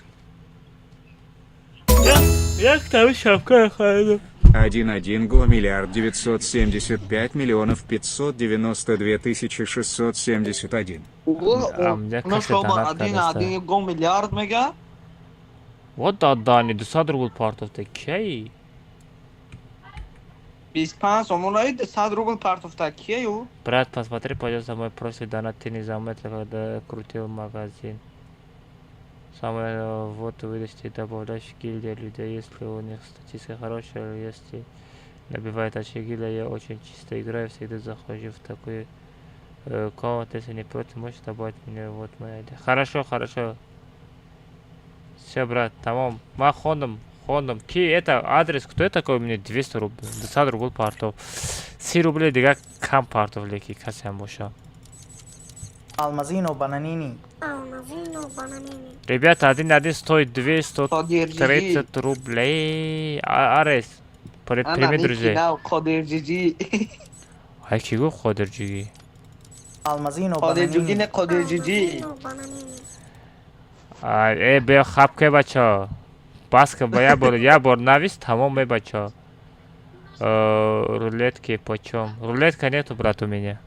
Як там шапка харидам. 1 1 го миллиард 975 миллионов 592 тысячи 671. Амҷа касе донат Один кардаста. один го миллиард мега? Вот дадани 200 рубл партофта. Кияи? 25 сомонаи 100 рубл партофта кияю? Брат, посмотри, пожалуйста, мой прошлый донат, ты не заметил, когда крутил магазин. Самое, вот увидишь, ты добавляешь гильдия людей, если у них статистика хорошая, или если набивает очки гильдия, я очень чисто играю, всегда захожу в такую комнату, если не против, можешь добавить меня, вот моя идея. Хорошо, хорошо. Все, брат, тамом. Ма хондам, хондам. Ки это адрес, кто это такой мне 200 рублей, 200 рублей партов. 30 рублей дига кам партов леки касе боша. Алмазино бананини. Ребята, один один стоит 230 рублей. Арес, прими друзей. Қодир ҷиҷи. Ай ки гуфт Қодир ҷиги? Алмазино Қодир ҷуги бананини. Не Қодир ҷиҷи. Ай, э, бе хапке бача. Бас ка ба я бор навис, тамом ме бача. Рулетки почем? Рулетка нету, брат, у меня.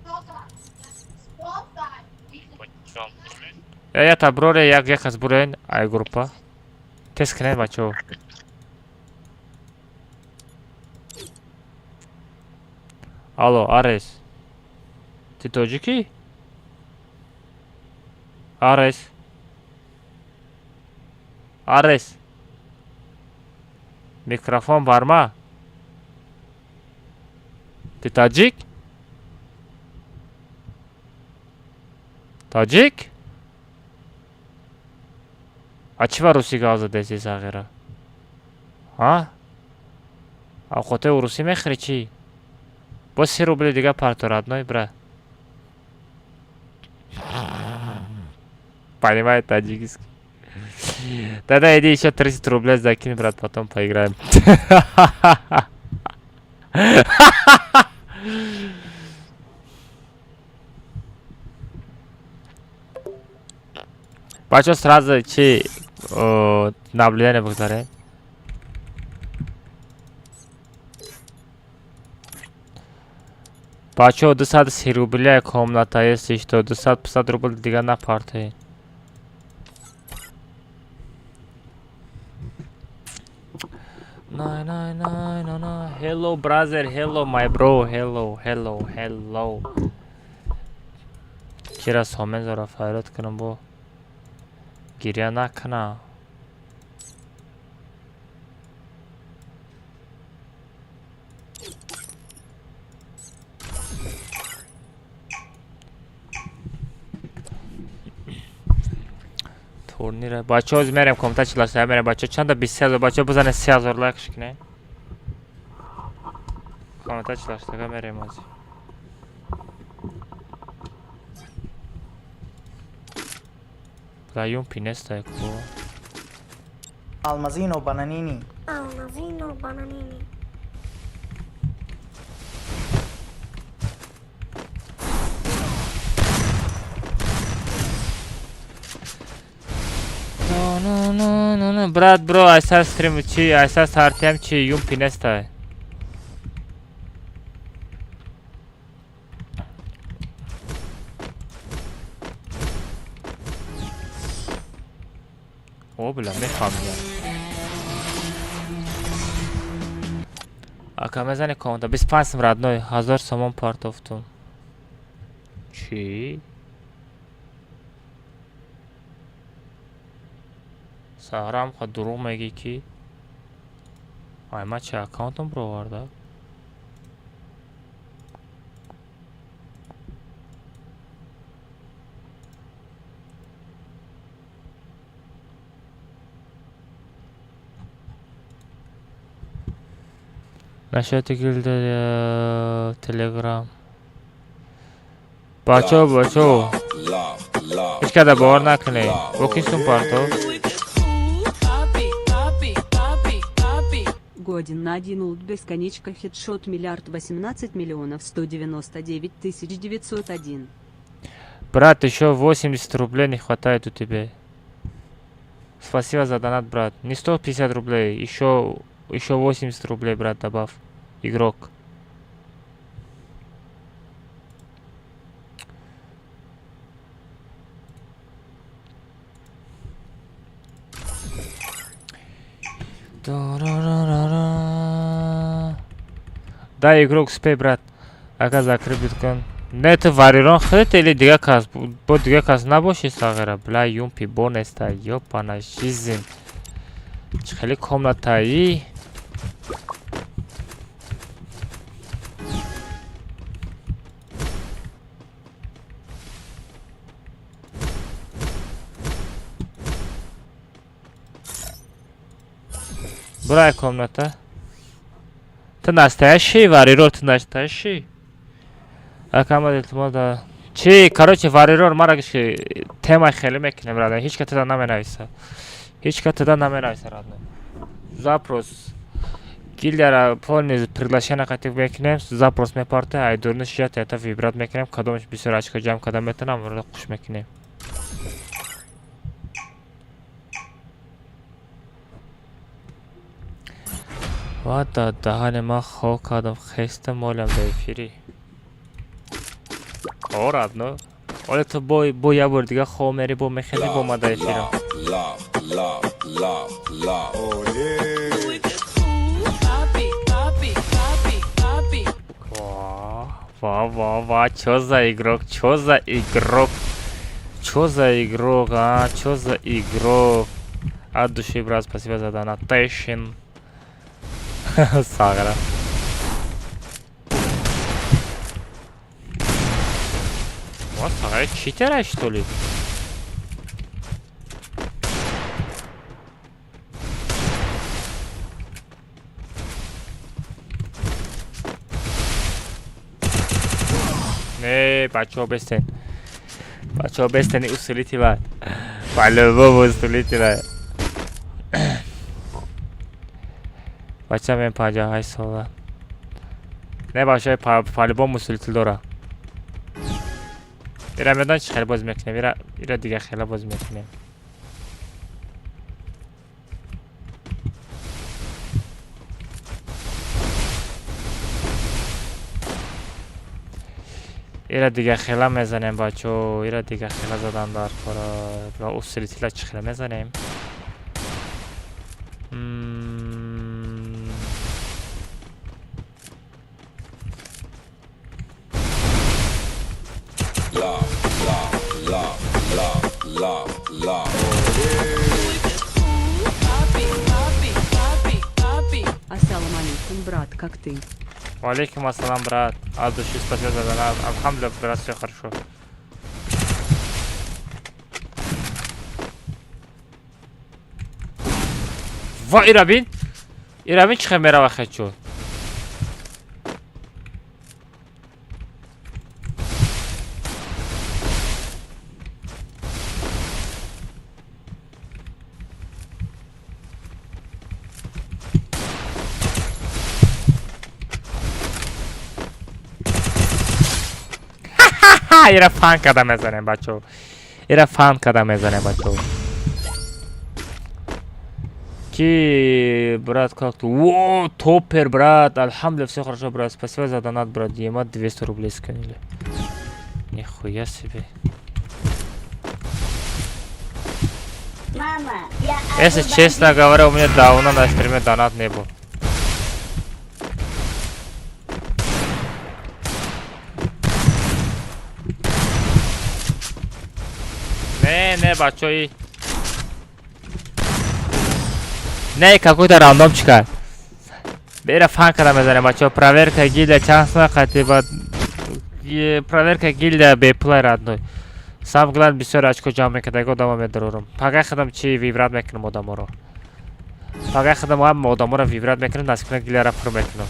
Э, я таброре, як як аз бурен, ай группа. Тест кунед бачо. Алло, Арес. Ты тоҷикӣ? Арес. Арес. Микрофон барма. Ты таджик? Таджик? А чӣ ба русӣ гап задаси, сағира? А? Авқотои урусӣ мехӯрӣ чӣ? Боз 30 рубли дига парто, родной брат. Понимает таджикский. Тогда иди еще 30 рублей закинь, брат, потом поиграем. Бачо, сразу чи наблюдение бигзарем. Бачо, 230 рубля комната, если что, 250 рубл дига напартоед. Най, най, най, най, най. Hello, brother, hello, my bro, hello, hello, hello. Кира сомен зора файрод кунам, бо гиря накуна. Турнира. Бачо, оз мерем комната чиласа мерем, бачо, чанда 23 000 бачо бизане, 3000 лайк шикне. Комната чилаштага мерем ози. Бла, юмпи нестай ку. Алмазино Бананини. Алмазино Бананини. No, no, no, no, no. Брат, бро, айса стрим чи, айса сартиам чи, юмпи нестай. О, бля, мефаҳмидам. Ака, мезани комната 25 сум, родной, 1000 сомон партофтум. Чӣ? Саҳрам ха дурӯғ мегӣ ки? Ай, ман чи аккаунтам бироварда? Насчет гилда Телеграм. Бачо, бачо. Ҳеҷ када бовар накунед. Бо ки сум партов? Годен на один улт бесконечка хедшот 1 018 199 901. Брат, еще 80 рублей не хватает у тебя. Спасибо за донат, брат. Не 150 рублей, еще 80 рублей, брат, добавь. Игрок. Та-ра-ра-ра-ра. Да, игрок, успей, брат. Ака, закрой биткоин. Не, ты варирон худет или дига кас? Бо дига кас набоши, сағира. Бля, юмпи бо неста. Ёпана жизнь. Чӣ хеле комнатаи? Бурай комната. Ты настоящий варирор, ты настоящий? Акама, илтимос да. Чи, короче, варирор мара ки тема хеле мекунем, родной. Ҳеҷ ка туда наменависа. Ҳеҷ ка туда наменависа, родной. Запрос. Гильдияра полный приглашение қатиб мекунем, запрос мепарте, айдурни шият ята выбрать мекунем, кадомаш бисёр очко ҷамъ карда метавонам, ро қуш мекунем. Ва да даҳани ман хок кардам, хеста молям да эфири. О, родной. Оля, ту бо як бор дига хоб мери, бо мехези, бо ма да эфирам. Love, love, love, love. Oh yeah. Ва. Ва, ва, ва, чё за игрок, чё за игрок? Чё за игрок, а? Чё за игрок? От души, брат, спасибо за донатейшн. Сагра. Вот, Сагра, читера, что ли? Не, бачо, бестен. Бачо, бестен, усилите, бат. По-любому усилите, бат. Бача мен 58 сола. Не, бача, по-любому усилитель дора. Ира медон чи хеле боз мекунем, ира дига хеле боз мекунем. Ира дига хела мезанем, бачо, ира дига хела задан дар кора. Ва усилителя чи хела мезанем? Ассалам алейкум, брат, как ты? Валейкум ассалам, брат. От души спасибо за донат. Алхамдулиллах, брат, все хорошо. Ва, Ирабин? Ирабин чӣ мерава хочу? Ира фан када мезанем, бачо. Ира фан када мезанем, бачо. Ки, брат, как ты? О, топер, брат. Алхамдулиллах, все хорошо, брат. Спасибо за донат, брат. Ема 200 рублей скинули. Нихуя себе. Мама, я Если честно говоря, у меня давно на стриме донат не был. Не, не, бачо, и... Не, какой-то рандомчика. Бера фан када мезанем, бачо. Проверка гильдия, чанд сона қати проверка гильдия беплай родной. Сам главное бисёр очко ҷамъ мекардаги одамо медарорам. Пагай худам чи вибрат мекунам одаморо. Пагай худам ҳам одаморо вибрат мекунам, насиб гильдияро пур мекунам.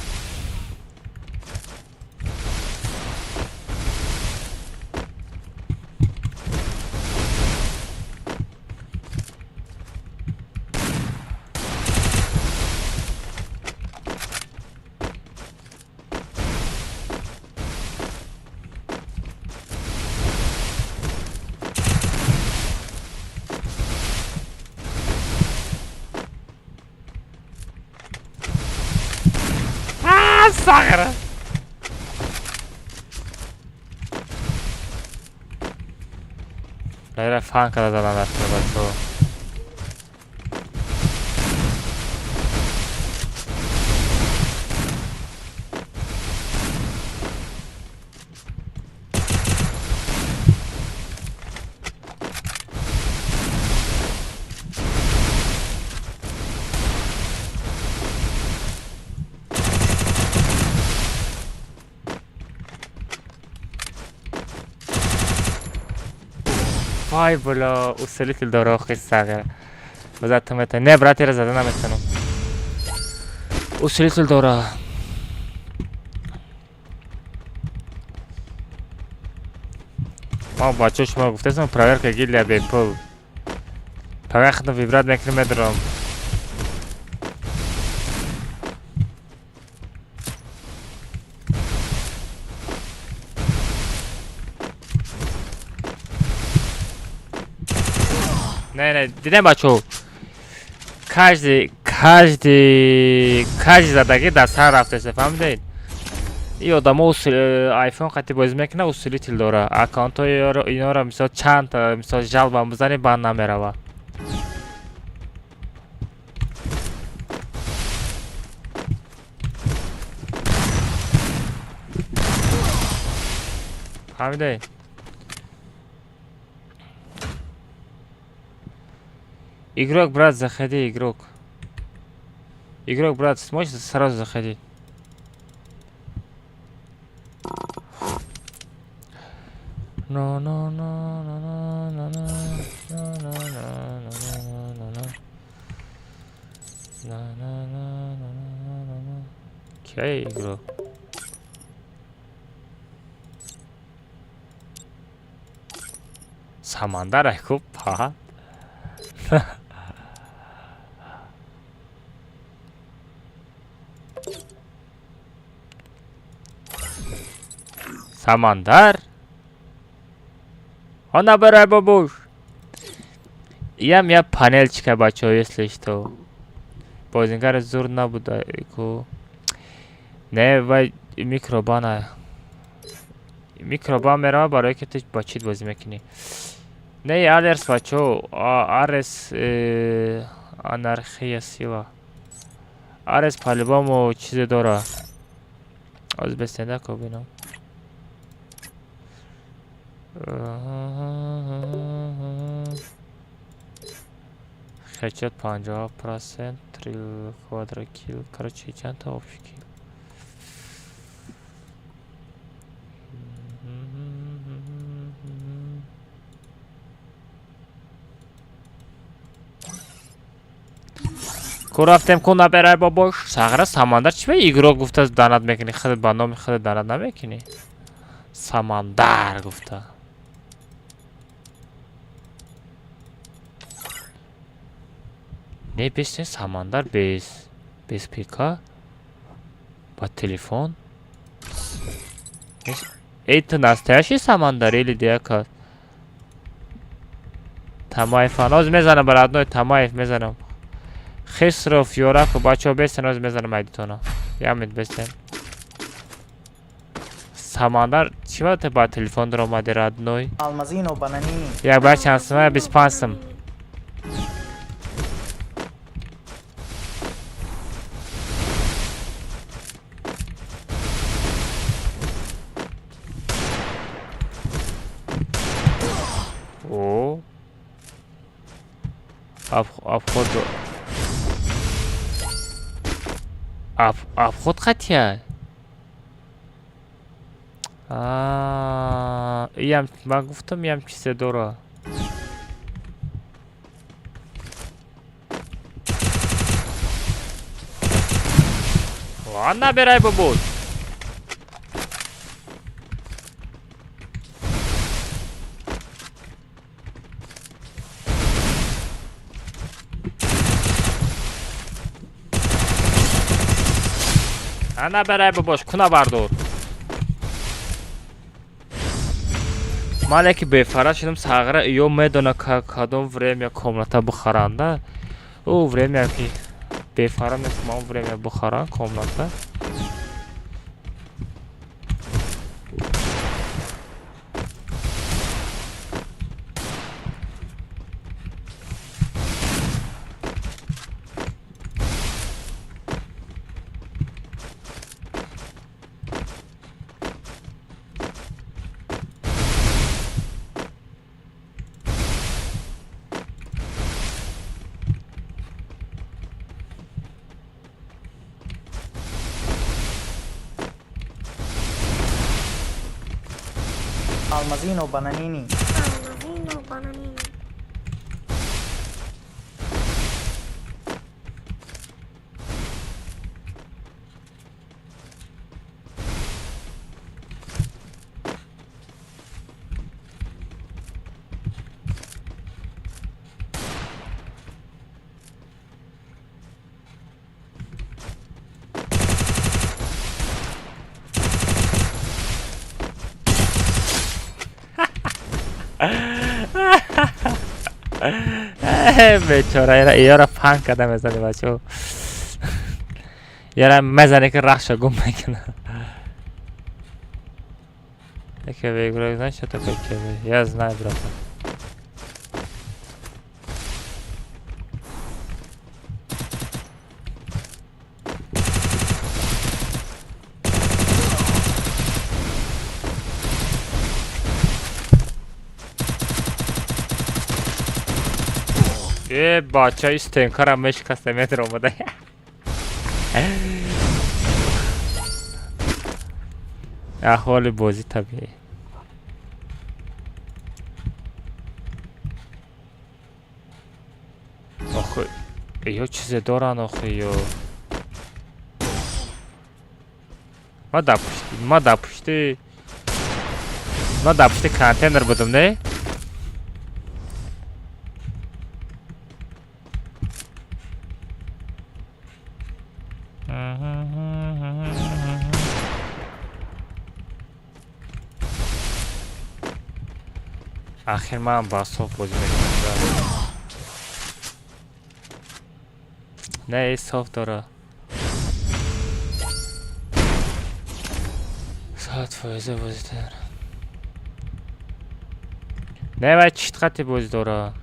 Сахара! Лайра фан када задан дар бачо. Вай, бля, усилитель дора охи сагара. Базатам это. Не, брат, я зада наметанам. Усилитель дора. Ма бачо шумо гуфтасам проверка гильдия бепул. Пагай худам вибрат мекунем медорам. Не, не, дидем бачо. Каждый задагӣ дар сар рафтасе, фаҳмидед? И одамо айфон қати бозӣ мекунад, усилитель дора. Аккаунтҳои инора мисол чанд мисол жалба бизанӣ банд намерава. Фаҳмидаед? Игрок, брат, заходи, игрок. Игрок, брат, сможешь сразу заходить? Но, но, но, но, но, но, но, но, но, но, но, но, но, но, но, но, но, но. Окей, игрок. Самандар айку па. Самандар? Она барай бабуш. Ям я панелчика бачо, если что. Бозингар зур набуда ку. Не вай микробана. Микробан мерава барои ки ту ба чит бозӣ мекунӣ. Не алерс бачо, арес анархия сила. Арес по-любому чизе дора. Аз бестенда ко бинам. Хечет 50%, 3 квадрокил, короче, чанд та общий кил. Ку рафтем ку наберай бобош. Сағра Самандар чӣ ба игрок гуфта данат мекунӣ? Худат ба номи худат данат намекунӣ? Самандар гуфта. Не бес Самандар без без ПК ба телефон. Это настоящий Самандар или деяка? Тамаев аноз мезанам бар одной Тамаев мезанам. Хисров Ёраку бачаҳо бестен оз мезанам айдитона. Ямид бестен. Самандар чӣ ба ба телефон даромади родной? Алмазино бананини. Як бар чанд сум? 25 сум. О. Обход обход қатия. Иям ман гуфтам иям чизе дора. Ва набирай бобой. Набирай бобош, куна бардор. Ман яки бефара шудам сағра ё медона кадом время комната бухаранда. Ӯ время ки бефара нест, ман время бухаран комната. Алмазино бананини. Алмазино бананини. Бечора яра панг карда мезани бачаҳо. Яра мезане ки рахша гум мекунад. КВ игрок, знаешь, что такое КВ? Я знаю, братан. Э, бача, стенкара мешикаста, метр омада. Аҳволи бозӣ табиӣ. Охи, ё чизе доранд, охи, ё ма дар пушти контейнер будам, не? Ахир ман ба соф бозӣ мекунам. Не, соф дора. 100% бозӣ дора. Не, вай чит қати бозӣ дора.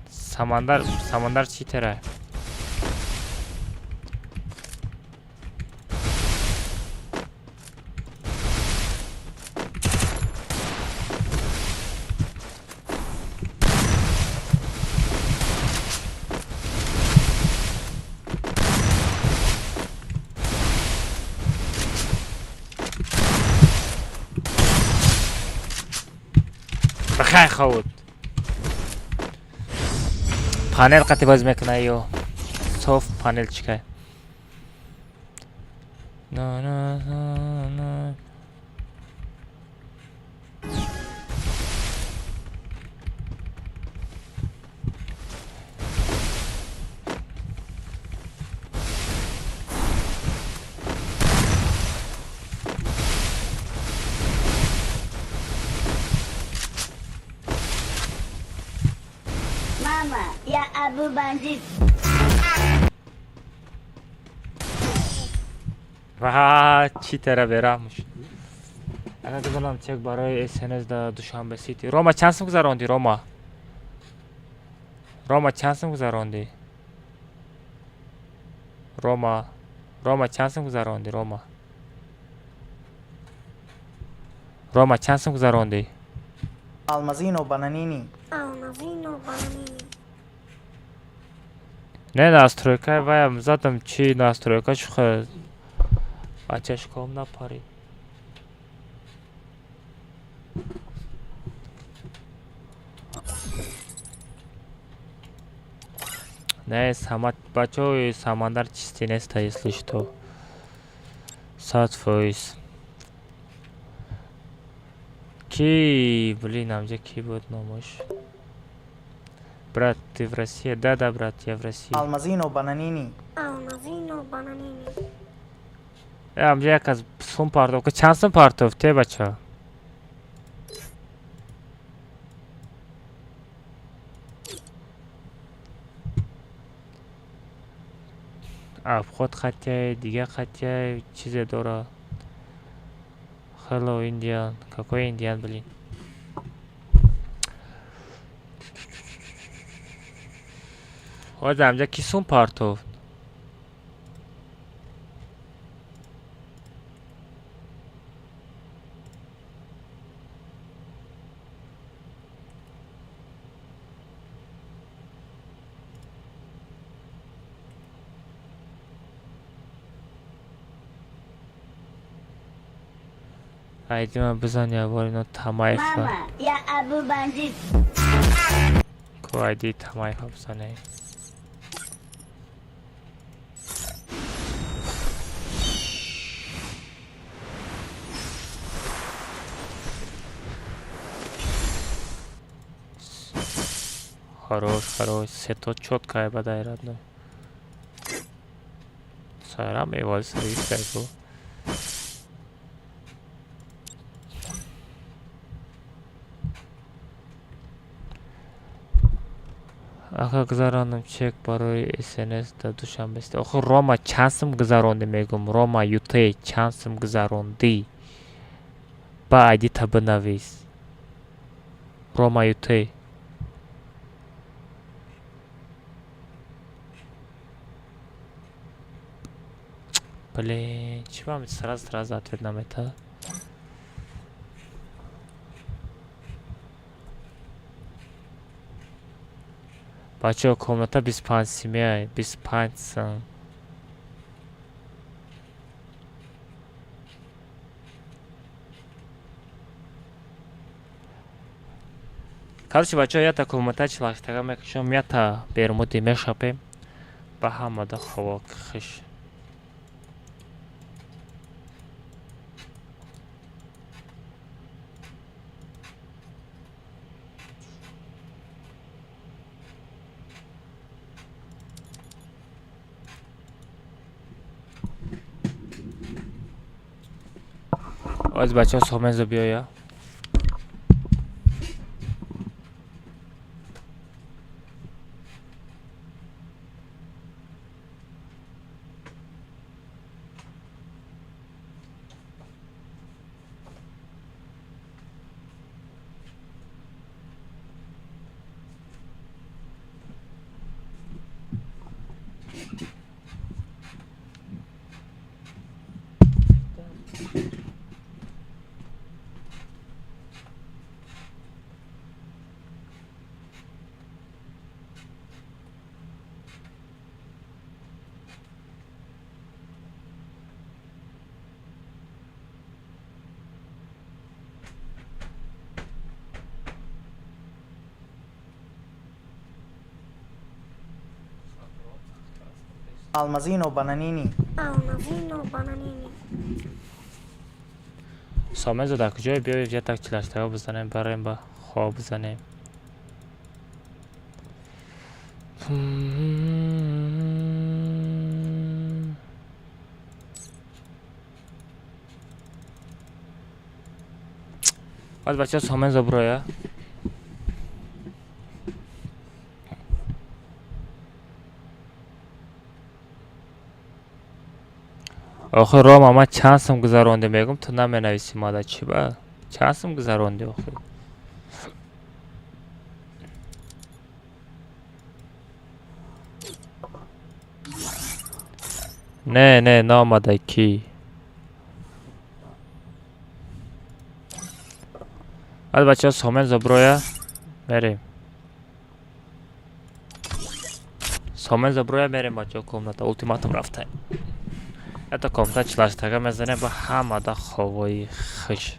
Самандар, Самандар читера. Бахай хавуд. Панел қати бозӣ мекуна ё соф панел чикай. На на на на. Мама, я Абу бандит. Ва читера бераҳмуш. Ана гузаронам чек барои СНС да Душанбе Сити. Рома, чанд сум гузаронди, Рома? Рома, чанд сум гузаронди? Рома, Рома, чанд сум гузаронди, Рома? Рома, чанд сум гузаронди? Алмазино Бананини. Алмазино Бананини. Не, настройка ваям задам, чи настройка шуха. Ачашком напарид. Не, сама бачо, Самандар чисти неста, если что. 100%. Ки, блин, амҷа ки буд номаш? Брат, ты в России? Да, да, брат, я в России. Алмазино Бананини. Алмазино Бананини. Э, амҷа як аз сум партов. Чанд сум партов, те бача? Обход хатяй, дига хатяй, чизе дора. Hello, Indian. Какой Indian, блин? Ҳозир амҷа ки сум партов? Айдима бизан явор ино Тамаева. Мама, я Абу бандит. Ку айди Тамаева бизане. Хорош, хорош. Сето чётко бадай, родной. Сайрам эвал сарис ку. Ака, гузарондам чек барои СНС дар Душанбе. Охи, Рома, чанд сум гузарондӣ, мегум? Рома ют, чанд сум гузарондӣ? Ба айдита бинавис. Рома ют. Блин, чӣ вам сразу сразу ответ намета? Бачаҳо, комната 25 симеай, 25 сум. Короче, бачаҳо, ята комната чилаштага мекушам, ята бермуди мешапем, ба ҳамада ҳаво хиш. Оз, бачаҳо, сомензо биёя. Алмазино бананини. Алмазино бананини. Сомензо, дар куҷое? Биёед, ятак чилаштага бизанем, барем, ба хоб бизанем. Баъд, бачаҳо, сомензо бироя. Охир, Рома, ман чанд сум гузарондем, мегум, ту наменависӣ мада. Чӣ ба чанд сум гузаронди охир? Не, не, наомада кӣ? Баъд, бачаҳо, сомензо бироя, мерем. Сомензо бироя, мерем, бачаҳо, комната ултиматум рафтаем. Ята комната чилаштага мезанем, ба ҳамада ховои хиш.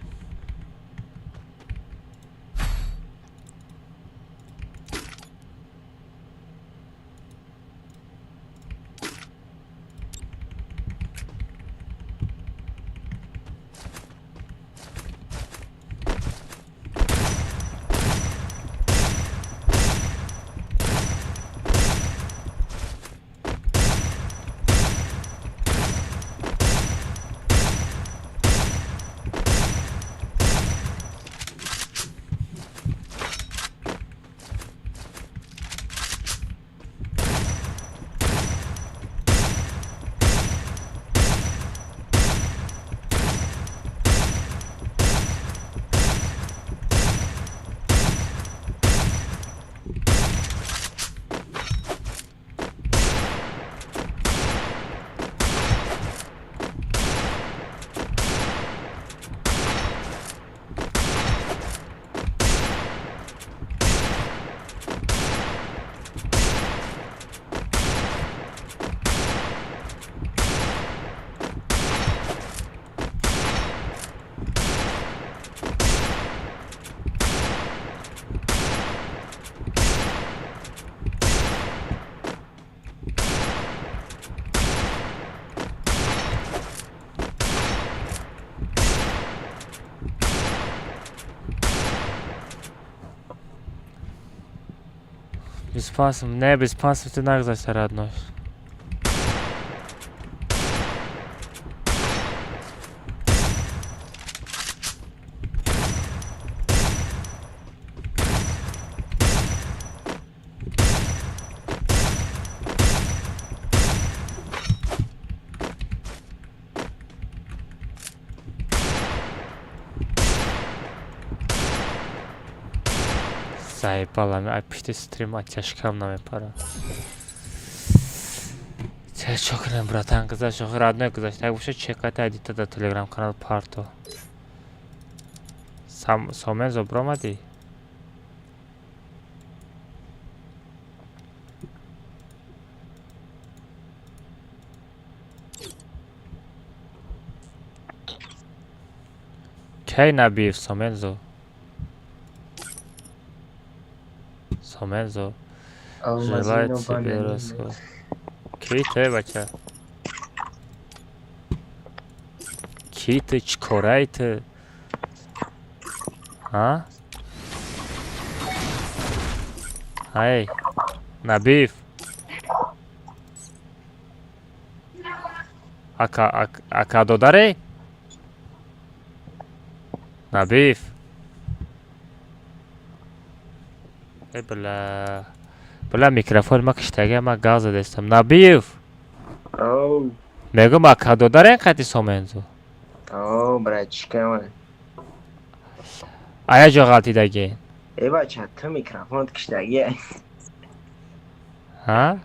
25 сум, не, 25 сум ту нагузашта, родной. Заебала, ай пишти стрим оттяжкам намепара. Чо кунем, братан, гузашт, охир, родной, гузашт. Так боша, чеката айдита дар телеграм канал парто. Сомензо, биромадӣ? Кай Набиев Сомензо? Сомензо. Желает себе раскол. Ки ты, бача? Ки ты, чикорай ты? А? Ай, Набиев. Ака, ака додаре? Набиев. Э, бля. Бля, микрофон ма киштага, ма газ задестам. Набиев. Оу. Мегум ака додаре қати Сомензо? Оу, братишка. Ая ҷо ғалтидаги? Э, бача, ту микрофон киштаги. Ҳа?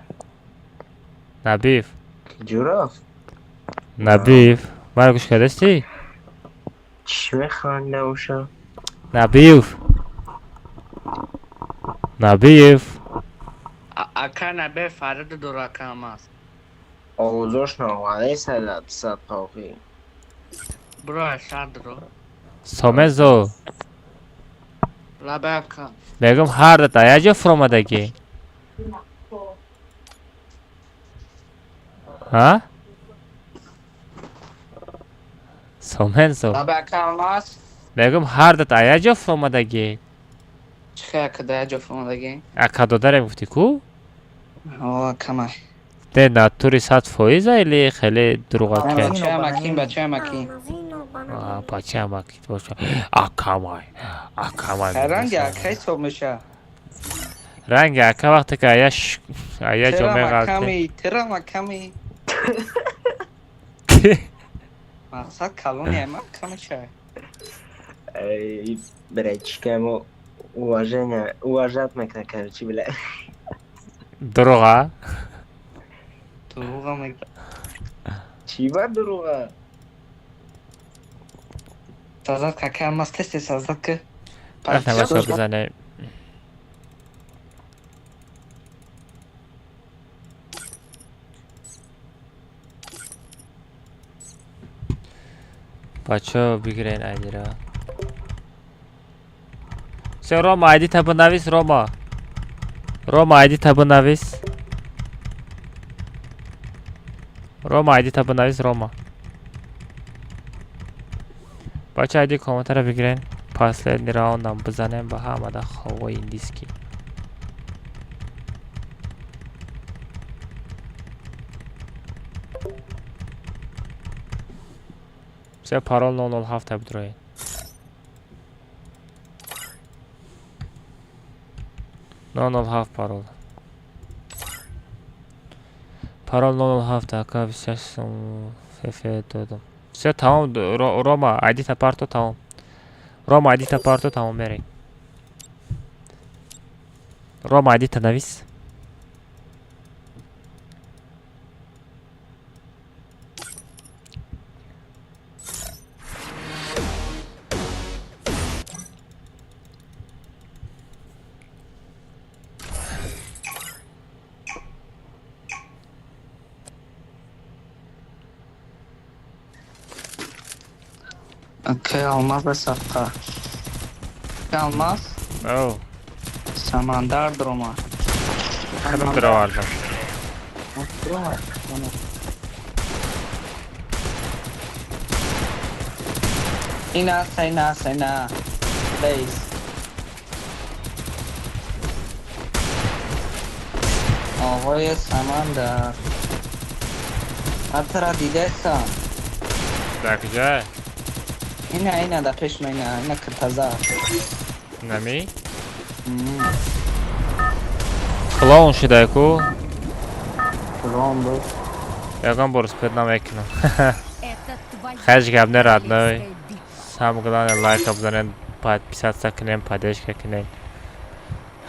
Набиев. Ҷуров. Набиев. Маро гӯш кардасти? Чӣ мехоҳанда боша? Набиев. Набиев. Ака Набиев фарид дуракам аст. Овозош наомадаи садат сад қоқӣ. Бро, садро. Сомензо. Лабай ака. Мегум ҳар дата ая ҷо фуромадагӣ? Ҳа? Сомензо. Лабай ака Алмаз. Мегум ҳар дата ая ҷо фуромадагӣ? Чӣ хел ака да я ҷо фуромадагӣ? Ака додарем гуфтӣ ку? О, акамай. Не, натури 100% или хеле дурӯғаке? Бачаам акин, бачаам акин. Бачаам акин боша. Акамай. Акамай. Ранги ака ҳисоб меша. Ранги ака вақте ки ая ая ҷо меғалте. Терам аками. Мақсад калони ама аками чай. Эй, братишка, мо уважение, уважать мекна, короче, бля. Дурӯға? Дурӯға мега. Чӣ бар дурӯға? Сазад кака Алмаз тез тез сазад ки. Рафтем бачаҳо бизанем. Бачаҳо бигирен айдира. Все, Рома, айди та бинавис, Рома. Рома, айди та бинавис. Рома, айди та бинавис, Рома. Бача айди комментара бигирен. Последний раундам бизанем ба ҳамада ховои индийский. Все, парол 007 бидроен. 007 парол. Парол 007 ака 26 фф додам. Все, тамом, Рома, айди та парто тамом. Рома, айди та парто тамом мерем. Рома, айди та навис. Окей, Алмаз ба сафқа. Алмаз? Оу. Самандар дрома. Кадом дровардам? Дрома. Ина, сайна, сайна. Бейс. Оғои Самандар. Атра дидесан. Дар куҷое? Ина, ина, да пеш ма, ина, ина киртаза. Нами? Клоун шудай ку? Клоун буд. Ягон бор успед намекунам. Хеш гап не, родной. Самое главное лайка бизанем, подписаться кунем, поддержка кунем.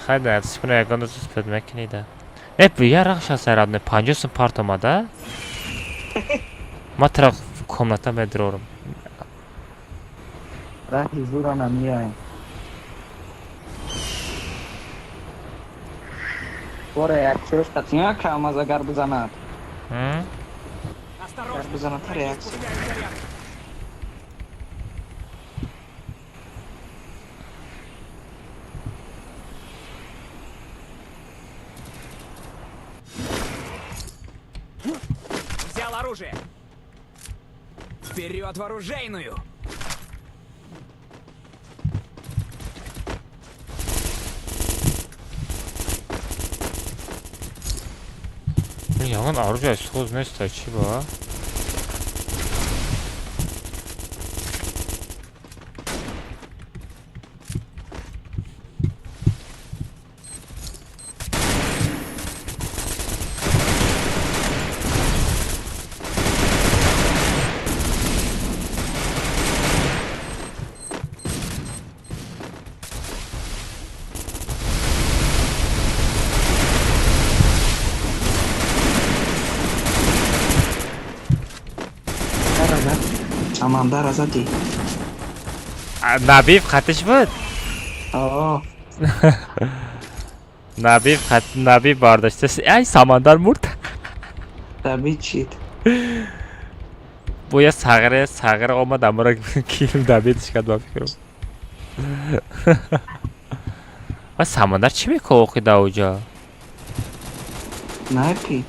Хай да, сипуна ягон рӯз успед мекунӣ да. Э, я рахш аст, родной, 50 сум парт омада? Ма тра комната медрорам. Раҳи зура намеяем. Бора як чӯш қатиня Алмаз агар бизанад. Агар бизанад реаксия. Оружие! Вперед в оружейную! Ягон оружие соз неста, чӣ ба? Самандар задӣ. Набиев қатиш буд? Аа. Набиев қат Набиев бардошта. Ай, Самандар мурд. Набид чид. Боя сағре сағре омад амра кил Набидш кард ба фикрам. Ва Самандар чӣ мекунад охи дар оҷа? Напид.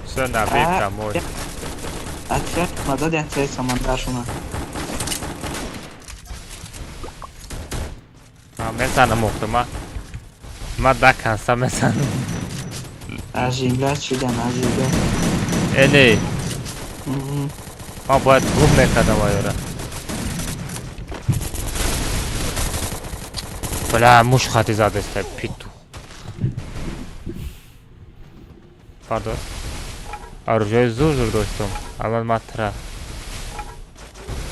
Всё, Набиев домой. Отряд назад отряд Самандар шуна. Мезанам охи ма. Ма да конца мезанам. Ажила чидан ажила. Эне. Ма бояд гум мекардам аёра. Бля, муш хати задеста петух. Пардон. Оружие зур зур доштум. Алан матра.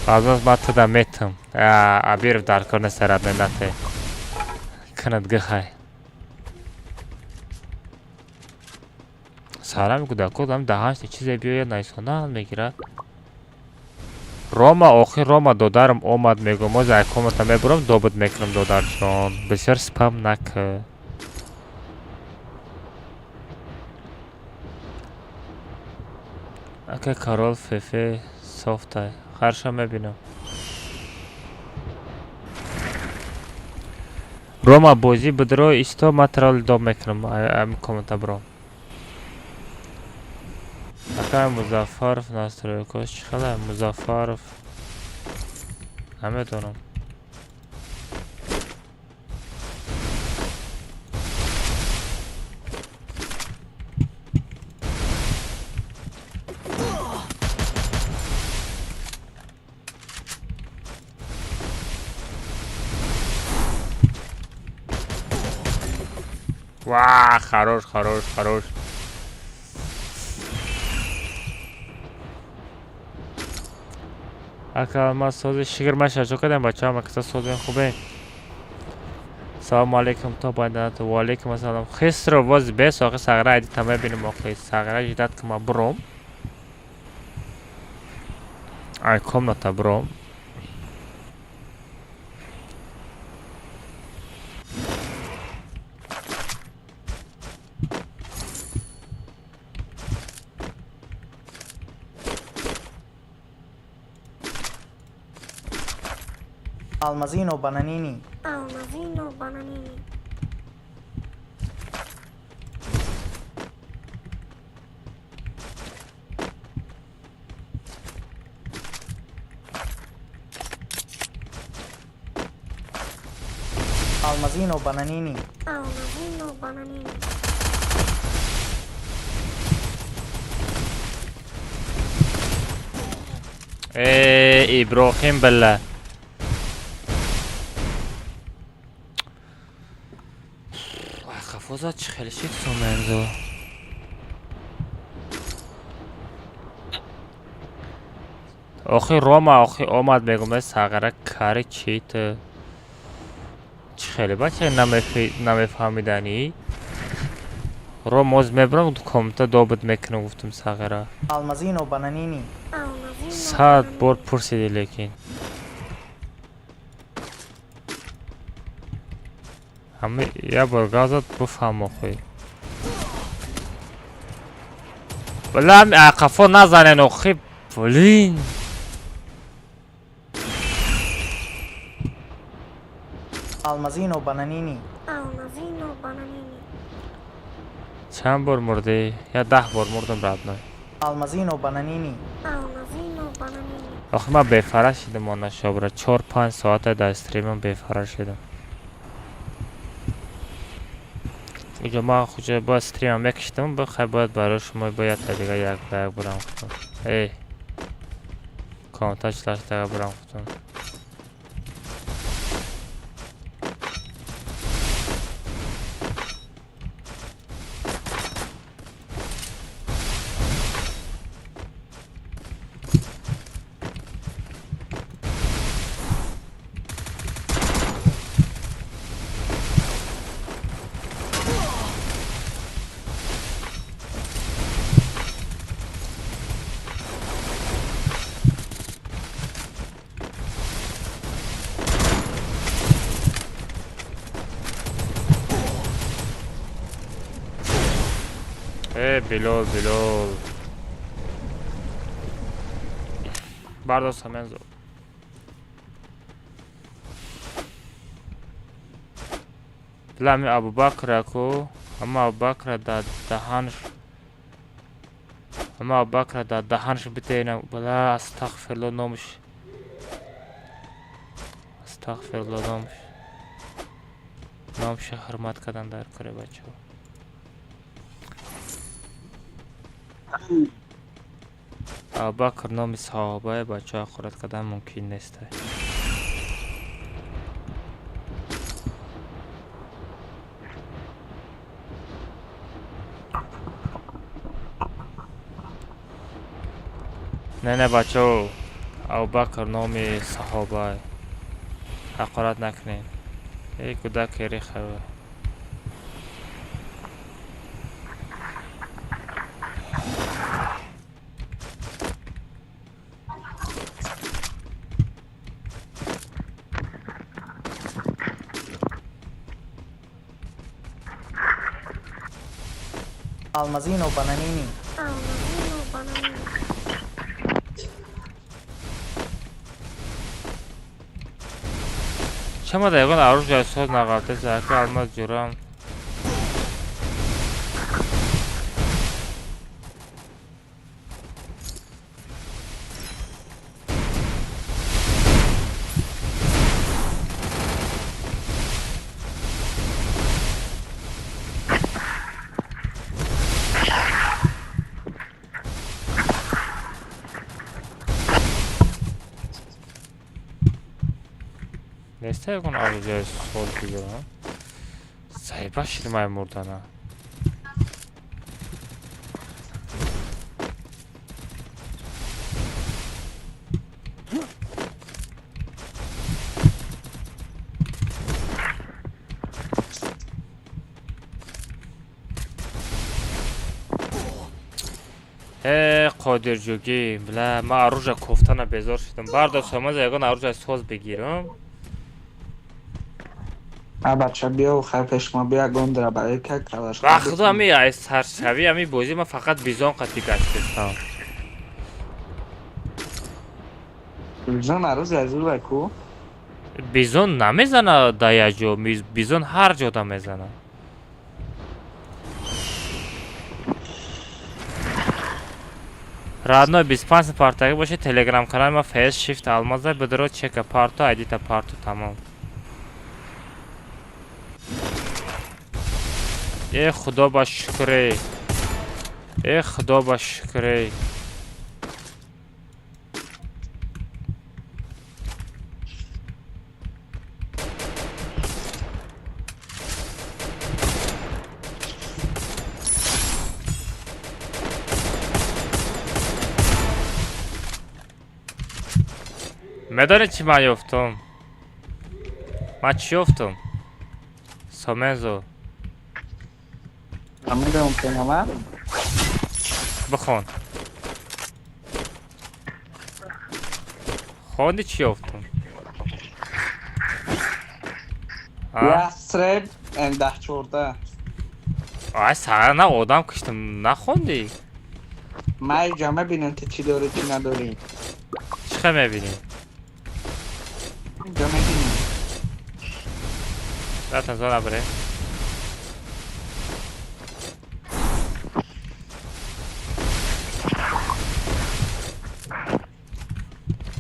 Азаз матра метам. Абиров дар кор несарад нате. Канад гхай. Сарам кудако дам даҳанш чизе биёяд найсона мегирад. Рома охир Рома додарам омад мегӯ мо зай комната мебурам добуд мекунам додарҷон. Бисёр спам нак. Ака Карол Фефе софтай. Харша мебинам. Рома бозӣ бидро исто материал доб мекунам. Ам комната бро. Ака Музаффаров настройкош чӣ хела Музаффаров. Намедонам. Ва, хорош, хорош, хорош. Ака ма сози шигр ма шашо кардам бачаҳо ма каса созем хубе. Салому алейкум то байданат ва алейкум ассалом. Хисро воз бес охи сағра айди та мебинем охи сағра жидат ки ма буром. Ай комната буром. Алмазино бананини. Алмазино бананини. Алмазино бананини. Алмазино бананини. Э, Иброҳим билла. Хафоза чӣ хеле шид сумензо. Охи Рома охи омад мегум сағара кари чит. Чӣ хеле бача намефаҳмиданӣ. Ром оз мебарам комната добуд мекунам гуфтум сағара. Алмазино бананини. Алмазино. 100 бор пурсидӣ, лекин ҳами як бор гап зад, буфаҳм охӯй. Бала, ҳами қафо назанен охи, блин. Алмазино бананини. Алмазино бананини. Чанд бор мурдӣ? Я 10 бор мурдам, родной. Алмазино бананини. Алмазино бананини. Охи, ман бефара шидам она шобра. 4-5 соата дар стримам бефара шидам. Уҷо ман хуҷа бояд стримам мекишидам, хай, бояд барои шумо бояд дига як ба як бурам хутум. Эй, комната члаштага бурам хутум. Э, Билол, Билол. Бардор Самензо. Лами Абубакра ку, ама Абубакра да даҳанш. Ама Абубакра да даҳанш битена. Бала, астағфирулло номш. Астағфирулло номш. Номша ҳурмат кардан дар кори, бачаҳо. Абубакр номи саҳобае, бачаҳо, ҳақорат кардан мумкин нест. Не, не, бачаҳо, Абубакр номи саҳобае, ҳақорат накунед. Эй, кӯдаке рехава. Алмазино бананини. Алмазино бананини. Чама да ягон оружие соз нағалтеса, ака Алмаз ҷурам. Неста ягон оружие соз бигирам? Заиба шидмай мурдана. Э, Қодирҷугӣ, бла, ман оружие кофтана безор шудам. Бардор Сомаза, ягон оружие соз бигирам. А бача, биё, хай, пеш ма биё, гондра барои как калаш. Ба худо, ами ай саршавӣ ами бозӣ ман фақат бизон қатӣ гаштестам. Бизон арӯз азура ку? Бизон намезана да як ҷо, бизон ҳар ҷода мезана. Родной, 25 партагӣ бошед, телеграм канали ма фс shift алмаза бидро, чека парту, айдита парту, тамом. Э, худо ба шукре. Э, худо ба шукре. Медонед чӣ ман ёфтум? Ман чӣ ёфтум? Сомензо. Намедонам, ки нама. Бихон. Хонди чӣ ёфтум? Ястреб М14. Ай сара на одам киштам, нахонди? Ман ҷа мебинам ту чӣ дорӣ, чӣ надорӣ. Чӣ хел мебинӣ? Ҷа мебинам. Ратан зона бре.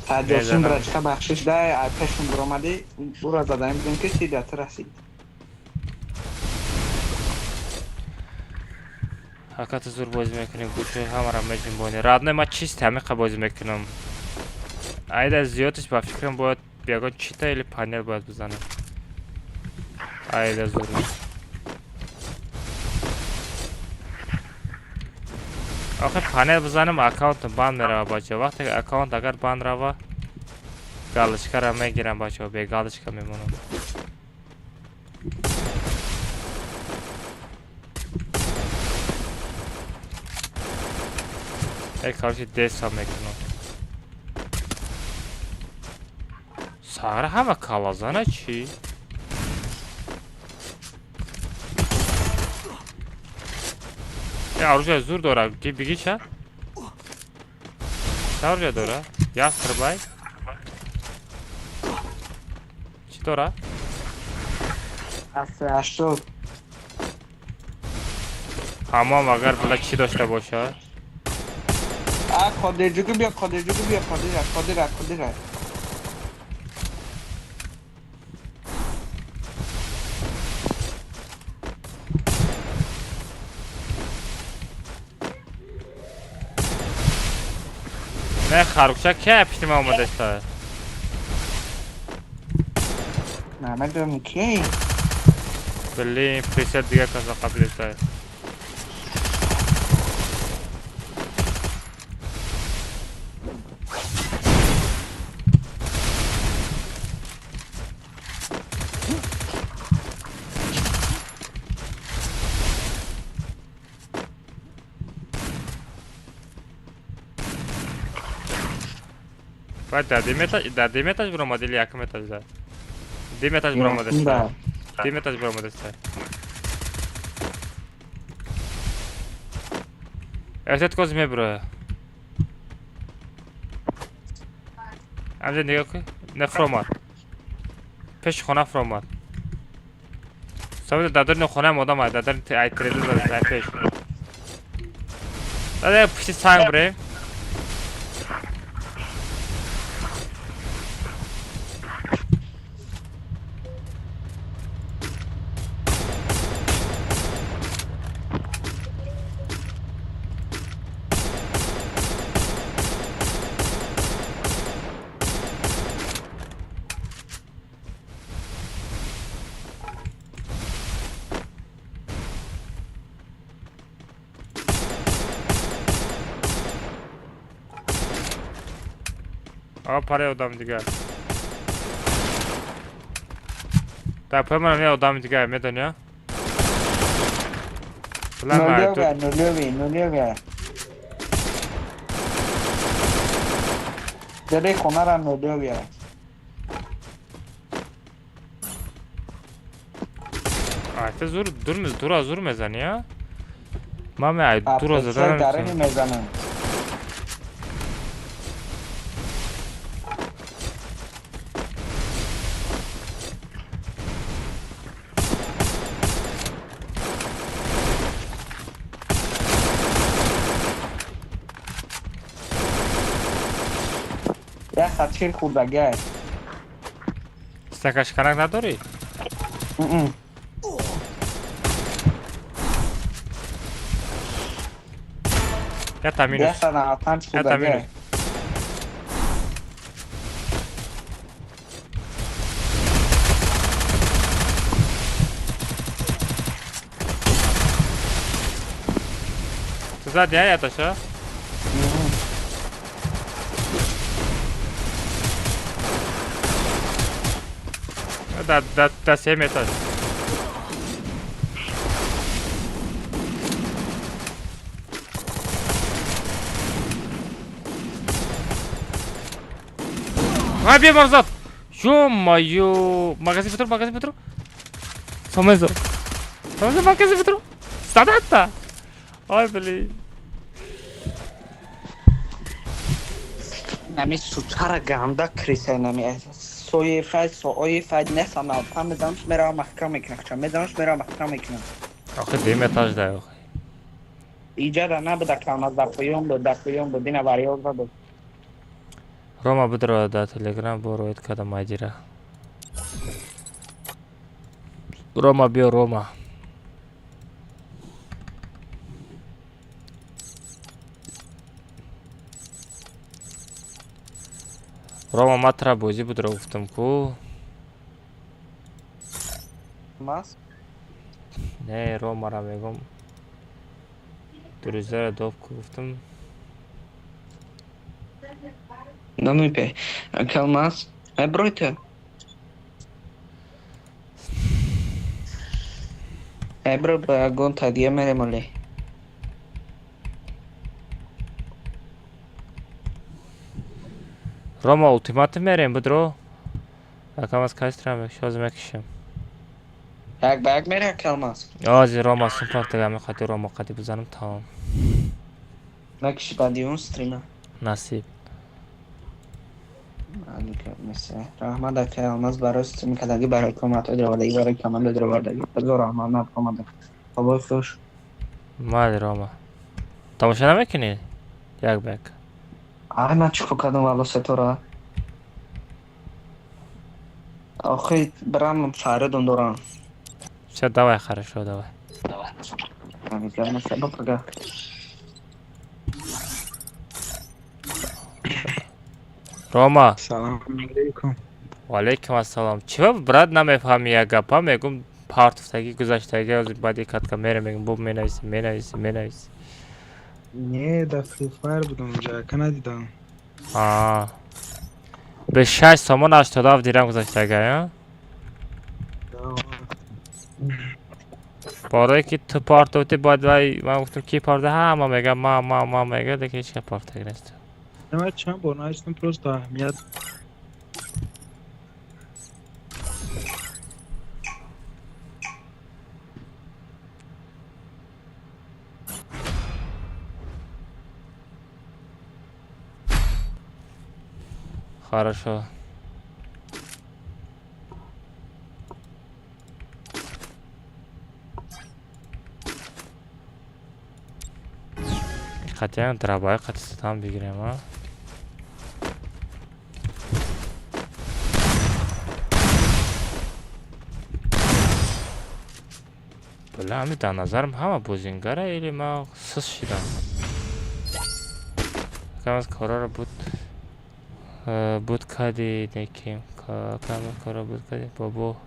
Таҷосим брачка бахшиш дай, ай пешум биромадӣ, ура задаем будем ки си дата расид. Ҳаракати зур бозӣ мекунем, гӯшҳои ҳамаро меҷунбонем. Радной ман чист ҳамиқа бозӣ мекунам. Айда зиёдаш ба фикрам бояд ягон чита или панел бояд бизанам. Айда зур. Охир панел бизанам аккаунтам банд мерава бачаҳо. Вақте ки аккаунт агар банд рава, галочкаро мегирам бачаҳо, бе галочка мемонам. Эй, короче, деса мекунам. Сара ҳама калазана чӣ? Я оружие зур дора, беги ча? Ча оружие дора? Ястрбай? Чӣ дора? 80. Ҳамом агар била чӣ дошта бошад? А Қодирҷугу биё, Қодирҷугу биё, Қодира, Қодира, Қодира. Не харгӯша ки пишти ман омадаста? Намедонам ки. Блин, присед дига каса қаблиста. Баъд дар дем этаж биромад или якум этаж да? Дем этаж биромадаста. Дем этаж биромадаста. Эҳтиёт коз мебироя. Амҷа нигоҳ кун. Не фуромад. Пеши хона фуромад. Сабида дар даруни хонаам одам ай, дар даруни ай тиреза зада, ай пеш. Дада пушти санг бирем. Паре одами дигар. Дар пои манам я одами дигар, медонӣ? Нулёвая, нулёвый, нулёвая. Дари хонара нулёвая. Ай, ту зур, дур, дура зур мезанӣ, а? Ман ме ай дура задан. Дарини мезанам. Я хатшир хурдагай. Стакашканак надорӣ? Я минус. Я минус. Ту зади, я таша? Да, 7 этаж. А, бия мара зад! Ё-моё! Магазин битро, магазин битро! Сомезо! Сомезо, магазин битро! Задата! Ай, блин! Нами сучара ганда криса нами сои файд сои файд нефама пам мезанамш мерава маҳкам мекунам ча мезанамш мерава маҳкам мекунам. Охи дим этаж дай охи. Иҷада набуда калмаз дар поён буд, дар поён буд, ина вариёз буд. Рома бидро дар Телеграм бо роид кардам айдира. Рома биё Рома. Рома ма тра бозӣ будро гуфтам ку. Мас? Не, Ромара мегум. Друзьяра доб ку гуфтам. Намепе. Калмаз, бройте. Бро, ба ягон тадия мерем оле. Рома ултиматум мерем будро. Акам аз кайстрам мекши, ҳозир мекишам. Як ба як мере Калмаз. Ҳозир Рома сумпартага мехоҳад Рома қади бизанам тамом. Мекиши баъди он стрима. Насиб. Раҳмат акай Алмаз барои стрим кардагӣ, барои комментҳои даровардагӣ, барои команда даровардагӣ. Ҳазор раҳмат наб команда. Бобои хуш. Майли Рома. Тамошо намекунӣ? Як ба як. Ай ман чӣ кор кардам валло сетора? Охи брам фаридон дорам. Всё, давай, хорошо, давай. Давай. Рома. Салам алейкум. Ва алейкум ассалом. Чиба брат намефаҳми як гапа, мегум партуфтагӣ гузаштагӣ ҳозир баъди катка мерем, мегум бо менависӣ, менависӣ, менависӣ. Не, да Free Fire будам унҷа, ака надидам. Аа. Бе 6 сомон 87 дирам гузаштага, а? Барое ки ту партуфтӣ, баъд вай ман гуфтам ки парда ҳама мега ма ма ма мега, лекин ҳеч кас партуфтагӣ нест. Ман чанд бор навиштам, просто аҳамият Хорошо. Қатъиян драбаи қатъисатам бигирем, а? Бля, ҳами дар назарам ҳама бозингара или ман сус шидам? Кам аз кораро буд буд кади неким. Кам кора буд кади бобо.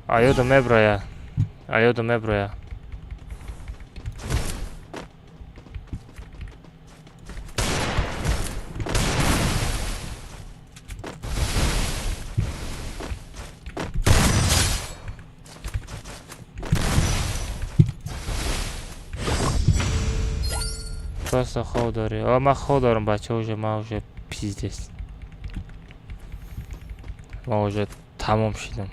Аёдо меброя. Аёдо меброя. Просто хов дорӣ. О, ман хов дорам, бача, уже ман уже пиздец. Ман уже тамом шидам.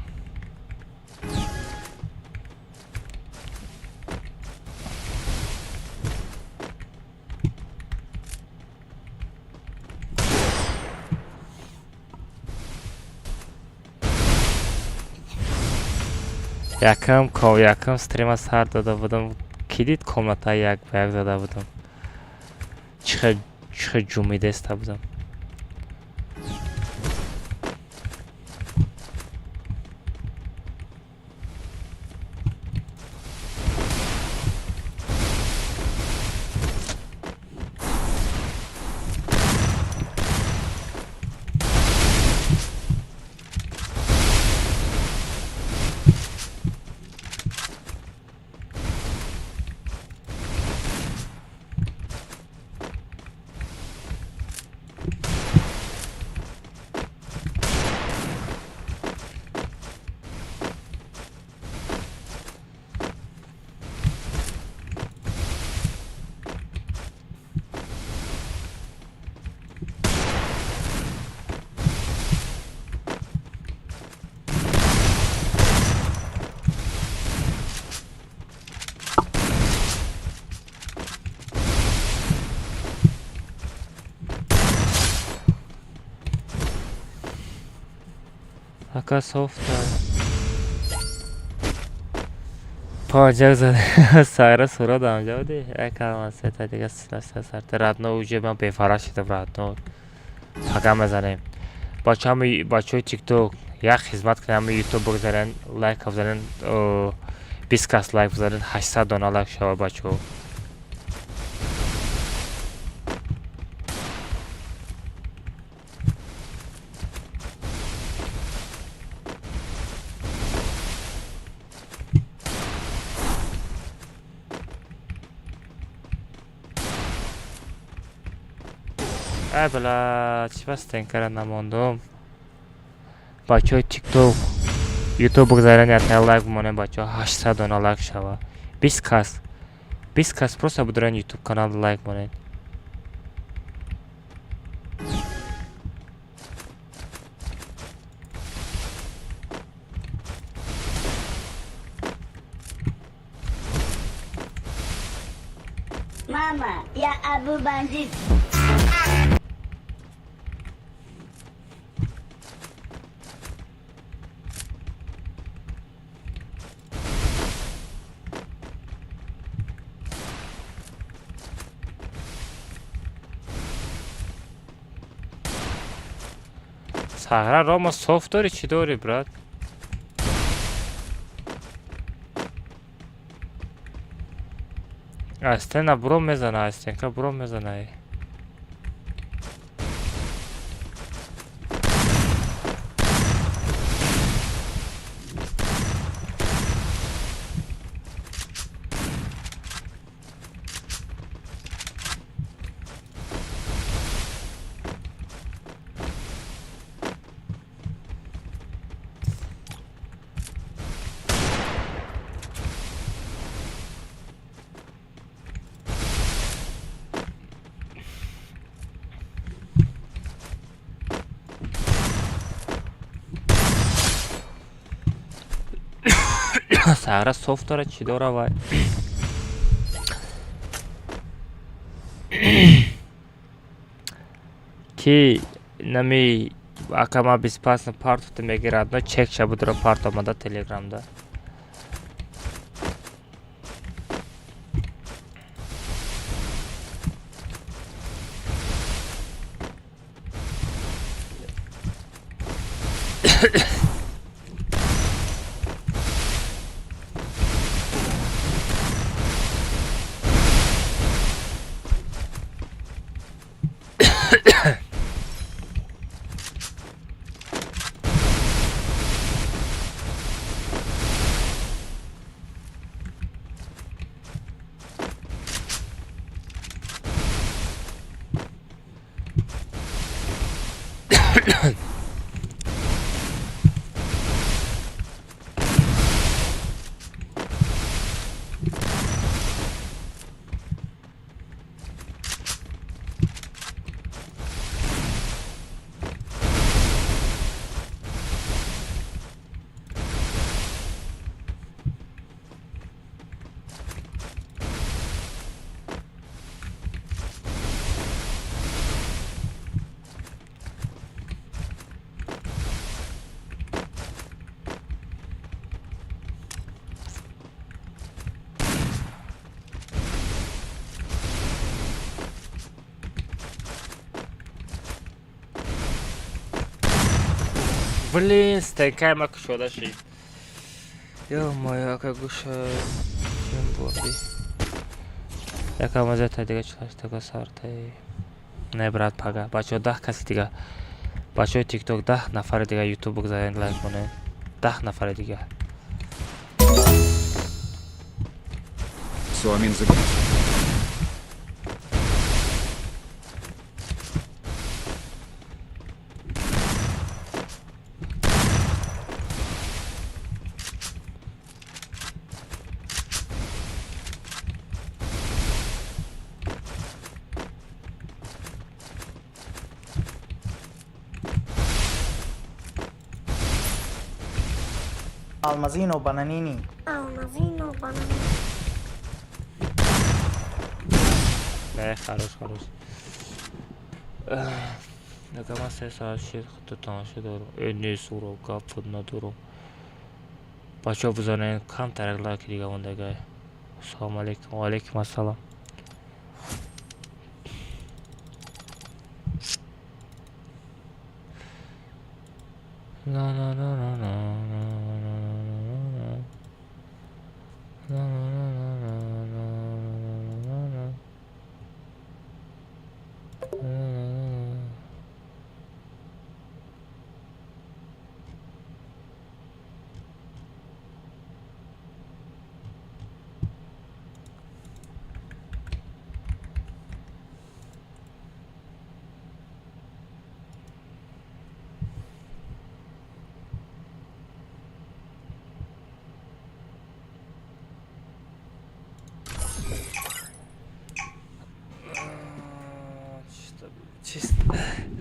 Якам якам стрима сар дода будам. Ки дид комната як ба як зада будам. Чихе чихе ҷумидеста будам. Ака софта. Панҷак зад. Сайра сурат анҷо ди. Як алмаз сета дига силаса сарта. Радно уже ман бефара шидам радно. Пага мезанем. Бачаҳо бачаҳои TikTok як хизмат кунем, ҳами YouTube бигзарен, лайк бизанен, 20 кас лайк бизанен, 800 дона лайк шава бачаҳо. Ай бла, чӣ ба стенкара намондум? Бачаҳои TikTok, YouTube бигзарен, якта лайк бимонем бачаҳо, 800 дона лайк шава. 20 кас. 20 кас просто будурен YouTube канал лайк монед. Мама, я Абу Бандит. Сахра Рома софт дори чӣ дори брат? Астена бро мезана, Астенка бро мезана. Сахра софт дора чӣ дора вай? Ки нами ака ма беспасно парту мегирад, но чек ша будура парт омада телеграмда. Блин, стенкай ма кушода шид. Ё-моё, ака гӯша чем бурди. Яка мазета дига чилаштага сартай. Не брат пага. Бачаҳо 10 каси дига. Бачаҳои TikTok 10 нафари дига YouTube бигзарен лайк монед. 10 нафари дига. Сомин загрузка. Almazino Bananini. Almazino Bananini. Не, хорош, хорош. Нага ман 3 соат шид, худто тамошо дорам. Э, не, Суроб, гап надорам. Бачаҳо, бизанед камтарак лайки дига мондагай. Ассалому алайкум, ва алайкум ассалом. На на на на на на на на на на на на на на.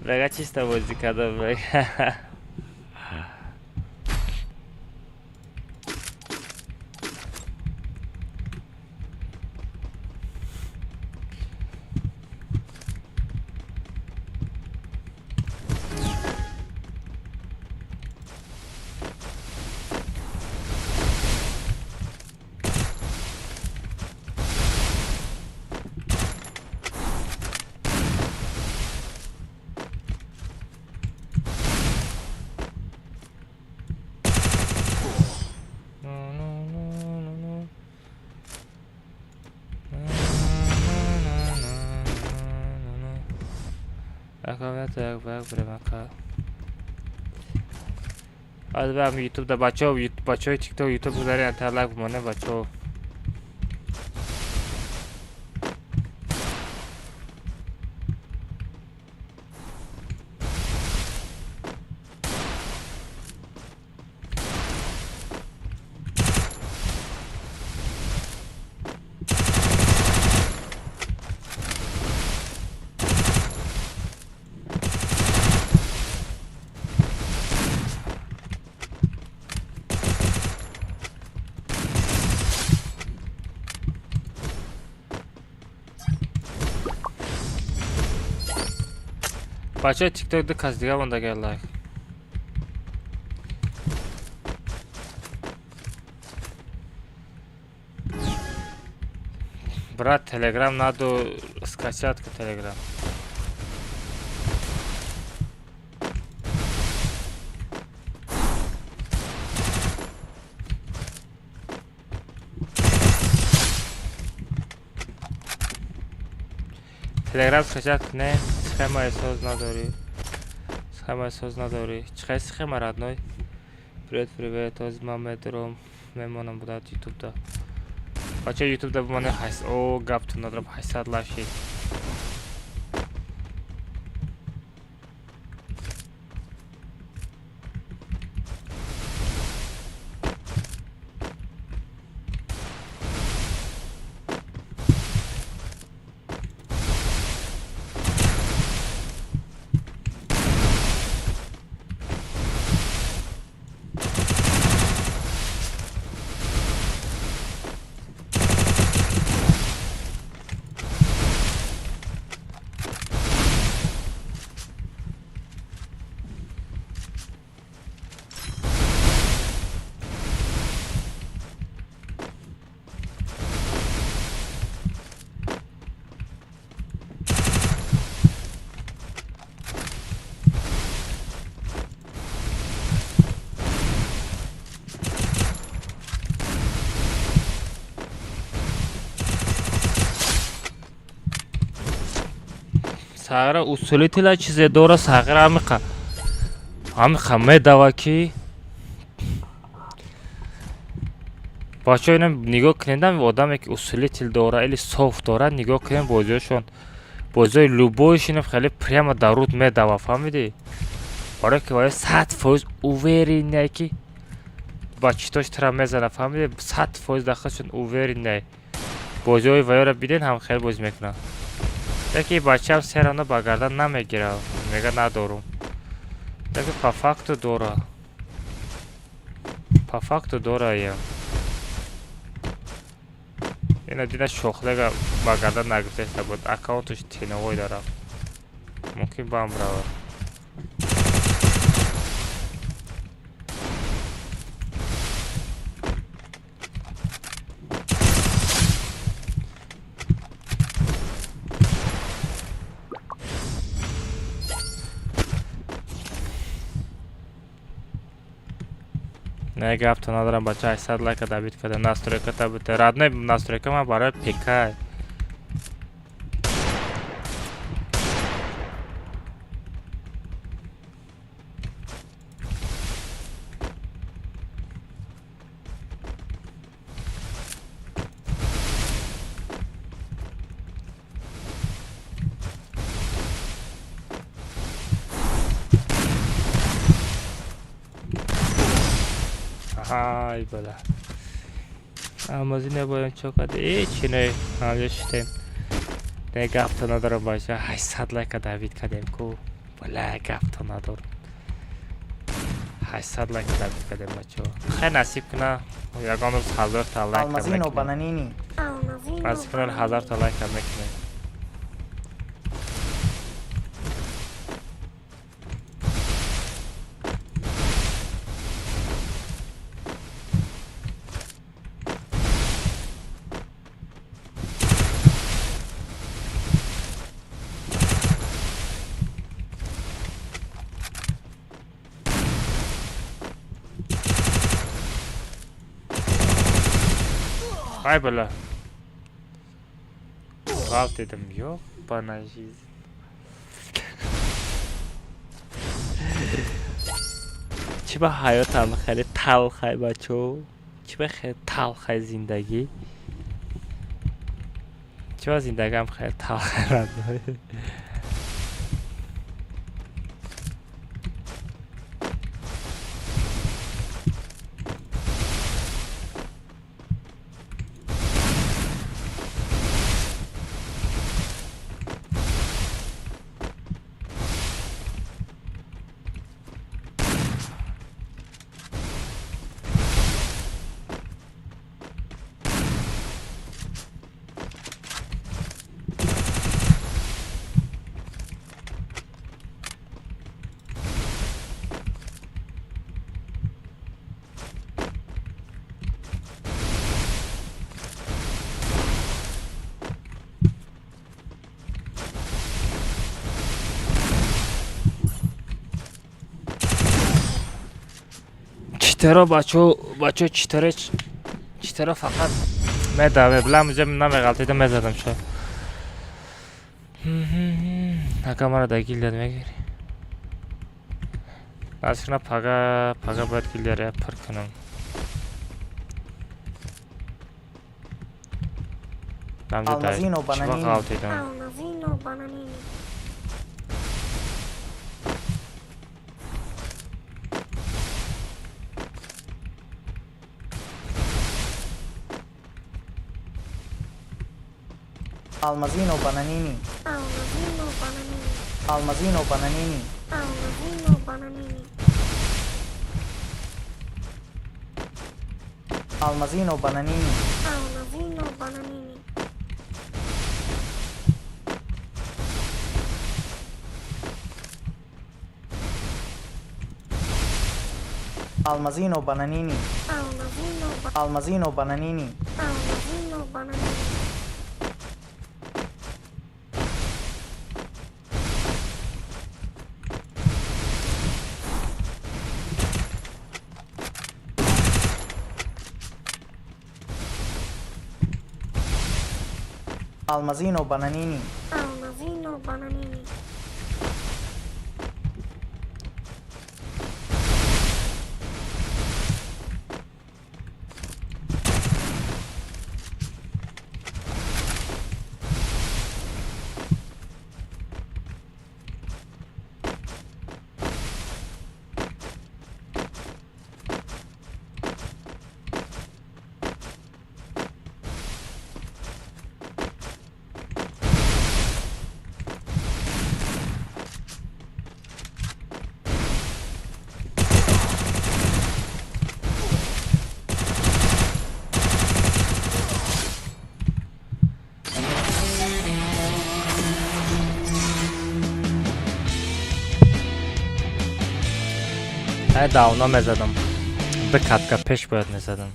Бега, чисто бозӣ кардам, бега. Ютуб да, бачаҳо, бачаҳои Тикток, Ютуб гузарен, лайк бимонед, бачаҳо. Бачаҳои Тикток, ду кас дига мондагай лайк. Брат, Телеграм надо скачать, Телеграм. Телеграм скачать кунед. Схемаи соз надорӣ? Схемаи соз надорӣ? Чӣ схема, родной? Привет, привет. Ҳозир ман медорам, мемонам будат Ютубда. Бача, Ютубда бимонед. О, гаптон надорам, 800 лайк шид. Сағира усулитила чизе дора. Сағира ҳамиқа медава, ки бачаҳо, инам нигоҳ кунед, одаме ки усилитель дора или софт дора, нигоҳ кунед бозиҳошон, бозиҳои любой ш инам хеле прямо дар руд медава, фаҳмидӣ? Барое ки вая 100% уверенный, ки ба читош тара мезана, фаҳмидӣ? 100% дахлшон уверенный. Бозиҳои ваёро биден, ҳам хеле бозӣ мекунад. Яке бачаам серано ба гардан намегирад, мега надорум, лекин по факту дора, по факту дора. Я ина дина, шохлега ба гардан нагирифтеста буд, аккаунташ теновой дара, мумкин бам равад. Не, гапто надорам, бача. 800 лайка добить кардем. Настройката бите, родной, настройка ма барои ПК. Ай, бала. Алмазина боям чо карда? Э, чи не, ҳамҷо шитем. Не, гапто надорам, бача. 800 лайка добить кардем ку. Бала, гапто надорам. 800 лайка добить кардем, бачо. Хай, насиб куна, ягон рӯз 1000 та лайка Алмазино мекунем. бананини. Насиб куна, 1000 та лайка мекунем. Ай, бля. Ғалтидим, ёбана жизнь. Чӣ ба ҳаётам хеле талхай, бачо? Чӣ ба хеле талхай зиндагӣ? Чӣ ба зиндагиам хеле талхай, родной? Читеро, бачо, бачо, читеро, читеро фақат медаве, билам, уҷа намеғалтида, мезадам шо. Ака, мара да гилдият мегири? Насиб, пага, пага бояд гилдияро пур кунам. Алмазино Чиба бананини. ғалтидам? Алмазино бананини. Алмазино бананини. Алмазино бананини. Алмазино бананини. Алмазино бананини. Алмазино бананини. Алмазино бананини. Алмазино бананини. Алмазино Алмазино бананини. Алмазино бананини. Алмазино бананини. Алмазино бананини. Ай, давно мезадам. Ду катка пеш бояд мезадам.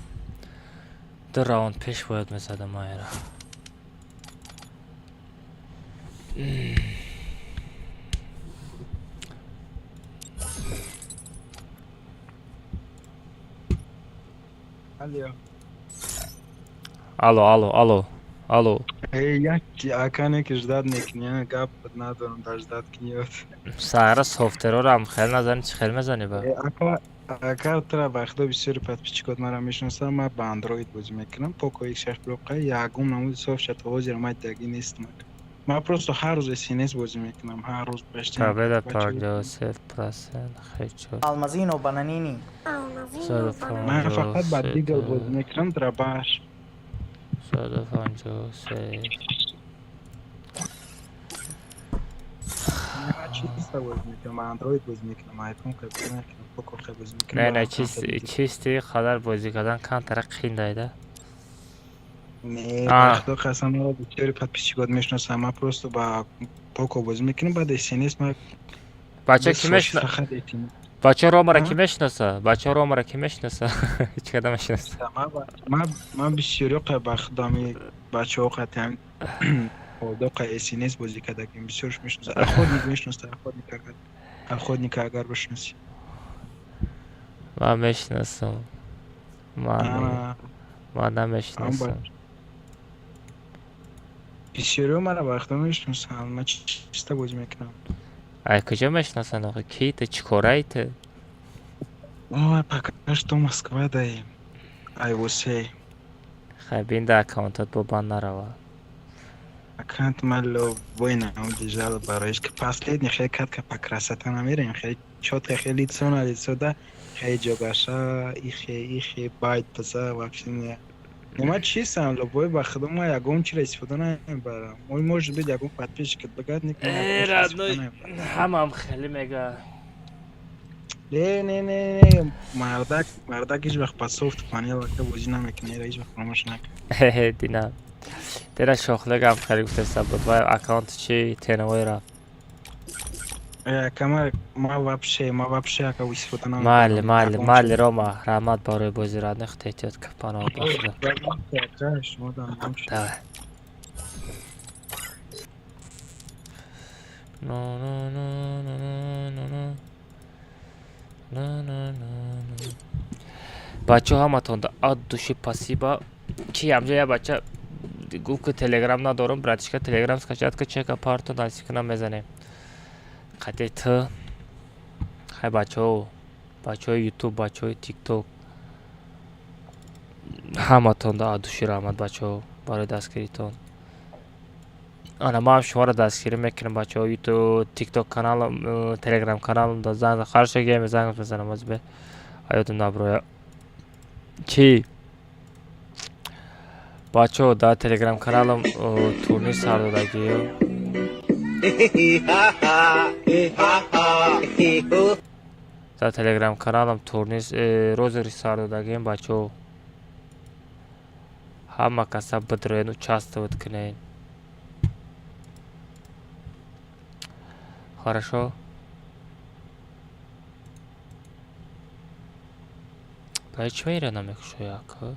Ду раунд пеш бояд мезадам айра. Алло. Алло, алло, алло, алло. Эй, як акане ки ждать мекунӣ, гап надорам, дар ждать кунӣ. Сара софтерорам хел назани, чӣ хел мезанӣ ба? Ака, ака, тра ба худо бисёри подписчикот мара мешиносам, ман ба Android бозӣ мекунам, Poco X6 Pro ягон намуди софт шат ҳозир ман даги нестам. Ман просто ҳар рӯз SNS бозӣ мекунам, ҳар рӯз почти. Победа 53% хечо. Алмазино Бананини. Ман фақат ба Deagle бозӣ мекунам, драбаш. 153. Ман чиста бозӣ мекунам, ба Android бозӣ мекунам, iPhone ка бозӣ мекунам, Poco ка бозӣ мекунам. Не, не, чисти қадар бозӣ кардан камтара қиин дайда. Не, ба худо қасам, маро бисёри подписчикот мешиносам, ман просто ба Poco бозӣ мекунам, баъд SNS ман. Бача ки мешина? Бача Ромара ки мешиноса? Бача Ромара ки мешиноса? Ҳеҷ када мешиноса. Ман бисёриё қа ба худо бачаҳо қатъан одоқа SNS бозӣ кардагим, бисёрш мешиноса. Охотник мешиноса, охотник агар. Охотник агар бишиноси. Ман мешиносам. Ман намешиносам. Бисёриё мара ба худо мешиносанд, ман чиста бозӣ мекунам. Ай куҷо мешиносанд охи? Ки ту, чӣ кораи ту? Ой, пока что Москва даем. Ай восей. Хай бинда аккаунтат бо бан нарава. Аккаунт ман любой намуди жалоб бароиш ки последний хеле катка по красота намерем, хеле чётко, хеле лицо на лицо да, хеле ҷогаша, ихе, ихе, байт база, вообще не. Ман чистам, любой ба худо ман ягон чиро истифода намебарам. Ой, может быть, ягон подписчик бигад, не. Э, родной, ҳамам хеле мега. Не, не, не, не, мардак, мардак ҳеҷ вақт ба софт панелака бозӣ намекунад, ҳеҷ вақт фаромӯш накун. Хе, динам. Дина шохлегам хеле гуфтеста буд, вай аккаунт чи теновой рафт. Ака, ман вообще ака истифода намекунам. Майли, майли, майли, Рома, раҳмат барои бозӣ, родной, худо эҳтиёт кун, паноҳ ба Худо. Давай. Ну, ну, ну, ну, ну, ну. Ну, ну, ну, ну. Бачаҳо ҳаматон от души спасибо. Ки ҳамҷо я бача гуфт ки телеграм надорам, братишка телеграм скачать ка, чека парту насиб кунам мезанем. Қати ту. Хай бачаҳо, бачаҳои YouTube, бачаҳои TikTok. Ҳаматон от души раҳмат бачаҳо барои дастгиритон. Ана ман шуморо дастгирӣ мекунам бачаҳо, YouTube, TikTok каналам, Telegram каналам да занг харша геме занг мезанам аз бе. Аёдам наброя. Чи? Бачаҳо дар Telegram каналам турнир сар додагиё. Дар Telegram каналам турнир розыгрыш сар додагием бачаҳо. Ҳама каса бидроен, участвовать кунен. Хорошо. Барои чӣ ира намекушоя ака?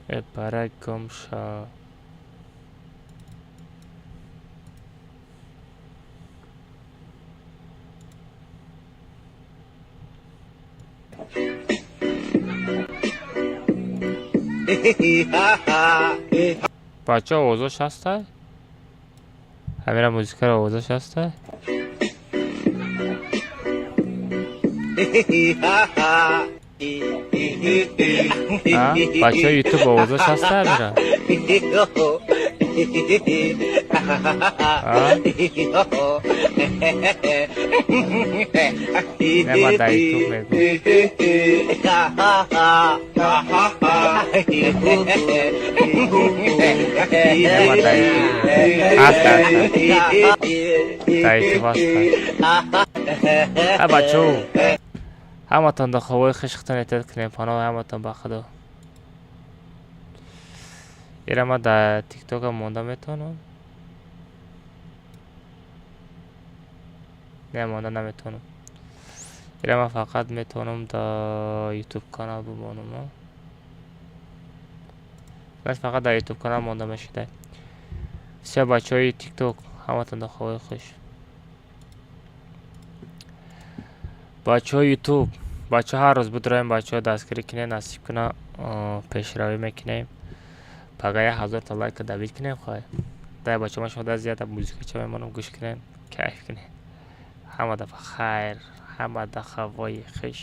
Э, барай гум ша. Бача овозош ҳастай? Ҳамира музикаро овозош ҳастай? Бачаҳои ютуб овозош ҳастай ҳамира? Не, ман дар ютуб мегӯм. Не, ман дар ютуб мегӯм. Ҳаст, ҳаст, дар ютуб ҳаст. А бачаҳо, ҳаматон дар хобҳои хишхтон эҳтиёт кунед, паноҳи ҳаматон ба Худо. Ира ман дар тиктокам монда метавонам? Не, монда наметавонам. Ира ман фақат метавонам дар ютуб канал бимонам. Фақат дар ютуб канал монда мешуда. Все, бачаҳои Тикток, ҳаматон ховои хуш. Бачаҳои Ютуб, бачаҳо, ҳар рӯз бидроем, бачаҳо, дастгирӣ кунем, насиб куна, пешравӣ мекунем. Пага 1000 та лайка давид кунем. Хай, дай, бачаҳо, ман шумо даст зиёда музикача мемонам, гӯш кунем, кайф кунем. Ҳама дафъа хайр, ҳама дафъа хуш.